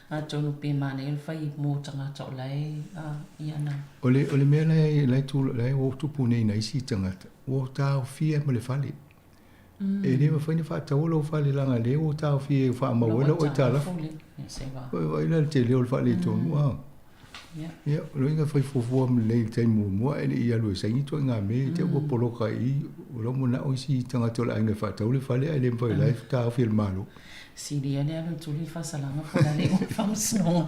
Atonu pe manaia le fai mo tagata o la e ia na. O le, o le mea la e, la e, la e ua tupu nei na isi tagata, ua taofia ma le fale. E le mafai ona faataua lou fale leaga lea ua taofia e faamau ai lau aitalafu. Oi vaai la le tele o le faaletonu a. Ia, o lona uiga fai fuafua lelei i le taimi muamua ae le i alu e saini ituaiga mea te i ua poloka i i, o la ua manao isi tagata o le aiga e faatau le fale ae le mafai o la e taofi e le Malo. Silia le alu e tuli le faasalaga po o le a le igoa o le faamasinoga.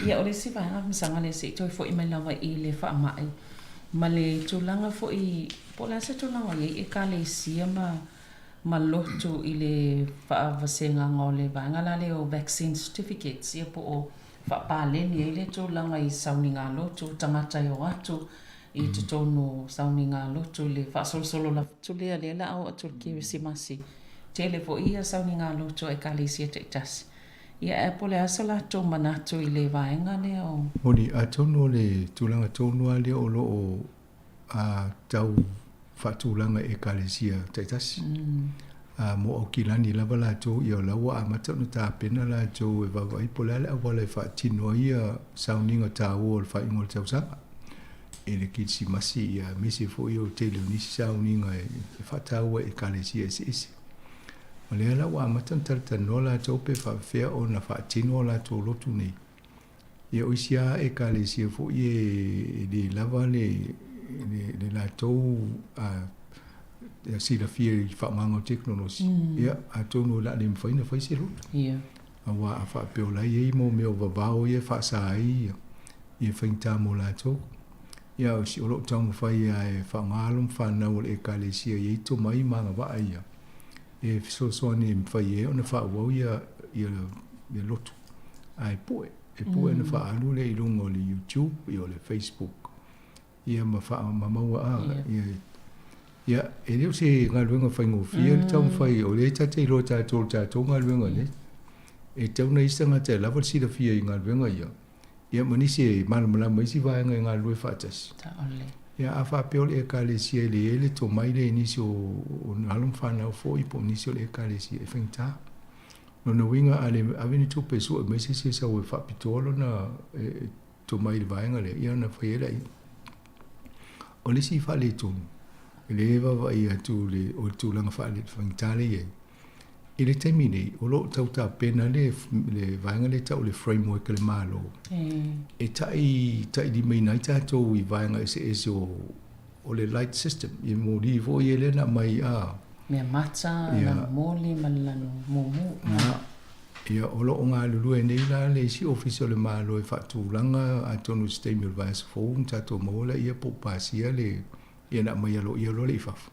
Ia, o le isi vaega faamasinoga lea se i toe foi mai lava i le faamai ma le tulaga foi Po o le a se tulaga o i ai Ekalesia ma ma lotu i le faavasegaga o le vaega la lea o vaccine certificates, ia po o faapaleni ai le tulaga i sauniga lotu, tagata e o atu i totonu o sauniga lotu i le faasolosolo atu lea, lea la a oo atu i le Kerisimasi, tele foi ia sauniga lotu a Ekalesia taitasi. Ia ae po o le a so latou manatu i le vaega lea o. Moni, atonu o le tulaga tonu lava lea o lo o a tau faatulaga i Ekalesia taitasi. A mo Aukilani lava latou, ia o la ua amata ona tapena latou e vaavaai po o le a le auala e faatino ai ia sauniga taua o le faaiuga o le tausaga i le Kirisimasi, ia aemaise foi o le tele o nisi sauniga e faataua e Ekalesia eseese. O lea la ua amata ona talatalanoa latou pe faapefea ona faatino a latou lotu nei. Ia o isi lava Ekalesia foi e le lava le le latou silafia i le faaaogaina o tekonolosi, ia atonu o le a le mafai ona fai se lotu. Aua a faapea o la e i ai mo mea o vavao ia e faasa ai ia faigata mo latou. Ia o lo o taumafai lava e faaaoga alo ma fanau a le Ekalesia e i ai tomai ma agavaa ia e fesoasoani e mafai ai ona faaauau ia lotu. Ae pue, e pue ona faaalu lea i luga o le YouTube, ia o le Facebook, ia ma faamamaua a, ia, ia, e le o se galuega faigofie le taumafai, o lea e ta te iloa tatou i le tatou galuega nei. E tatau ona i ai se tagata e lava le silafia i galuega ia, ia ma nisi e malamalama i isi vaega e galulue faatasi. Ia a faapea o le Ekalesia e leai le tomai lea i nisi o alo ma fanau foi po o nisi o le Ekalesia, e faigata. Lona uiga a le ave ni tupe e sue mai se isi e sau e faapitoa lona tomai i le vaega lea, ia ona fai ai lea. O le isi faaletonu, e le vaavaai atu le, o le tulaga faigata lea e i ai. I le taimi nei, o lo o tau tapena le, le vaega lea e tau o le framework a le Malo, e tai, tailimaina ai tatou i vaega eseese o, o le light system, i moli foi ia lea na aumai a. Mea mata, lanu moli ma le lanu mumu. Na, ia, o lo o galulue nei la le isi ofisa o le Malo e faatulaga, atonu i se taimi o le vaiaso fou ona tatou maua laia po o pasia le, ia na aumai aloaia loa lea i fafo.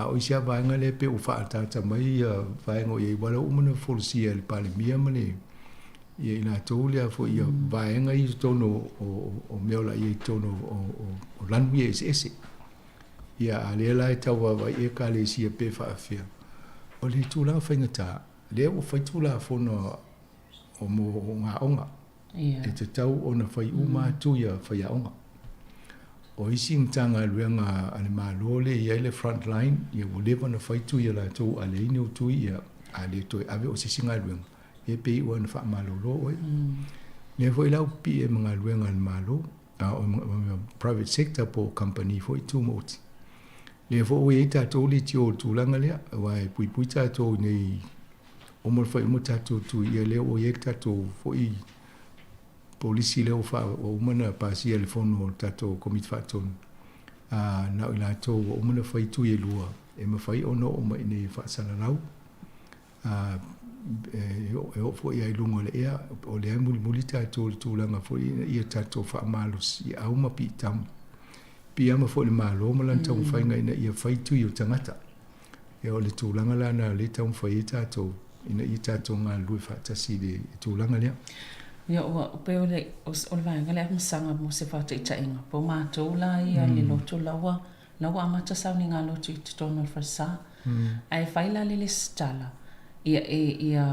A o isi lava vaega lea pei ua faaataata mai ia vaega o i ai, aua o lea ua uma ona folasia e le Palemia ma le ia i latou lea foi ia vaega ia i totonu o mea o la i ai i totonu o lanu ia eseese. Ia a lea la e tau vaavaai i Ekalesia pe faafefea. O le tulaga faigata, lea ua fai Tulafono o mo aoga. E tatau ona fai uma atu ia faiaoga. O isi Matagaluega a le Malo lea e i ai le front line, ia ua leva ona fai tui a latou a leai ni ou tui, ia a le toe ave o se isi galuega, ia pei ua ona faamalolo oe. Lea foi la ua pipii ai ma galuega a le Malo, a o private sector po o kamupani foi tumaoti. Lea foi ua i ai tatou leitio o le tulaga lea, aua e puipui tatou i nei Uma ona fai uma tatou tui, ia lea ua i ai le tatou foi polisi lea ua faa, ua uma ona pasia e le fono o le tatou Komiti Faatonu, ā, na o i latou ua uma ona fai tui e lua e mafai ona oo mai i inei e faasalalau, ā, e oo foi lava i luga o le ea, o lea e mulimuli tatou i le tulaga foi ina ia tatou faamalosiau ma piitamu, piiama foi i le Malo ma lana taumafaiga ina ia fai tui o tagata. Ia o le tulaga la lena o lea e taumafai ai tatou ina ia tatou galulue faatasi i le tulaga lea. Ia ua pei o le o le vaega lea masaga mo se faataitaiga po o matou la ia le lotu la ua la ua amata sauniga a lotu i totonu o le falesa. Ae fai la le lesitala ia e ia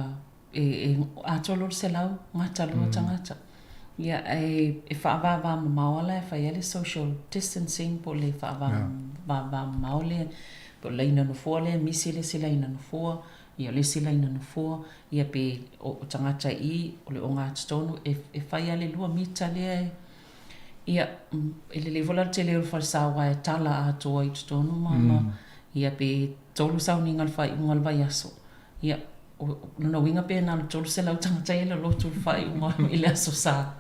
e e atoa loa le 100 gata loa tagata. Ia ae e faavavā mamao lava la e fai ai le social distancing po o le faavavā mamao lea po o le laina nofoa lea misi le isi laina nofoa, ia o le isi laina nofoa, ia pe o tagata i o le ogatotonu e e fai lava le lua mita lea e ia e lelei foi la le tele o le falesa aua e tala atoa i totonu ma ma ia pe tolu sauniga i le faaiuga o le vaiaso. Ia, o lona uiga pe na o le 300 tagata ia e lolotu i le faaiuga i le Aso Sa.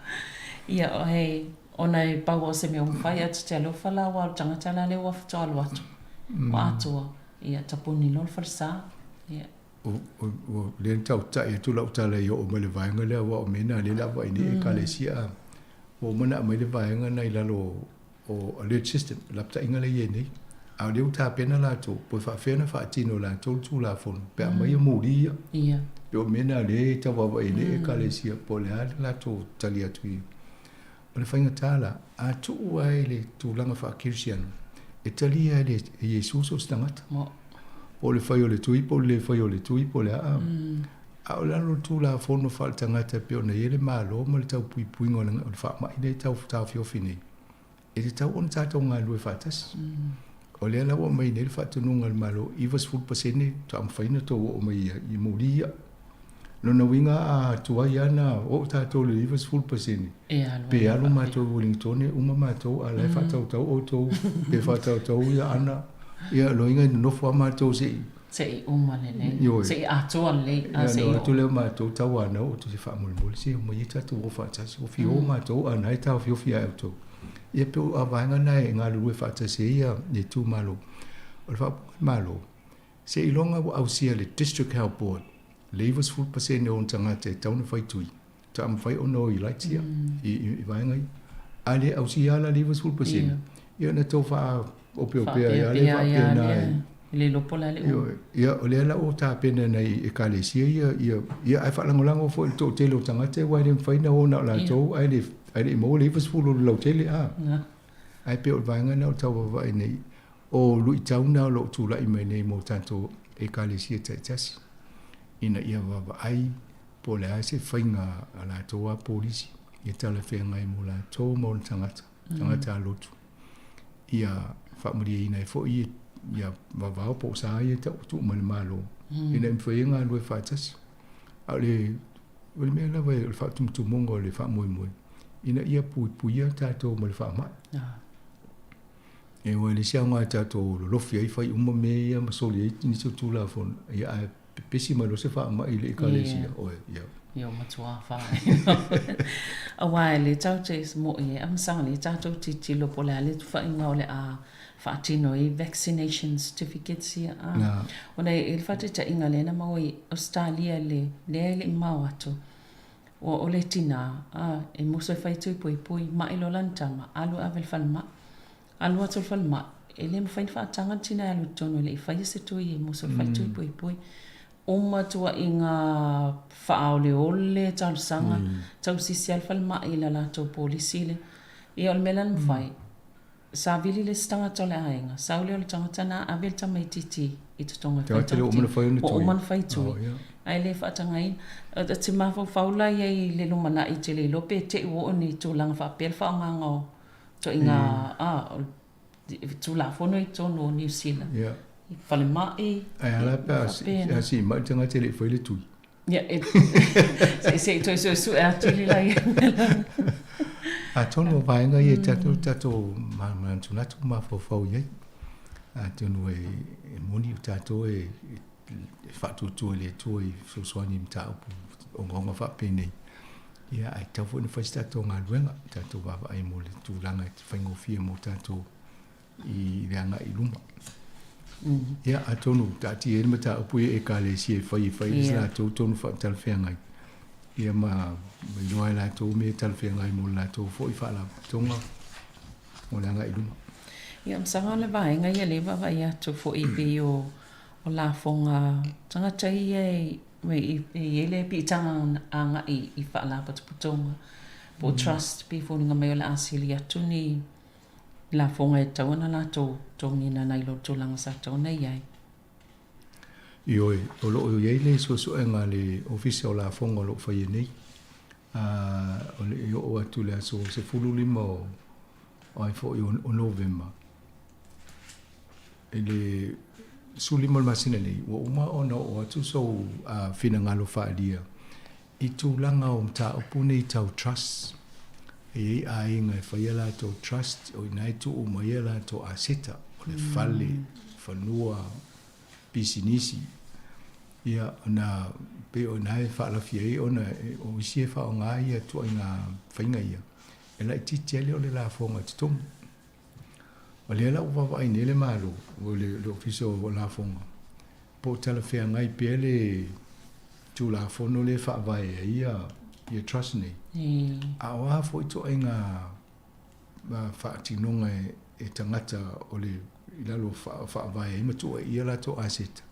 Ia, e, ona e pau o se mea ua mafai, ae ta te alofa la aua o le tagata la lea ua faatoa alu atu, ua atoa, ia, tapuni loa le falesa. Ia. O lea na tautai atu lau tala i oo mai le vaega lea, aua o mea na lea o le a vaai nei Ekalesia, a ua uma ona aumai le vaega na i lalo o alert system, lapataiga lea e i ai nei. A o lea ua tapena latou, po o faapefea ona faatino e latou le Tulafono pe a aumai moli ia. Ia. Pei o mea na lea e tau vaavaai ai nei Ekalesia po o le a le latou tali atu i. O le faigata la, a tuu lava i le tulaga faa-kerisiano, e talia e Iesu so o se tagata. Po o le fai o le tui po o le le fai o le tui po o le a. A o lalo o le Tulafono faaletagata e pei ona i ai le Malo ma le taupuipuiga o le faamai lea e tau taofiofi nei, e tatau ona tatou galulue faatasi. O lea la ua aumai nei le faatonuga a le Malo, 90% faatoa mafai ona outou oo mai i moli ia. Lona uiga a tuai lava ona oo tatou i le 90%, pe alu matou i Uelintone, uma matou, a o la e faatautau outou, pe faatautau ia Ana, ia lona uiga e nonofo lava matou se i Se i uma lelei. Ioe. Se i atoa lelei. A se i oo. Atu lea o matou tauanau o se faamolemole se omai ia tatou o faatasi. Ua fia o matou a na e taofiofi ia outou. Ia pei o vaega na e galulue faatasi ai ia le itumalo. O le faaupuga a le Malo, seiloga ua ausia e le District Health Board le 90% o ona tagata e tatau ona fai tui, faatoa mafai ona o i lights ia, i vaega ia. A le ausia lava la le 90%, ia ona tau faaopeopea ai lava lea faapena. E le iloa po o le a le umi. Ia, o lea la ua tapena nai Ekalesia ia, ia, ia ae faalagolago foi i le toatele o tagata aua e le mafai ona o na o latou ae le, ae le i maua le 90 o le lautele, a. Ae pei o le vaega lena o le tau vaavaai nei, o luitau na o lo o tulai mai nei mo tatou Ekalesia taitasi, ina ia vaavaai po o le a se faiga a latou a polisi ia talafeagai mo latou ma ona tagata, tagata a lotu. Ia faamalieina ai foi ia vavao po o sa ia tau tuu mai le Malo, ina ia mafai ai ona galulue faatasi. A o le, o le mea lava o le faatumutumuga o le faamoemoe, ina ia puipuia tatou ma le faamai. E ua le isi aoga tatou lolofi ai fai uma mea ia ma soli ai nisi o Tulafono, ia ae pepesi mai loa se faamai i le Ekalesia, oe, ia. Ia, ua matua afaina. Aua e le tatou te mo'i e amasaga lea tatou tilotilo po o le a le tufaiga o le a faatino ai vaccination certificates ia a. Ona e le faataitaiga lea na maua i Ausetalia i le lea e le i mamao atu, ua o le tinā, a, e musu e fai tui puipui, ma'i loa lana tama, alu e ave i le falemai. Alu atu i le falemai, e le mafai ona faataga le tina e alu i totonu e le i faia se tui e musu e fai tui puipui. Uma tuuaiga faaoleole talosaga, tausisi lava le falemai i la latou polisi lea. Ia o le mea la na mafai, savili le isi tagata o le aiga, sau lea o le tagata na ave le tamaitiiti i totonu e fai tana tui. Ua uma ona fai tui, ae le faatagaina. Ou te mafaufau la i ai i le lumanai, ou te le iloa pe te i ua oo i ni tulaga faapea le faaaogaga o ituaiga Tulafono i totonu o Niu Sila, i falemai. Ae a la pe a siimai le tagata e le i faia le tui? Ia, se i toe suesue atili la ia mea la. Atonu o vaega ia e tatou tatou manatunatu ma mafaufau i ai. Atonu e moni o tatou e faatuatua i le Atua i fesoasoani i mataupu ogaoga faapenei. Ia, ae tatau foi ona fai se tatou galuega, tatou vaavaai mo le tulaga e faigofie mo tatou i le agai i luma. Ia, atonu taatia ai le mataupu i Ekalesia e fai e fai se latou tonu faatalafeagai, ia ma iloa e latou mea e talafeagai mo le latou foi faalapotopotoga mo le agai i luma. Ia, masalo o le vaega ia lea e vaavaai atu foi pei o lafoga tagata ia e e i ai le piitaga agai i faalapotopotoga po o trust pei e foliga mai o le a sili atu ni lafoga e tatau ona latou totogiina nai lo le tulaga sa tatau ona i ai. Ioe, o lo o i ai le suesuega a le Ofisa o Lafoga o lo o faia nei, a o le i oo atu i le aso 15 o ai foi o Novema, I le 15 o le masina nei, ua uma ona oo atu sou finagalo faaalia i tulaga o mataupu nei tau trust. E i ai aiga e fai a latou trust, o i ina e tuu uma ai a latou aseta, o le fale, fanua, pisinisi. Ia, ona pei o i ina e faalafia ai ona o isi e faaaoga ia ituaiga faiga ia, e laitiiti ai lea o le lafoga i totonu. O lea la ua vaavaai nei le Malo, o le Ofisa o Lafoga, po o talafeagai pea le Tulafono lea e faavae ai ia trust nei. A o a foi ituaiga faatinoga e tagata o le i lalo o faavae ai ma tuuaia latou aseta,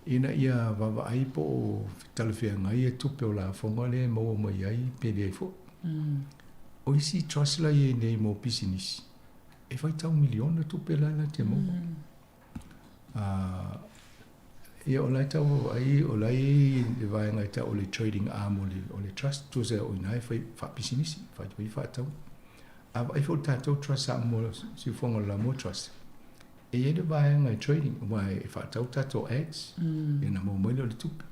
ina ia vaavaai po o talafeagai ia tupe o lafoga lea e maua mai ai pe leai foi. O isi trust la i ai nei mo pisinisi, e faitau miliona tupe la la te maua. Ia o la e tau vaavaai, o la e i ai le vaega e tau o le trading arm o le, o le trust, tusa o i ina e fai faapisinisi, fai fai faatau. A vaai foi i le tatou trust Samoa, Siufofoga o le Samoa Trust, E i ai le vaega e trading aua e faatau tatou ads ia ona maua mai lea o le tupe.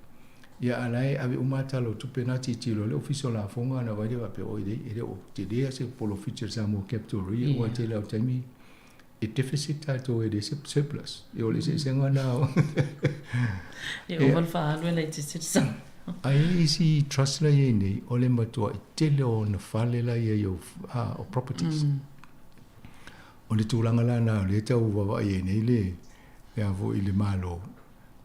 Ia a o la e ave uma lava tala o tupe na tilotilo le Ofisa o Lafoga ona vaai lea faapea oi e le o tele lava se polofiti a le Samoa Capital Re aua e tele lava o taimi e deficit tatou e leai se surplus. Ia o le eseesega lena o Ia ua ova le faaalu e laitiiti le sao. Ae i ai isi trust la e i ai nei o le matuai tele o ona fale la e i ai o properties. O le tulaga la lena o lea e tau vaavaai ai nei le le a foi le Malo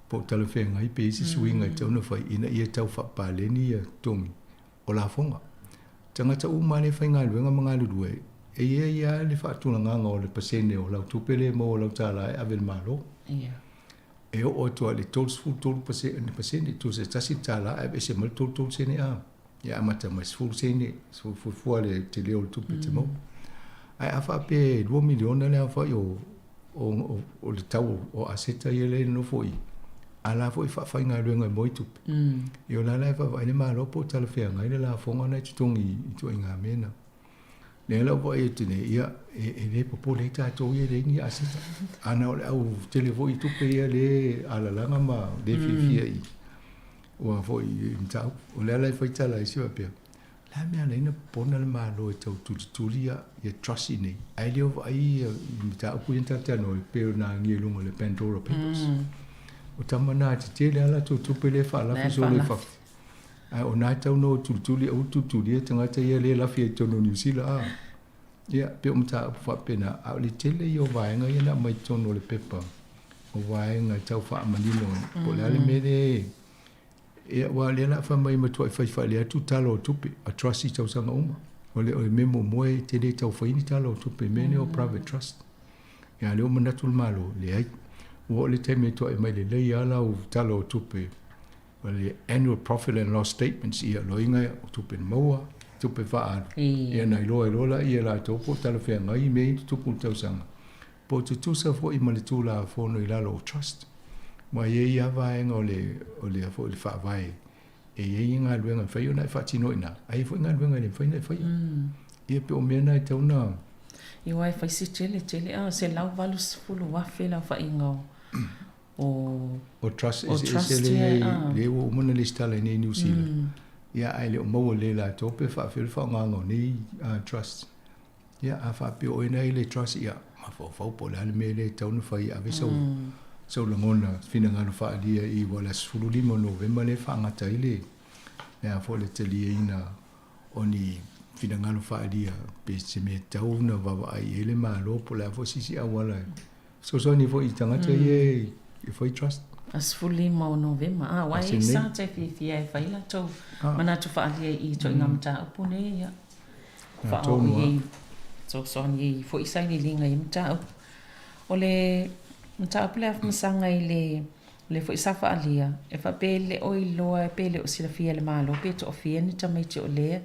po o talafeagai pe i ai se suiga e tatau ona fai ina ia tau faapaleni ia totogi o lafoga. Tagata uma lava lea e faigaluega ma galulue, e i ai lava le faatulagaga o le pasene o lau tupe lea e maua o lau tala e ave i le Malo. E oo atu lava i le 33%, tusa e tasi le tala ae aveese mai le 33 sene a. Ia amata mai 10 sene, fuafua le tele o le tupe e te maua. Ae a faapea e 2 miliona le aofai o, o, o, o le tau o aseta ia lea e nofo i, a la foi e faafaigaluega e moi tupe. Ia o la la e vaavaai le Malo po o talafeagai le lafoga na e totogi i ituaiga mea na. Lea la ua vaai atu nei, ia, e le popole ai tatou ia e leai ni aseta. Ana o le au tele foi i tupe ia le alalaga ma le fiafia i ua foi i mataupu. O le ala e fai tala ai si faapea, le a mea ala ai na pona le Malo e tau tulituli ia, ia trust i nei, ae le o vaai ia i mataupu ia na talatalanoa ai, pei ona agia i luga o le Pandora Papers. O tama na e tetele a latou tupe lea e faalafi solo i fafo. Ae o na e tau na o tulituli aua le tulitulia tagata ia lea e lafi ai i totonu o Niu Sila a. Ia, pei o mataupu faapena, a o le tele ia o vaega ia na aumai i totonu o le pepa, o vaega e tau faamanino ai, po o le a le mea lea e, ia, aua o lea o le a fai mai e matuai fai faalelei atu tala o tupe a trust i tausaga uma. O le, o le mea muamua e te le tau faia ni tala o tupe i mea nei o private trust. Ia, a o lea ua manatu le Malo, leai. Ua oo le taimi e toai mai lelei lava lau tala o tupe O le annual profit and loss statements, ia, loiga o tupe maua, tupe faaalu. Ia na iloa ai loa laia e latou po o talafeagai mea ia na tutupu i le tausaga, po o tutusa foi ma le Tulafono i lalo o trust. Aua e i ai lava vaega o le, o le a foi, le faavae e i ai galuega e mafai ona e faatino i ina, ae i ai foi galuega e le mafai ona e faia. Ia pei o mea na e tatau ona. Ia aua e fai se tele tele, a, $180,000 le aofaiga o o o trust eseese lea lea ua uma ona lesitala i nei i Niu Sila ia ae le o maua lelei e latou pe faafefea le faaaogaina o nei trust. Ia a faapea o oe na i le trust ia mafaufau po o le a le mea lea e tatau ona fai e ave sau sau lagona finagalo faaalia i aua o le aso 15 o Novema lea e faagata ai le le a foi le taliaina o ni finagalo faaalia pe se mea e tatau ona vaavaai i ai le Malo po o le a foi se isi auala e Fesoasoani foi i tagata ia e fai trust. A 15 o Novema. A, aua e i sa te fiafia e fai latou manatu faaalia i ituaiga mataupu nei, ia. Faaoo i ai, fesoasoani ai foi sailiiliga i mataupu. O le mataupu lea Afamasaga i le lea foi sa faaalia, e faapea e le o iloa pe le o silafia e le Malo pe toafia ni tamaiti o lea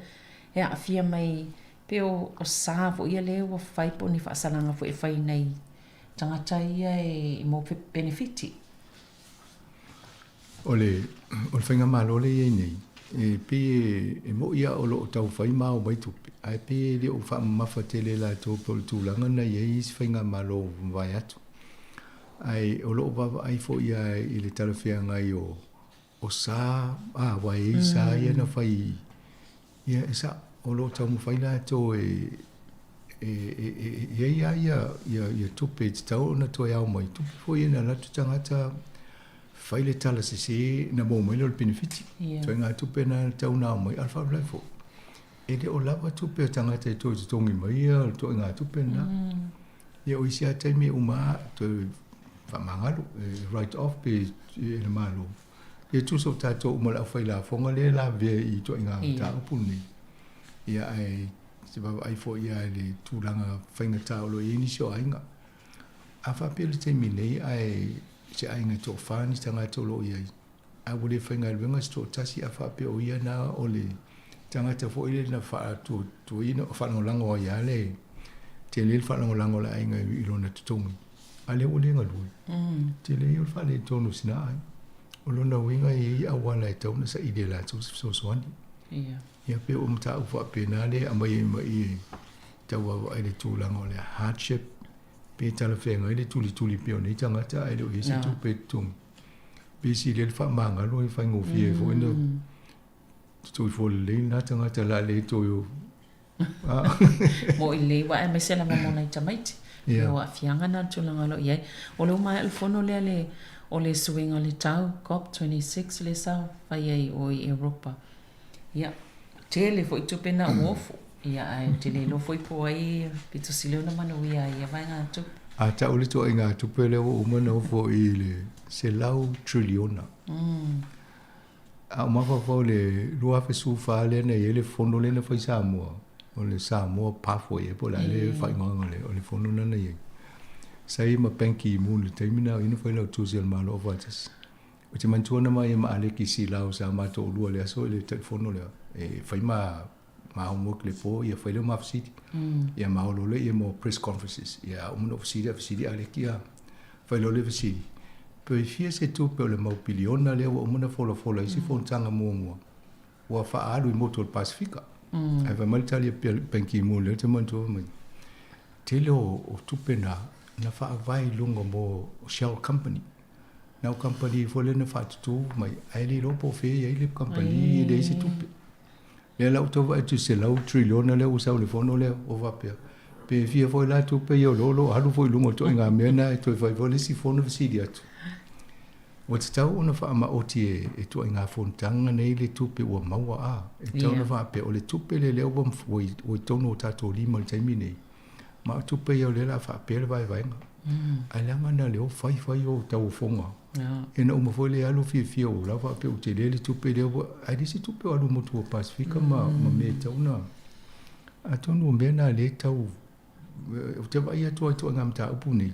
e aafia mai Pe o sa foi ia lea ua fai po o ni faasalaga foi e fai nai tagata ia e mo penefiti. O le o le faigamalo lea e i ai nei, e pei e mo'i lava o lo o tau fai ma ao mai tupe, ae pei e le o faamamafa tele e latou pei o le tulaga na i ai isi faigamalo ua mavae atu. Ae o lo o vaavaai foi lava i le talafeagai o o sa, a, aua e i ai sa ia na fai Ia, e sa'o, o lo o taumafai latou e, e, e, e, e i ai lava ia, ia, ia tupe e tatau ona toe ao mai, tupe foi ia na alu atu tagata fai le tala sese na maua mai lea o le penefiti. Yeah. Ituaiga tupe na tatau ona ao mai, a o le faalavelave foi, e le o lava tupe a tagata e toe totogi mai ia ituaiga tupe na. Ia, o isi lava taimi e uma lava, toe faamagalo, e write off pe e le Malo. Ia tusa o tatou uma le aufai lafoga lea e lavea i ituaiga mataupu lenei. Ia ae se vaavaai foi ia i le tulaga faigata o lo o i ai nisi o aiga. A faapea le taimi nei ae se aiga e toafa ni tagata o lo o i ai, ae ua le faigaluega se toatasi a faapea o ia na o le tagata foi lea na faatuatuaina, faalagolago ai lava le tele le faalagolago a le aiga i lona totogi. A lea ua le galue, tele ia o le faaletonu o sina aiga. O lona uiga e i ai auala e tatau ona saili e latou se fesoasoani. Ia pei o mataupu faapena lea e aumai ai ma i e tau vaavaai i le tulaga o le hardship, pe talafeagai le tulituli pea o nei tagata ae le o i ai se tupe e totogi. Pe sili ai le faamagalo e faigofie ai foi ona totogi lelei lena tagata o le a le toe Mo'i lelei ua aemaise lava mo nai tamaiti. Yeah. O aafiaga na o le tulaga o lo o i ai. O le ua maea le fono lea le, o le suiga o le tau, COP26 lea sa fai ai o i Europa. Ia, tele foi tupe na ua ofu. Ia, ae ou te le iloa foi po o ai pito sili ona manuia ai ia vaegatupe. A tau le ituaiga tupe lea ua uma ona ofo i le 100 triliona. A ou mafaufau i le 2014 lea na i ai le fono lea na fai i Samoa, o le Samoa Pathway ea po o le a le faaigoaga o le fono lena na i ai. Sa i ai ma Ban Ki-moon i le taimi lena o ia na fai lau tusi a le Malo Aufaatasi. Ou te manatua na ma ia ma Aleki Silau sa ma toalua i le aso i le telefono lea e fai ma ma homework i le po ia fai lea o ma fesili. Ia ma o loa lea ia mo press conferences. Ia a uma ona ou fesili a fesili Aleki a fai loa le fesili, Pe fia se tupe o le mau piliona lea ua uma ona folafola i isi fonotaga muamua ua faaalu i motu o le Pasefika? Ae fai mai le tali a Ban Ki-moon lea ou te manatua fai mai, tele o tupe na na faavae i luga mo shell company. Na o kamupani foi lea na faatutu mai ae le iloa po o fea e i ai le kamupani e leai se tupe. Lea la ua tau vaai atu i 100 triliona lea ua sau i le fono lea ua faapea, pe fia foi la tupe ia o lo o alu foi i luga o ituaiga mea na e toe fai foi le isi fono fesili atu. Ua tatau ona faamaoti e, e tuaiga fonotaga nei le tupe ua maua a. E tatau ona faapea, o le tupe lea lea ua, ua, ua i totonu o tatou lima i le taimi nei, ma o tupe ia o lea o le a faapea le vaevaega. Ae leaga na o lea ua fai fai o tauofoga. Ia na uma foi le alu fiafia o la faapea ua tele le tupe lea ua, ae leai se tupe o alu i motu o Pasefika ma, ma mea e tatau ona. Atonu o mea na lea e tau, ou te vaai atu lava i ituaiga mataupu nei,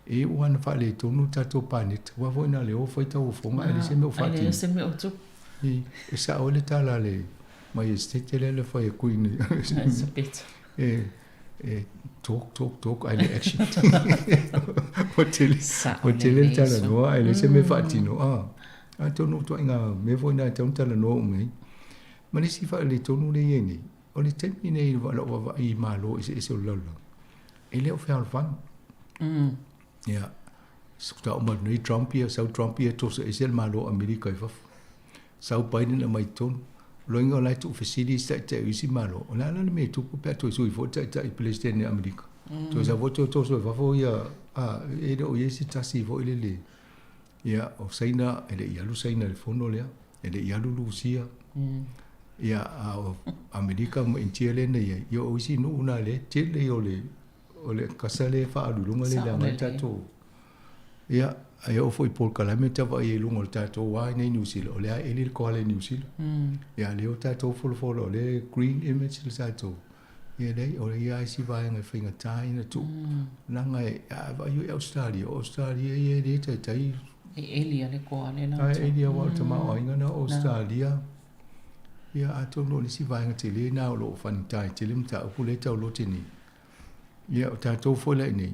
E iu lava ina faaletonu le tatou paneta, aua foi na o lea ua fai tauofoga ae leai se mea o faatino. Ae leai se mea o tupu. E sao ai le tala a le Maiestete lea na fai e Queen Elisabeta. E talk, talk, talk, ae leai action. Ua tele, ua tele le talanoa ae leai se mea e faatino. Atonu o ituaiga mea foi na e tatau ona talanoa uma i ai. Ma le isi faaletonu lea e i ai nei, O le taimi nei i lau vaavaai i Malo eseese o le lalolagi, e le o fealofani. Ia, faatoa uma atu nei Trump ia, sau Trump ia toso ese le Malo o Amerika i fafo. Sau Biden aumai i totonu. O lona uiga o la e tuufesili isi taitai o isi Malo, o le a la le mea e tupu pe a toe sui foi le taitai Peresetene o Amerika? Toe sau foi toe toso i fafo ia, a, e le o i ai se tasi foi lele. Ia, o Saina, e le i alu Saina i le fono lea, e le i alu Rusia. Ia, a o Amerika ma Initia lea na i ai, ia o isi nuu na lea e tele o le, o le kasa lea e faaalu i luga lea e leaga ai le tatou. Ia, e oo foi i polokalame ta vaai ai i luga o le tatou lava i inei i Niu Sila, o lea lava e eli le koala i Niu Sila. Ia, lea ua tatou folafola o lea e green image le tatou. Ia leai, o ia lava isi vaega e faigata ai ona tuu. Leaga e, a vaai i Ausetalia, o Ausetalia ia e le taitai. E eli lava le koala e latou. E eli aua o le tamaoaiga lena o Ausetalia. Ia atonu o le isi vaega tele lena o lo o faigata ai tele mataupu lea e tau lote nei. Ia o tatou foi la i inei,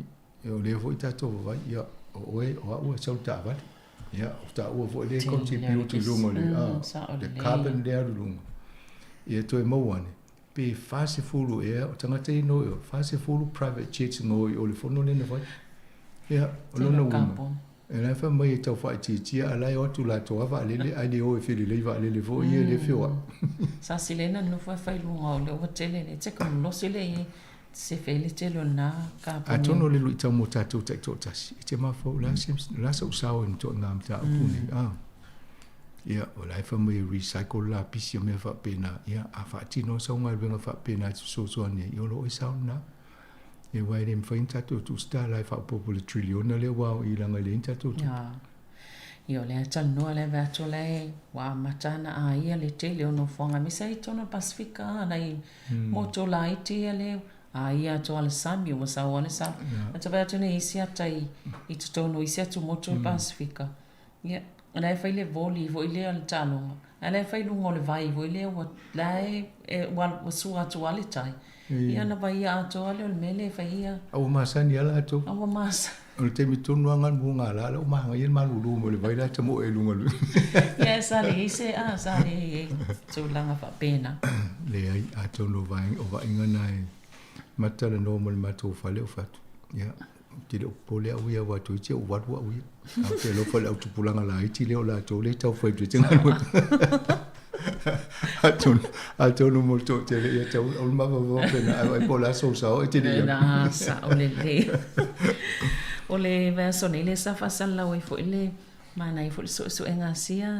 o lea foi tatou vaavaai, ia o oe, o au e sau i le taavale. Ia, o taua foi lea e contribute i luga o le, le carbon lea e alu i luga. Ia toe maua ane, Pe 40 ea o tagata ia no i o, 40 private jets no i o le fono lea na fai. Ia, o lona uiga, e la e fai mai e tau faaitiitia a la e o atu latou lava vaalele ae le o e felelei vaalele foi ia lea e feoai. Sa silena nofo e fai luga o le ua tele le tekonolosi lea i ai sefe ai le tele o lena kaponi. Atonu o le luitau mo tatou taitoatasi, e te mafaufau o le a se, o le a sou sao i ituaiga mataupu nei, a. Ia, o la e fai mai e recycle le lapisi o mea faapena. Ia, a faatino sau galuega faapena e te fesoasoani ai, ia o lou sao lena. Ia, aua e le mafai ona tatou tuusatala e faaopoopo i le triliona lea ua ao i leaga e leai ni tatou tupe. Ia, o lea e talanoa le ave atu o la e ua amata ona aia le tele o nofoaga aemaise ai i totonu o le Pasefika, nai motu laiti ia lea aia atu lava le sami, ua sau lava le sami. Ae te vaai atu nei i isi ata i totonu o isi atu motu o le Pasefika, Ia, o la e fai le volley foi lea o le taaloga, ae la e fai i luga o le vai foi lea ua, la e, e ua, ua sua atu lava le tai. Ia ona vaia atoa lea o le mea lea e fai ia. A ua masani lava latou. A ua masani. O le taimi tonu lava ganu gala la ua manaia le malulu mai o le vai la e tamoe i luga. Ia, sa leai se, a, sa leai ai tulaga faapena. Leai, atonu o vaega, o vaaiga na e matalanoa ma le matou fale o fatu. Ia. Ou te le o popole au ia aua toeitiiti ou valu au ia. Ae ou te alofa i le au tupulaga laiti lea o latou lea e tau fai atu ai te galuega. Atonu, atonu mo le toatele ia tau o le mavauvau pena ae vaai po o le a sou sao e te le i alu. Na, sao lelei. O le vaiaso nei lea sa faasalalau ai foi le Manaia foi le suesuega a sia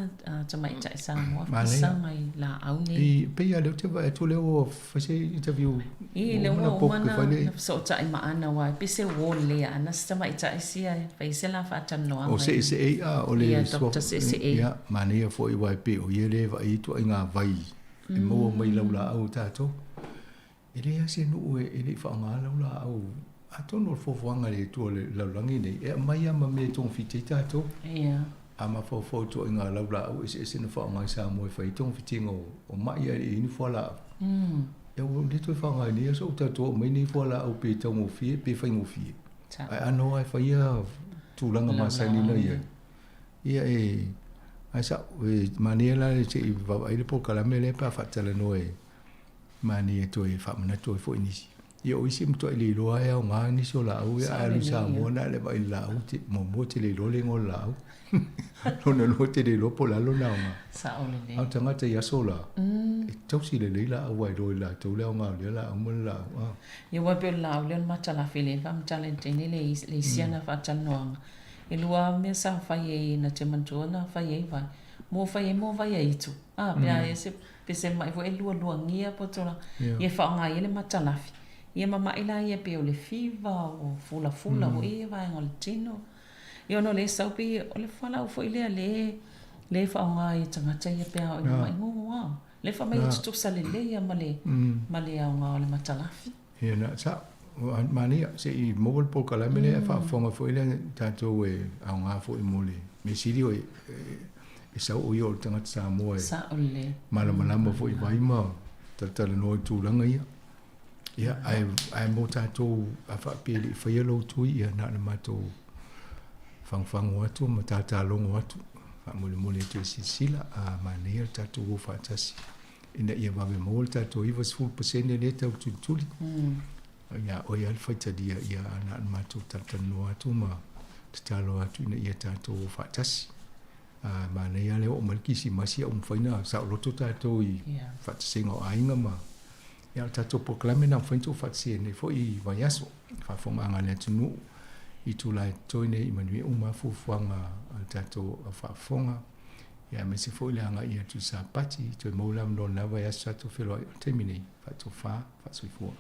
tamaitai Samoa faasaga i laau nei. I pei lava lea ou te vaai atu lea ua fai se interview. I lea ua uma ona fesootai ma Ana aua e pei se wall lea ana si tamaitai sia e fai se la faatalanoaga. O Seeseei a o le Ia Doctor Seeseei. Ia manaia foi aua e pei o ia lea e vaai i ituaiga vai e maua mai laulaau a tatou. E leai lava se nuu e le i faaaogaina laulaau atonu o le fuafuaga a le Atua o le lalolagi lenei, e aumai lava ma mea e togafiti ai tatou. Ia. A mafaufau i ituaiga laulaau eseese na faaaoga i Samoa e fai ai togafitiga o mai ae le i i ai ni fualaau. Ia ua le toe faaaogaina nei aso ua tatou aumai nei fualaau pe taugofie pe faigofie. Ae a noa e fai ia tulaga masani na i ai. Ia e, ae sa, e manaia la se i vaavaai le polokalame lea pe a faatalanoa e Manaia toe faamanatu ai foi nisi. Ia o isi e matuai le iloa e aoga nisi o laau ia, ae alu i Samoa na o le vaai i le laau, muamua e te le iloa le igoa o le laau. Lona lua e te le iloa po o le a lona aoga. Sao lelei. A o tagata i aso la, e tausi lelei laau aua e iloa e latou le aoga o lea laau ma le laau. Ia aua e pei o le laau lea o le matalafi lea e faamatala i le taimi le isi ana faatalanoaga. E lua lava mea sa fai ai na te manatua na fai ai vai. Mo fai ai mo vai aitu. A pe a e se pe se ma'i foi e lualuagia po o tulaga. Ia e faaaoga ai le matalafi. Ia ma ma'i la ia pei o le fiva o fulafula foi ia vaega o le tino. Ia ona o le sau pei o le fualaau foi lea le le faaaoga ai e tagata ia pe a oo ina ma'i gogo a. Le fai mai e tutusa lelei lava ma le ma le aoga o le matalafi. Ia na sa manaia se i maua le polokalame lea e faafofoga foi lea tatou e aoga foi mo le mea sili o e sau o ia o le tagata Samoa e Sao lelei. malamalama foi i vai ma talatalanoa i tulaga ia. Ia ae ae mo tatou a faapea e le i faia lou tui ia na o le matou fagofago atu ma tatalogo atu faamolemole e toe silasila a manaia le tatou o faatasi ina ia vave maua le tatou 90% lea tau tulituli. Ia oe lava le faitalia ia na o le matou talatalanoa atu ma tatalo atu ina ia tatou o faatasi. A manaia lava le oo mai le Kirisimasi a ua mafai ona saoloto tatou i faataseina o aiga ma ia o le tatou polokalame lena ua mafai ona tuufaatasia i lenei foi vaiaso. Faafofogaaga a le atunuu i itula e totoe nei i manuia uma lava fuafuaga a le tatou au faafofoga. Ia aemaise foi le agai atu i Sapati, toe maua le avanoa i lena vaiaso tatou feiloai o le taimi nei, faatofa, faasoifua.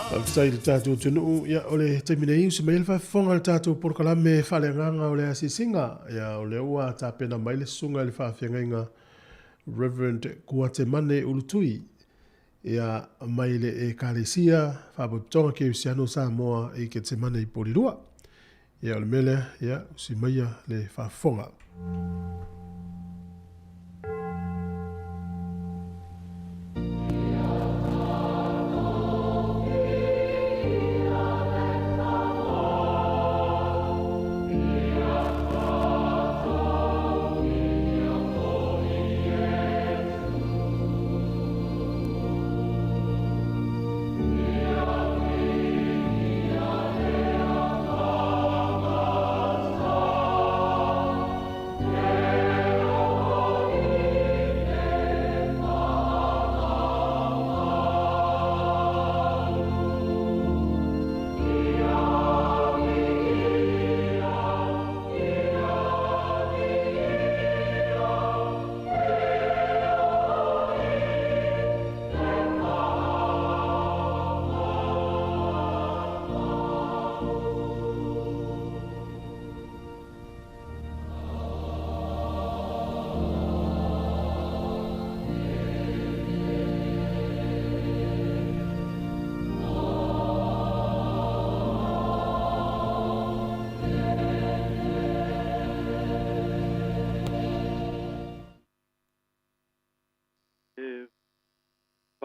Faafetai i le tatou atunuu, ia o le taimi nei usi mai ai le faafofoga i le tatou polokalame faaleagaga o le asiasiga. Ia o lea ua tapena mai le susuga i le faafeagaiga Reverend Kuatemane Ulutui ia mai le Ekalesia Faapotopotoga Kerisiano o Samoa i Ketsemane i Porirua. Ia o le mea lea, ia usi maia le faafofoga.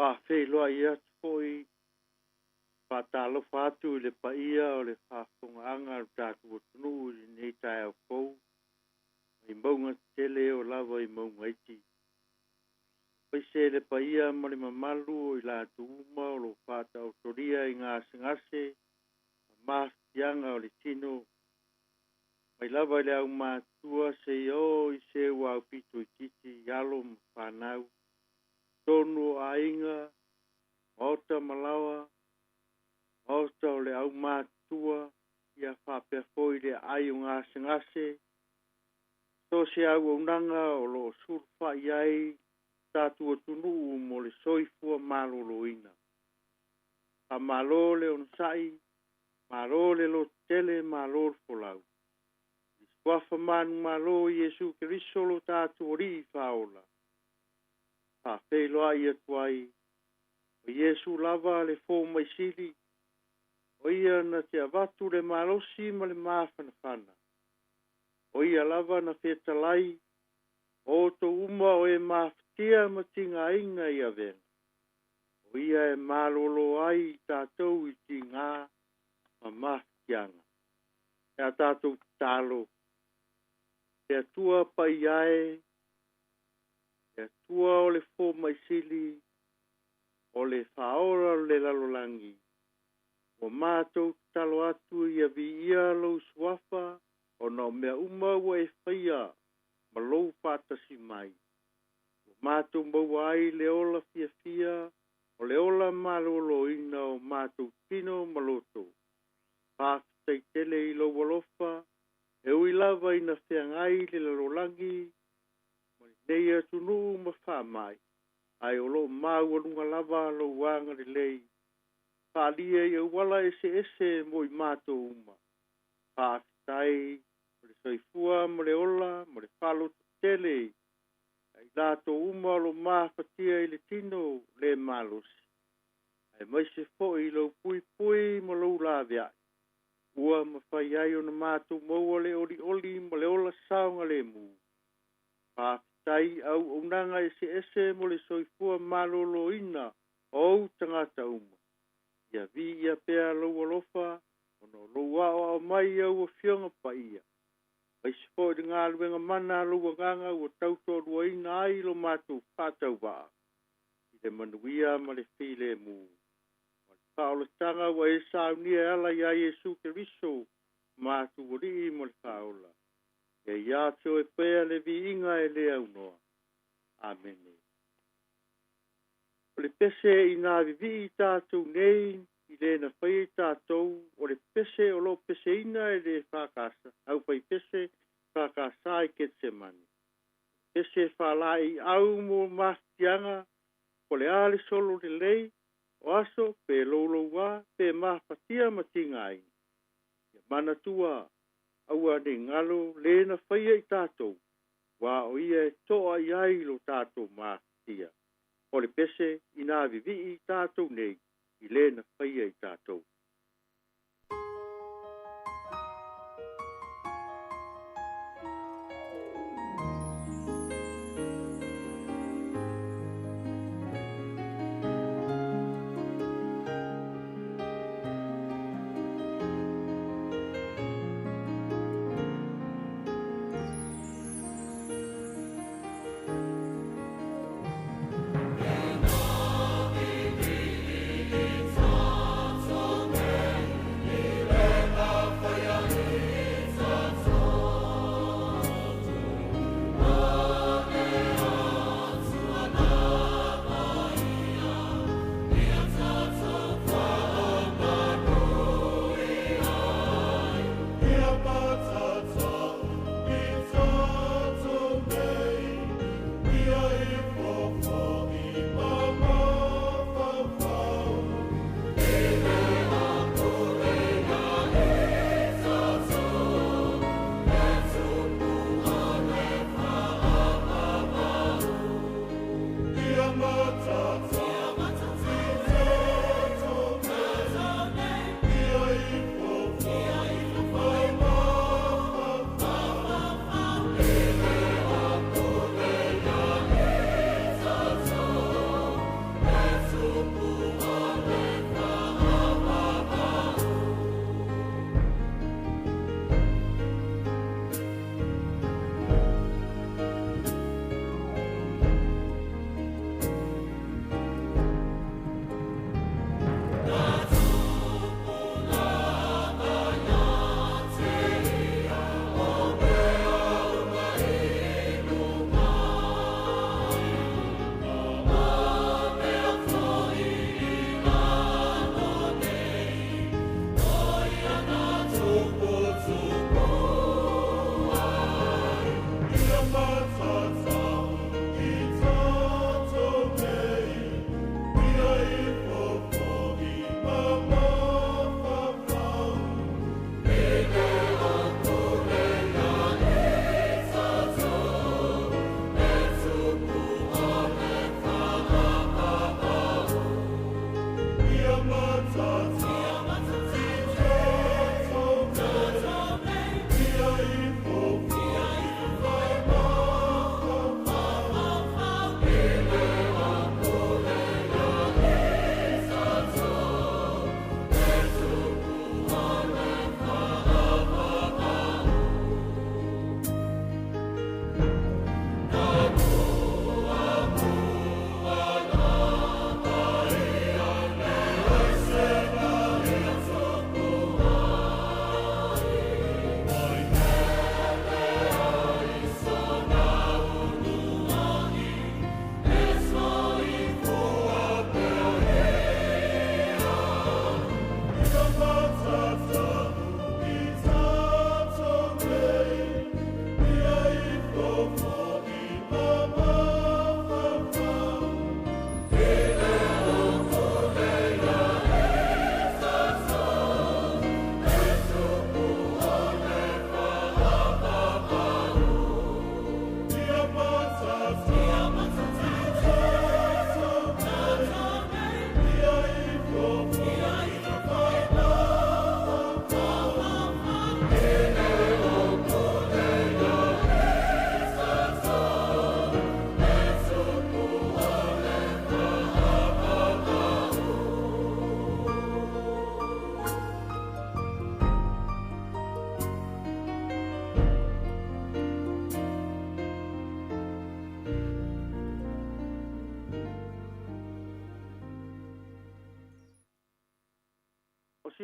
Faafeiloai atu foi, faatalofa atu i le paia o le faafofogaaga a lo tatou atunuu i lenei taeao fou, mai mauga tetele e oo lava i mauga iti. Aemaise le paia ma le mamalu o i latou uma o lo o faataotolia i gasegase ma mafatiaga o le tino, mai lava i le aumatutua seia oo i se ua aupito itiiti i alo ma fanau, totonu o aiga, maota ma laoa, maota o le aumatutua, ia faapea foi le aai o gasegase, so o se auaunaga o lo o sulufai ai tatou atunuu mo le soifua maloloina. Faamalo le onosai, malo le lototele, malo le folau. I le suafa manumalo o Iesu Keriso lo tatou Alii Faaola, faafeiloai atu ai, o Iesu lava le fomai sili, o ia na te avatu le malosi ma le mafanafana. O ia lava na fetalai, o outou uma o e mafatia ma tigaina i avega. O ia e malolo ai i tatou i tiga ma mafatiaga. E a tatou tatalo, le Atua paia e, le Atua o le fomai sili, o le faaola o le lalolagi, ua matou tatalo atu ia viia lou suafa ona o mea uma ua e faia ma lou faatasi mai. Ua matou maua ai le ola fiafia o le ola maloloina o matou tino ma loto. Faafetai tele i lou alofa, e ui lava ina feagai le lalolagi ma lenei atunuu ma faamai, ae o lo o maualuga lava lou agalelei, faaalia i auala eseese mo i matou uma. Faafetai o le soifua ma le ola ma le faalototele ia i latou uma o lo o mafatia i le tino le malosi, aemaise foi lou puipui ma lou laveai, ua mafai ai ona matou maua le olioli ma le ola saogalemu. Faafetai i auaunaga eseese mo le soifua maloloina o ou tagata uma. Ia viia pea lou alofa ona o lou aoao mai i au Afioga Paia, aemaise foi le galuega mana a lou Agaga ua tautoaluaina ai lo matou faatauvaa i le manuia ma le filemu ma le faaolataga ua e saunia e ala iā Iesu Keriso matou Alii ma le Faaola. Ia ia te oe pea le viiga e le aunoa. Amene. O le pese inā vivii tatou nei i le na faia i tatou, o le pese o lo o peseina e le EFKS, aufaipese EFKS i Ketsemane. O le pese e faalaeiau mo mafatiaga, po o le a le solo lelei o aso pe louloua pe mafatia ma tigaina. Ia manatua, aua ne i galo le na faia i tatou, aua o ia e toa i ai lo tatou mafatia. O le pese inā vivii tatou nei i le na faia i tatou.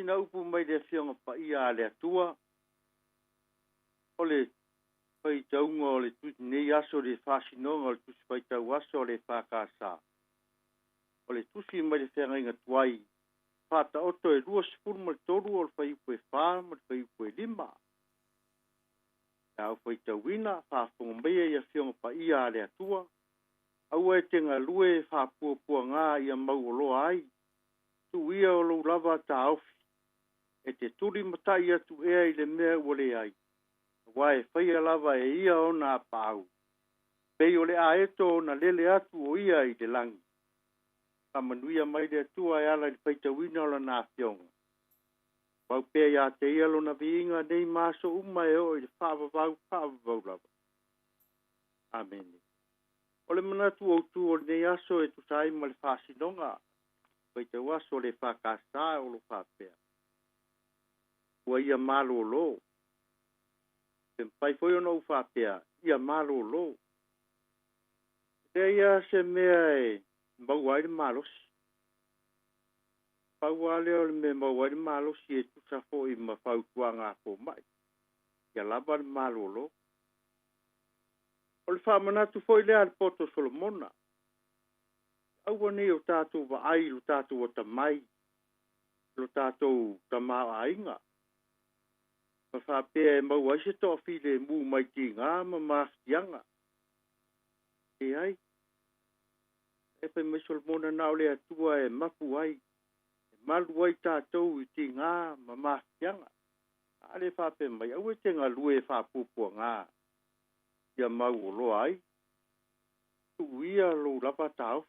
sina upu mai le Afioga Paia a le Atua, o le faitauga o le nei aso le faasinoga o le Tusi Faitau Aso o le EFKS. O le tusi mai le feagaiga tuai, Faataoto e 23 o le fuaiupu e 4 ma le fuaiupu e 5. Le a ou faitauina, faafofoga maia i Afioga Paia a le Atua, aua e te galue faapuapuagā ia mauoloa ai, tuu ia o lou lava taofi, e te tulimatai atu ea i le mea ua leai, aua e faia lava e ia ona apaau, pei o le aeto ona lele atu o ia i le lagi. Faamanuia mai le Atua e ala i le faitauina o Lana Afioga. Pau pea ia te ia Lona viiga nei ma aso uma e oo i le faavavau faavavau lava. Amene. O le manatu autu o lenei aso e tusa ai ma le faasinoga faitau aso o le EFKS o lo o faapea, Ua ia malolo. Pe mafai foi ona ou faapea, ia malolo. E leai lava se mea e maua ai le malosi. Pau lava lea o le mea e maua ai le malosi e tusa foi ma fautuaga a fomai, ia lava le malolo. O le faamanatu foi lea a le poto Solomona, aua nei o tatou vaai i lo tatou atamai, lo tatou tamaoaiga, ma faapea e maua ai se toafilemu mai tiga ma mafatiaga. Leai. E fai mai Solomona na o le Atua e mapu ai, e malu ai tatou i tiga ma mafatiaga. A le faapea mai, aua e te galue e faapuapuagā ia mauoloa ai, tuu ia lou lava taofi.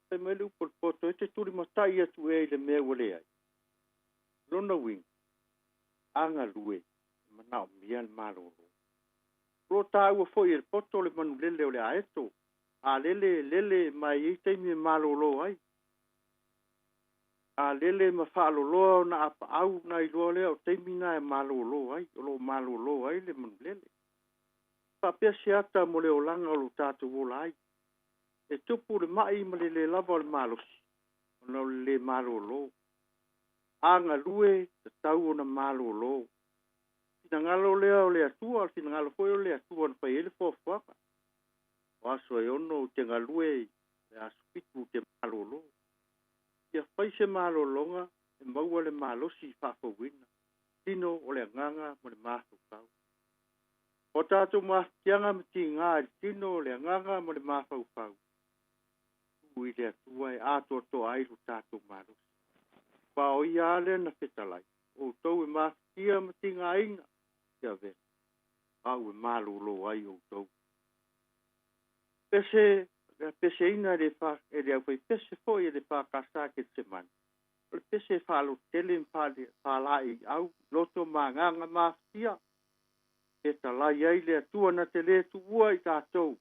Fai mai le upu a le poto, e te tulimatai atu ea i le mea ua leai. Lona uiga, a galue, e manaomia le malolo. O lo o taua foi e le poto le manulele o le aeto, a lele, lele ma e i ai taimi e malolo ai. A lele ma faaloloa ona apaau ona iloa lea o taimi na e malolo ai, o lo o malolo ai le manulele. Faapea se ata mo le olaga o lo tatou ola ai. E tupu le mai ma le le lava o le malosi, ona o le le malolo. A galue, tatau ona malolo. Finagalo lea o le Atua, o le finagalo foi o le Atua na fai ai le fuafuaga. O aso e 6 ou te galue, le aso 7 ou te malolo. Ia fai se malologa e maua le malosi faafouina, tino o le agaga ma le mafaufau. O tatou mafatiaga ma tigā i le tino o le agaga ma le mafaufau, tuu i le Atua e atoatoa ai lo tatou malosi. Aua o ia lava lea na fetalai, o outou e mafatia ma tigaina, ia avega, a ua malolo ai outou. Pese, le peseina e le, fa, e le aufaipese foi e le EFKS Ketisemane, o le pese e faalototele ma faalaeiau, loto ma agaga mafatia, fetalai ai le Atua na te le tuua i tatou,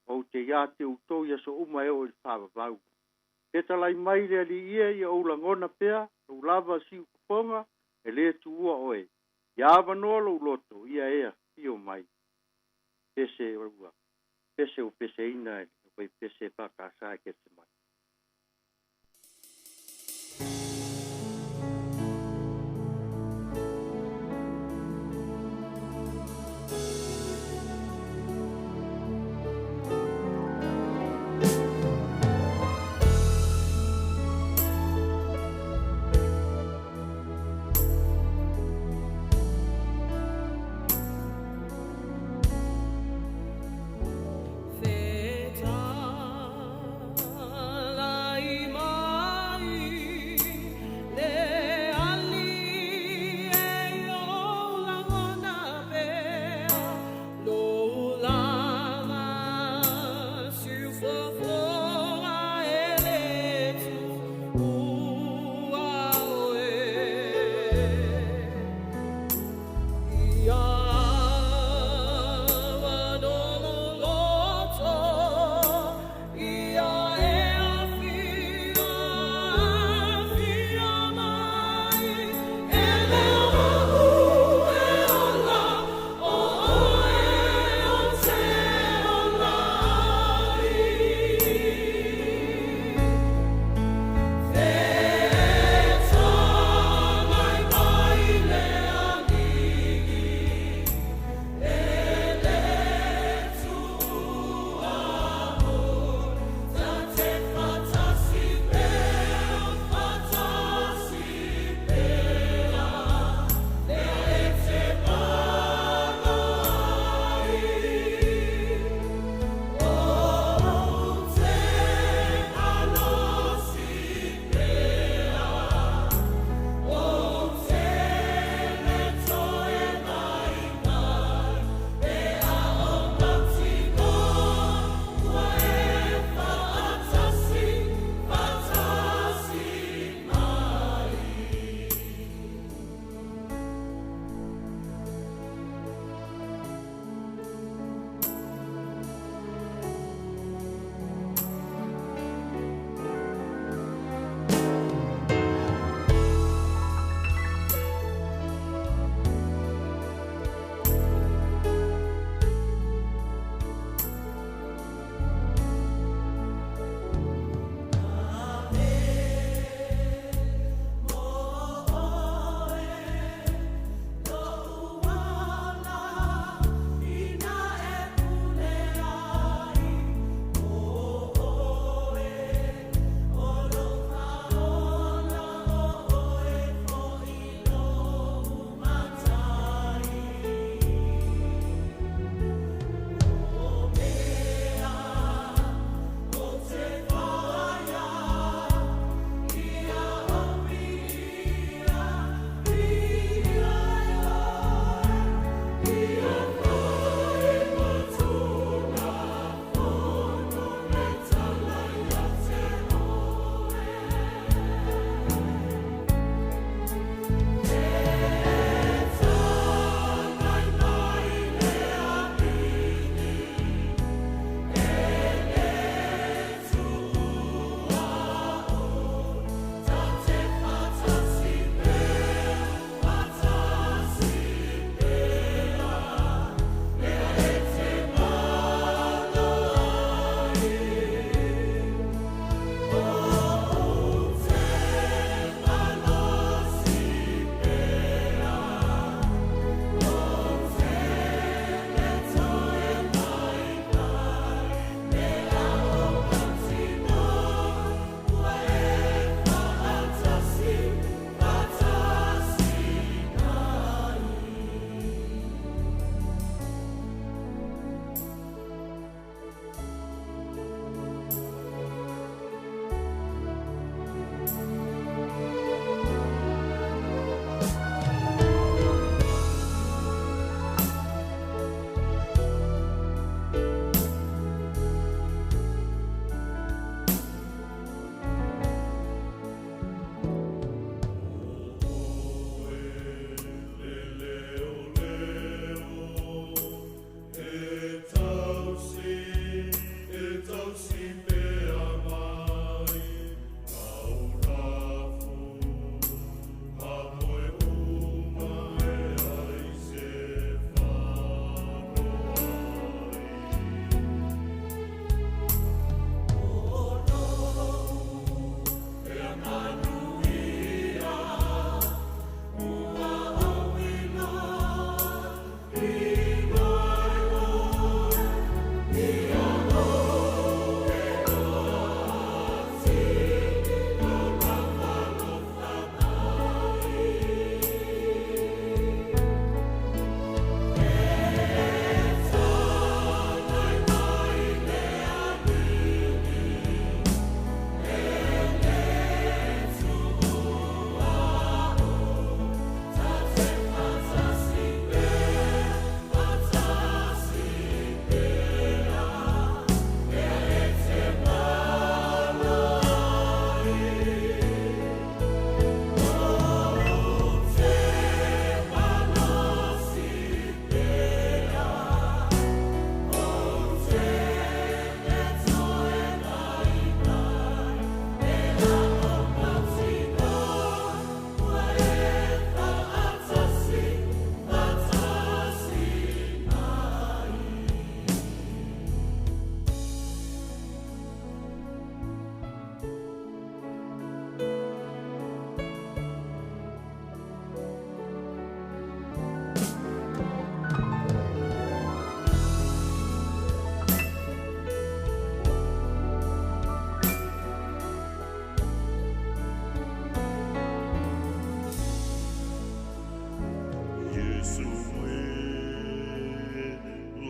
ou te ia te outou i aso uma e oo i le faavavau. Fetalai mai le Alii e ia ou lagona pea, lou lava siufofoga, e le tuua oe. Ia avanoa lou loto, ia e afio mai. Pese ua pese ua peseina e le aufaipese EFKS e Ketisemane.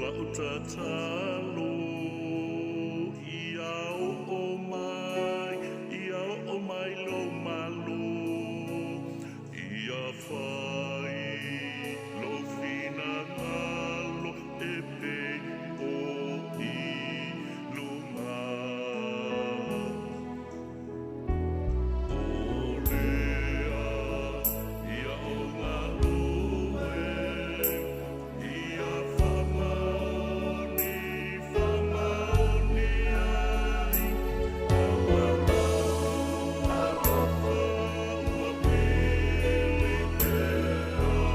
Lau tatalo ia o mai, ia o mai lo malo, ia fai lo finangalo e pei o i lunga. O lea ia o galue, ia whamaoni, whamaoni ai, aua lau alofa ua pili pea mai.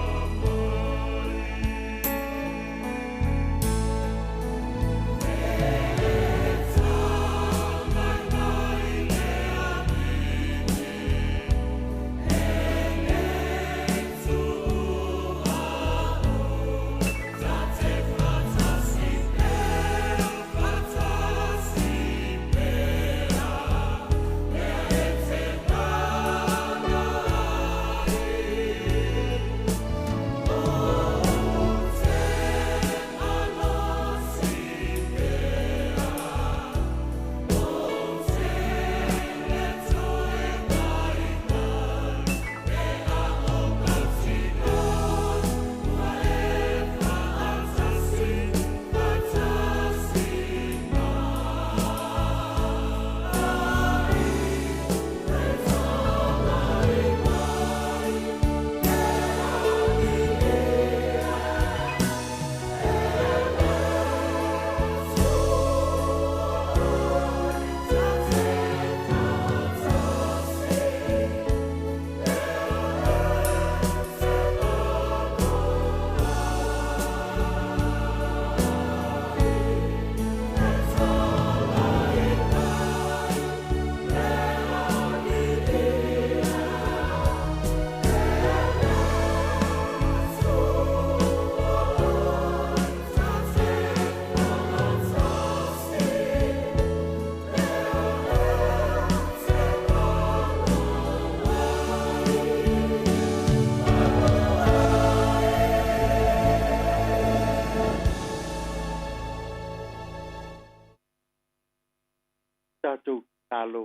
Tatou talo.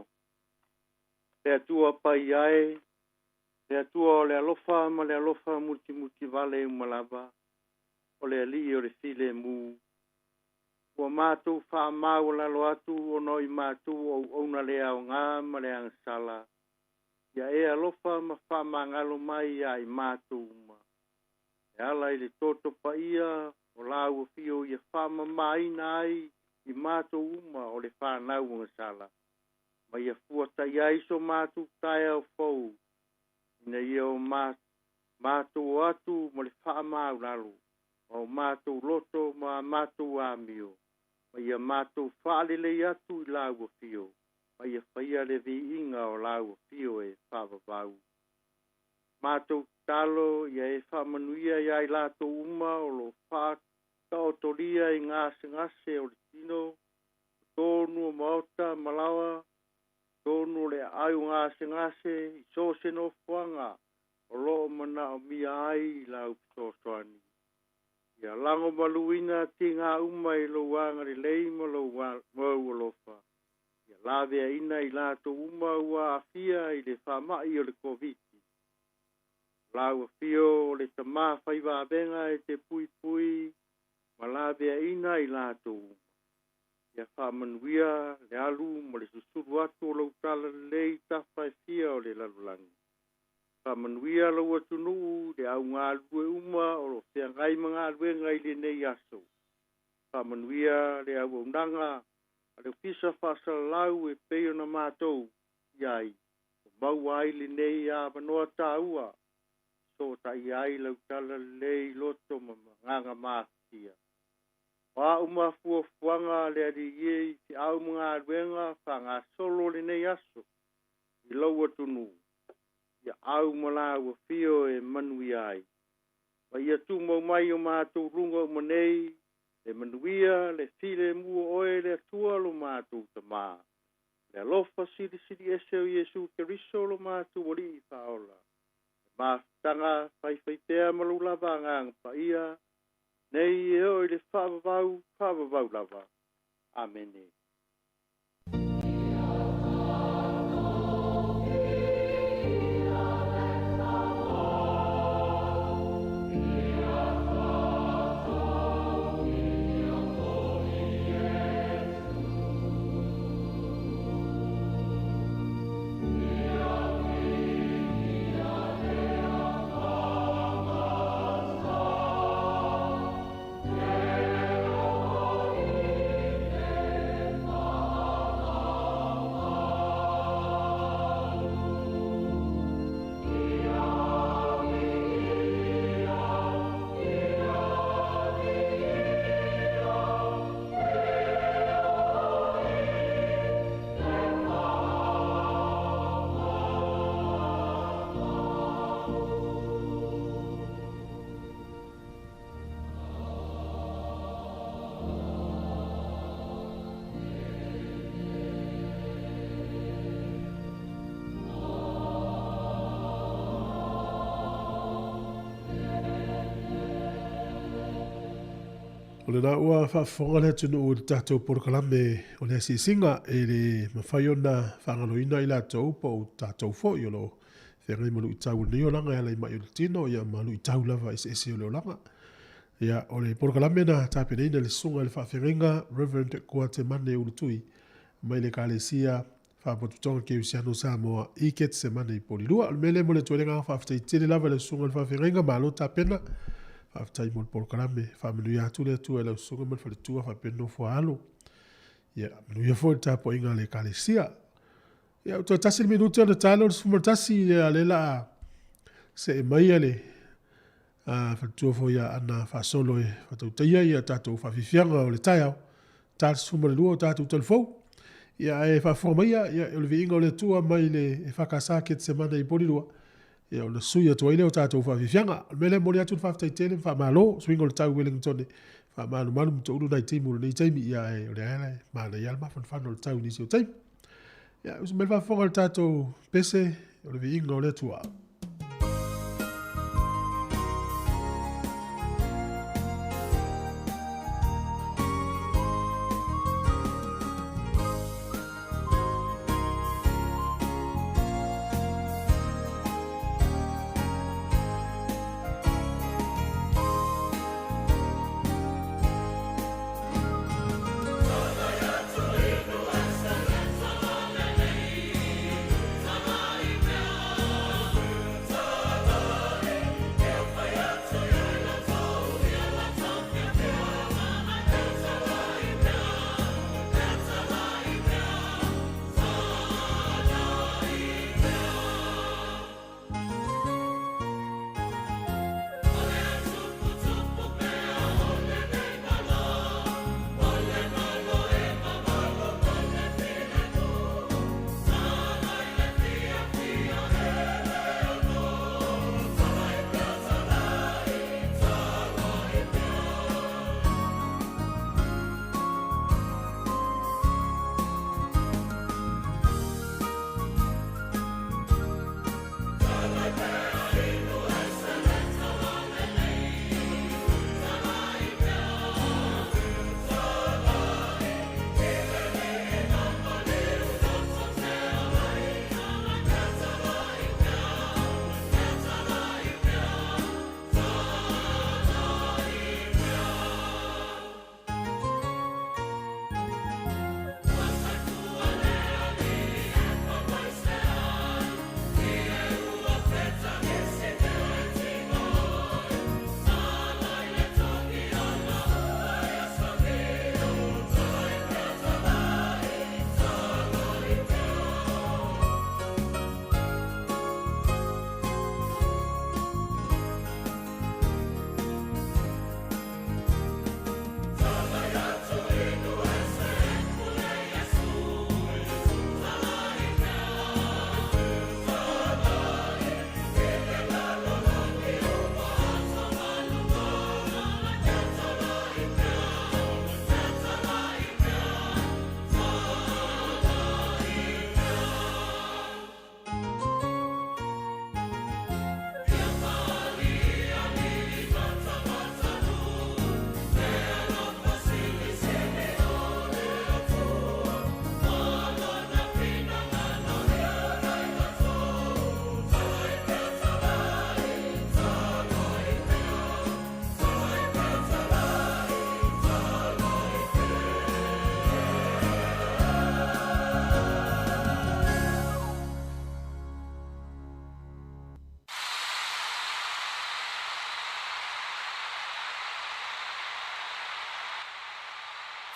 Le Atua pai ai, le Atua o le alofa ma le alofa mutimuti vale uma lava, o le alii o le file mu. Ua mātou whaamau lalo atu o noi mātou o auna le ao ngā ma le agasala. Ia e alofa ma whaamangalo mai ia i mātou uma. E ala i le toto paia o lau fio ia whaamamaina ai i mātou uma o le whanau agasala. Ma ia fuatai ai so mātou tae au fou. Ina ia o mātou atu ma le whaamau lalo. Ma o mātou loto ma mātou amio. Ma ia mātou whaalelei atu i lau fio. Ma ia whaia le viinga o lau fio e whaavavau. Mātou talo ia e whaamanuia ia i lātou uma o lo whaataotoria i ngā sengase o le tino. Tōnu o maota malawa. Tōnu o le ai o ngā sengase i so se no fuanga o loo mana o mia ai i lau pitosoani. Ia lango maluina ti ngā uma i lo wanga le lei ma lo mau alofa. Ia lavea ina i lātou uma ua afia i le whamai o le COVID. Lau afio o le tamā whaivavenga e te pui pui ma lavea ina i lātou uma. Ia whaamanuia le alu ma le susuru atu o lau tala lei tafa e fia o le lalolagi. Whaamanuia lau atunuu le au ngā lue uma o lo whiangai ma ngā luenga i lenei aso. Whaamanuia le au aunanga a le ofisa whaasalau e pei ona mātou iai. O maua ai lenei a manoa tāua. So tai ai lau tala lei loto ma nganga mātia. Wa uma fuafuaga le alii e i feau ma galuega faagasolo lenei aso i lou atunuu ia au ma laua fio e manuia ai. Ma ia tumau mai o matou luga uma nei le manuia le filemu o oe le Atua lo matou tamā. Le alofa silisili ese o Iesu Keriso lo matou alii faaola. Le mafutaga faifaipea ma lou lava agaga paia. Nei e oo i le faavavau faavavau lava. Amene. O lena ua faafofoga le atunuu i le tatou polokalame o le asiasiga e le mafai ona faagaloina i latou po o tatou foi o lo o feagai ma luitau o lenei olaga e ala i mai o le tino ia ma luitau lava eseese o le olaga. Ia, o le polokalame na tapenaina e le Susuga i le Faafeagaiga Reverend Kuatemane Ulutui mai le Ekalesia Faalapotopotoga Kerisiano Samoa i Ketsemane i Polilua. O le mea lea e momoli atu ai le agaga faafetai tele lava i lau Susuga i le Faafeagaiga, malo tapena. Faafetai mo le polokalame. Faamanuia atu le Atua i lau Susuga ma le faletua faapea le nofo a alo. Ia, manuia foi le tapuaiga a le Ekalesia. Ia, ua toe tasi le minute ona ta lea o le 11, ia lea la a see mai le faletua foi ia Ana faasolo e faatautaia ia tatou faafiafiaga o le taeao, ta le 12 o tatou talufou. Ia ae faafofoga maia, ia o le viiga o le Atua mai le EFKS Ketisemane i Polilua, ia ona sui atu ai lea o tatou faafiafiaga. O le mea lea e momoli atu le faafetai tele ma faamalo, suiga o le tau Wellington, faamalumalu ma toulu nai timu i lenei taimi, ia ae o lea e manaia lava le mafanafana o le tau i nisi o taimi. Ia, usu mai le faafofoga i le tatou pese o le viiga o le Atua.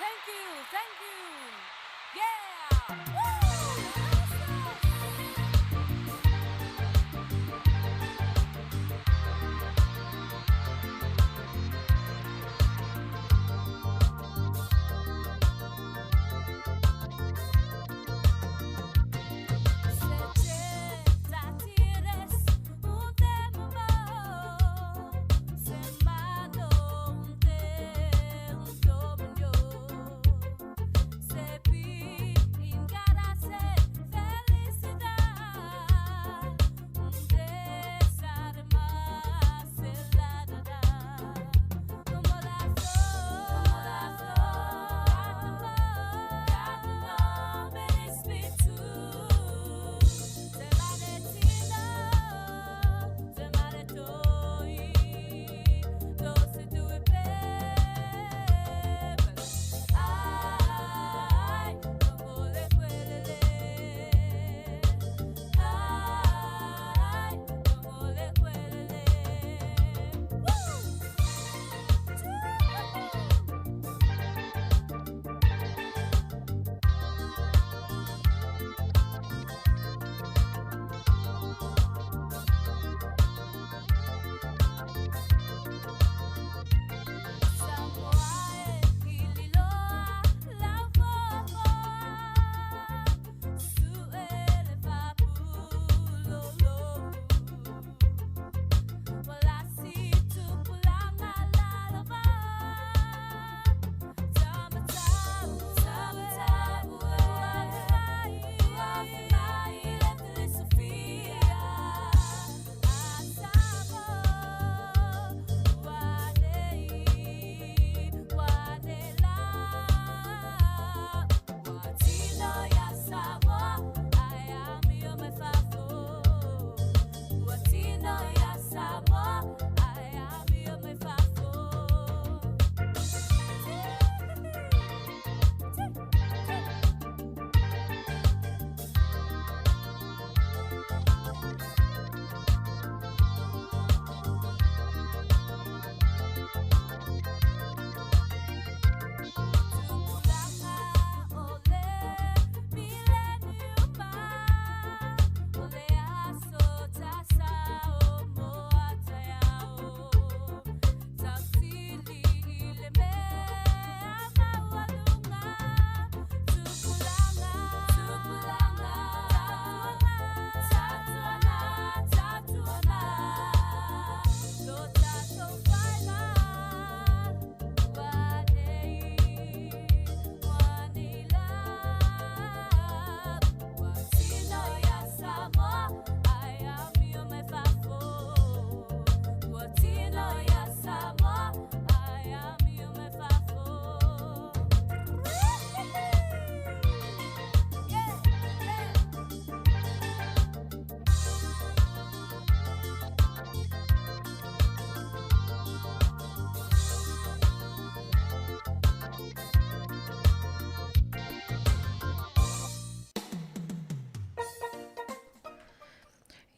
Thank you, thank you. Yeah! Woo!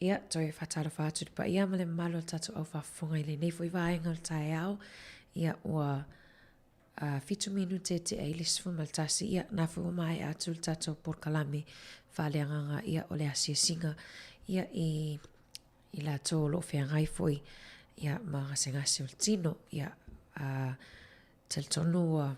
Ia, toe faatalofa atu i le paia ma le mamalu o le tatou au faafofoga i lenei foi vaega o le taeao. Ia, ua uh, fitu minute tea i le 11, ia, na foi ua maea atu le tatou polokalame faaleagaga, ia, o le asiasiga, ia, i, i latou o lo o feagai foi, ia, ma gasegase o le tino, ia, uh, Talitonu ua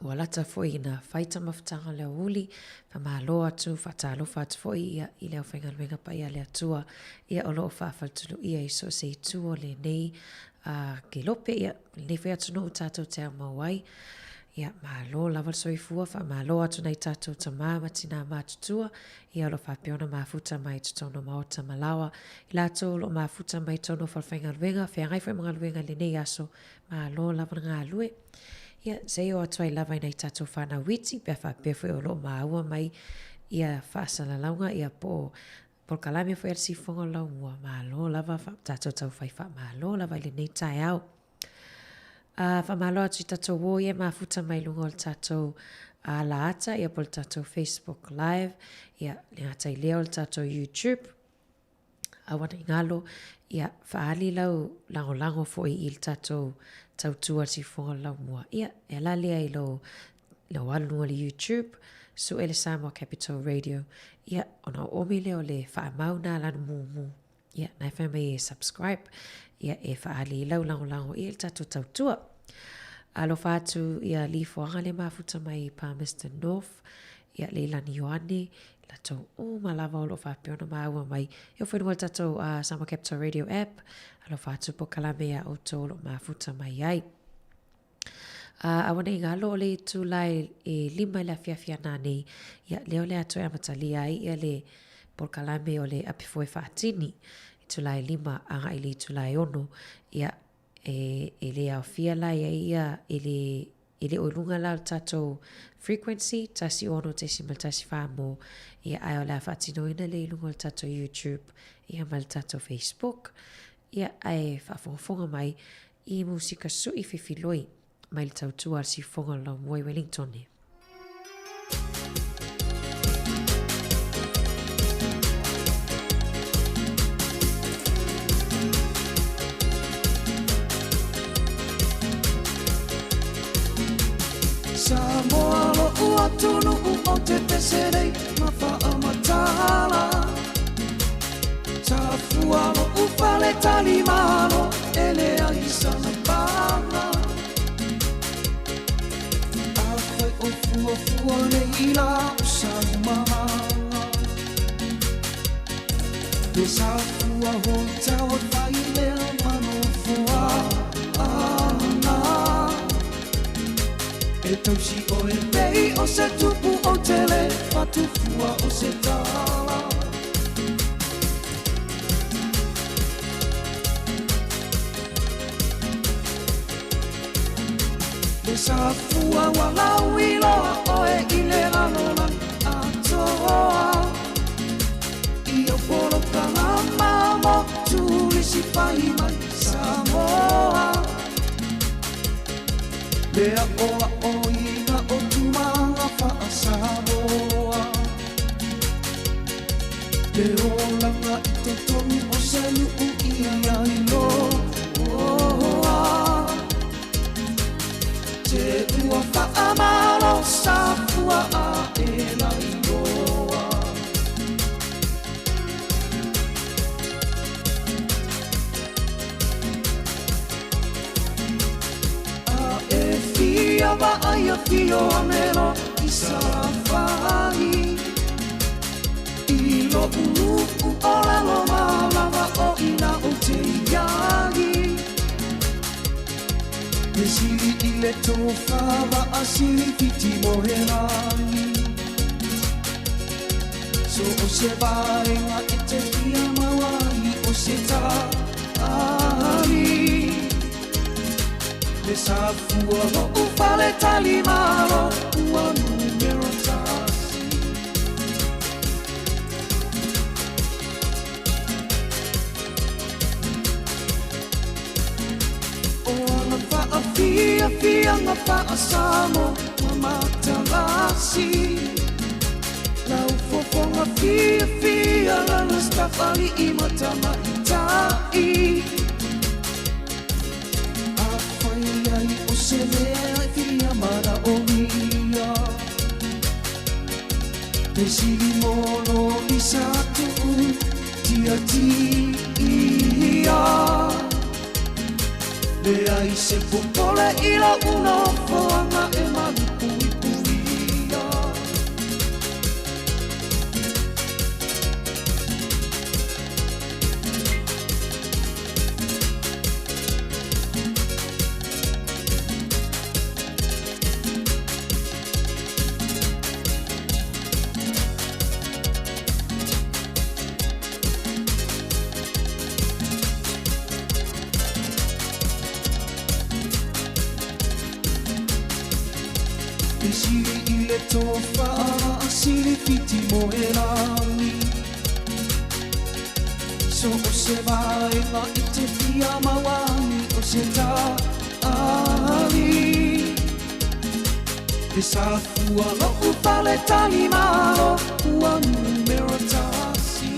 ua lata foi ina fai taumafataga o le aoauli, faamalo atu, faatalofa atu foi ia i le aufaigaluega paia a le Atua ia o lo o faafaletuluia i so o se itu o lenei uh, kelope, ia lenei foi atunuu tatou te aumau ai. Ia, malo lava le soifua, faamalo atu nai tatou tamā ma tinā matutua, ia o lo o faapea ona mafuta mai i totonu o maota ma laoa. I latou o lo o mafuta mai i totonu o falefaigaluega, feagai foi ma galuega i lenei aso, Malo lava le galue. Ia, se i oo atu ai lava i nai tatou whanau iti, pe a faapea foi o lo o māua mai ia faasalalauga, ia po o polokalame foi a le siufofoga o le laumua. Malo lava, tatou taufai faamalo lava i lenei taeao. Uh, faamalo atu i tatou uo ia e mafuta mai luga o le tatou uh, laata, ia po o le tatou Facebook Live, ia le gata i lea o le tatou YouTube. Aua ne i galo, ia, faaali lau lagolago foi i le tatou tautua i le siufofoga o le laumua. Ia, e ala lea i lou, lou alu i luga o le YouTube, sue le Samoa Capital Radio, ia, ona oomi lea o le faamau na lanu mumu. Ia, na e fai mai e subscribe, ia, e faaali i lau lagolago ia i le tatou tautua. Alofa atu ia Lifoaga le mafuta mai i Palmerston North, ia Leilani Ioane, latou uma lava o lo o faapea ona maua mai. E oo foi i luga o le tatou uh, Samoa Capital Radio app, alofa atu polokalame iā outou o lo o mafuta mai ai. A aua nei galo o le itula e 5 i le afiafi a nanei, ia lea o le a toe amatalia ai ia le polokalame o le ape foe faatini, itula e 5 agai i le itula e 6, ia e, e le aofia la i ai ia, e le, e le o i luga la o le tatou frequency, 106.14 mo, ia ae o le a faatinoina lea i luga o le tatou YouTube, ia ma le tatou Facebook, ia ae faafogafoga mai i musika suʻi fefiloi mai le tautua a le siufofoga o le laumua i Wellingtone. Samoa lo'u atunuu o te pese nei ma faamatala Safua lo'u fale talimalo e leai sana paga Afai o fuafua nei la o saumaga Le Safua Hotel o fai mea ma nofoa ana E tausi oe pei o se tupu o tele Fatufua o se tala Le safua ua lauiloa oe i le lalolagi atoa I au polokalama mo turisi fai mai Samoa Le aʻoaʻoina o tulaga faa-Samoa Le olaga i totonu o se nuu ia iloa Te ua faamalo safua a e lailoa A e fia vaai afio ane loa i Salafai I lo'u nuu o lalo ma lava o ina ou te iai Le sili i le tofa vaasili fiti mohelagi So o se vaega e te fia maua ai o se tali Le safua lo'u fale talimalo ua numera tasi O ana faafiafiaga faa-Samoa ma matalasi Lau fofoga fiafia lana staff aliʻi ma tamaitai Afai ai o se mea e fia manaomia Te sili mo lo lisa tuu tia tia Leai se popole i lou nofoaga e malupuipuia. E sili i le tofa a sili fiti mo e langi So o se vaega e te fia mauani o se tali E safua lo'u fale talimalo ua numera tasi.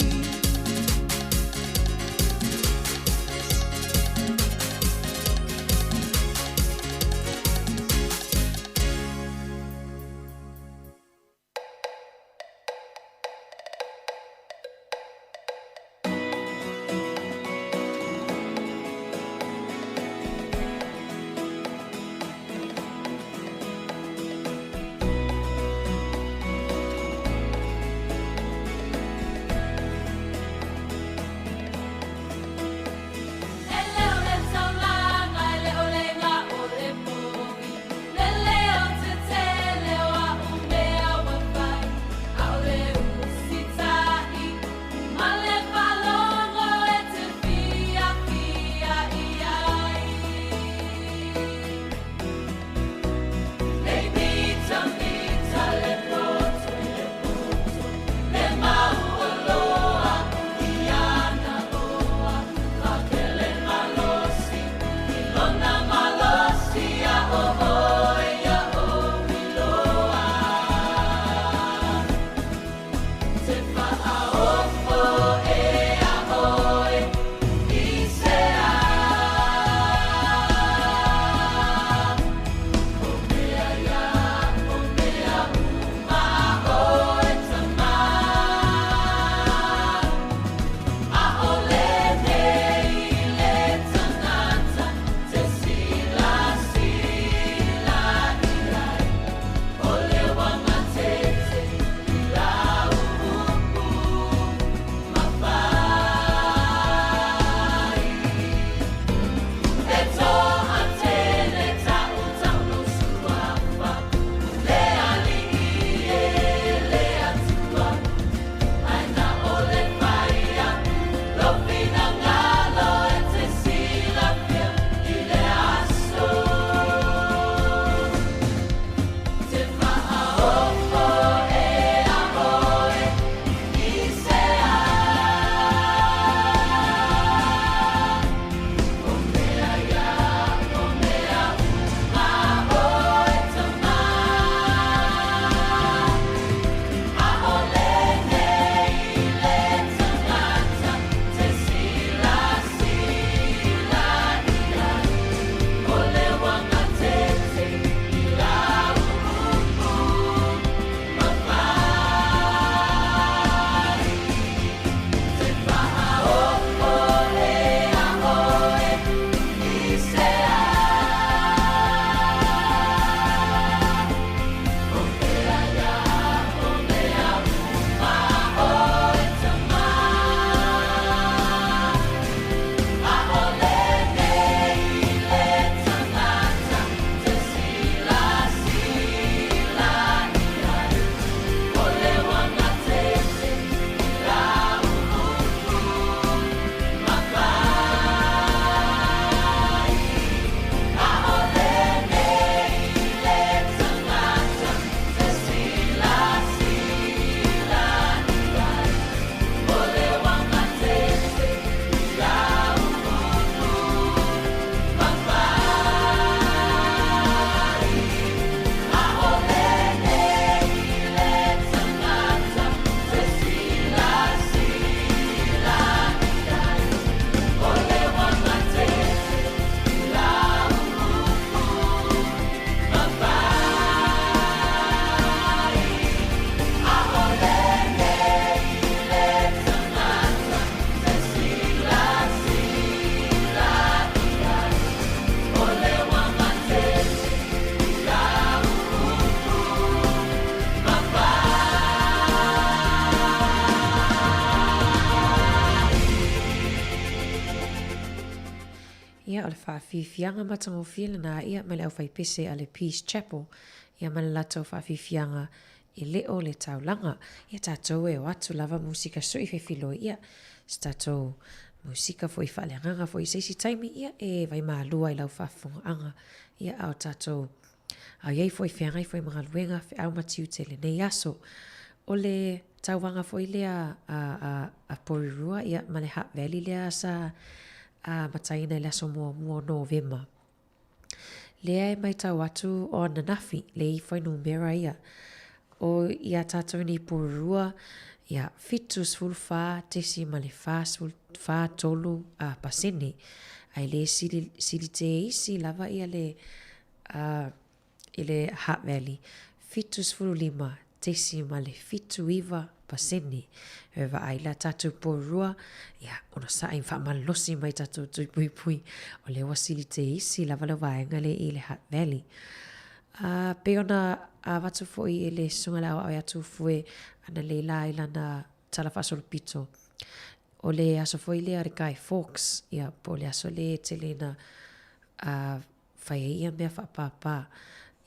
Faafiafiaga matagofie lena ia mai le aufaipese a le Peace Chapel, ia ma le latou faafiafiaga e le o le taulaga. Ia tatou e o atu lava musika sui fefiloi, ia se tatou musika foi faaleagaga foi i se isi taimi, ia e vaimalua i lau faafofogaaga, ia a o tatou a o i ai foi feagai foi ma galuega, feau ma tiute i lenei aso. O le tauvaga foi lea a, a, a Porirua, ia, ma le Hutt Valley lea sa amataina i le aso muamua o Novema. Lea e matau atu o ananafi, le i fuainumera ia, o iā tātou nei Porirua, ia, 74.43 a pasene. Ae le sili, sili te isi lava ia le, a, i le Hutt Valley, 75.79%. E vaai la tātou Porirua, ia, onosai faamalolosi mai tātou tui puipui, o lea ua sili te isi lava le vaega lea i le Hutt Valley. A, pei ona avatu foi e le Susuga i le Aoao ia Tufue analeila i lana tala faasolopito, o le aso foi lea o le Guy Fawkes, ia, po o le aso lea e tele ina a, fai ai ia mea faapāpā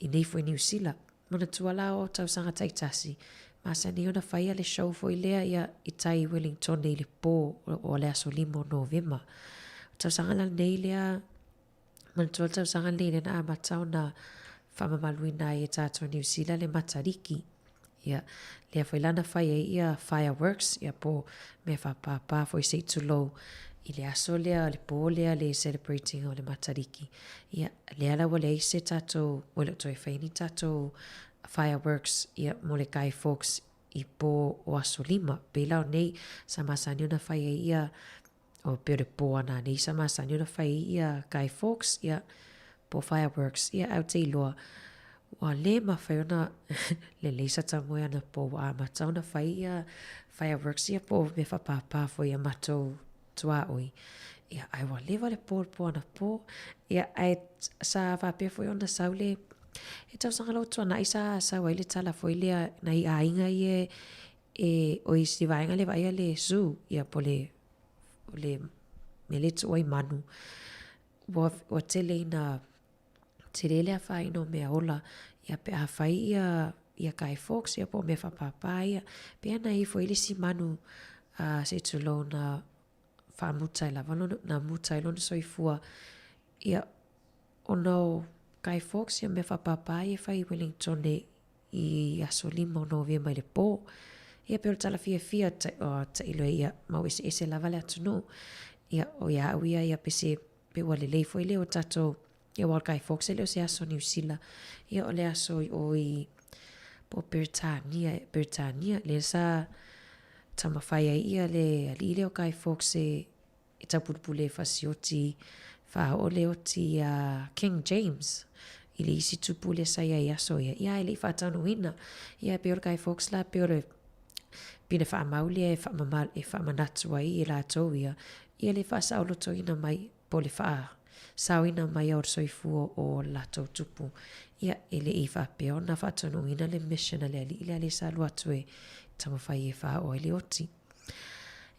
i nei foi Niu Sila. Manatua la o tausaga taitasi, masani ona faia le show foi lea ia i tai i Wellingtone i le pō o le aso 5 o Novema. O tausaga la lenei lea, manatua le tausaga lenei lea na amata ona faamamaluina ai e tātou Niu Sila le Matariki. Ia, lea foi la na fai ai ia fireworks, ia po mea whapāpā foi se i tulou i le aso lea, le pō lea, le celebrating o le Matariki. Ia, lea la ua leai se tātou, ua le o toe fai ni tātou fireworks, ia, mo le Guy Fawkes i pō o aso 5. Pei la o nei, sa masani ona fai ai ia o pei o le pō ana nei sa masani ona fai ai ia Guy Fawkes, ia, po fireworks, ia, ae ou te iloa, ua lē mafai ona lelei sa tamoe anapo ua amata ona fai ia fireworks ia po o mea faapāpā foi ia matou tuaoi. Ia, ae ua leva le pō le pō anapo, ia, ae sa faapea foi ona sau le, he tausaga la ua tuanai sa sau ai le tala foi lea nai aiga ia e, o i si vaega lea e vaaia le zoo, ia po o le, o le mea lea e tuu ai manu, ua, ua tele ina, tele le afaina o mea ola, ia pe a fai ia, ia Guy Fawkes ia po o mea faapāpā ia, pei ona i ai foi le isi manu a se i tulou na faamuta ai lava lona, na muta ai lona soifua, ia, ona o Guy Fawkes ia mea faapāpā ia e fai i Wellingtone i aso 5 o Novema i le pō. Ia pei o le tala fiafia, tailo e ia mau eseese lava le atunuu. Ia, o ia au ia, ia pe se, pe ua lelei foi lea o tatou, ia aua o le Guy Fawkes e le o se aso Niu Sila. Ia o le aso i o i, po o Peretania, Peretania, lea sa taumafai ai ia le alii lea o Guy Fawkes e, e taupulupule fasioti faaoo le oti iā King James i le isi tupu lea sa i ai i aso ia, ia e le i faataunuuina. Ia e pei o le Guy Fawkes la, pei o le pine faamau lea e faamamalu, e faamanatu ai e latou ia, ia le faasaolotoina mai po o le faasaoina mai o le soifua o latou tupu. Ia e le i faapea ona faataunuuina le mission a le alii lea lea sa alu atu e taumafai e faaoo ai le oti.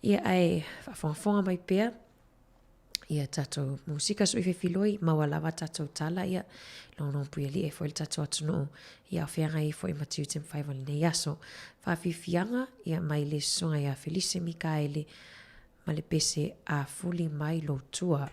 Ia ae faafogafoga mai pea ia tatou musika sui fefiloi, maua lava tatou tala ia longlong puialii ai foi le tatou atunuu ia o feagai ai foi ma tiute ma faiva o lenei aso. Faafiafiaga ia mai le susuga ia Felise Mikaele ma le pese a fuli mai lou tua.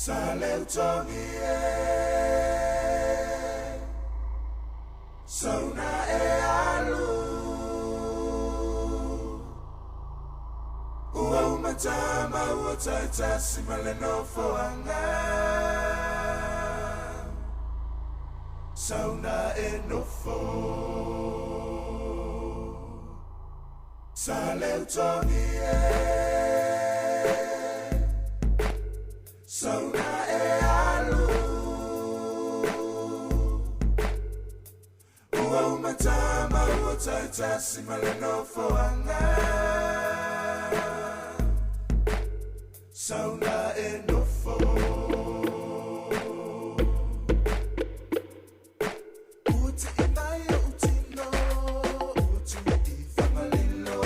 Sa leutogi e Sauna e alu Ua umatama ua taitasi ma le nofoaga Sauna e nofo Sa leutogi e Sauna e alu Ua umatama ua taitasi ma le nofoaga Sauna e nofo Ua ti'i mai o'u tino Ua tū i Fagalilo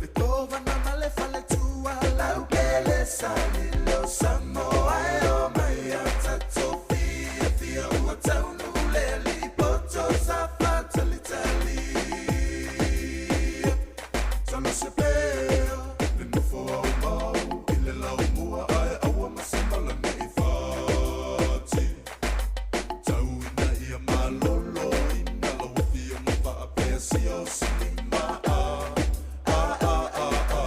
Le kovana ma le faletua Laukele Salilo Samoa e o mai a tatou fiafia Ua taunuu le alii poto sa faatalitali Talo se pea le nofo aumau i le laumua ae aua ma se mala ne i fati. Tau ina ia malolo ina lau afioga faapea siosima a a a a a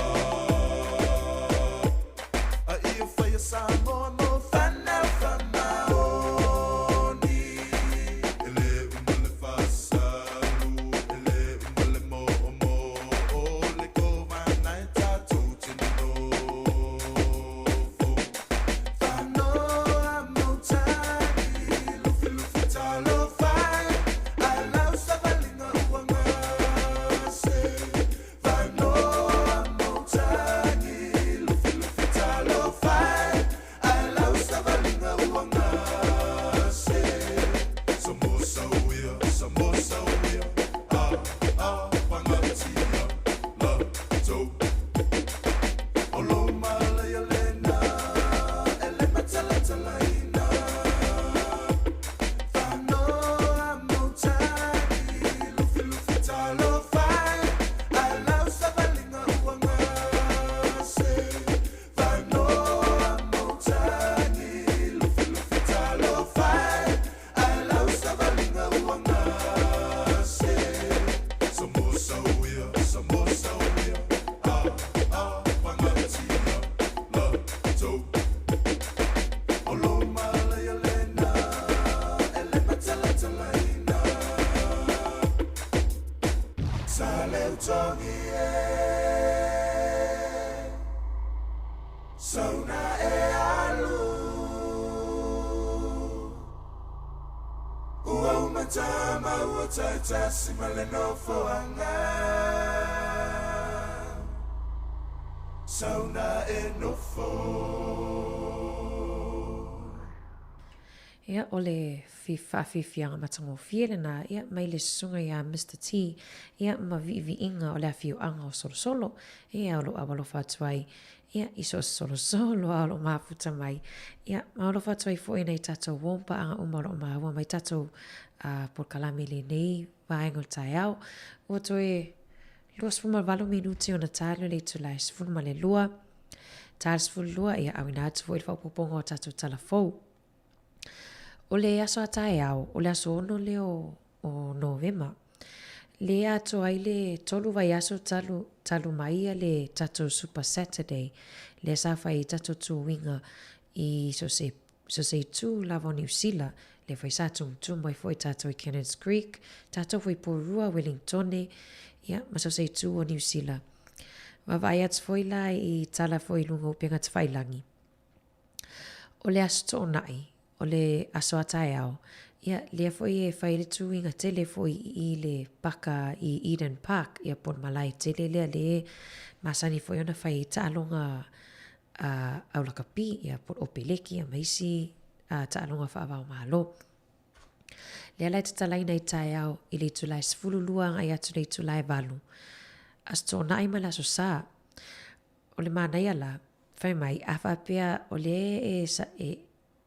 a ia faia Samoa mo fanau faamaoni. E le uma le fasalu, e le uma le moomoo, le kovana e tatou te nonofo. Fanoa mautagi, lufilufi talofa e, ae lau savaliga ua gase. Fanoa mautagi, lufilufi talofa e, ae lau savaliga ua gase. Samosa uia, samosa uia, a a pagatia la tou. O lou malaia lena, e le matalatalaina. Fanoa mautagi, lufilufi talofa e, ae lau savaliga ua gase. Fanoa mautagi, lufilufi talofa e, ae lau savaliga ua gase. Samosa uia, samosa uia, a a pagatia la tou. O lou malaia lena, e le matalatalaina. Sa leutogi e, sauna e alu. Ua umatama ua taitasi ma le nofoaga. Sauna e nofo. Ia, o le faafiafiaga matagofie lena, ia, mai le susuga iā Mister T, ia, ma viiviiga o le afioaga o Solosolo, ia, o lou alofa atu ai, ia, i so o se solosolo lava o loo mafuta mai, ia, ma alofa atu ai foi i nai tatou uo ma paaga uma o loo maua mai tatou polokalame i lenei vaega o le taeao. Ua toe 28 minute ona ta lea o le itula e 12, ta le 12, ia, auina atu foi le faaopoopoga o tatou tala fou. O le aso a taeao, o le aso 6 lea o, o Novema, le atoa ai le tolu vaiaso talu, talu mai ia le tatou Super Saturday, lea sa fai ai tatou tuuiga i so se, so se itu lava o Niu Sila, lea foi sa tumutumu ai foi tatou i Cannons Creek, tatou foi i Porirua, Wellingtone, ia, ma so se itu o Niu Sila. Vaavaai atu foi la i tala foi i luga o upega tafailagi. O le Aso Toonai, o le aso a taeao, ia, lea foi e fai ai le tuuiga tele foi i le paka i Eden Park, ia po o le malae tele lea lea e masani foi ona fai ai taaloga a au lakapi, ia po o le Opeleki ia ma isi taaloga faava-o-Malo. Lea la e tatalaina i taeao i le itula e 12 agai atu i le itula e 8. Aso Toonai ma le Aso Sa. O le manaia la, fai mai, a faapea o lea e, e,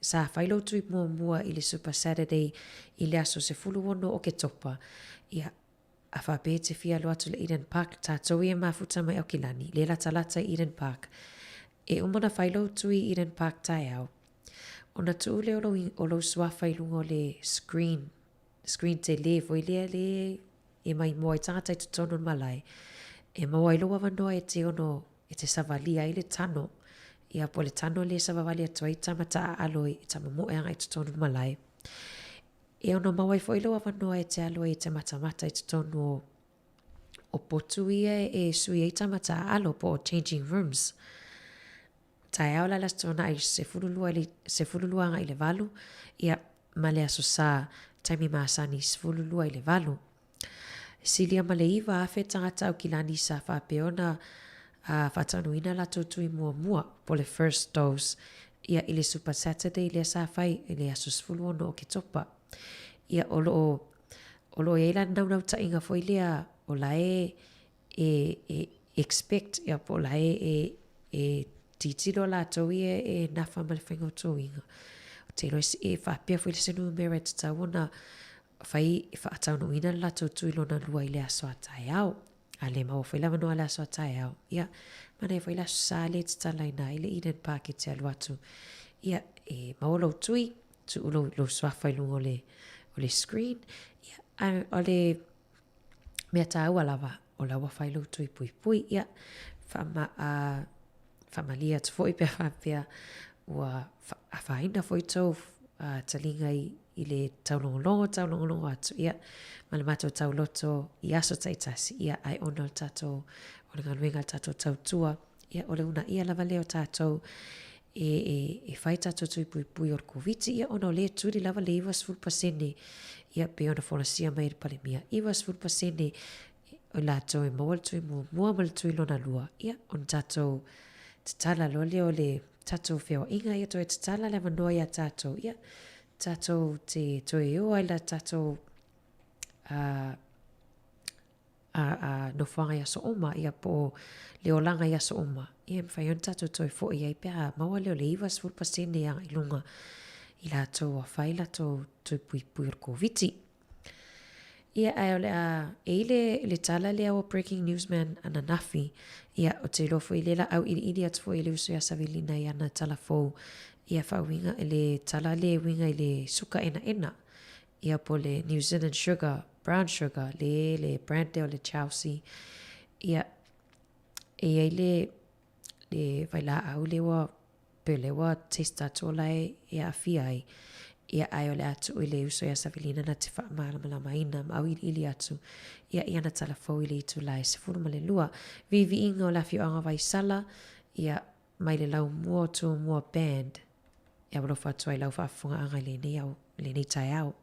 sa fai lou tui muamua i le Super Saturday i le aso 16 o Oketopa, ia, A faapea e te fia alu atu i le Eden Park, tatou ia e mafuta mai Aukilani, le latalata i Eden Park. E uma ona fai lou tui i Eden Park taeao, ona tuu lea o lou, o lou suafa i luga o le screen, screen tele foi lea le e maimoa ai tagata i totonu o le malae, e maua ai lou avanoa e te ono, e te savalia ai le tano, ia po o le tano lea e savavali atu ai tama taaalo e tamamoe agai i totonu o le malae. E ono maua ai foi lou avanoa e te alu ai e te matamata i totonu o, o potu ia e sui ai tama taaalo po o changing rooms. Taeao la le Aso Toonai 12 i le, 12 agai i le 8, ia, ma le Aso Sa, taimi masani 12 i le 8. Silia ma le 9,000 tagata Aukilani sa faapea ona faataunuuina latou tui muamua, po o le first dose, ia i le Super Saturday lea sa fai i le aso 16 o Oketopa. Ia o lo o, o lo o i ai la le naunautaiga foi lea o la e e, e expect ia po o la e, e, e tilotilo latou ia e nafa ma le faiga o tōiga. Ou te iloa e faapea foi le se numera e tatau ona fai e faataunuuina le latou tui lona lua i le aso a taeao. A le maua foi le avanoa i le aso a taeao, ia, manaia foi le aso Sa lea e tatalaina ai le Eden Park e te alu atu. Ia, e maua lou tui, tuu lou, lou suafa i luga o le, o le screen. Ia, a o le mea tāua lava, o la ua fai lou tui puipui. Ia, faama, a, faamalie atu foi pe a faapea ua afaina foi tou taliga i, i le taulogologo, taulogologo atu, ia, ma le matou tauloto i aso taitasi, ia, ai ona o le tatou, o le galuega a le tatou tautua, ia, o le uunaia lava lea o tatou e, e, e fai tatou tui puipui o le Koviti, ia, ona o lea e tuli lava le 90%, ia, pei ona folasia mai e le Palemia, 90% o i latou e maua le tui muamua ma le tui lona lua, ia, ona tatou tatala loa lea o le tatou feoaiga, ia toe tatala le avanoa iā tatou, ia, tatou te toe o ai la tatou a, a, a nofoaga i aso uma, ia, po o le olaga i aso uma, ia, e mafai ona tatou toe foi ai pe a maua lea o le 90% agai i luga i latou ua fai latou tui puipui o le Koviti. Ia, ae o le a e i le, le tala lea o Breaking News Man ananafi, ia, ou te iloa foi lea la auiliili atu foi e le uso ia Savilina i ana tala fou, ia faauiga i le tala lea e uiga i le suka enaena, ia po o le New Zealand Sugar, Brown Sugar, le, le brand lea o le Chelsea. Ia, e i ai le, le vailaau lea ua Pei o lea ua test atu o la e aafia ai. Ia ae o le a tuu i le uso ia Savilina na te faamalamalamaina ma auiliili atu ia i ana tala fou i le itula e 12. Viiviiga o le afioaga Vaisala, ia, mai le laumua o Tumua Band. E alofa atu ai lau faafofogaaga i lenei au, lenei taeao.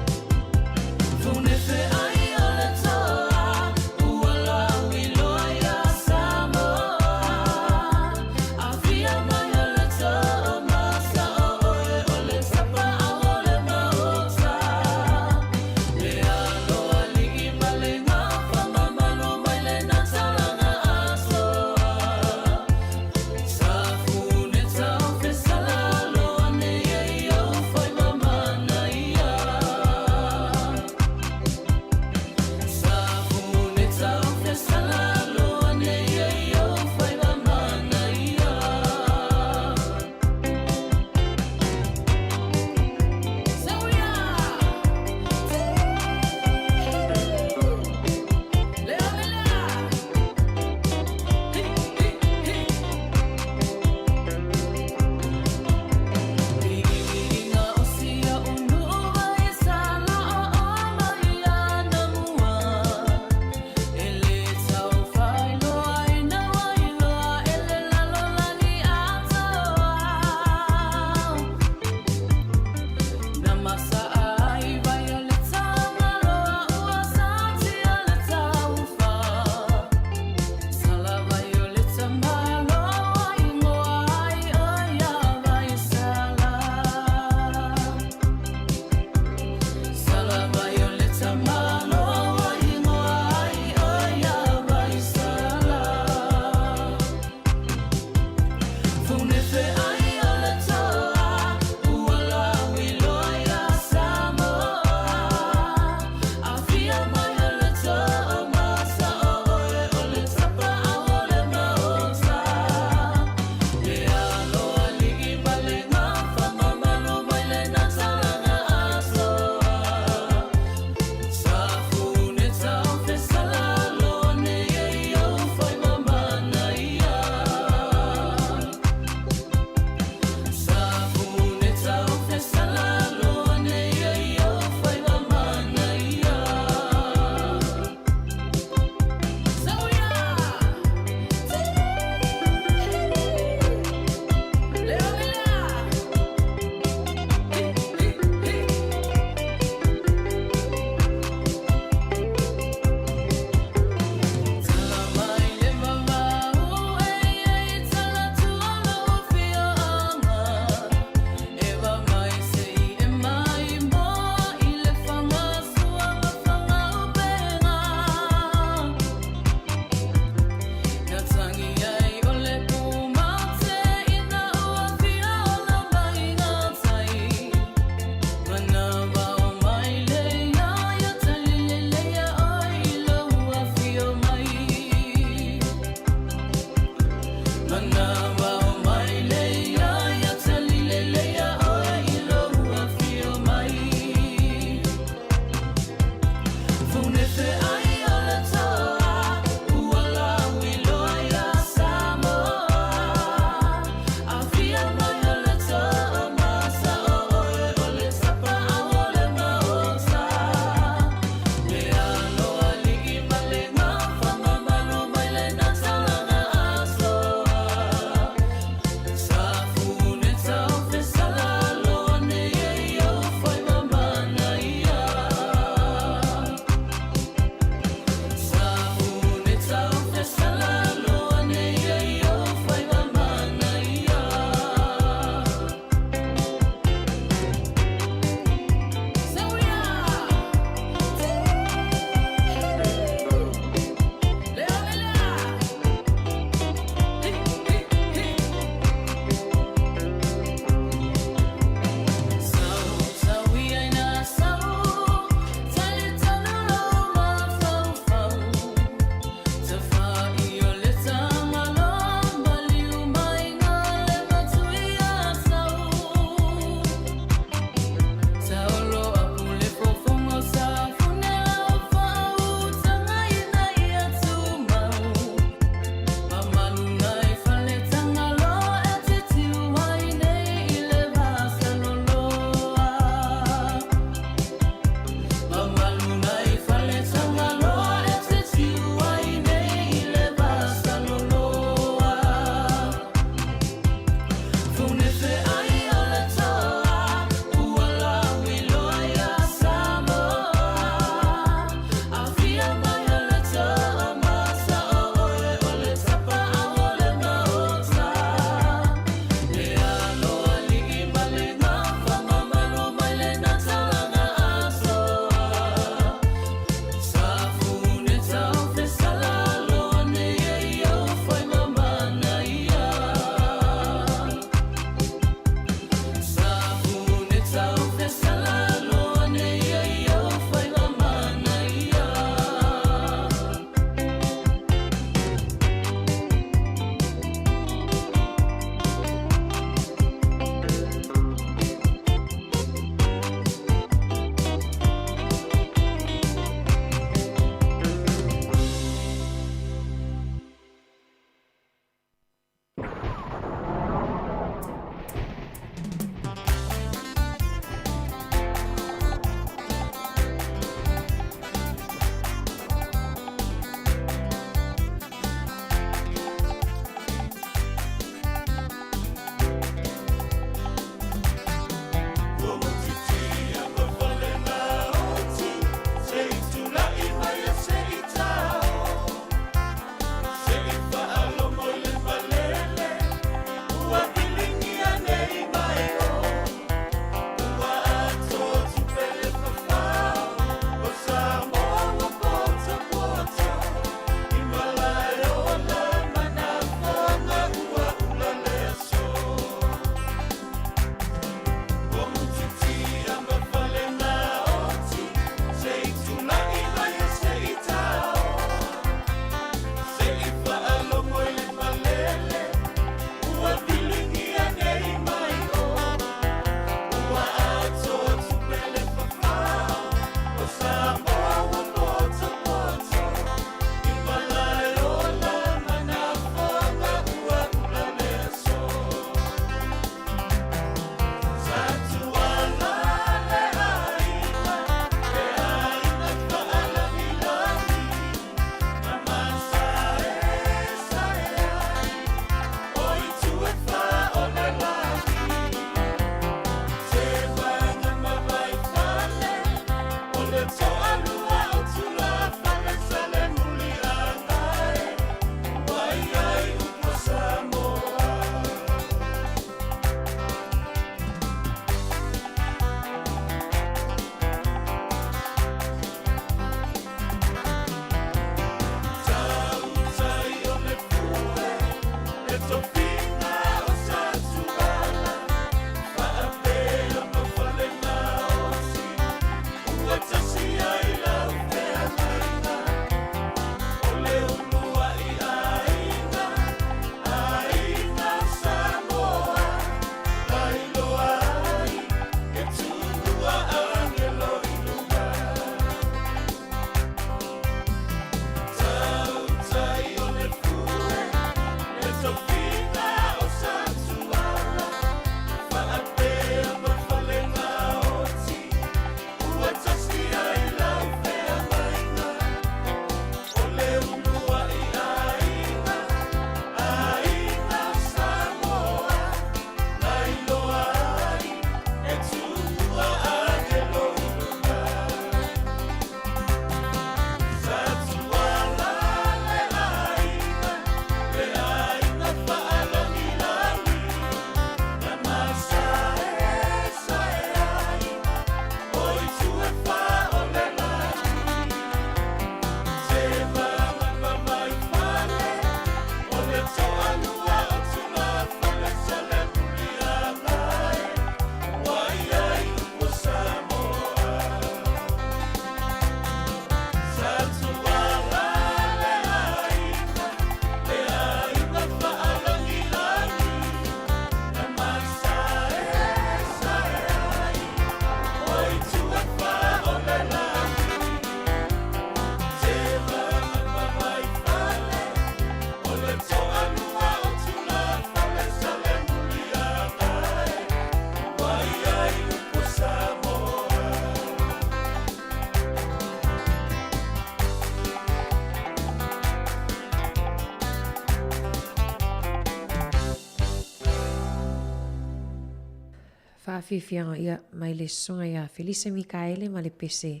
Faafiafiaga ia mai le susuga ia Felise Mikaele ma le pese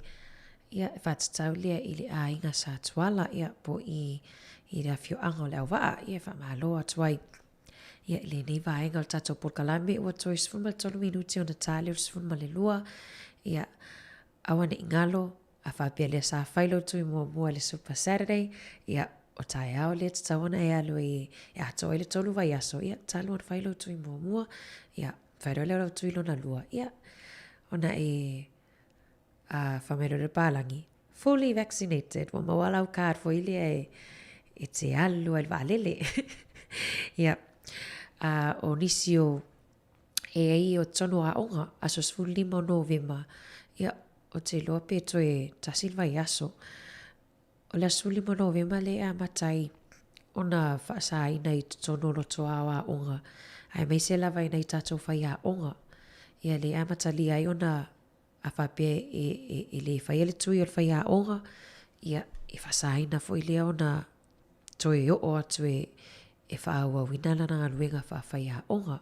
ia e faatatau lea i le aiga Sa Tuala ia po i i le afioaga o Leauvaa ia e faamalo atu ai ia i lenei vaega o le tatou polokalame ua toe 13 minute ona ta lea o le 12 ia aua ne i galo A faapea lea sa fai lou tui muamua i le Super Saturday, ia, o taeao lea e tatau ona e alu ai e atoa ai le tolu vaiaso, ia, talu ona fai lou tui muamua, ia, fai loa lea o lau tui lona lua, ia, ona e a, fai mai loa lea o le palagi, fully vaccinated, ua maua lau card foi lea e, e te alu ai i le vaalele. Ia, a, o nisi o e ai o totonu o aoga, aso 15 o Novema, ia, ou te iloa pe toe tasi le vaiaso. O le aso 15 o Novema lea e amata ai ona faasaina i totonu o lotoa o aoga, aemaise lava i nai tatou faiaoga. Ia lea e amatalia ai ona a faapea e, e, e le faia le tui o le faiaoga, ia, e faasaina foi lea ona toe oo atu e, e faaauauina lana galuega faafaiaoga.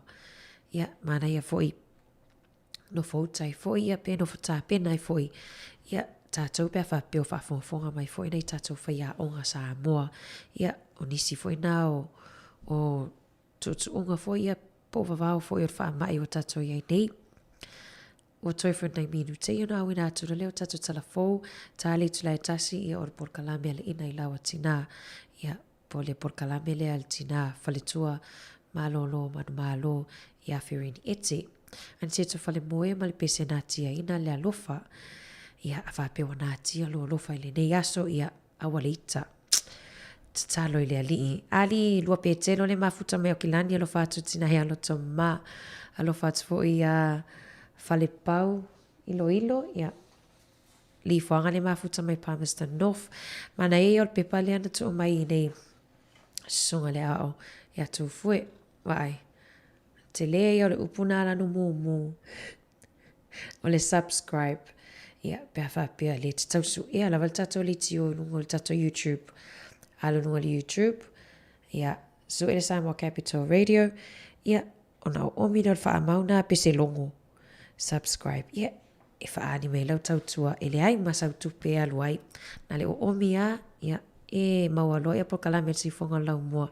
Ia, manaia foi nofo uta ai foi ia pe nofo tapena ai foi ia tatou pe a faapea o faafogafoga mai foi nai tatou faiaoga Samoa. Ia, o nisi foi na o, o tuutuuga foi ia po o vavao foi o le faamai ua tatou i ai nei. Ua toe foi nai minute ia ona auina atu lea o tatou tala fou, ta le itula e tasi ia o le polokalame a le ina i lau tinā. Ia, po o le polokalame lea a le tinā faletua malōlō manumalo ia Ferini Eti. Ani se tu fale moe ma le pese natiaina le alofa. Ia, a faapea ua natia lou alofa i lenei aso, ia, aua le ita. Tatalo i le Alii. Alii, lua Petelo le mafuta mai o Kilani, alofa atu tina he aloto ma. Alofa atu foi ia Falepau Iloilo, ia Lifoaga le mafuta mai Palmerston North. Manaia ia o le pepa lea na tuu mai i nei susuga le aoao ia Tufue. Vaai. Tele ia o le upu na lanu mumu. O le subscribe. Ia, pe a faapea le te tau suea lava le tatou leitio i luga o le tatou YouTube. Alu i luga o le YouTube, ia, sue le Samoa Capital Radio, ia, ona oomi lea o le faamau na pe se logo. Subscribe. Ia, e faaali mai lau tautua e leai ma sau tupe e alu ai. Na le oomi a, ia, e maua loa ia polokalame a le Siufofoga o le Laumua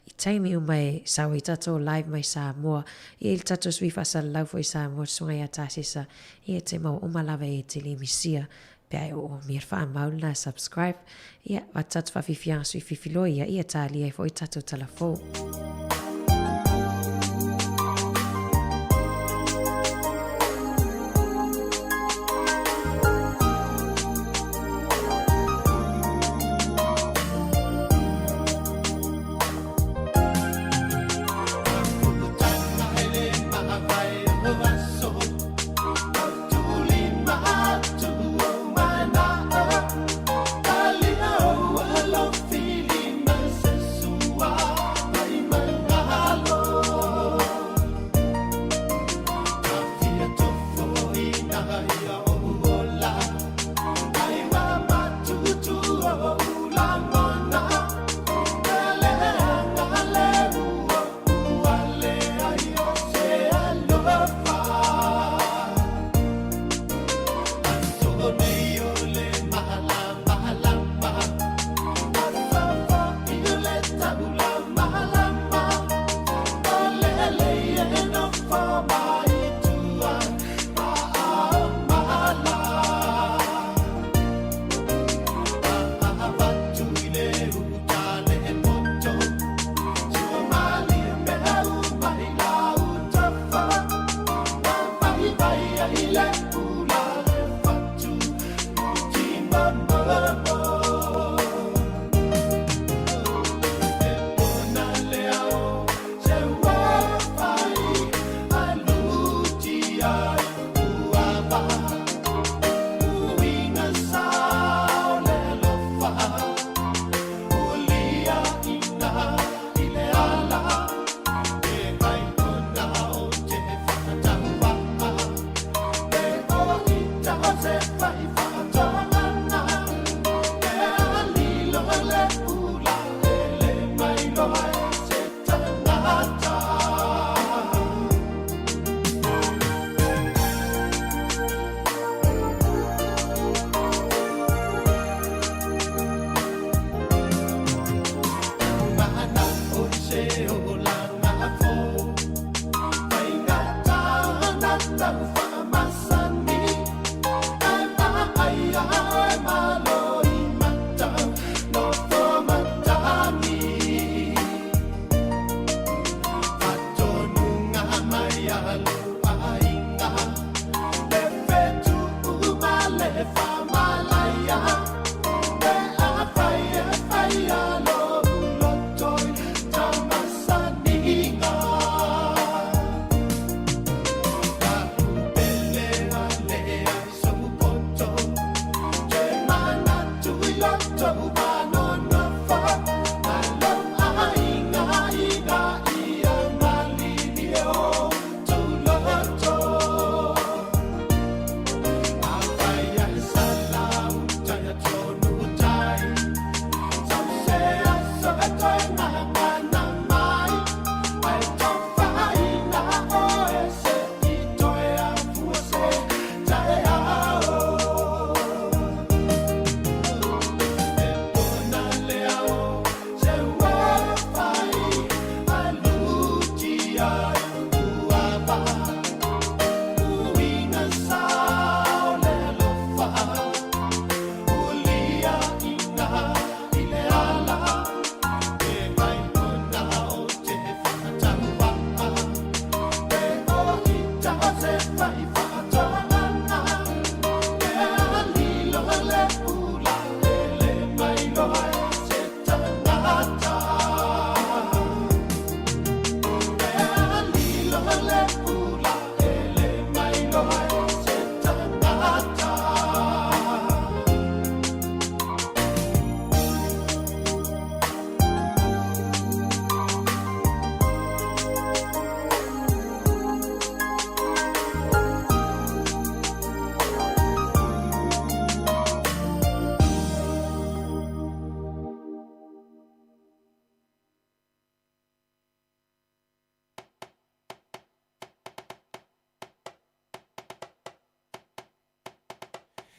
i taimi uma e sau ai tatou live mai Samoa, ia i le tatou sui faasalalau foi i Samoa le Susuga ia Tasesa, ia e te maua uma lava e te le misia pe a e oomi le faamau lena subscribe, ia avatu tatou faafiafiaga sui fifiloa ia, ia talia ai foi tatou tala fou.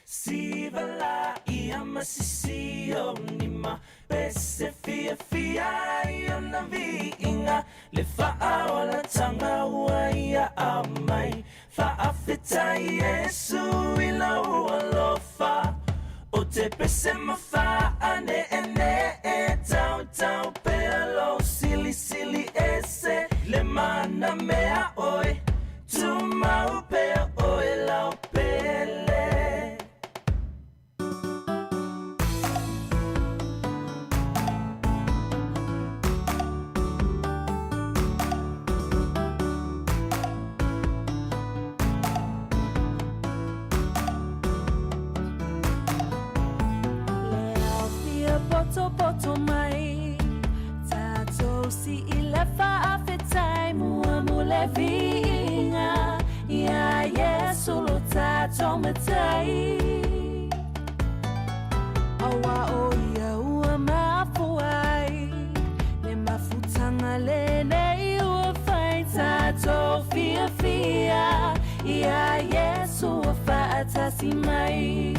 Siva ia masisi o ni ma pese fia fia ia na viinga le faaola tanga ua ia amai faafetai Iesu i lau alofa o te pese mafa ane ene e tau tau pea lou silisili ese le mana mea oe tumau pea oe lau pele. Le poto poto mai tātou si i le faafetai mua mo le viiga ia Iesu lo tātou matai. Aua o ia ua mafuai le mafutanga lenei ua fai tātou fiafia ia Iesu ua faatasi mai.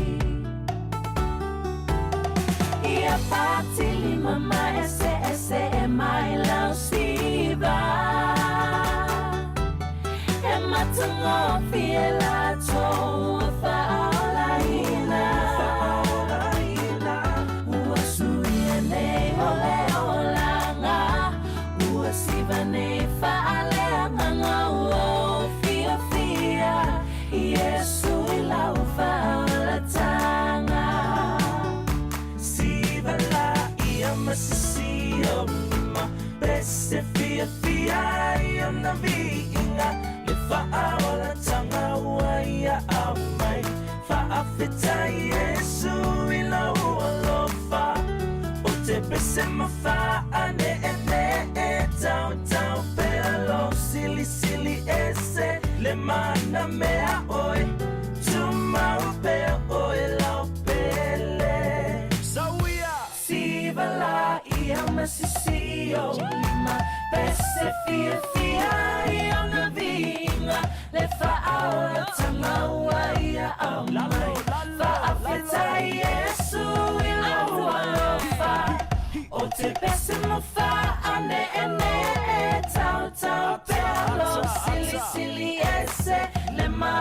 Ia patili mama ese ese e mai lau siva E matangofi e la toa whaolaina Ua suia nei o le olanga Ua siva nei whaaleanganga ua o fia fia Iesu i lau whaolatanga Siva la ia masisi o ma pese fia fia ia na viinga le faaolatanga ua ia amai faafetai Iesu i lau alofa o te pese mafa ane ene e tau tau pea lou silisili ese le mana mea oe tumau pea oe lau pele. Sawia Siva la ia masisi o lima pese fia fia ia na viinga le faaolatanga ua ia amai faafetai Iesu i lau alofa o te pese mafa ane ene e tau tau pea lou silisili ese le mana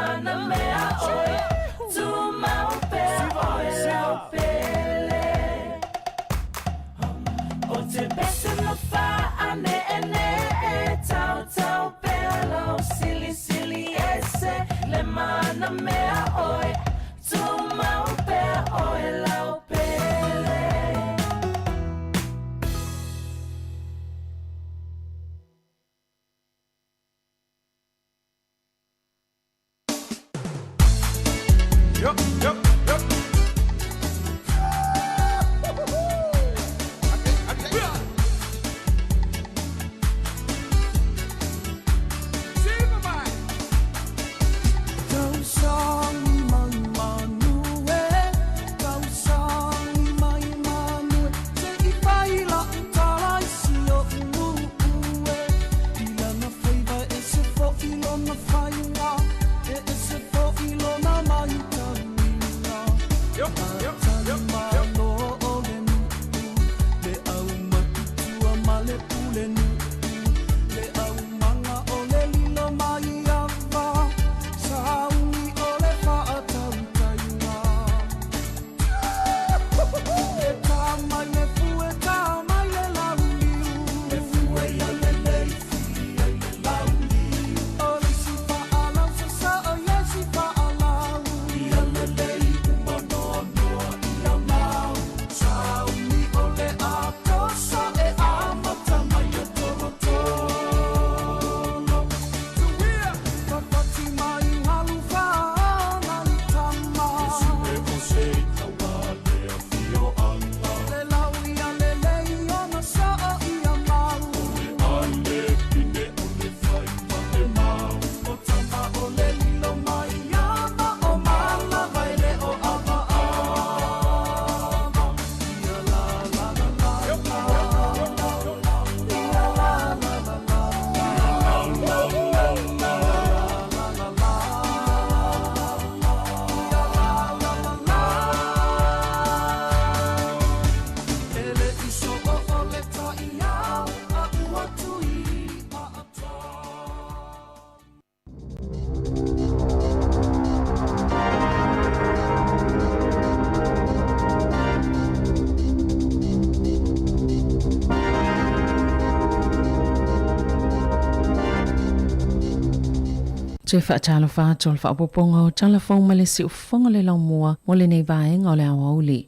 Toe faatalofa atu o le faaopoopoga o tala fou ma le siufofoga o le laumua mo lenei vaega o le aoauli.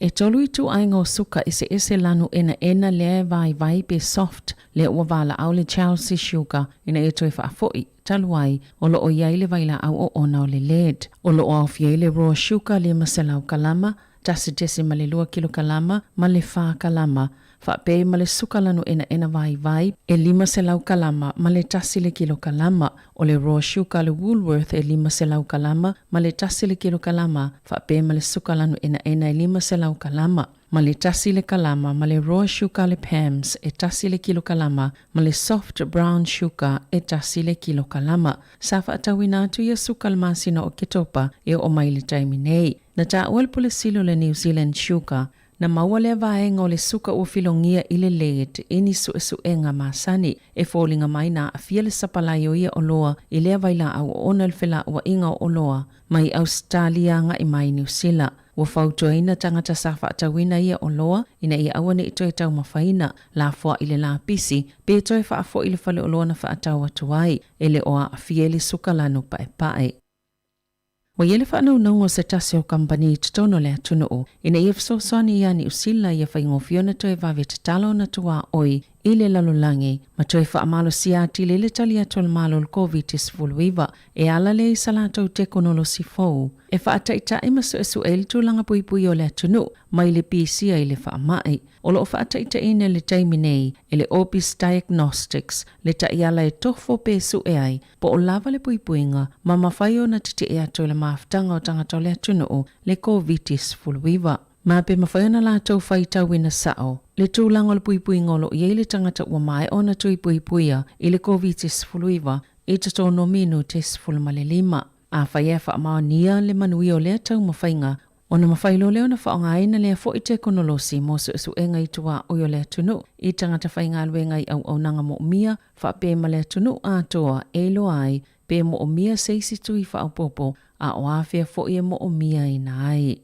E tolu ituaiga o suka eseese lanu enaena lea e vaivai pe soft lea ua valaau le Chelsea Sugar ina ia toe faafoi, talu ai, o lo o i ai le vailaau oona o le lead. O lo o aofia ai le raw sugar 500 kalama, 1.2 kilokalama ma le 4 kalama, faapea ma le suka lanu enaena vaivai e 500 kalama ma le 1 le kilokalama. O le raw sugar le Woolworth e 500 kalama ma le 1 le kilokalama, faapea ma le suka lanu enaena e 500 kalama ma le 1 le kalama, ma le raw sugar le Pams e 1 le kilokalama ma le soft brown sugar e 1 le kilokalama. Sa faatauina atu ia suka le masina o Oketopa e oo mai le taimi nei. Na taua le Pule Sili o le New Zealand Sugar, na maua lea vaega o le suka ua filogia i le lead i ni suesuega masani e foliga mai na aafia le sapalai o ia oloa i lea vailaau oona i le felauaiga o oloa mai Ausetalia agai mai Niu Sila. Ua fautuaina tagata sa faatauina ia oloa ina ia aua ne i toe taumafaina, lafoai le lapisi, pe toe faafoi le faleoloa na faatau atu ai, e le o aafia i le suka lanu paepae. Ua i ai le faanaunauga o se tasi o kamupani i totonu o le atunuu ina ia fesoasoani ia Niu Sila ia faigofie ona toe vave tatala ona tuaoi i le lalolagi ma toe faamalosia atili ai le tali atu a le Malo i le Koviti-19 e ala lea i sa latou tekonolosi fou e faataitai ma suesue ai le tulaga puipui o le atunuu mai le pisia i le faamai. O lo o faataitaiina i le taimi nei e le Orbis Diagnostics le taiala e tofo pe sue ai po o lava le puipuiga ma mafai ona tetee atu e le mafutaga o tagata o le atunuu le Koviti-19. Ma pe mafai ona latou faitauina sao le tulaga o le puipuiga o lo o i ai le tagata ua maea ona tui puipuia i le Koviti-19 i totonu o minute 15. Afai e faamaonia le manuia o lea taumafaiga, ona mafai loa lea ona faaaogaina lea foi tekonolosi mo suesuega i tuaoi o le atunuu i tagata faigaluega i auaunaga moomia faapea ma le atunuu atoa e iloa ai pe moomia se isi tui faaopoopo a o afea foi e moomiaina ai.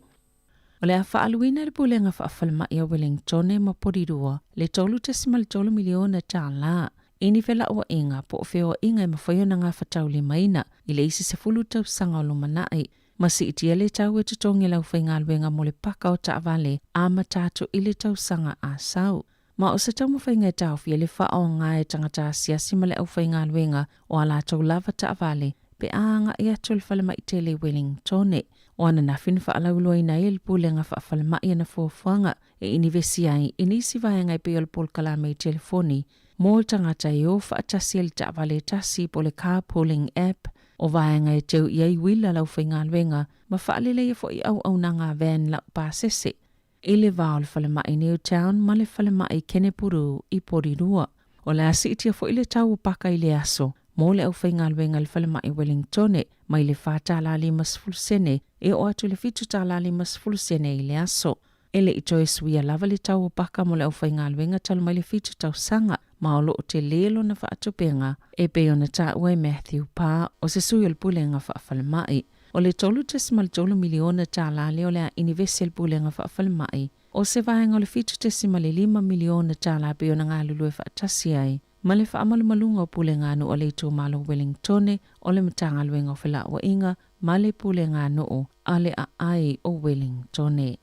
O le a faaaluina e le Pulega Faafalemai a Wellingtone ma Porirua le $3.3 miliona tala i ni felauaiga po o feoaiga e mafai ona gafataulimaina i le isi 10 tausaga o lumanai ma siitia le tau e totogi e le aufaigaluega mo le paka o taavale amata atu i le tausaga a sau. Ma o se taumafaiga e taofia le faaaoga e tagata asiasi ma le aufaigaluega o a latou lava taavale pe a agai atu i le falemai tele i Wellingtone. O ananafi na faalauiloaina ai e le Pulega Faafalemai ana fuafuaga e inivesi ai i nisi vaega e pei o le polokalame i telefoni mo tagata e o faatasi ai i le taavale e tasi po o le carpooling app, o vaega e teu i ai uila a le aufaigaluega ma faaleleia foi auaunaga a van laupasese i le va o le falemai Newtown ma le falemai Kenepuru i Porirua. O le a siitia foi le tau o paka i le aso mo le aufaigaluega i le falemai Wellingtone mai le $4.50 sene e oo atu i le $7.50 sene i le aso. E le i toe suia lava le tau o paka mo le aufaigaluega talu mai le 7 tausaga, ma o lo o tele lona faatupega, e pei ona taua e Matthew Parr, o se sui o le Pulega Faafalemai. O le $3.3 miliona tala lea o le a inivesi e le Pulega Faafalemai, o se vaega o le $7.5 miliona tala e pei ona galulue faatasi ai ma le faamalumaluga o Puleganuu a le Itumalo o Wellingtone, o le Matagaluega o Felauaiga ma le Puleganuu a le Aai o Wellingtone.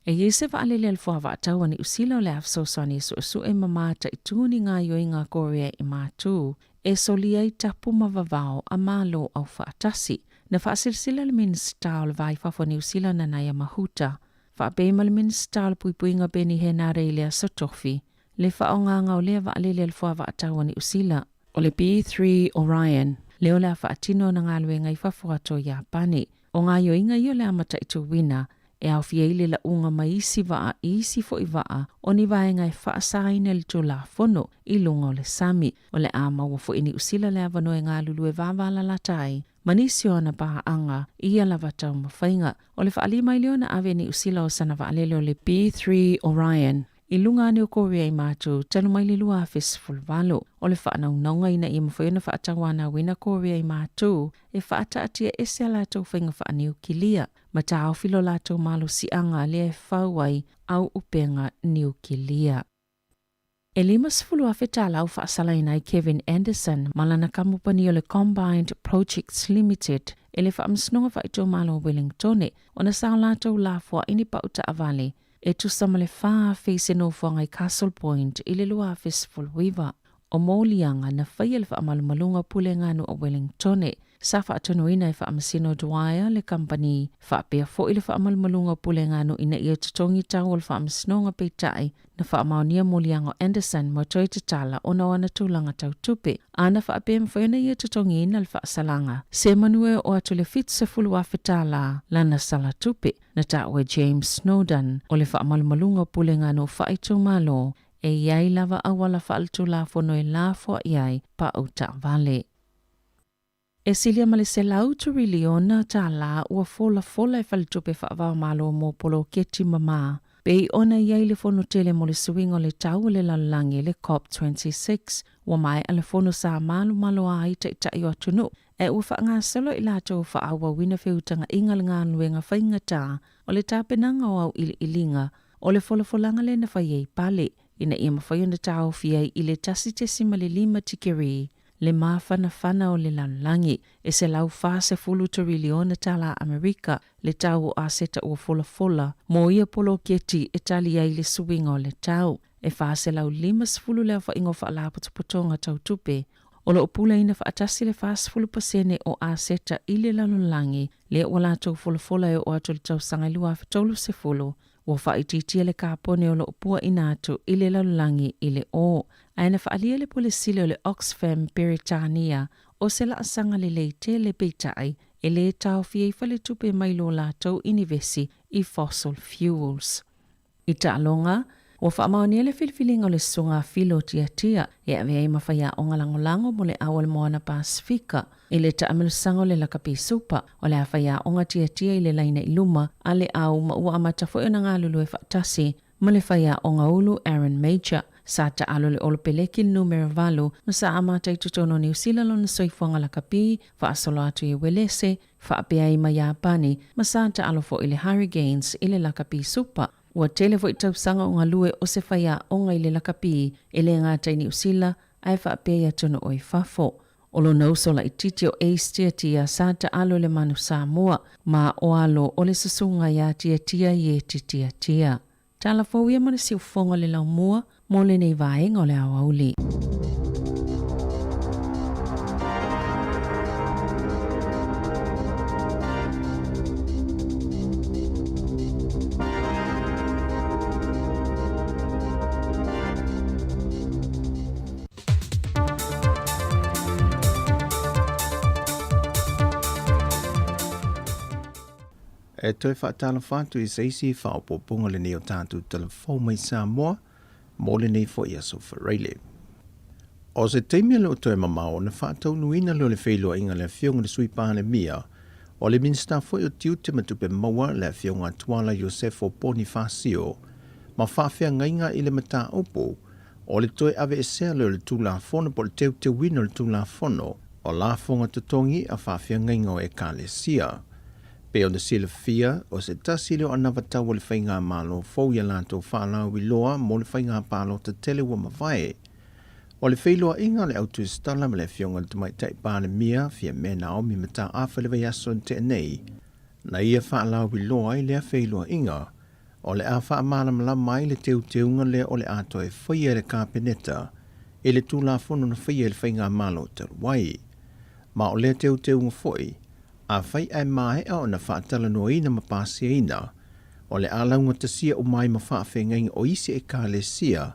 E i ai se vaalele a le Fuavaatau a Niu Sila o le a fesoasoani e suesue ma mataitū ni gaoioiga a Korea i Matū e solia ai tapu ma vavao a Malo Aufaatasi. Na faasilasila le Minisita o le Va i Fafo a Niu Sila Nanaia Mahuta faapea ma le Minisita o le Puipuiga Peeni Henare i le Aso Tofi le faaaogaga o lea vaalele a le Fuavaatau a Niu Sila, o le B-3 Orion, lea o le a faatino ana galuega i fafo atu o Iapani. O gaoioiga ia o le a mataituina e aofia ai le lauga mai isi vaa i isi foi vaa o ni vaega e faasaina i le Tulafono i luga o le sami. O le a maua foi e Niu Sila le avanoa e galulue vavalalata ai ma nisi o ana paaga i ia lava taumafaiga. O le faalii mai lea ona ave e Niu Sila o sana vaalele o le B-3 Orion i luga ane o Korea i Matu talu mai le 2018. O le faanaunauga ina ia mafai ona faatauanauina Korea i Matu e faataatia ese a latou faiga faaniukilia ma taofi lo latou malosiaga lea e fau ai au upega niukilia. E 50,000 tala ua faasalaina ai Kevin Anderson ma lana kamupani o le Combined Projects Limited e le Faamasinoga Faaitumalo o Wellingtone ona sa o latou lafoai ni pau taavale e tusa ma le 4,000 i se nofoaga i Castle Point i le 2019. O moliaga na faia le faamalumaluga o Puleganu o Wellingtone Sa faatonuina e Faamasino Dwyer le kamupani faapea foi le faamalumaluga o Puleganu ina ia totogi tau o le faamasinoga peitai na faamaonia moliaga o Anderson mo toe tatala ona o ana tulaga tau tupe a na faapea mafai ona ia totogiina le faasalaga se manu e oo atu i le $70,000 lana sala tupe. Na taua e James Snowdon o le faamalumaluga o Puleganu faaitumalo e i ai lava auala faaletulafono e lafoai ai pau taavale. E silia ma le $100 turiliona ua folafola e Faletupe Faavaomalo mo poloketi mamā pei ona i ai le Fono tele mo le suiga o le tau o le lalolagi le COP26. Ua maea le fono sa malomaloa ai taitai o atunuu ae ua faagasolo i latou faaauauina feutaga'iga le galuega faigatā o le tapenaga o auiliiliga o le folafolaga lea na fai ai pale ina ia mafai ona taofi ai i le 1.5 tikeri le mafanafana o le lalolagi, e $140 turiliona Amerika le tau o aseta ua folafola mo ia poloketi e tali ai le suiga o le tau. E 450 le aofaiga o faalapotopotoga tau tupe o lo o puleaina faatasi le 40% o aseta i le lalolagi lea ua latou folafola e oo atu i le tausaga e 2030. Ua faaitiitia le kapone o lo o puaʻina atu i le lalolagi i le o, ae na faaalia le Pule Sili o le Oxfam Peretania o se laasaga lelei tele peitai e lē taofia ai faletupe mai lo latou inivesi i fossil fuels. I taaloga, ua faamaonia le filifiliga o le Susuga a Filo Tiatia e avea ai ma faiaoga lagolago mo le au o le Moana Pasefika i le taamilosaga o le Lakapi Supa. O le a faiaoga Tiatia i le laina i luma a le au ma ua amata foi ona galulue faatasi ma le faiaoga ulu Aaron Major. Sa taalo le Olopeleki le numera 8 ma sa amata i totonu o Niu Sila lona soifuaga lakapi faasolo atu i Uelese, faapea ai ma Iapani ma sa taalo foi le Hurricanes i le Lakapi Supa. Ua tele foi tausaga o galue o se faiaoga i le lakapi e le gata i Niu Sila ae faapea i atunuu i fafo. O lona uso laitiiti o Ace Tiatia sa taalo i le Manu Samoa ma o alo o le susuga iā Tiatia Ieti Tiatia. Tala fou ia ma le siufofoga o le laumua mo lenei vaega o le aoauli. E toe faatalofa atu i se isi faaopoopoga lenei o tatou talafou mai Samoa mo lenei foi aso Faraile. O se taimi e le o toe mamao ona faataunuuina lea o le feiloaiga a le Afioga i le Sui Palemia, o le Minisita foi o Tiute ma Tupe Maua, le Afioga a Tuala Iosefo Ponifasio, ma faafeagaiga i le mataupu o le toe aveesea lea o le Tulafono po o le teuteuina o le Tulafono o Lafoga Totogi a Faafeagaiga o Ekalesia. Pei ona silafia, o se tasi lea o anavatau a le Faigamalo fou i a latou faalauiloa mo le faiga palota tele ua mavae. O le feiloaiga a le Au Tusitala ma le Afioga i le Tamaitai Palemia, Fiame Naomi Mataafa i le vaiaso na tea nei, na ia faalauiloa ai lea feiloaiga, o le a faamalamalama ai le teuteuga lea o le a toe faia e le Kapeneta i le Tulafono na faia e le Faigamalo talu ai. Ma o lea teuteuga foi, afai ae maea ona faatalanoaina ma pasiaina, o le a laugatasia uma ai ma faafeagaiga o isi Ekalesia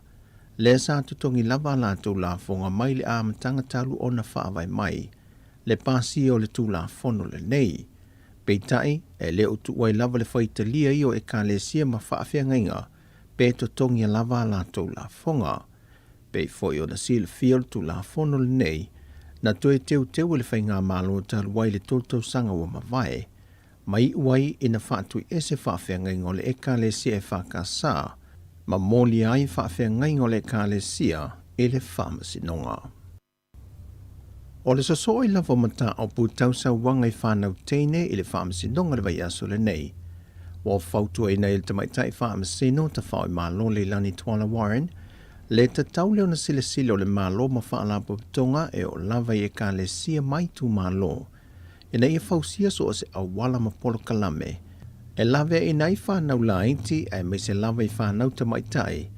lea sa totogi lava a latou lafoga mai le amataga talu ona faavae mai le pasia o le Tulafono lenei. Peitai, e le o tuuai lava le faitalia ia o Ekalesia ma faafeagaiga pe totogia lava a latou lafoga. Pei foi ona silafia o le Tulafono lenei na toe teuteu e le Faigamalo talu ai le tolu tausaga ua mavae, ma iu ai ina faatuiese faafeagaiga o le Ekalesia EFKS ma molia ai faafeagaiga o le Ekalesia i le Faamasinoga. O le sosoo i lava o mataupu tau sauaga i fanau teine i le Faamasinoga i le vaiaso lenei, ua fautuaina ai e le Tamaitai Faamasino Tafaoimalo Leilani Tuala Warren le tatau lea ona silasila o le Malo ma Faalapotopotoga e oo lava i Ekalesia ma itumalo ina ia fausia so o se auala ma polokalame e laveaiina ai fanau laiti aemaise lava i fanau tamaitai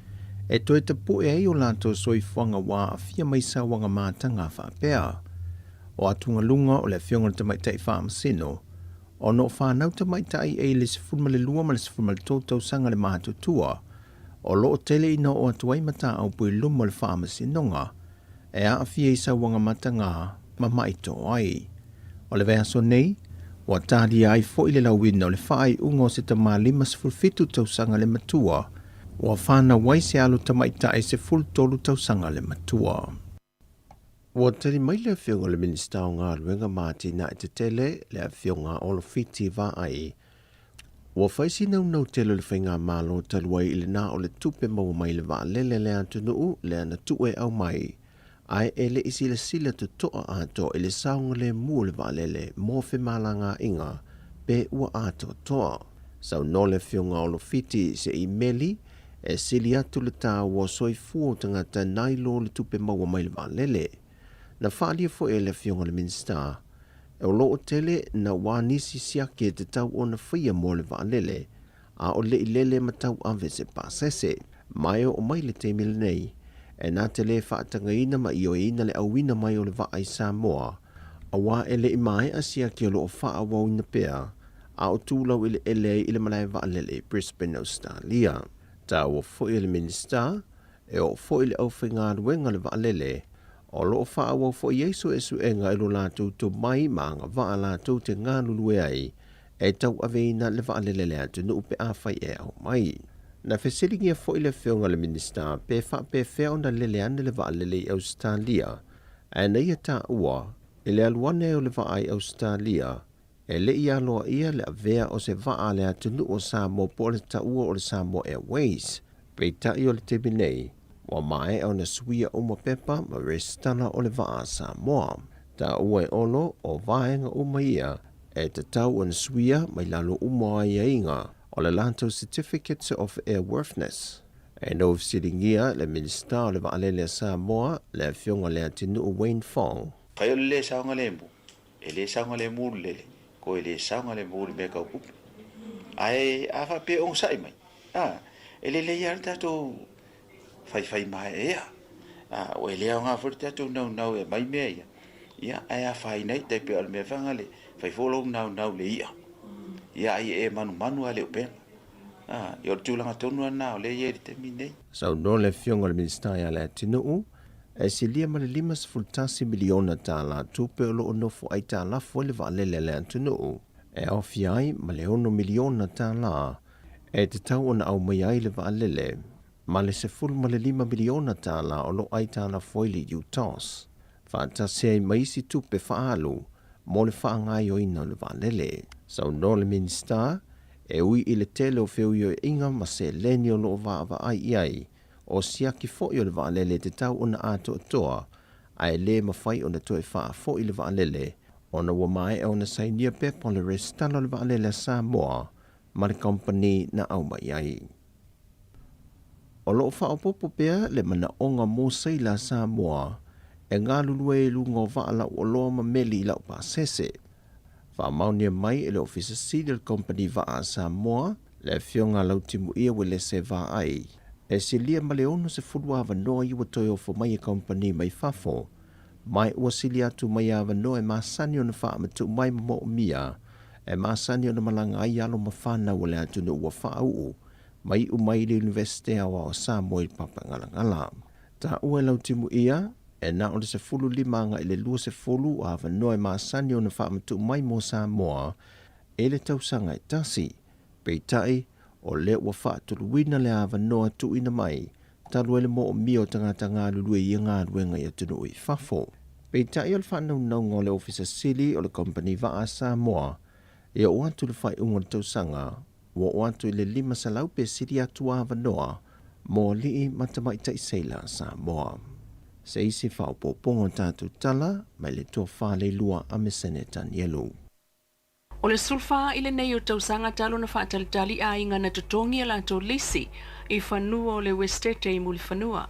e toe tapue ai o latou soifuaga ua aafia mai sauaga mataga faapea. O atugaluga o le Afioga i le Tamaitai Faamasino, ona o fanau tamaitai e i le 12 ma le 13 tausaga le matutua, o lo o tele ina oo atu ai mataupu i luma o le Faamasinoga e aafia i sauaga mataga ma maʻi toai. O le vaiaso nei, ua talia ai foi le lauina o le faaiuga o se tama 57 tausaga le matua, ua fanau ai se alo tamaitai 13 tausaga le matua. Ua tali mai le Afioga i le Minisita o Galuega ma Atinae Tetele, le Afioga Olo Fiti Vaai, Ua fai si naunau tele o le Faigamalo talu ai i le na o le tupe maua mai i le vaalele a le atunuu lea na tuu e aumai, ae e le i silasila totoa atoa i le saogalemu o le vaalele mo femalagaaiga pe ua atoatoa. Saunoa le Afioga Olo Fiti i se imeli e sili atu le taua o soifua o tagata nai lo le tupe maua mai i le vaalele. Na faaalia foi e le Afioga i le Minisita, o lo o tele na ua nisi siaki e tatau ona faia mo le vaalele, a o le i lele ma tauave se pasese. Ma e oo mai le taimi lenei, e na te le faatagaina ma ioeina le auina mai o le vaa i Samoa, aua e le i maea siaki o lo o faaauauina pea, a o tulau eleele ai i le malae vaalele i Brisbane, Ausetalia. Taua foi e le Minisita, E oo foi le aufaigaluega le vaalele, o lo o faaauau foi i ai suesuega i lo latou tomai ma agavaa latou te galulue ai e tauaveina le vaalele a le atunuu pe afai e aumai. Na fesiligia foi le Afioga i le Minisita pe faapefea ona lele ane le vaalele i Ausetalia, ae na ia taua, i le alu ane ai o le vaa i Ausetalia, e le i aloaia le avea o se vaa a le atunuu o Samoa po o le taua o le Samoa Airways. Peitai o le taimi nei, ua maea ona suia uma pepa ma resitala o le vaa a Samoa. Taua e Olo, o vaega uma ia e tatau ona suia mai lalo uma o aiaiga o le latou Certificates of Airworthiness. E nou fesiligia le Minisita o le Vaalele a Samoa, le Afioga Leatinuu Wayne Fong. Fai o le lē saogalemu, E le saogalemu le lele, ko e le saogalemu le mea tau kupu. Ae a faapea e onosai mai, a, e lelei lava le tatou faifai maeaea. A, ua e le aoga foi le tatou naunau e aumai mea ia, ia, ae afaina ai, tai pei o le mea foi lea, fai foi lou naunau i le i'a, ia, a ia e manumanu lava i le upega. A, ia o le tulaga tonu lava lena o lea e i ai i le taimi lenei. Saunoa le Afioga i le Minisita ia Leatinuu, E silia ma le $51 miliona tala tupe o lo o nofo aitalafu ai le vaalele a le atunuu. e aofia ai ma le $6 miliona tālā e tatau ona aumaia ai le vaalele ma le $15 miliona tālā o lo o aitalafu ai le UTOS, faatasi ai ma isi tupe faaalu mo le faagaoioiga o le vaalele. Saunoa le Minisita, e ui i le tele o feuioiaiga ma seleni o lo o vaavaai i ai, o siaki foi o le vaalele e tatau ona atoatoa, ae le mafai ona toe faafoi le vaalele ona ua maea ona sainia pepa o le resitala o le vaalele a Samoa ma le kamupani na aumai ai. O lo o faaopoopo pea le manaoga mo seila a Samoa e galulue i luga o vaa lauoloa ma meli i laupasese. Faamaonia mai e le Ofisa Sili o le Kamupani Vaa a Samoa, le Afioga a Lautimuia Uelese Vaai, e silia ma le 60 avanoa i ua toe ofo mai e kamupani mai fafo, ma ua sili atu mai avanoa e masani ona faamatuu mai ma moomia e masani ona malaga ai alo ma fanau o le atunuu ua faauu ma iu mai i le Iunivesite Aoao o Samoa i le Papagalagala. Taua e Lautimuia, e na o le 15 agai i le 20 o avanoa e masani ona faamatuu mai mo Samoa i le tausaga e tasi, peitai, o lea ua faatoluina le avanoa tuuina mai talu ai le moomia o tagata galulue i ia galuega i atunuu i fafo. Peitai o le faanaunauga o le Ofisa Sili o le Kamupani Vaa a Samoa, ia oo atu i le faaiuga o le tausaga, ua oo atu i le 500 pe sili atu avanoa mo alii ma tamaitai seila a Samoa. Se isi faaopoopoga o tatou tala mai le Tofa Leilua a Mesene Tanielu. O le 14 i lenei o tausaga talu ona faatalitali aiga na totogi a latou lisi i fanua o le Uesetete i Mulifanua.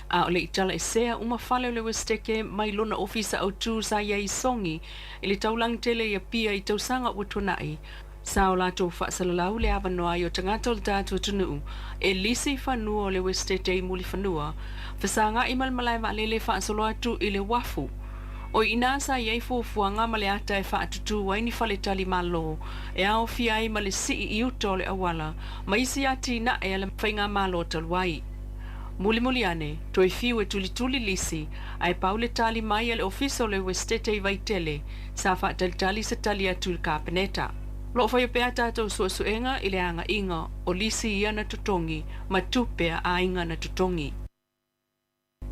A o le i talaesea uma fale o le Uesetete mai lona ofisa autū sa i ai i Sogi i le taulaga tele i Apia i tausaga ua tuanai, sa o latou faasalalau le avanoa ai o tagata o le tatou atunuu e lisi i fanua o le Uesetete i Mulifanua, fesagai ma le malae vaalele faasolo atu i le uafu. O i ina sa i ai fuafuaga ma le ata e faatutū ai ni faletali Malo e aofia ai ma le sii i uta o le auala ma isi atinae a le faigamalo talu ai. Mulimuli ane, toe fiu e tulituli lisi, ae pau le tali mai a le Ofisa o le Uesetete i Vaitele, sa faatalitali se tali atu i le Kapeneta. O lo o faia pea tatou suesuega i le agaiga o lisi ia na totogi ma tupe a aiga na totogi.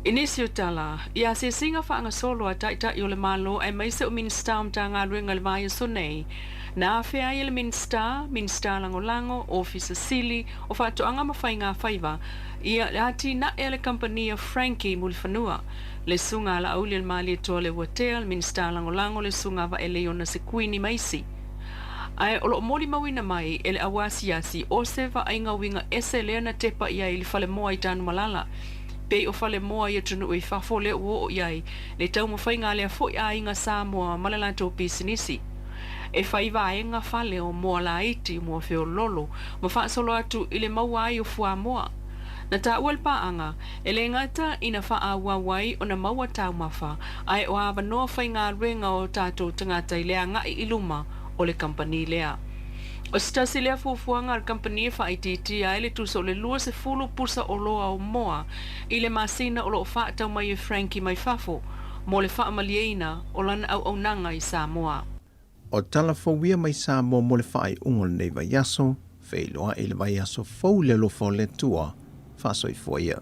I nisi o tala, i asiasiga faagasolo a Taitai o le Malo aemaise o Minisita o Matagaluega i le vaiaso nei, na afea ai e le Minisita, Minisita Lagolago, Ofisa Sili o Faatoaga ma Faiga Faiva, ia le atinae a le kamupani a Frankie Mulifanua, le Susuga a Laauli o le Malietoa Leuatea, le Minisita Lagolago, le Susuga a Vaeleiona Sekuini ma isi. Ae o lo o molimauina mai e le auasiasi o se vaaiga uiga ese lea na tepa i ai i le falemoa i Tanumalala, pei o falemoa i atunuu i fafo lea ua oo i ai le taumafaiga a lea foi aiga Samoa ma le latou pisinisi. E fai vaega fale o moa laiti, moa feololo ma faasolo atu i le maua ai o fuamoa. Na taua le paaga, e le gata ina faaauau ai ona maua taumafa, ae o avanoa faigaluega o tatou tagata i le agai i luma o le kamupani lea. O se tasi lea fuafuaga a le kamupani e faaitiitia ai le tusa o le 20 pusa oloa o moa i le masina o lo o faatau mai e Frankie mai fafo mo le faamalieina o lana auaunaga i Samoa. O tala fou ia mai Samoa mo le faaiuga o lenei vaiaso, feiloai i le vaiaso fou i le alofa o le Atua, faasoifua ia.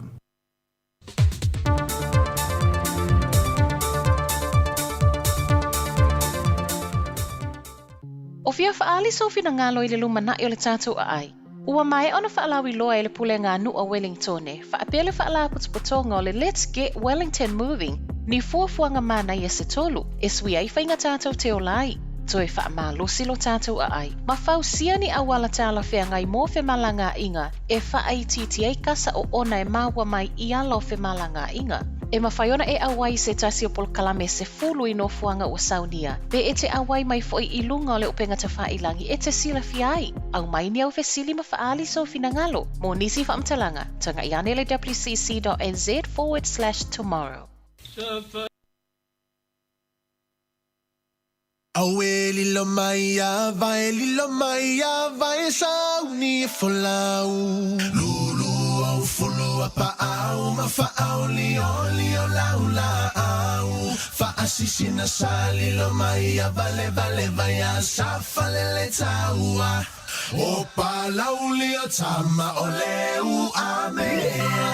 O fia faaali sou finagalo i le lumanai o le tatou aai? Ua maea ona faalauiloa e le Pulega a Nuu a Welingtone, faapea le Faalapotopotoga o le Let's Get Wellington Moving ni fuafuaga manaia se tolu e sui ai faiga tatou te ola ai, toe faamalosi lo tatou aai, ma fausia ni auala talafeagai mo femalagaaiga e faaitiiti ai kasa oona e maua mai i ala o femalagaaiga. E mafai ona e auai i se tasi o polokalame 10 i nofoaga ua saunia, pe e te auai mai foi i luga o le upega tafailagi e te silafia ai. Aumai ni au fesili ma faaali sou finagalo. Mo nisi faamatalaga, tagai ane le wcc.nz/tomorrow. Auē lilo mai a vae lilo mai a vae sauni e folau. Lulu au fulu a pa'a au ma faaolioli o laulaau faasisina sa lilo mai ia valevale vai a sa falele taua o Palauli o tama o le uamea.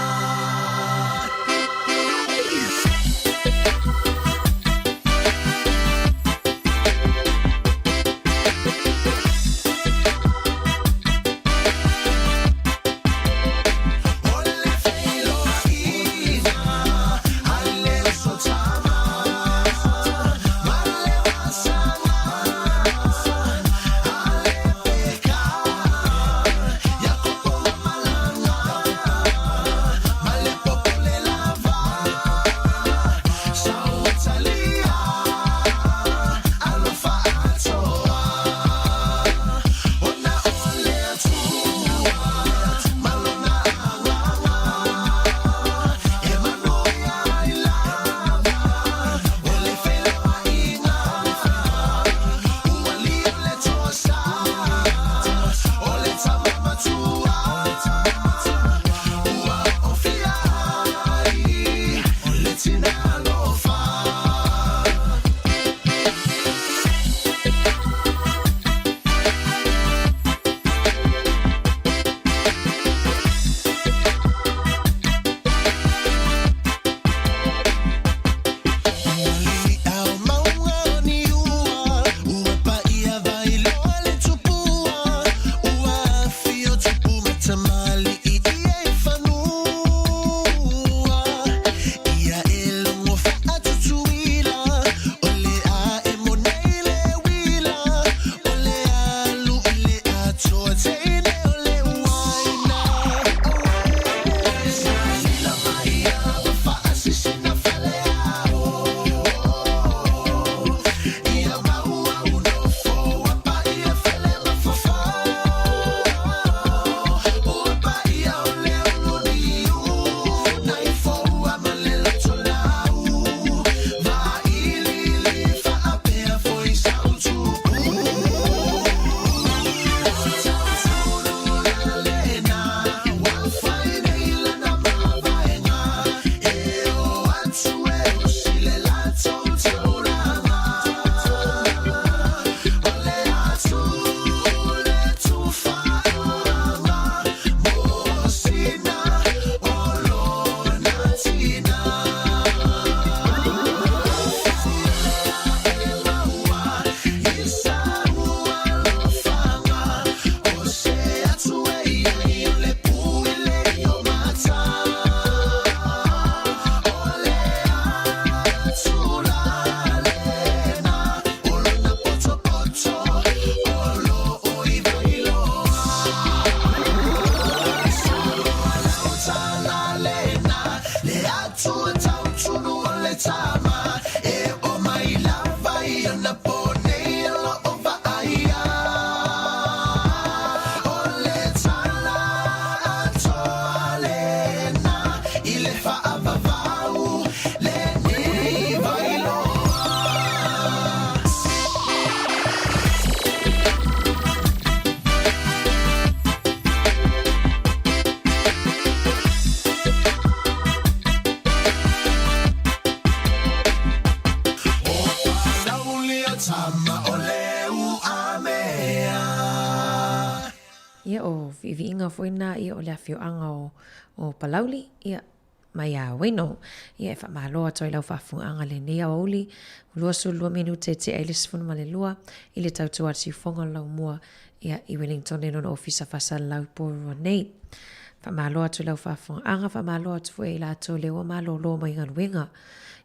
Ia, o viiviiga foi na ia o le afioaga o, o Palauli, ia, mai a Weno. Ia, e faamalo atu ai lau faafugaaga lenei aoauli, 22 minute e tea ai le 12 i le tautua a le siufoga o le laumua, ia, i Wellington i lona ofisa faasalalau i Porirua nei. Faamalo atu i lau faafugaaga, faamalo atu foi i latou lea ua malolo mai galuega.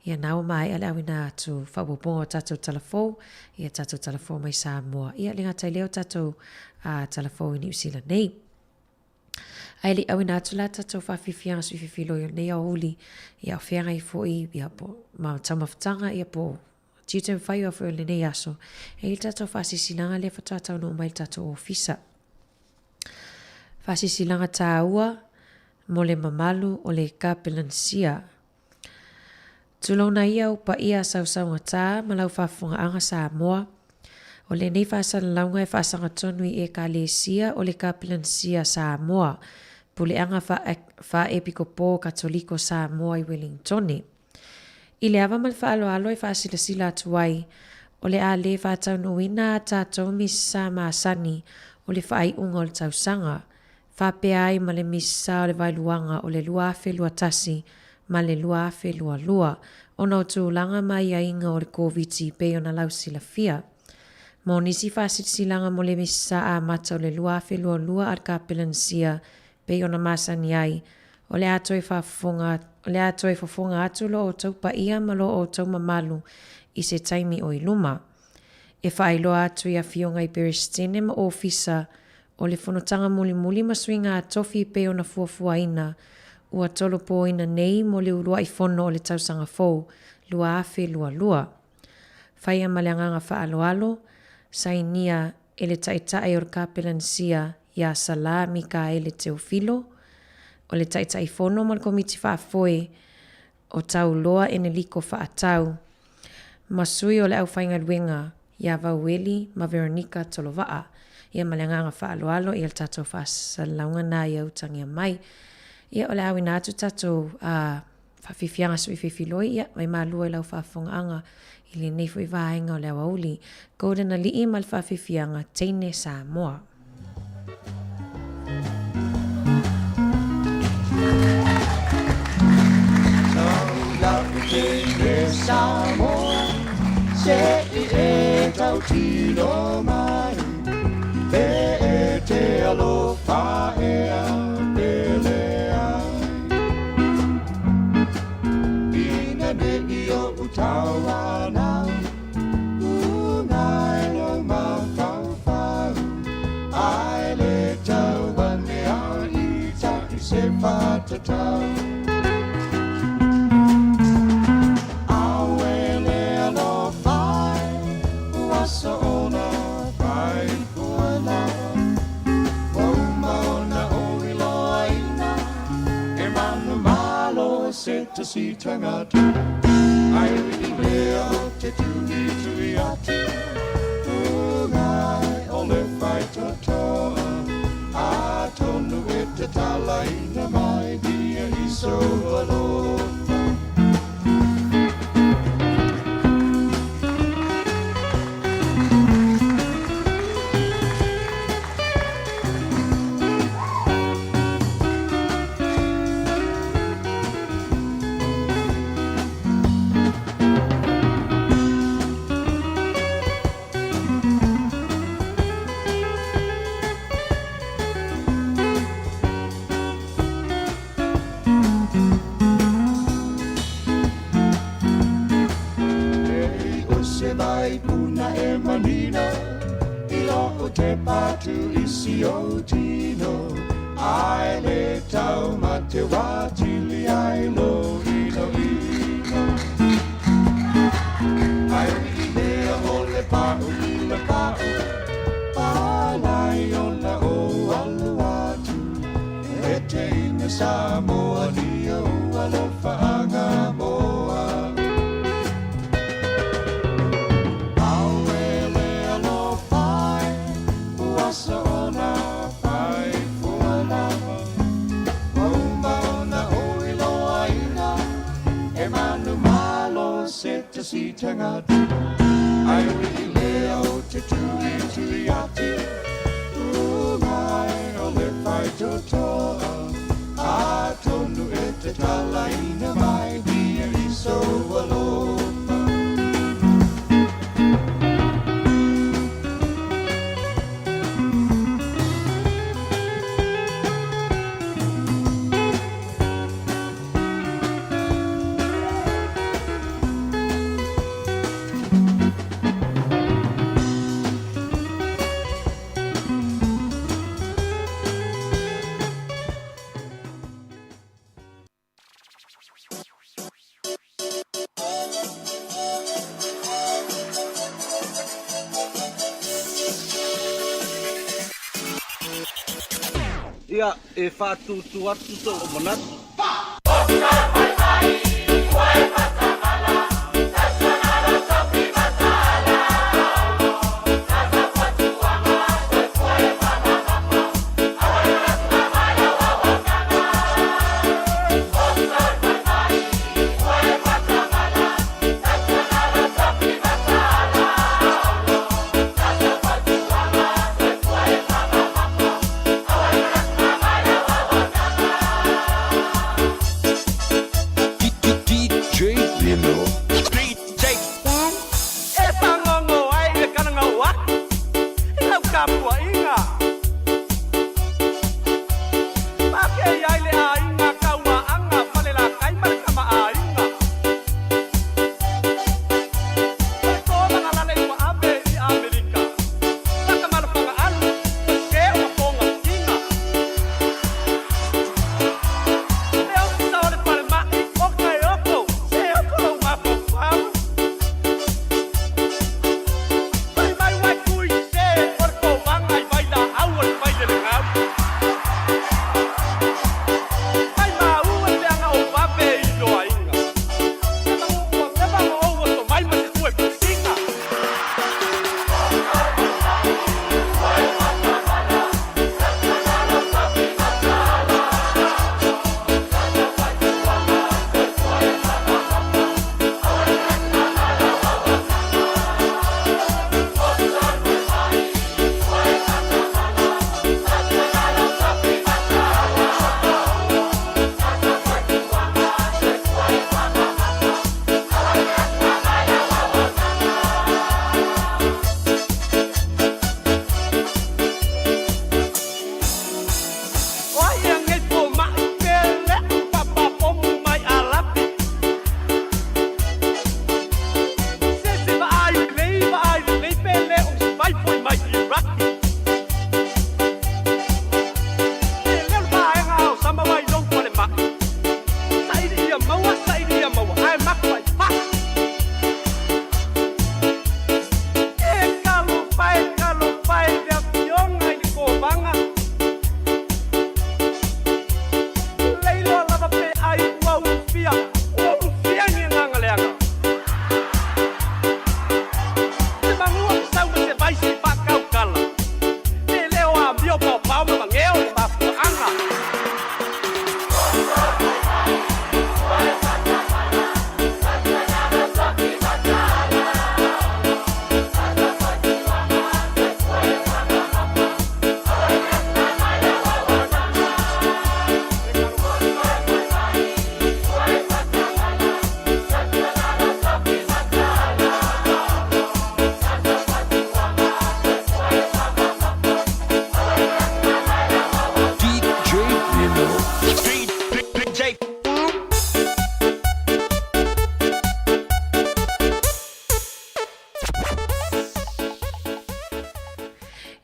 Ia, na ua maea le auina atu faaopoopoga o tatou tala fou, ia tatou tala fou mai Samoa. Ia, le gata i lea o tatou a tala fou i Niu Sila nei. Ae le i auina atu la tatou faafiafiaga suififiloi o lenei aoauli, ia o feagai foi ia po ma taumafataga ia po tiute ma faaiuga foi o lenei aso, e i ai le tatou faasisilaga lea faatoa taunuu mai le tatou ofisa. Faasisilaga tāua mo le mamalu o le Kapelanisia. Tulouna ia ou paia sausaugata ma lau faafofogaaga Samoa. O lenei faasalalauga e faasaga tonu i Ekalesia o le Kapelanisia Samoa. Puleaga Faa-Epikopo Katoliko Samoa i Welingtone. I le ava ma le faaaloalo e faasilasila atu ai, o le a lē faataunuuina a tatou Misa masani o le faaiuga o le tausaga, faapea ai ma le Misa o le Vaeluaga o le 2021 ma le 2022, ona o tulaga ma aiaiga o le Koviti pei ona lausilafia. Mo nisi faasilasilaga mo le Misa amata o le 2022 a le Kapelanisia pei ona masani ai, o le a toe faafofoga, o le a toe fofoga atu lo outou paia ma lo outou mamalu i se taimi o i luma. E faailoa atu i Afioga i Peresetene ma Ofisa o le Fonotaga Mulimuli ma Suiga Tofi pei ona fuafuaina, ua tolopoina nei mo le uluai fono o le tausaga fou 2022. Faia ma le agaga faaaloalo, sainia e le Taitai o le Kapelanisia iā Salā Mikaele Teofilo, o le Taitaifono ma le Komiti Faafoe o Tauloa Eneliko Faatau, ma sui o le aufaigaluega iā Vaueli ma Veronica Tolovaa. Ia ma le agaga faaaloalo ia le tatou faasalalauga na ia utagia mai. Ia o le a auina atu tatou a Faafiafiaga suififiloi, ia, mai malua i lau faafofogaaga i lenei foi vaega o le aoauli. Golden Alii ma le faafiafiaga Teine Samoa. Teine Samoa, se i e tautino mai, pe e te alofa ea pele ai. Ina ne i o utauanau, ungai no mafaufau, ai le tauane au i taʻu se whatatau. Awe le alofa ua soona fai fuala, ua uma ona oiloaina, e manu malo se tasi tagata. Ai i mea o te tui tui atu, ungai o le whaitotoa, a tonu e te talaina mai dia i so alofa. Ei o se vai puna e manino, i loko te patu i si o tino, ai le tau ma te watili ai lo ino ino. Ai i mea o le pau i le pau, palai ona o alu atu, e te ina Samoa ni o alofa anga moa. Awe le alofa ua soona fai fuala, ua uma ona oiloaina, e manu malo se tasi tagata. Ai i lea o te tui tui atu, ungai o le whaitotoa, a tonu e te talaina mai dia i so alofa. Ia, e faatūtū atu sou manatu.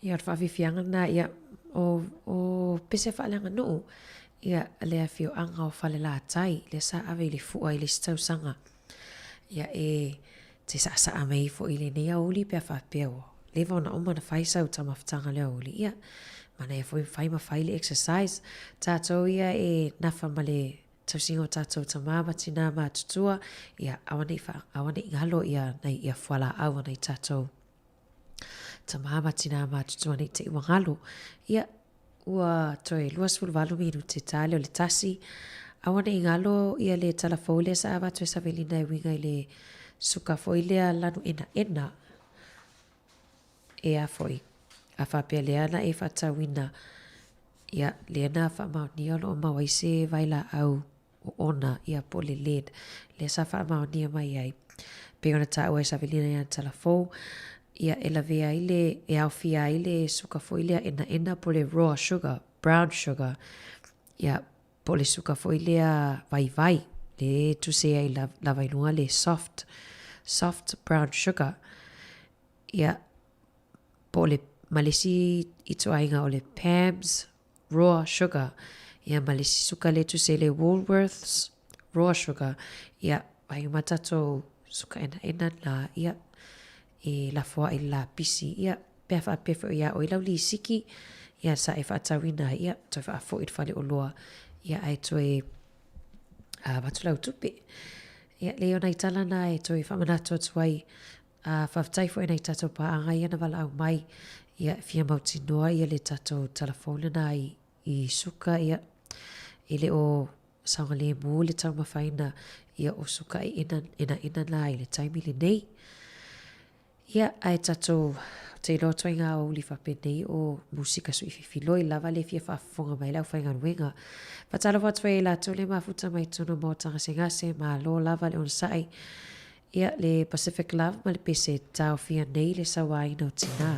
Ia, o le faafiafiaga lena, ia, o, o pese faaleaganuu, ia, le afioaga o Falelatai, lea sa ave i le fua i le isi tausaga. Ia, e te saasaa mai ai foi i lenei aoauli pe a faapea ua leva ona uma ona fai sau taumafataga i le aoauli, ia, manaia foi fai ma fai le exercise. Tatou ia e nafa ma le tausiga o tatou tama ma tinā matutua, ia, aua ne i faa, aua ne i galo ia nai ia fualaau a nai tatou tama ma tinā matutua ne i te i ua galo. Ia, ua toe 28 minute ta lea o le tasi. Aua ne i galo ia le tala fou lea sa avatu e Savelina e uiga i le suka foi lea lanu enaena. E a foi, a faapea lea na e faatauina, ia, lea na faamaonia o lo o mau ai se vailaau oona, ia, po o le lead, lea sa faamaonia mai ai. Pei ona taua e Savelina i ana tala fou, ia, e lavea ai le, e aofia ai le suka foi lea enaena po o le raw sugar, brown sugar, ia, po o le suka foi lea vaivai, le tuse ai lava i luga le soft, soft brown sugar, ia, po o le, ma le isi ituaiga o le Pam's raw sugar, ia ma le isi suka lea e tusa i le Woolworths raw sugar, ia, vaai uma tatou suka enaena na, ia, e lafo aʻe i le lapisi, ia, pe a faapea foi iā ʻoe lau lisiki, ia, sa e faatauina ai, ia, toe faafoi i le faleoloa, ia, ae toe avatu lau tupe. Ia, leai o nai tala na e toe faamanatu atu ai A faafetai foi i nai tatou paaga ia na valaau mai, ia e fia mautinoa ia le tatou tala fou lena i, i suka, ia, e le o saogalemu le taumafaina ia o suka e ena, enaena na i le taimi lenei. Ia, ae tatou, ou te iloa ituaiga aoauli faapenei o musika suififiloi lava le fia faafofoga mai le aufaigaluega. Faatalofa atu ai i latou le mafuta mai totonu o maota gasegase, malo lava le onosai. Ia, le Pacific Love ma le pese taofia nei le sauaina o tinā.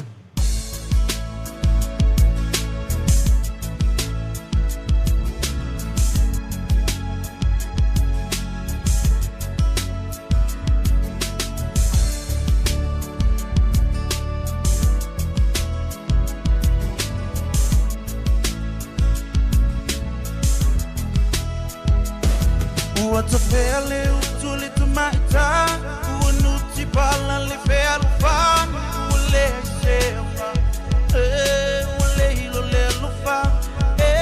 Ua tafea le utu le tamaitai Ua nuti pala le fealofani Ua leai se aoga e Ua le hilo le alofa e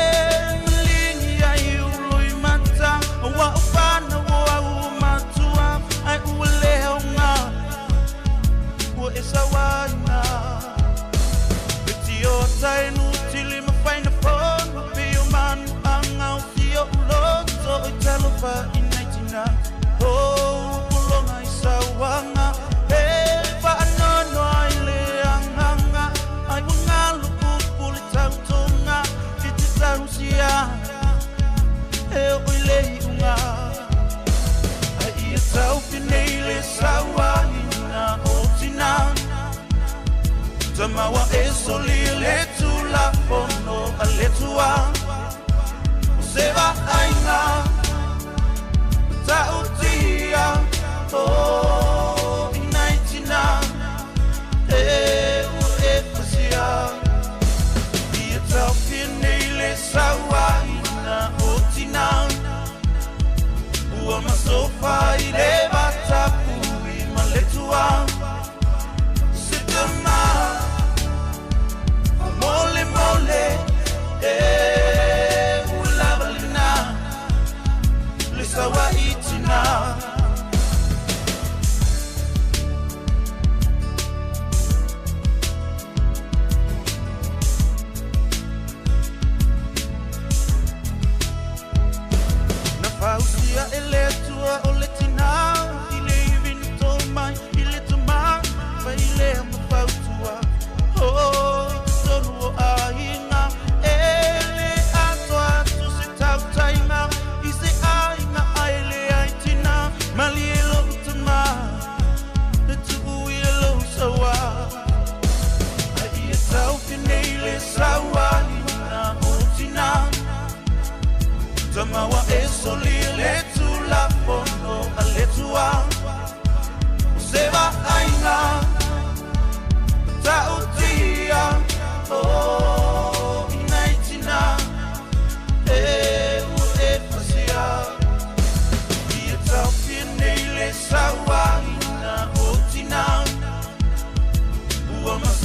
Maligi ai ulo i mata Ua o whanau o au o matua Ai ua le aoga Ua e sauaina E tio tai nuti lima whaina fono Pe o manu anga o si o uloto O i talofa i nei tina O pulonga i sauanga E whaanono ai le anganga Ai ua ngalu pupu le tautonga I te tausia E o i le iunga Ai ia taupi nei le sauaina o tina Tamawa e soli le tulafono a le tua O se vaaiga matautia O i nai tina e ua e pasia Ia taofia nei le sauaina o tina Ua masofa i le vatapui ma le tua Se tama faamolemole e Ua lava lena le sauai tina.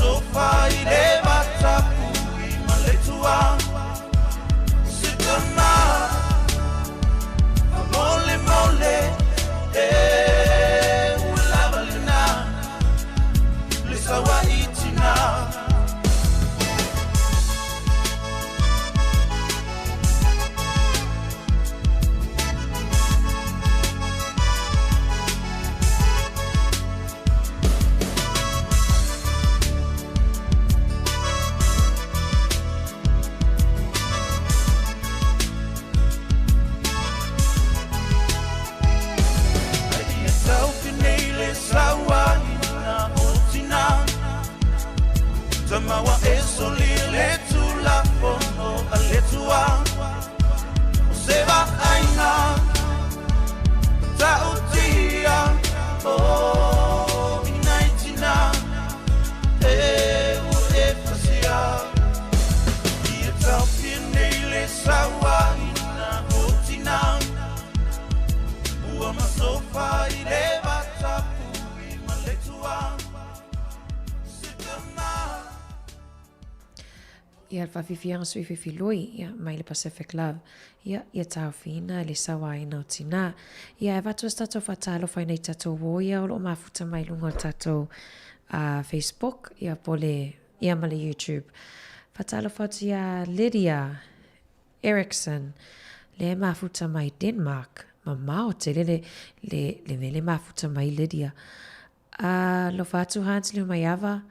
masofa i le vatapui ma le tua. Sitama mole mole e ua lava lena le sauaʻi tinā. Ai ia taufi nei le sauaina o tinā. Tamaua e solia le tulafono a le Atua. O se vaaiga matautia o i nai tinā e ua e fasia. Ia taofia nei le sauaina o tinā. Ua masofa i le vatapui ma le Atua. Sitama. Ia, le faafiafiaga sui filifiloi, ia, mai le Pacific Love, ia, ia taofiina le sauaina o tinā. Ia, e avatu se tatou faatalofa i nai tatou uo ia o lo o mafuta mai luga o le tatou uh, Facebook, ia, po le, ia ma le YouTube. Faatalofa atu iā Lydia Erickson, le mafuta mai Denmark, mamao tele le, le, le mea le mafuta mai Lydia. Alofa atu Hans Liumaiava,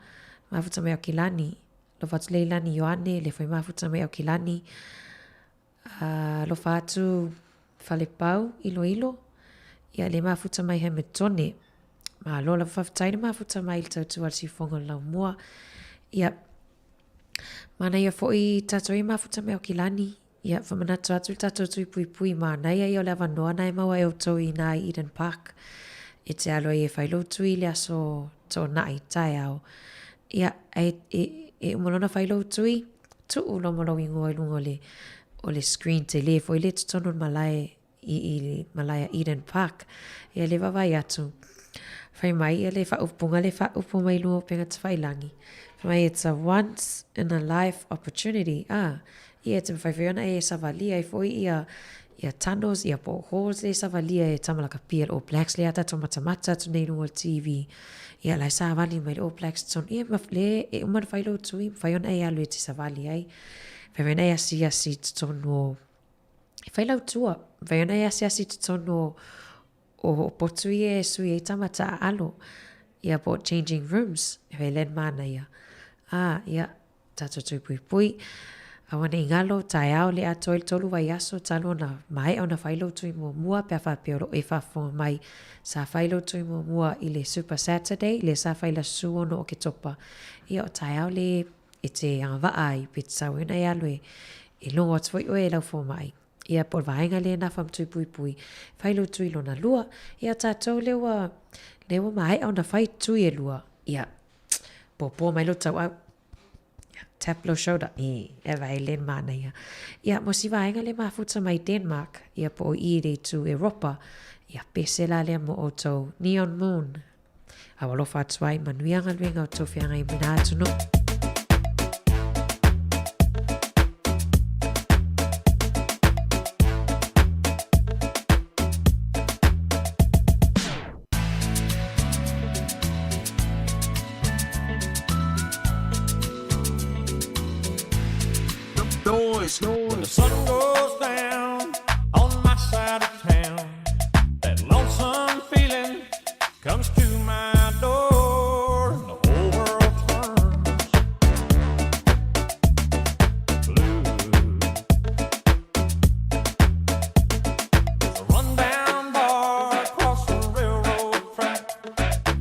mafuta mai Aukilani. Alofa atu Leilani Ioane, le foi mafuta mai Aukilani. Alofa atu Falepau Iloilo, ia le mafuta mai Hamiltone. Malo lava faafetai le mafuta mai i le tautua a le siufofoga o le laumua. Ia, manaia foi tatou ia mafuta mai Aukilani. Ia, faamanatu atu le tatou tui puipui manaia ia o le avanoa na e maua e outou i ina i Eden Park e te alo ai e fai lou tui i le aso Toonai, taeao. Ia, e, e, e uma loa ona fai lou tui, tuu loa ma lou igoa i luga o le, o le screen tele foi lea i totonu o le malae i, i le malae a Eden Park. Ia le vaavaai atu, fai mai ia le faaupuga le faaupu mai lua o upega tafailagi. Fai mai, it's a once in a life opportunity. Ah, ia e te mawhai whai ona e savalia ai foi ia ia tunnels, ia potholes le savalia e tamalakapia le All Blacks le a tatou matamata atu nei i luga o le TV. Ia la e savali mai le All Blacks tonu. Ia ma le e uma ona fai lou tui, mawhai ona e alu e te savali ai. Fai mai ona e asiasi i totonu o E whai lau tua, whai ona e asiasi i totonu o, o potu ia e sui ai tamata a alo. Ia po changing rooms, e whai len māna ia. A, ia, tātou tui pui pui. Aua nei ngalo, taeao le atoa i le tolu vaiaso talu ona maea ona whai lou tui muamua pe a faapea o loo e faafofoga mai. Sa whai lou tui muamua i le Super Saturday, le sa whai la su ono o Ketopa. Ia o taeao le e te agavaa ai pe te tauina e alu e, e logo atu foi oe e lau fomai. Ia po o le vaega lea na whamtui puipui. Whai lo tui lona lua. Ia tātou le ua, le ua maea ona whai tui e lua. Ia, pōpō mai lo tauau. Ia, tap lo shoulder. E, e vai len mana ia. Ia, mo si vaega le mafuta mai Denmark. Ia po o i re tu Europa. Ia, pese la lea mo outou. Neon Moon. A ua alofa atu ai, manuia galuega o tou feagai mai na atunuu. Noise. When the sun goes down on my side of town, that lonesome feeling comes to my door, and the whole world turns blue. There's a rundown bar across the railroad track.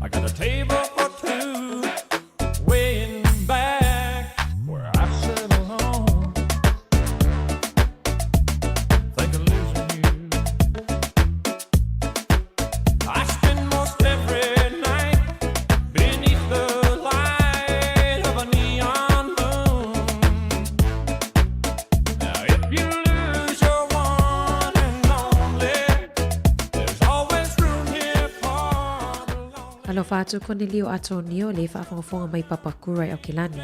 I got a table for two way in the back where I sit alone. Faatalofa atu Konelio Atonio le faafogafoga mai Papakura i Aukilani.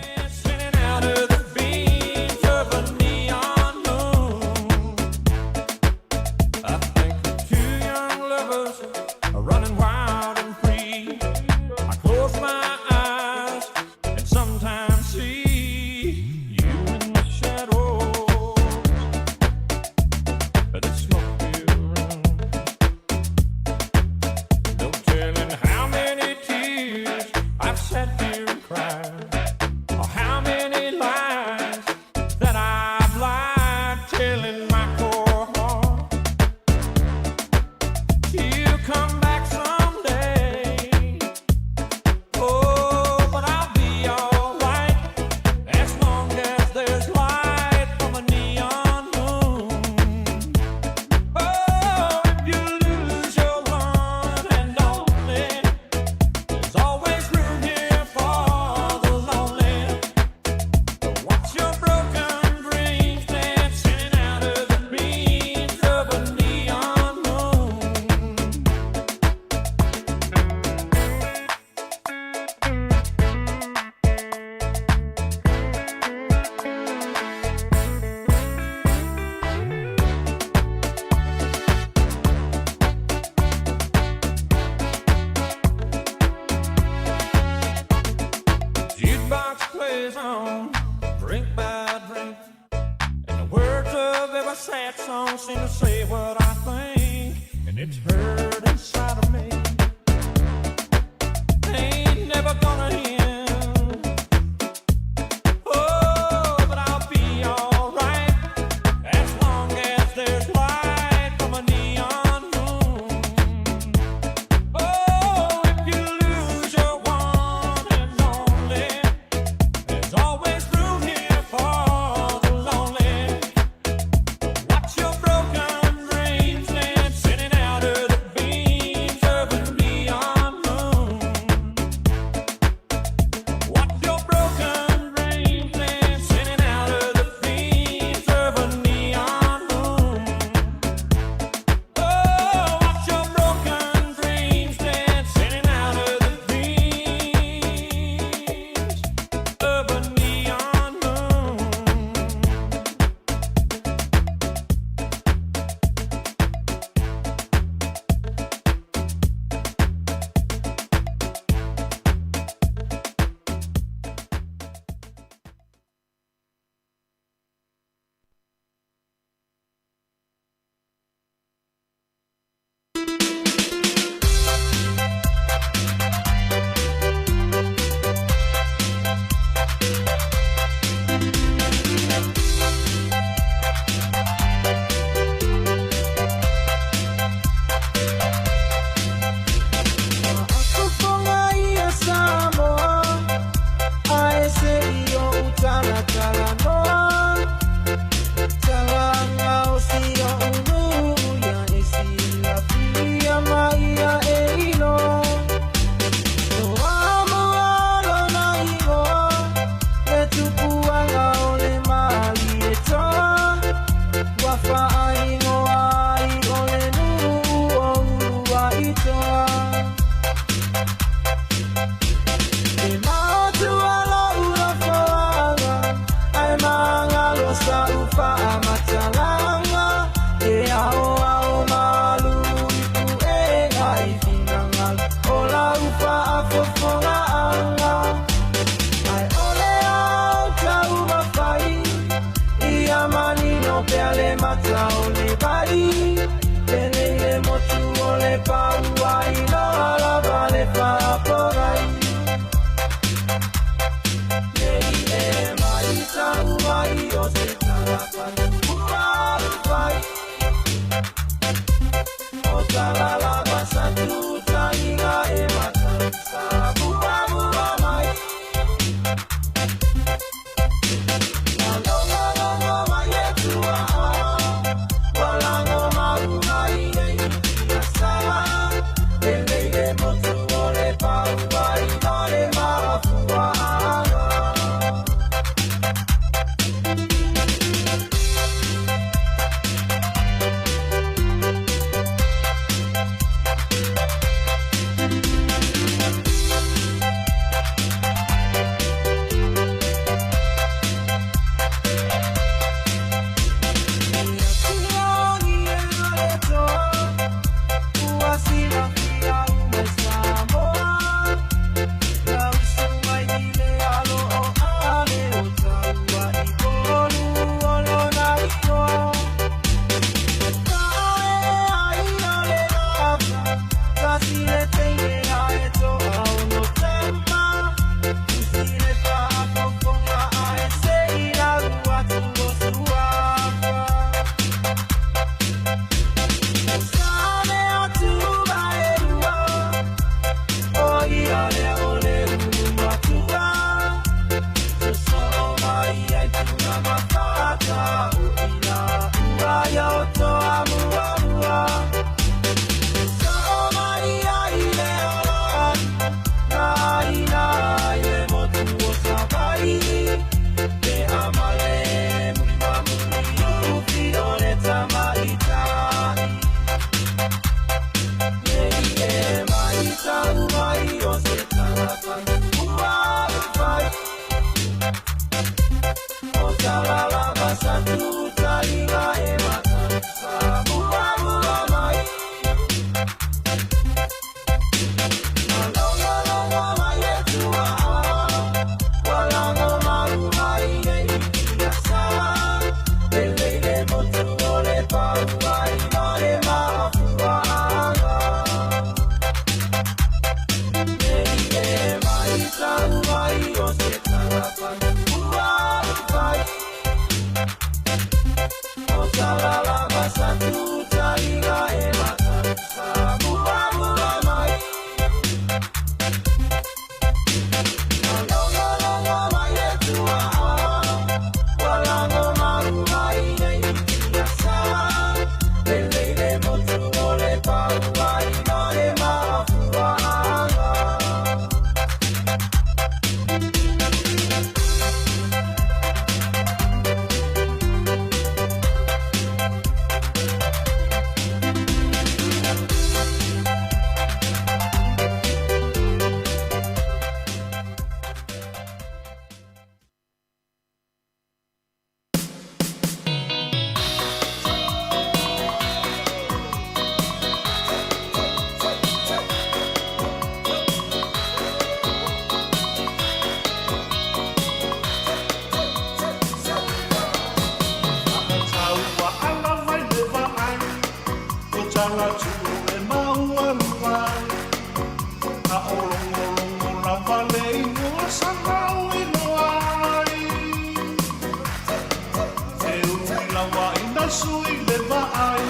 sui le vaai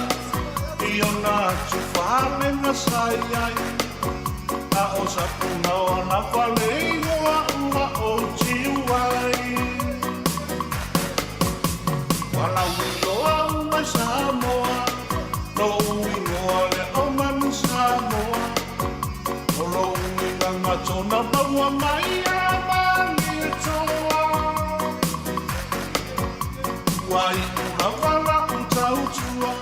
I ona atu falega sa i ai A o sa puna o ana fale igoa ua ou tiu ai Ua lauiloa uma i Samoa Lou igoa lea o Manu Samoa O lou igaga tona maua mai ia Malietoa Ua iu lava lau tautua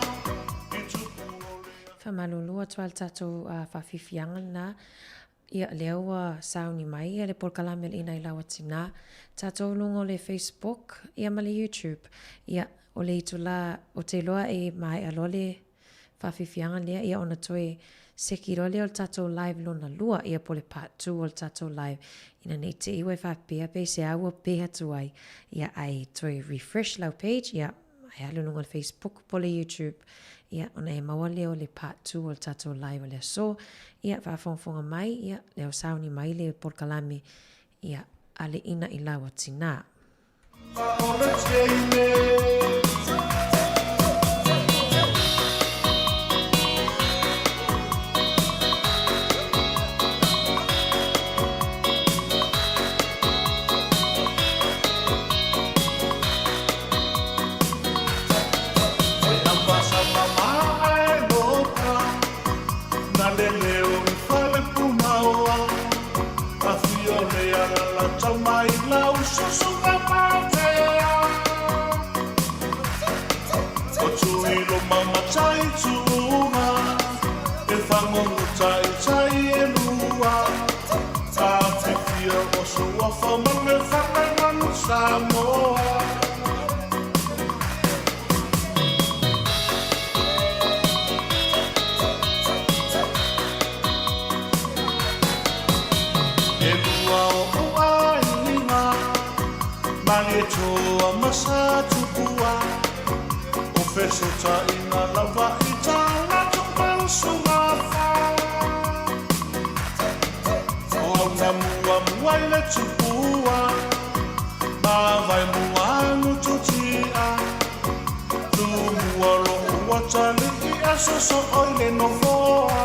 i tupu o le Faamalulu atu lava le tatou faafiafiaga lena. Ia, lea ua sauni mai ia le polokalame le Inai Lau Atina, tatou luga o le Facebook ia ma le YouTube. Ia, o le itula, ou te iloa e maea loa le faafiafiaga lea, ia ona toe seki loa lea o le tatou live lona lua, ia po o le part 2 o le tatou live, ina ne i te i ua e faapea peiseai ua pē atu ai, ia ae toe refresh lau page, ia, Ae alu i luga o le Facebook po o le YouTube, ia, ona e maua lea o le part 2 o le tatou live o le aso. Ia, faafogafoga mai, ia, lea ua sauni mai le polokalame, ia, a le ina i lau atina. Samoa. E lua oʻu aiga, Malietoa ma Satupua, o fesootaiga lava i tā latou mau suafa. O au na muamua i le tupua, ma Vaimua tutia, Tumua lo'u atalii a sosoo i le nofoa.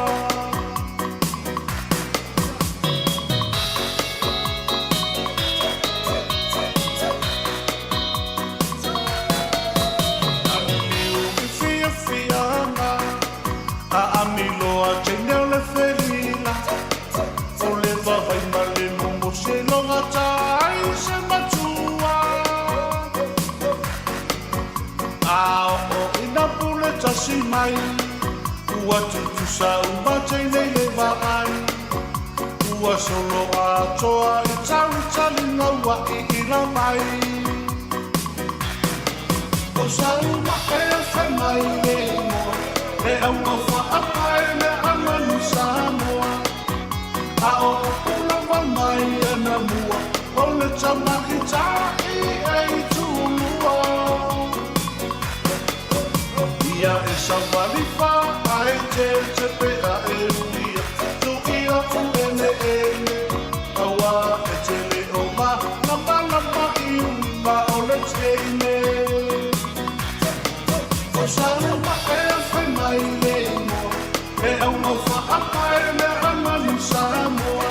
Liliu i fiafiaga, a amilo a teine o le felila, o le vavai ma le momosi e logata ai se matua. A oo ina pule tasi mai, ua tutusa uma teine i le vaai, ua solo atoa i talitaliga ua iila mai. O sau ma'e fai mai le igoa, e auga faapae le amanu Samoa. A o upu lava mai ana mua, o le tamaita'i e itulua. Ia e savali faae tete pea e uia, tuia u eleele, auā e te le o malamalama i uiga o le teine. O sau ma'e fai mai le igoa, e auga faapae le amanu Samoa.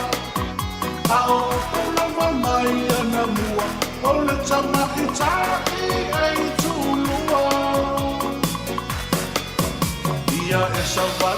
A o upu lava mai ana mua, o le tamaita'i e itulua. Ia e savali